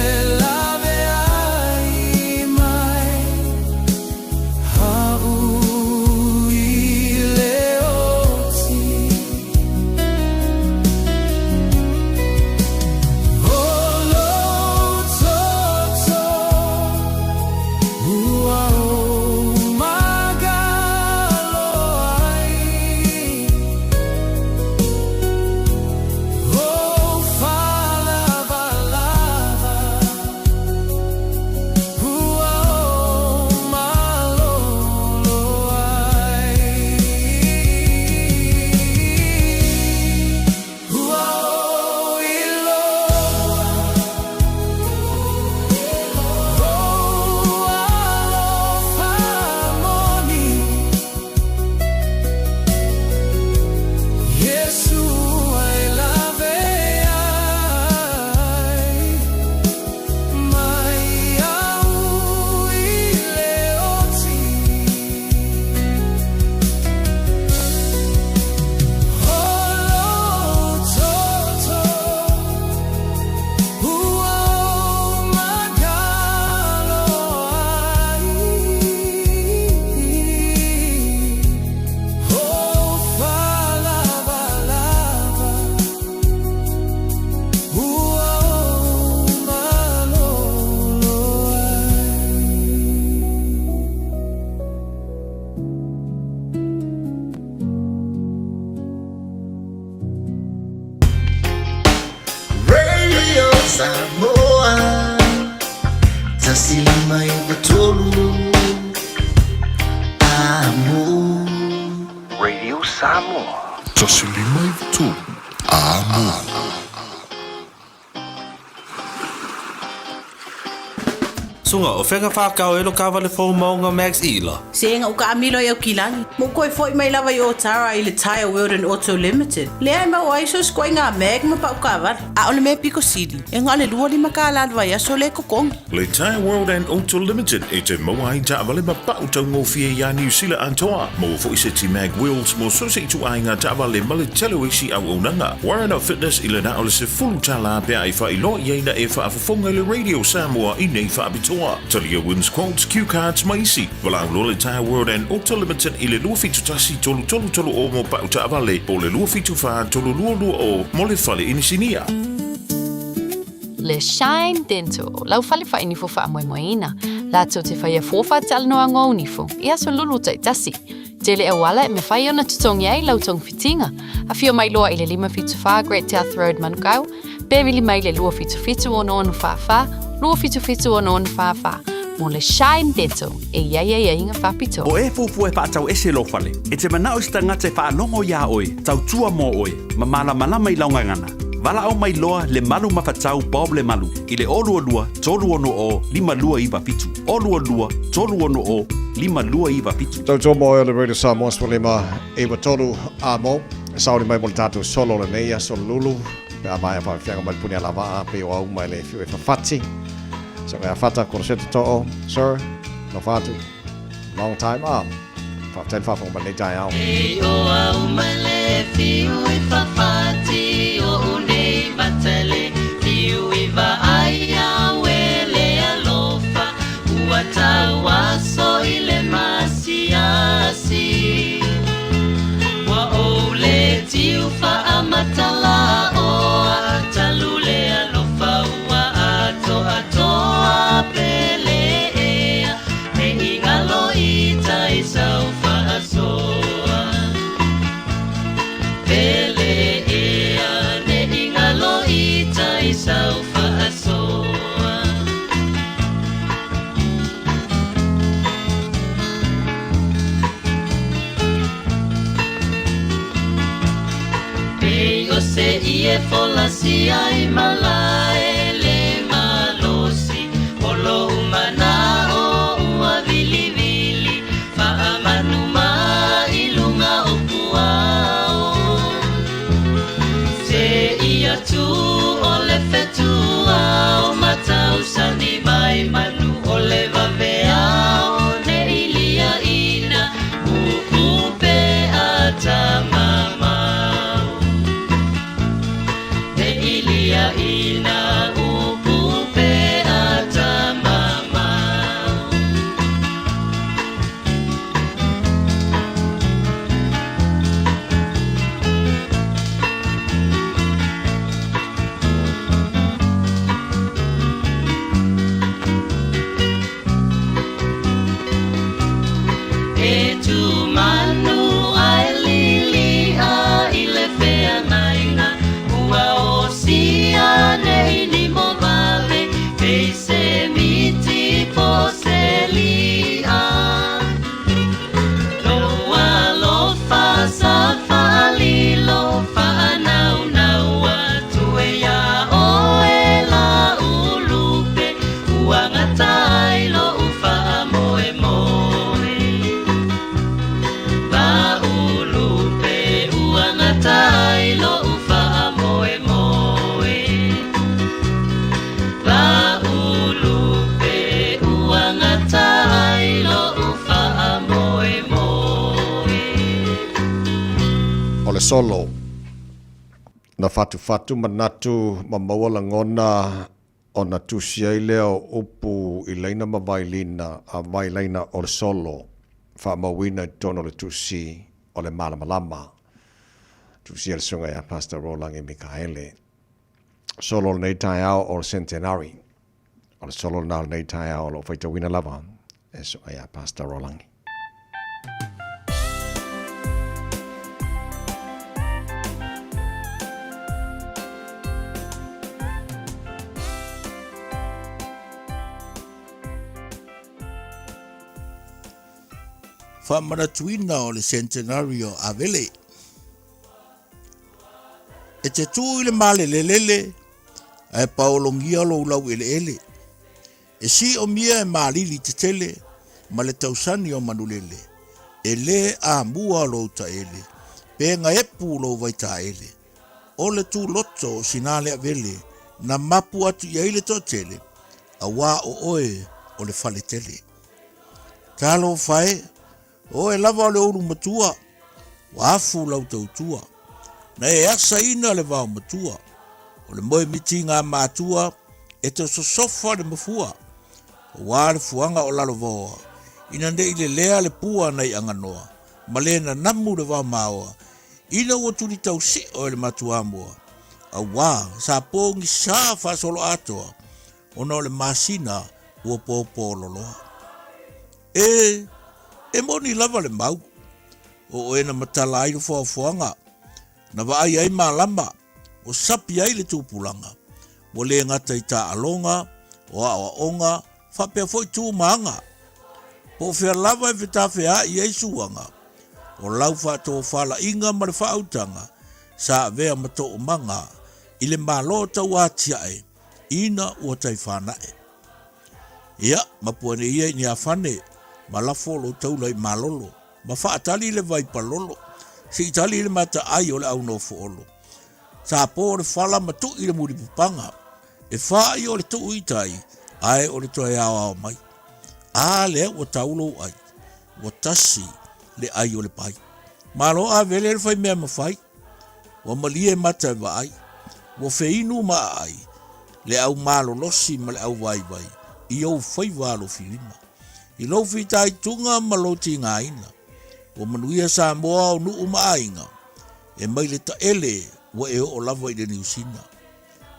e lawe ai mai Ha'u i le oti O lou toto Ua ou magalo ai Lou faalavalava Ua ou malolo ai Ua ou iloa Lou alofa moni Iesu e lawe ai Mai a'u i le oti O lou toto Ua ou magalo ai Lou faalavalava Ua ou malolo ai Radio Samoa 153 Amo Radio Samoa. 153. Amo. Suga, o fea whākau e lo kāwale fō maunga Max Ila? Se ega uka amilo i au kilagi. Mo koe foi mai lava i Otara i le Tyre World and Auto Limited. Lea e mau ai so skoe ngā mag ma pau kāwale. A o le mea piko sili, e ngā le 25 tālā le vaiaso le totogi. Le Tyre World and Auto Limited e te maua ai taavale ma pau taugofie iā Niu Sila atoa. Maua foi seti mag wheels mo so se ituaiga taavale ma le tele o isi auaunaga. Warren of Fitness i le na o le $10 pe a e faailoa i ai na e faafofoga i le Radio Samoa i nei faapitoa. Talia wins quotes, cue cards ma isi. Valaau loa le Tyre World and Auto Limited i le 271 3330 mo pau taavale po o le 274 3220 mo le fale inisinia. Le Shine Dental, lau fale faainifo faamoemoeina, latou te faia fua faatalanoaga o nifo i aso lulu taitasi. Tele auala e mafai ona totogi ai lau togafitiga. Afio mai loa i le 574 Great South Road, Manukau, pe vili mai le 277 6644, 277 6644 mo le Shine Dental e i ai aiaiga faapitoa. O e fuafua e faatau ese lou fale, e te manao i se tagata e faalogo iā oe, tautua mo oe, ma malamalama i lau gagana. Valaau mai loa le Malu Mafatau Bob Lemalu i le 022 360 5297, 022 360 5297. Tautua mo oe o le Radio Samoa 15 9 3 a mo. Sauni mai mo le tatou solo lenei aso lulu. Pe a maea faafiaga mai le puni alavaa pe o au mai le fiu e fafati. So mea fata koroseta to'o, sir, no fatu. Long time ah. Faafetai le faafofoga mai lenei taeao. Ei o au mai le fiu i fafati o u nei matale fiu i vaai au e le alofa ua tau aso i le masiasi ua ou le tiu faamatala oa talu le alofa ua atoatoa pele ea ne i galo i tai sau faasoa pele ea ne i galo i tai sau faasoa. Pei o se ie folasia i malae le malosi o lou manao ua vilivili faamanu ma i luga o puao. Se ia tu o le fetua o matausani mai manu o le vaveao ne ilia ina upu pe ata mamau. Ne ilia ina upu pe ata mamau. E tu manu ai lili a i le feangainga, ua o sia nei ni mo vale, pei se miti po se lia. Loa lofa sa whaalilo, whaanau naua, tue ia oe la ulupe, ua ngatai lo uwha moe moe. La ulupe, ua ngatai lo uwha moe moe. La ulupe, ua ngatai lo uwha moe moe. O le solo na fatufatu manatu ma maua lagona ona tusi ai lea o upu i laina ma vailina a vailaina o le solo faamauina i totonu o le tusi o le malamalama. Tusia le susuga ia Pastor Rolangi Mikaele. Solo lenei taeao o le centenary. O le solo lena o lenei taeao o lo o faitauina lava e susuga ia Pastor Rolangi. Faamanatuina o le Centenario Avele. E te tū i le malelelele ae paologia lou laueleele. E siomia e malili tetele ma le tausani o manulele. E lē amua lou taele pe gaepu lou vaitaele. O le tuloto o Sinaleavele na mapu atu i ai le toatele, auā o oe o le faletele. Talofa e, o oe lava o le ulu matua, ua afu lau tautua. Na e asaina le vao matua, o le moe mitiga matua e te sosofa le mafua, auā le fuaga o Lalovaoa, ina ne i lelea le pua nai Aganoa, ma le nanamu le vao maoa, ina ua tulitausio e le matuamoa, auā sa pogisā faasoloatoa ona o le masina ua popololoa. E, e moni lava le mau, o oe na matala ai le foafoaga, na vaai ai malama, ua sapi ai le tupulaga, ua le gata i taaloga, o aoaoga, faapea foi tu ma aga. Po o fea lava e fetafeaai ai suaga, o lau faatofalaiga ma le faautaga sa avea ma toomaga i le Malo tauatiae ina ua taifanae. Ia, mapu ane ia i Niafane ma lafo lou taula i Malolo, ma faatali le vai palolo, se i tali le mataai o le au nofoolo. Sa po le fala ma tui le mulipapaga, e fā ia o le tuu i tai, ae o le toe aoao mai. A lea ua tau lou ai, ua tasi le ai o le pai. Malo avele le faimea mafai, ua malie mata e vaai, ua feinu ma aai le au malolosi ma le au vaivai i ou faiva alofilima. I lou fitaituga ma lou tigaina, ua manuia Samoa o nuu ma aiga, e mai le taele ua e oo lava i le Niu Sina.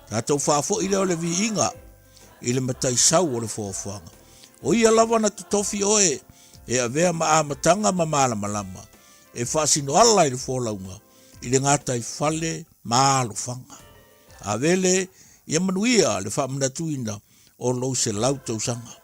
Tatou faafoi lea o le viiga i le mataisau o le foafoaga. O ia lava na totofi oe e avea ma amataga ma malamalama e faasinoala i le folauga i le gataifale ma alofaga. Avele ia manuia le faamanatuina o lou 100 tausaga.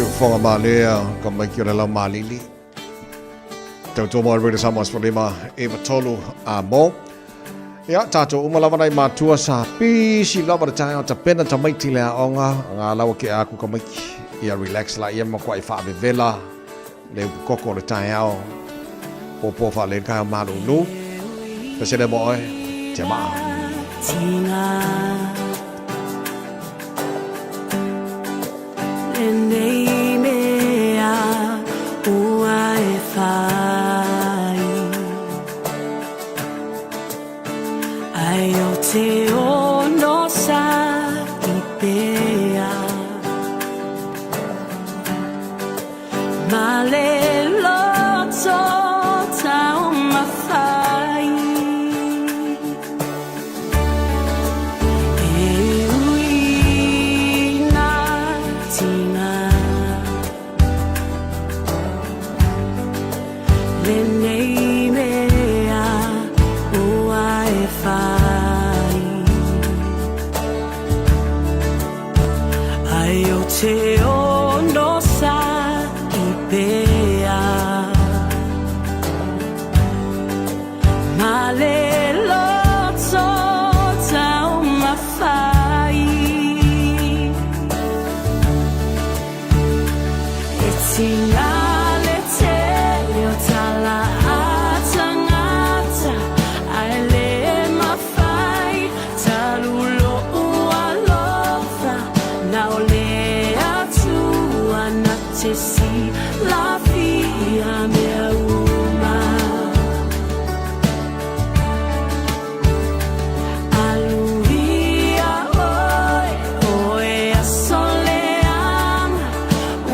Siufoga malea ka maiki o le lau malili. Tautua mo Radio Samoa 15 9 3 a mo. Ia, tātou uma lava nei mātua sa pisi lava le taeao tapena tamaiti le aoga, ngā lawa ke aku ka maiki. Ia relax la ia ma kua i whaavevela le upu koko o le taeao. Pōpō whaalele kai o malulu. Pesele mo oe, tia maa. Tinga Lenei mea ua e whai Ai o te ono sa i pea Ma le loto tau mawhai E ui nā tinga Lenei mea ua e whai Ai o te ono sa i pea Ma le loto tau mawhai E tinga le tele o tala a tangata Ai le mawhai talulo ua lofa Na o le atua na te si lafia mea uma Aluia oe, oe a soleanga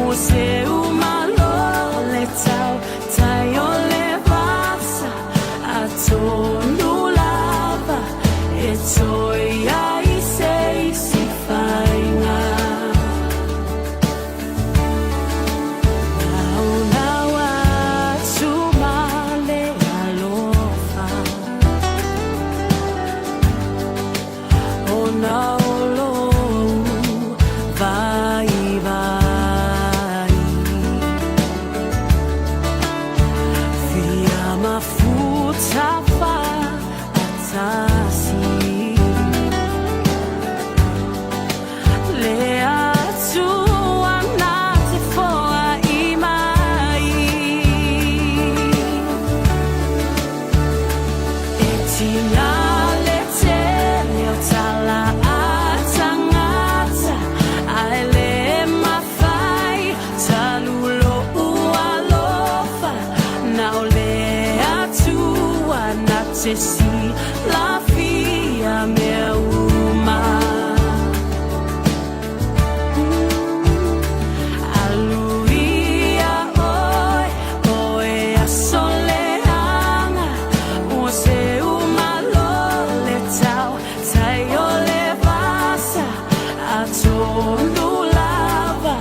Ua se umalo le tau tai o le vasa A tonu lava e toi ai se isi whainga Nau nau atu ma le alofa O na olo vai vai Fia mafuta fa atasi Le atua na te foa i mai E tinga le tele o tala a tangata Ai le mawhai talulo ua lofa Na o le atua na te si lafia mea uma Aluia oe, oe a soleanga Ua se umalo le tau tai o le vasa A tonu lava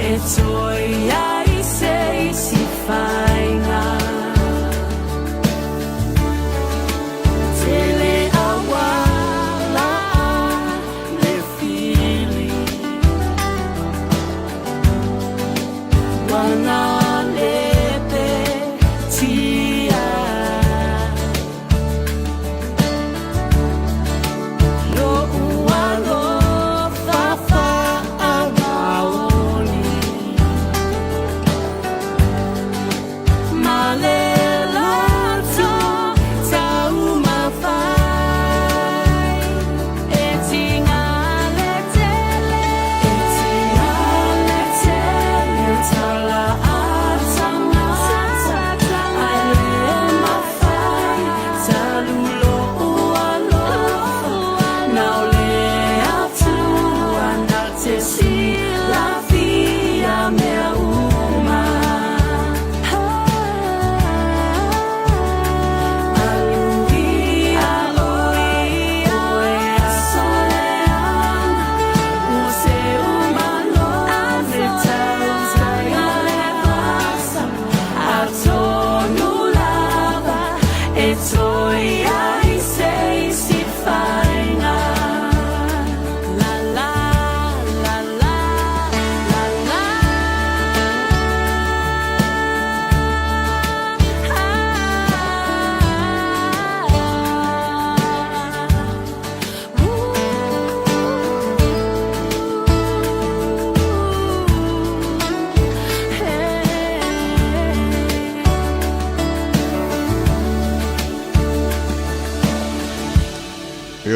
e toi ai se isi whainga Tele awala le fili Wana lepe tia Lo ua lo fa fa a maoli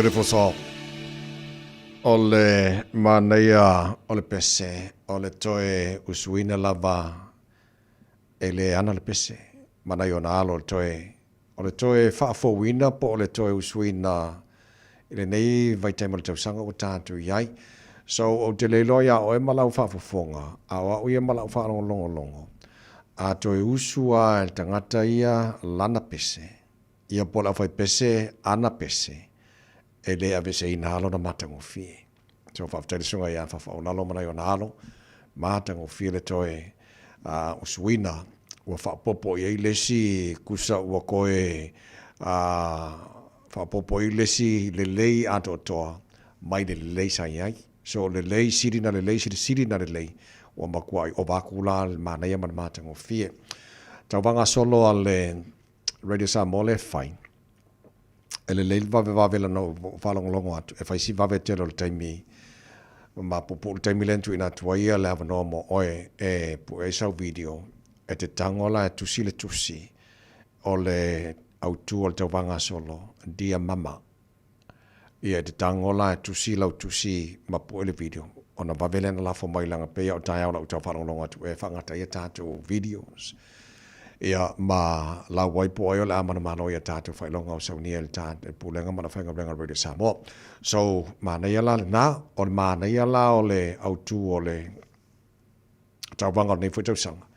Beautiful song. O le manaia o le pese, o le toe usuina lava e le ana le pese. Manaia ona alo o le toe, o le toe faafouina po o le toe usuina i lenei vaitaimi o le tausaga ua tatou i ai. So, ou te le iloa iā oe ma lau faafofoga, a o au ia ma lau faalogologologo, a toe usu lava e le tagata ia lana pese, ia po o le aufaipese ana pese, e le aveeseina lava lona matagofie. So, faafetai i le Susuga ia Fafaulalo ma nai ona alo, matagofie le toe usuina. Ua faaopoopo i ai le isi kusa ua toe faaopoopo i ai le isi lelei atoatoa mai le lelei sa i ai. So, lelei, sili na lelei, silisili na lelei, ua matuai ova atu la le manaia ma le matagofie. Tauvaga solo a le Radio Samoa lea e fai, e lelei le vavevave lana ou faalogologo atu, e fai si vave tele o le taimi ma puupuu le taimi lea na tuuina atu ai le avanoa mo oe e pue ai sau video, e te tago la e tusi le tusi o le autu o le tauvaga solo, Dear Mama. Ia e te tago la e tusi lau tusi ma pue le video, ona vave lea ona lafo mai leaga pei lava o taeao lau tau faalogologo atu e faagata ai a tatou videos. Ia ma lau ai po o ai o le a manumalo i a tatou faailoga o saunia e le ta le Pulega ma le Aufaigaluega a Radio Samoa. So, manaia la lena, o le manaia la o le autu o le tauvaga o lenei foi tausaga.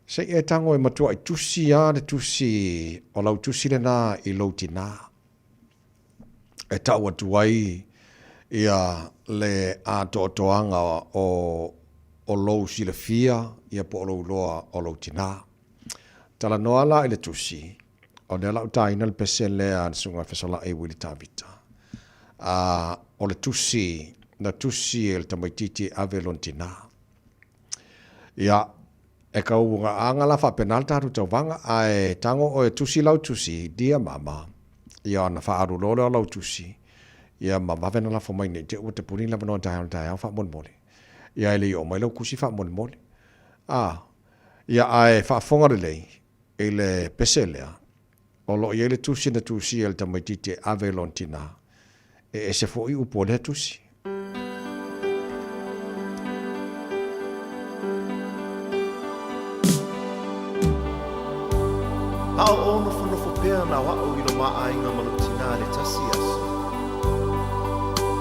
Se i e tago e matuai tusi lava le tusi o lau tusi lena i lou tinā e tau atu ai ia le atoatoaga o o lou silafia ia po o lou iloa o lou tinā. Talanoa la i le tusi, o lea la ua taina le pese lea a le Susuga Fesolai Willie Tavita. A, o le tusi, na tusi e le tamaitiiti e ave i lona tinā. Ia, e kau aga la faapena le tatou tauvaga, ae tago oe e tusi lau tusi, Dear Mama, ia ona faaalu loa lea o lau tusi, ia ma vave ona lafo mai ne i te i ua tapuni le avanoa taeao i le taeao faamolemole. Ia e le i oo mai lau tusi faamolemole. A, ia ae faafofoga lelei i le pese lea, o lo o i ai le tusi na tusia e le tamaitiiti e ave i lona tinā, e ese foi upu o lea tusi. A o ou nofonofo pea na o aʻu i lo ma aiga ma lou tinā i le tasi aso.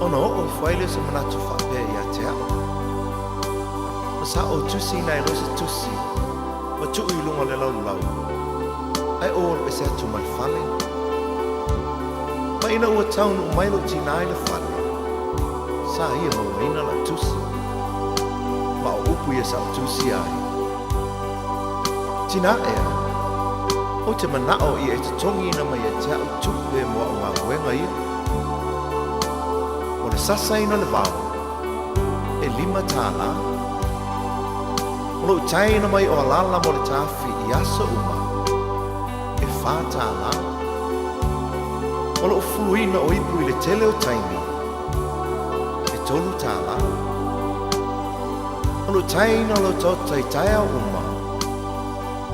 Ona oo ifo ai lea o se manatu faapea iā te aʻu. Ma sa ou tusi ina e loa se tusi, ma tuu i luga o le laulau, ae ou alu ese atu ma le fale. Ma ina ua taunuu mai lou tinā i le fale, sa ia mauaina lau tusi. Ma o upu ia sa ou tusi ai. Tinā ea, ou te manao ia e totogiina mai ia te aʻu tupe mo aʻu galuega ia. O le sasaina o le vao, e $5. O lou taina mai o Alala mo le tafi i aso uma, e $4. O lou fuluina o ipu i le tele o taimi, e $3. O lou taina o lau tota i taeao uma,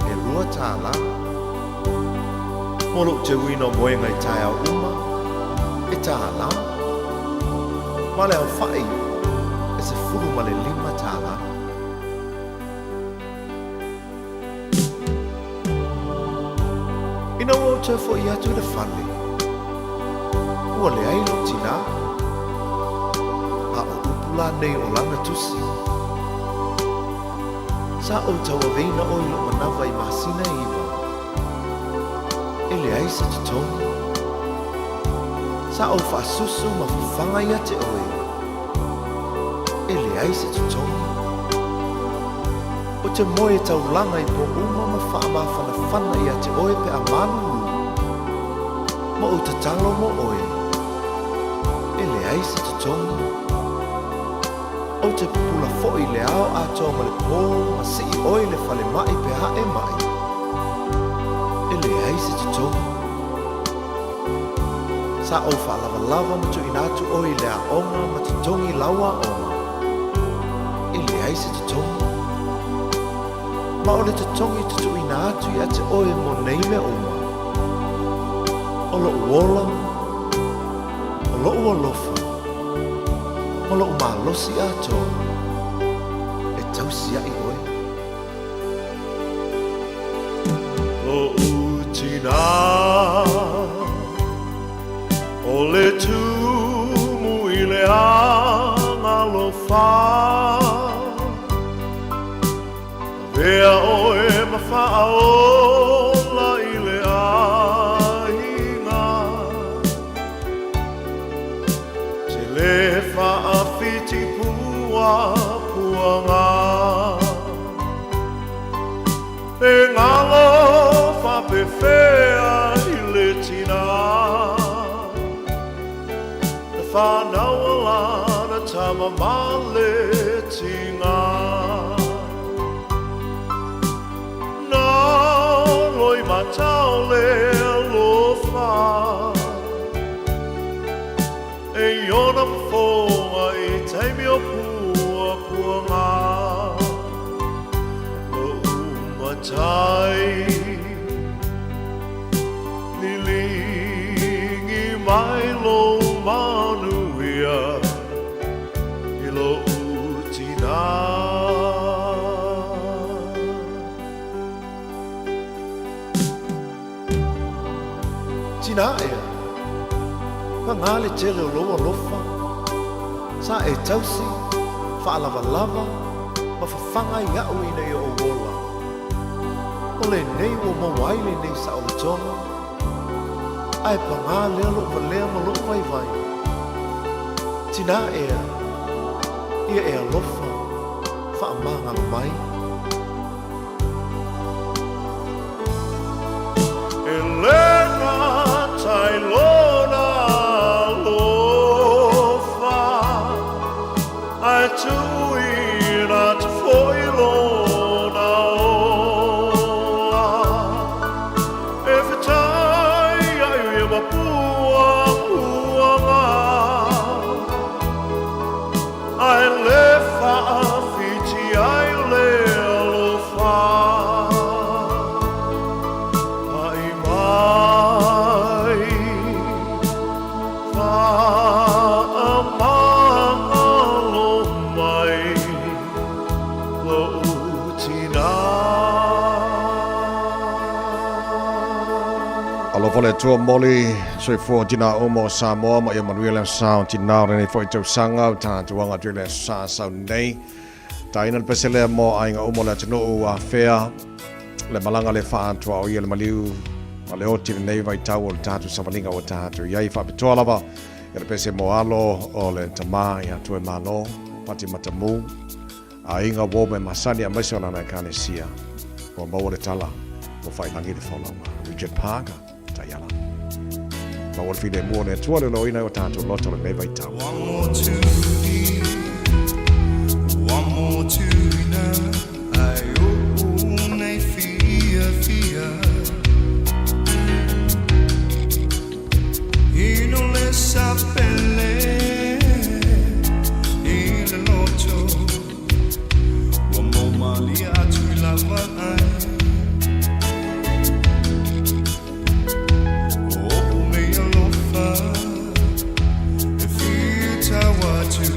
e $2. Mo lou teuina o moega i taeao uma, e $1. Ma le aofai, e $15. Ina ua ou toe foʻi atu i le fale, ua leai lou tinā. A o upu la nei o lana tusi, Sa ou tauaveina oe i lou manawa i masina e iwa, e leai se totogi. Sa ou faasusu ma fafaga ia te oe, e leai se totogi. Ou te moe taulaga i pō uma ma faamafanafana ia te oe pe a malulu, ma ou tatalo mo oe, e leai se totogi. Ou te pupula foi i le ao atoa ma le pō ma sii oe i le falemai pe a e maʻi, e leai se totogi. Sa ou faalavalava ma tuuina atu oe i le aoga ma totogi lau aoga, e leai se totogi. Ma o le totogi tutuuina atu ia te oe mo nei mea uma, o loʻu ola, lo'u alofa ma lo'u malosi atoa e tausia'i oe. Lo'u tinā o le tumu i le agalofa, Avea oe ma faaola i le aiga. Te le faafiti pua puaga. E ngalo faapefea i le tinā. Na whanau lana tama ma le tiga. Na loi matau le alofa. E iona fofoga i taimi o pua puaga. Lo'u matai liligi mai lou manuia i lo'u tinā. Tinā ea, pagā le tele o lou alofa, sa e tausi, faalavalava, ma fafaga ai a'u ina ia ou ola. O lenei ua maua ai lenei saolotoga, ae pagā lea lo'u valea ma lo'u vaivai. Tinā ea, ia e alofa, faamagalo mai. E le gata i lona alofa, ae tuuina atu foi lona ola. E fetai ai ia ma pua puaga. Ae le faafiti ai le alofa. Pa'i mai, faamagalo mai, lo'u tinā. Alofa le Atua momoli soifua tinā uma o Samoa ma ia manuia le aso o tinā o lenei foi tausaga ua tatou aga atu i le aso sa sau nei. Taina le pese lea mo aiga uma o le atunuu ua afea le malaga le faatuaoia le maliu ma le oti i lenei vaitau o le tatou savaliga ua tatou i ai faapitoa lava ia le pese mo alo o le tama ia Tuaimalo Pati Matamu aiga uo me masani aemaise o lana Ekalesia ua maua le tala ua faailagi le folauga. Richard Parker, Taiala. Maua le filemu o le Atua le loina i o tatou loto i lenei vaitau. Ua motu ua motuina ai o'u nei fiafia Inu le sapele i le loto Ua maumalie atu i lau vaai O o'u nei alofa E fia tau atu.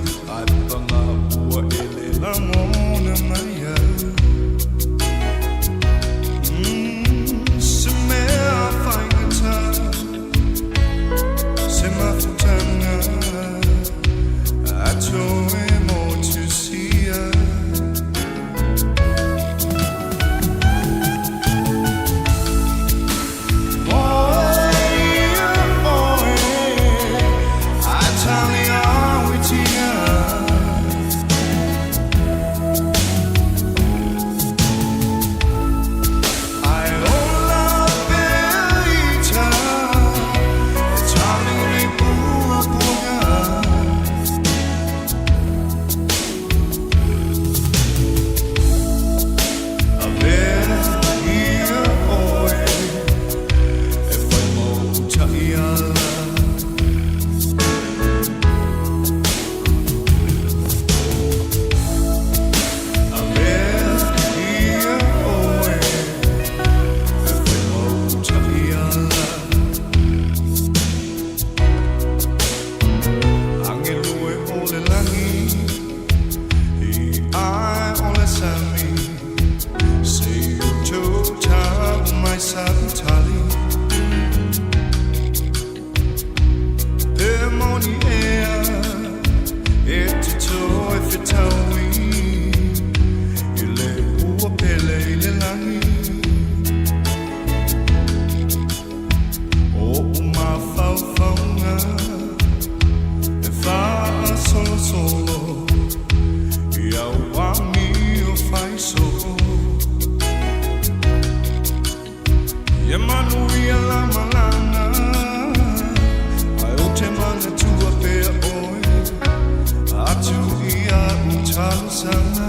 lagi I ai o le sami Se u tau tau mai sa tali Pe moni ea E te toe whitaui I le ua pele i le langi O mafaufauga E faasolosolo I au amio faisoo Ia manuia la malaga Ae ou te manatua pea oe Atu i a'u talosaga.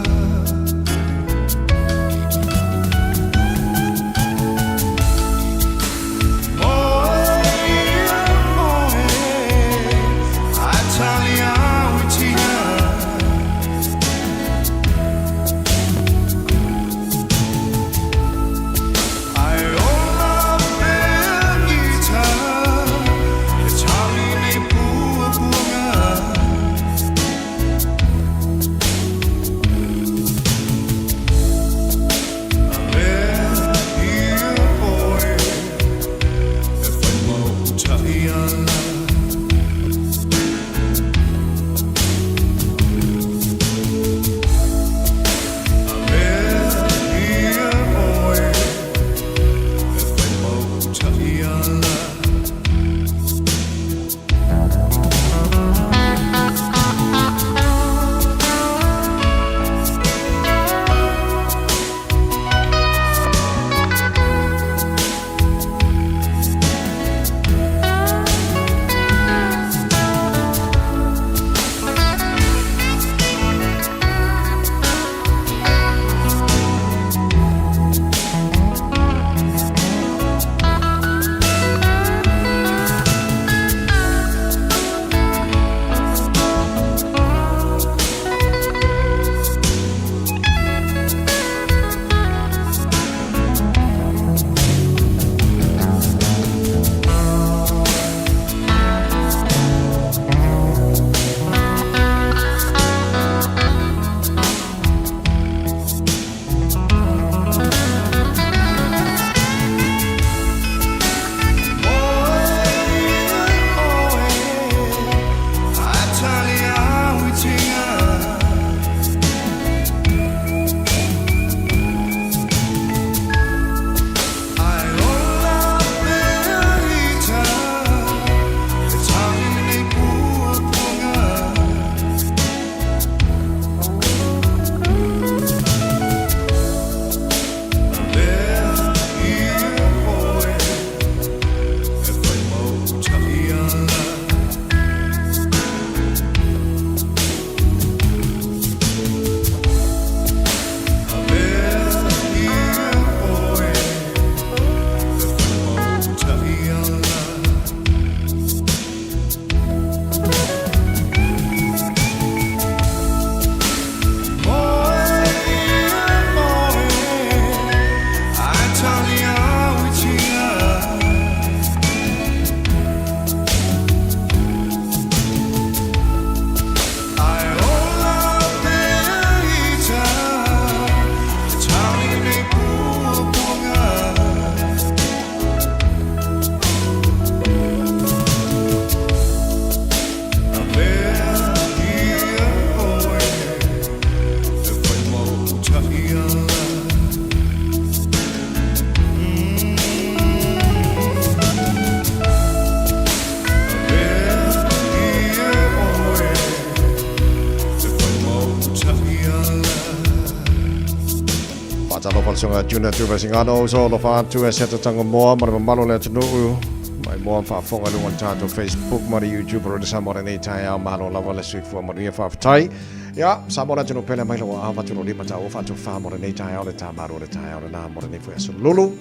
Faatalofa le susuga Juna Tuivasingano uso alofa atu e se tatanga moa ma le mamalu o le atunuu mai moa faafofoga i luga o le tatou Facebook ma le YouTube o le Samoa lenei taeao malo lava le soifua manuia faafetai. Ia, Samoa le atunuu pele mai lau aao vatu lou lima taua faatofā mo lenei taeao le tāmaru o le taeao lenā mo lenei foi aso lulu.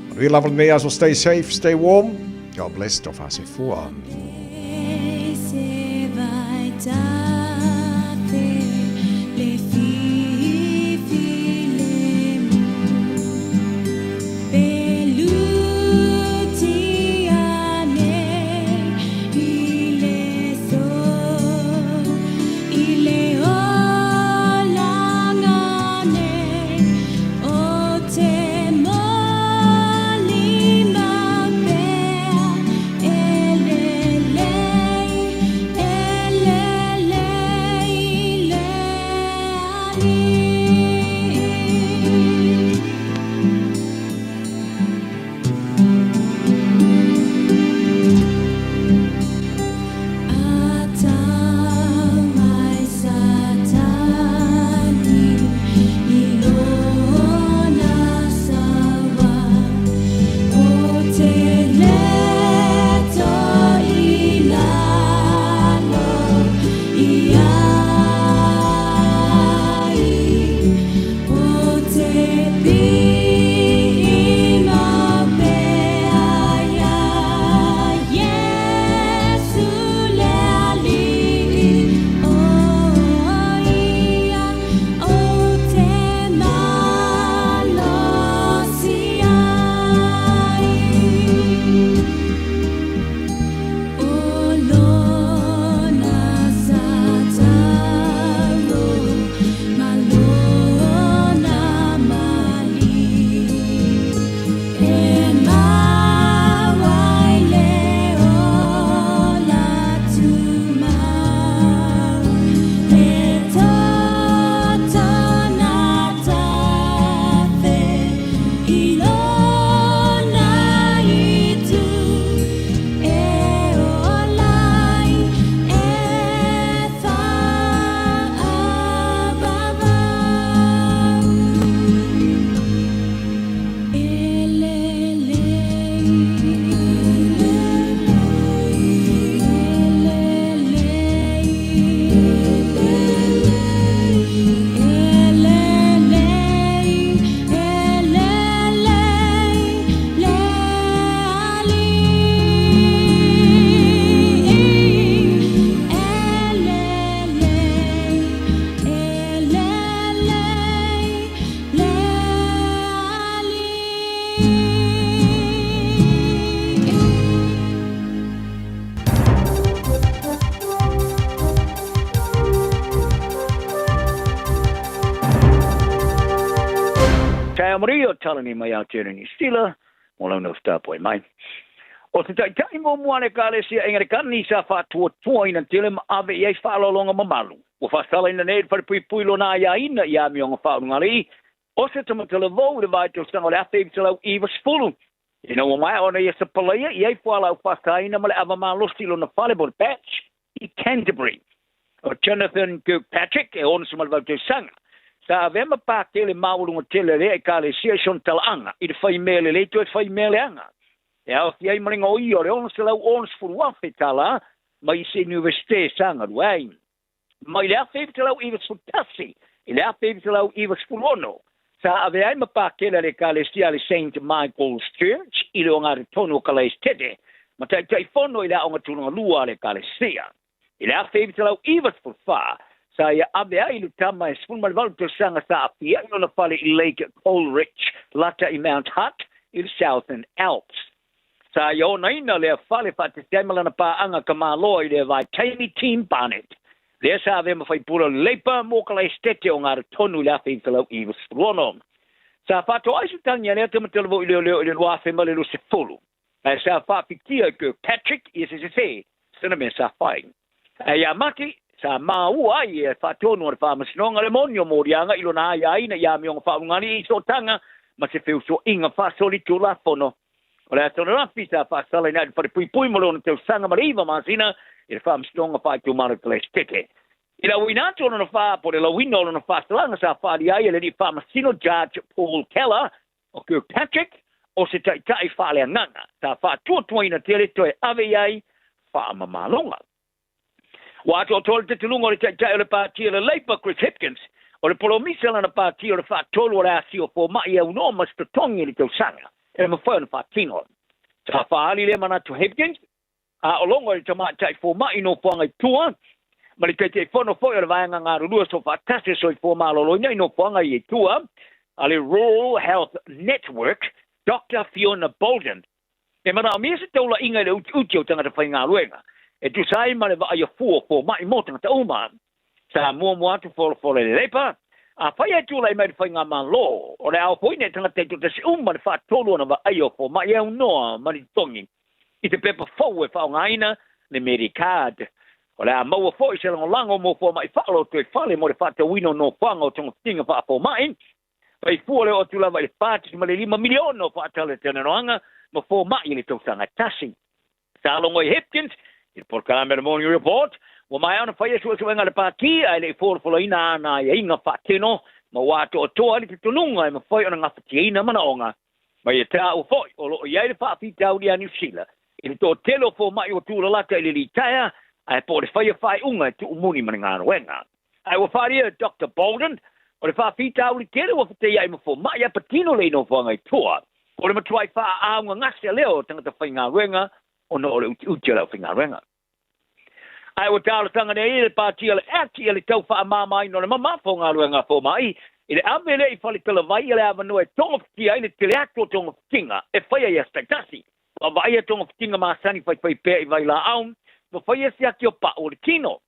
Manuia lava lenei aso, stay safe, stay warm. God bless, tofa soifua. Maria o Talani mai Aotearoa Niu Sila mo lau nofo mai. O te taitai muamua a le Ekalesia Angalikana sa faatuatuaina tele ma ave i ai faaaloaloga mamalu. Ua faasalaina nei i le falepuipui lona aiaina i amioga faaulugalii o se tamatalavou i le vaitausaga o le 1990. Ina ua maea ona ia sapalaia i ai fualaau faasaina ma le ava malosi i lona fale po o le bach i Canterbury. O Jonathan Kirkpatrick e 68 tausaga sa avea ma pakele maualuga tele a lea Ekalesia i sona talaaga i le faimea lelei toe faimea leaga. E aofia ai ma le gaoia o le $660,000 tala mai se Iunivesite sa galue ai. Mai le 1991 i le 1996, sa avea ai ma pakele a le Ekalesia a le Saint Michael's Church i le ogatotonu o Kalaesetete ma taitaifono i le aoga tulaga lua a le Ekalesia. I le 1994, sa ia ave ai le tama e 18 tausaga sa aafia ai lona fale i Lake Coleridge, lata i Mount Hutt i le Southern Alps. Sa ia onaina lea fale faatasi ai ma lana paaga tamaloa i lea vaitaimi Tim Barnett, lea sa avea ma faipule o le Labour mo Kalaesetete ogatotonu i le 1996. Sa faatoai se tagi a lea tama talavou i leoleo i le 2020, ae sa faapikia e Kirkpatrick ia se sesē sana mea sa fai. Ae ia Mati, sa maua ai e faatonu a le Faamasinoga le moni o moliaga i lona aiaina i amioga faaulugalii i sootaga ma se feusoiga faasolitulafono. O le aso ananafi sa faasalaina ai le falepuipui mo le 6 tausaga ma le 9 masina i le Faamasinoga Faaitumalo i Kalaesetete. I le auina atu o lona faa po o le lauina o lona faasalaga sa faaalia ai e le alii faamasino Judge Paul Keller o Kirkpatrick o se taitai faaleagaga sa faatuatuaina tele toe ave i ai faamamaloga. Ua atoatoa le talitonuga o le Taitai o le Pati a le Labour Chris Hipkins o le polomisa a lana pati o le faatolu o le asi o fomai e aunoa ma se totogi i le tausaga e mafai ona faatino. Sa faaali lea manatu Hipkins a o logo i le tamaitai fomai i nofoaga i tua ma le Taitaifono foi o le Vaega Galulue Soofaatasi o Soifua Maloloina i nofoaga i tua a le Rural Health Network, Doctor Fiona Bolden. E manaomia se taulaiga i le utiuti o tagata faigaluega e tusa ai ma le vaaia fua o fomai mo tagata uma. Sa muamua atu folafola i le Labour, afai ae tulai mai le faigamalo, o le a ofoina i tagata taitoatasi uma le faatolu ona vaaia o fomai e aunoa ma ni totogi i te pepa fou e faaaogaina le Medicard. O le a maua foi se lagolago mo fomai faalotoifale mo le faatauina o nofoaga o togafitiga faafomai. Fai fua le oo atu lava i le $4.5 miliona o faatalatalanoaga ma fomai i le tausaga e tasi. Sa logo i Hipkins i le polokalame a le Morning Report, ua maea ona faia suesuega a le Pati ae le i folafolaina ana aiaiga faatino ma ua atoatoa ai le talitonuga e mafai ona gafatiaina manaoga. Ma ia taua foi o lo o i ai le faafitauli ia Niu Sila i le toatele o fomai ua tulalata i le litaea ae po o le faia faaiuga e tuumuli ma le galuega. Ae ua faaalia e Doctor Bolden, o le faafitauli tele ua fetaiai ma fomai a patino le i nofoaga i tua. O le matuai faaaaogagase lea o tagata faigaluega ona o le utiuti o le aufaigaluega. Ae ua talosaga nei le Pati o le Act i le tau faamamaina o le mamafa o galuega a fomai i le ave lea i faletalavai le avanoa e togafitia ai le tele atu o togafitiga e faia i aso taitasi. Vaavaaia togafitiga masani faifai pea i vailaau ma faia siaki o pau o le tino.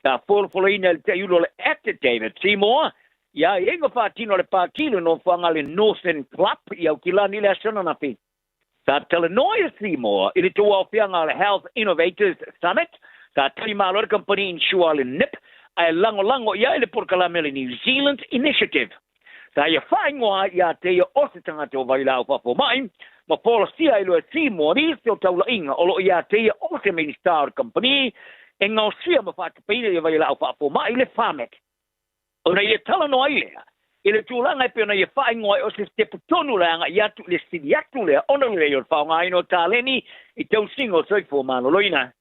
Sa folafolaina e le taiulu o le Act David Seymour i aiaiga faatino a le Pati i le nofoaga a le Northern Club i Aukilani i le aso ananafi. Sa talanoa i Seymour i le tauaofiaga o le Health Innovators Summit, sa talimalo ai le kamupani insure a le nip ae lagolago i ai le polokalame a le New Zealand Initiative. Sa ia faaigoa ai ia te ia o se tagata o vailaau faafomai ma folasia ai loa e Seymour nisi o taulaiga o lo o ia te ia o se Minisita o le kamupani e gaosia ma faatupeina ia vailaau faafomai le Pharmac. Ona ia talanoa ai lea i le tulaga e pei ona ia faaigoa ai o se sitepu tonu le agai atu i le sili atu lea ona lelei o le faaaogaina o taleni i tausiga o soifua maloloina.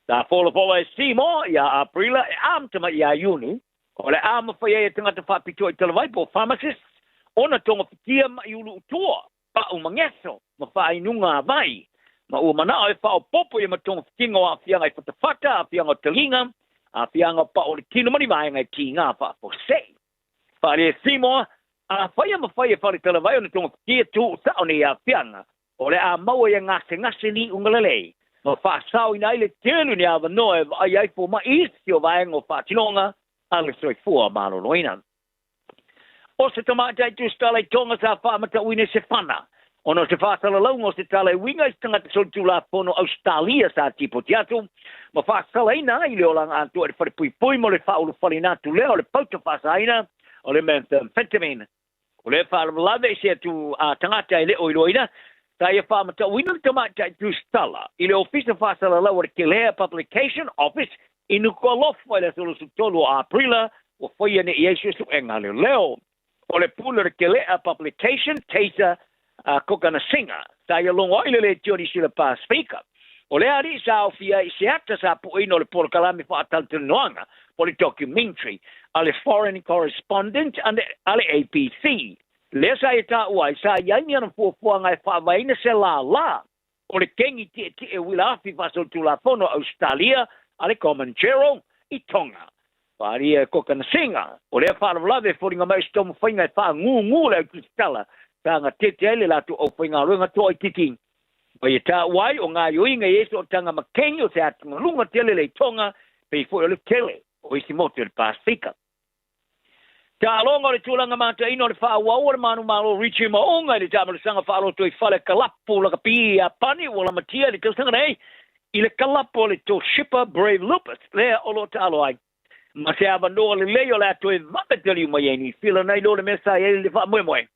Sa folafola e Seymour ia Aperila e amata mai ia Iuni, o le a mafai ai e tagata faapitoa i talavai po o pharmacists ona togafitia ma'i uluutua, pa'u mageso ma faainuga vai, ma ua manao e faaopoopo ia ma togafitiga o aafiaga i fatafata, aafiaga o taliga, aafiaga o pa'u o le tino ma ni vaega e kiga faafuasei. Faaalia e Seymour, afai e mafai e faletalavai ona togafitia tuusao nei aafiaga, o le a maua ia gasegase liuga lelei ma faasaoina ai le tele o ni avanoa e vaai ai fomai i isi o vaega o faatinoga a le soifua maloloina. O se tamaitai tusitala i Tonga sa faamatauina i se fana ona o se faasalalauga o se tala e uiga i se tagata solitulafono Ausetalia sa tipoti atu ma faasalaina ai le olaga atoa i le falepuipui mo le faaulufaleina atu lea o le pauta faasaina o le methamphetamine. O lea faalavelave i se atu a tagata e le o iloaina sa ia faamatauina le tamaitai tusitala i le Ofisa Faasalalau a le Kelea Publication Office i Nukualofa i le aso 23 o Aperila ua faia nei i ai suesuega a leoleo. O le pule o le Kelea Publication, Taser Cokanasiga, sa ia logo ai le leitio Niu Sila Pasefika. O lea alii sa aofia ai i se ata sa pueina o le polokalame faatalatalanoaga po o le documentary a le Foreign Correspondent a le ABC. Lea sa ia taua ai, sa i ai ni ana fuafuaga e faavaeina se lālā o le kegi tietie uila afi faasolitulafono a Ausetalia a le Comanchero i Tonga. Faaalia e Cokanasiga, o lea faalavelave e foliga mai o se taumafaiga e faagūgū le autusitala sa gatete ai le latou aufaigaluega toaitiiti. Ma ia taua ai o gaoioiga i ai sootaga ma kegi o se atugaluga tele le i Tonga pei foi o le tele o isi motu o le Pasefika. Taaloga o le tulaga mataina o le faaauau o le manumalo Richie Mo'unga i le taamalosaga faalotoifale kalapu lakapi i Iapani ua lamatia i le tausaga nei i le kalapu o le Toshiba Brave Lupus lea o lo o taalo ai ma se avanoa lelei o le a toe vave taliu mai ai Niu Sila nai lo le mea sa i ai le faamoemoe.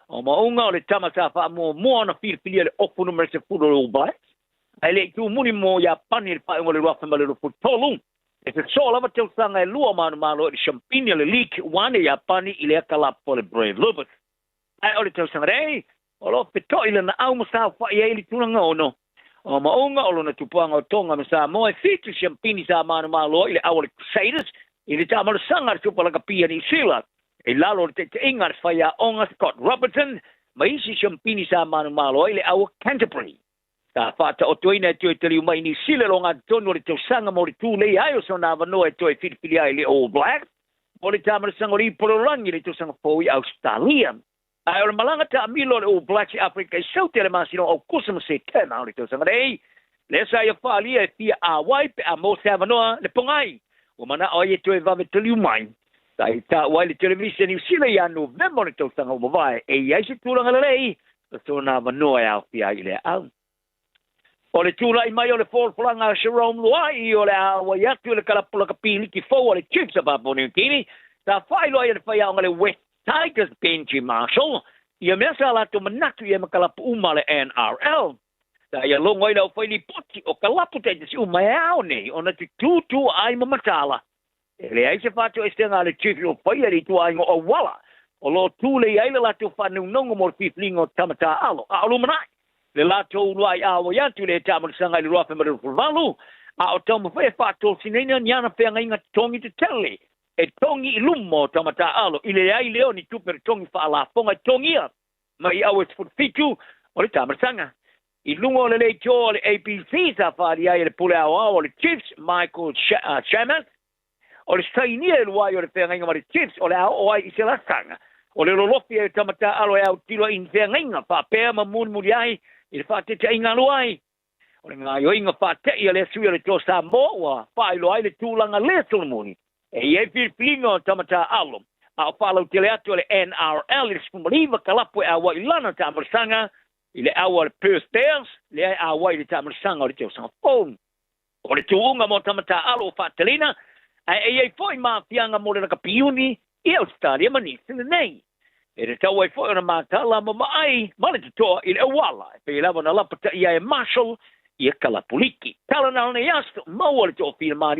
O Mo'unga o le tama sa faamuamua ona filifilia le ofu numera 10 o le All Blacks ae le i tumuli mo Iapani i le faaiuga o le 2023. E sosoo lava tausaga e lua o manumalo i le siampini o le League One e Iapani i lea kalapu o le Brave Lupus. Ae o le tausaga nei, o lo o feto'i lana au ma saofa'i ai i le tulaga ono. O Mo'unga o lona tupuaga o Tonga ma Samoa e 7 siampini sa manumalo i le au o le Crusaders i le taamalosaga a le Supa Lakapi a Niu Sila i lalo o le taitaiga a le faiaoga Scott Robertson ma isi siampini sa manumalo ai le au o Canterbury. Sa faataotoina e toe taliu mai i Niu Sila i le ogatotonu o le tausaga mo le tulei ai o sona avanoa e toe filifili ai le All Blacks mo le taamalosaga o le Ipu o le Lalolagi i le tausaga fou i Ausetalia. Ae o le malaga taamilo a le All Blacks i Aferika i Saute i le masina o Aukusa ma Setema o le tausaga nei, lea sa ia faaalia e fia āwai pe a maua se avanoa le pogai ua mana'o ai e toe vave taliu mai. Sa i taua ai le televise a Niu Sila ia Novema o le tausaga ua mavae e i ai se tulaga lelei o sona avanoa e aofia ai i lea au. O le tulai mai o le folafolaga a Jerome Luai o le a auai atu i le kalapu lakapi liki fou a le Chiefs a Papua New Guinea, sa faailoa ai e le faiaoga le West Tigers Benji Marshall ia mea sa latou manatu i ai ma kalapu uma a le NRL. Sa ia logo ai le aufai lipoti o kalapu taitasi uma e ao nei ona tutūtū ai ma mataala. E leai se faatoesega a le Chiefs o faia i le ituaiga o auala o lo o tulei ai le latou faanaunauga mo le filifiliga o tama taaalo, a o lumanai le latou uluai auai atu i le taamalosaga i le 2028, a o taumafai e faatosinaina ni ana feagaiga totogi tetele e togi i luma o tama taaalo i le leai lea o ni tupe totogi faalafoga e totogia mai i aue 17 o le taamalosaga. I luga o le leitio a le ABC sa faaalia ai e le pule aoao o le Chiefs, Michael Chammas, o le sainia e lua ai o le feagaiga ma le Chiefs o le a oo ai i se lakaga o le lolofi ai o tama taaalo e autilo i ni feagaiga faapea ma mulimuli ai i le faateteaiga alu ai. O le gaoioiga faate'i a lea sui o le Toa Samoa ua faailoa ai le tulaga le solomuli e i ai filifiliga o tama taaalo a o faalautele atu a le NRL i le 19 kalapu e auai i lana taamalosaga i le au a le Perth Bears lea e auai i le taamalosaga o le tausaga fou. O le tuuga mo tama taaalo ua faatalina ae e i ai foi maafiaga mo le lakapi iuni i Ausetalia ma Niu Sila nei. E tatau ai foi ona matala ma vaai ma le totoa i le auala e pei lava ona lapataia e Marshall ia kalapuliki. Tala na o lenei aso, maua le toafilemalie.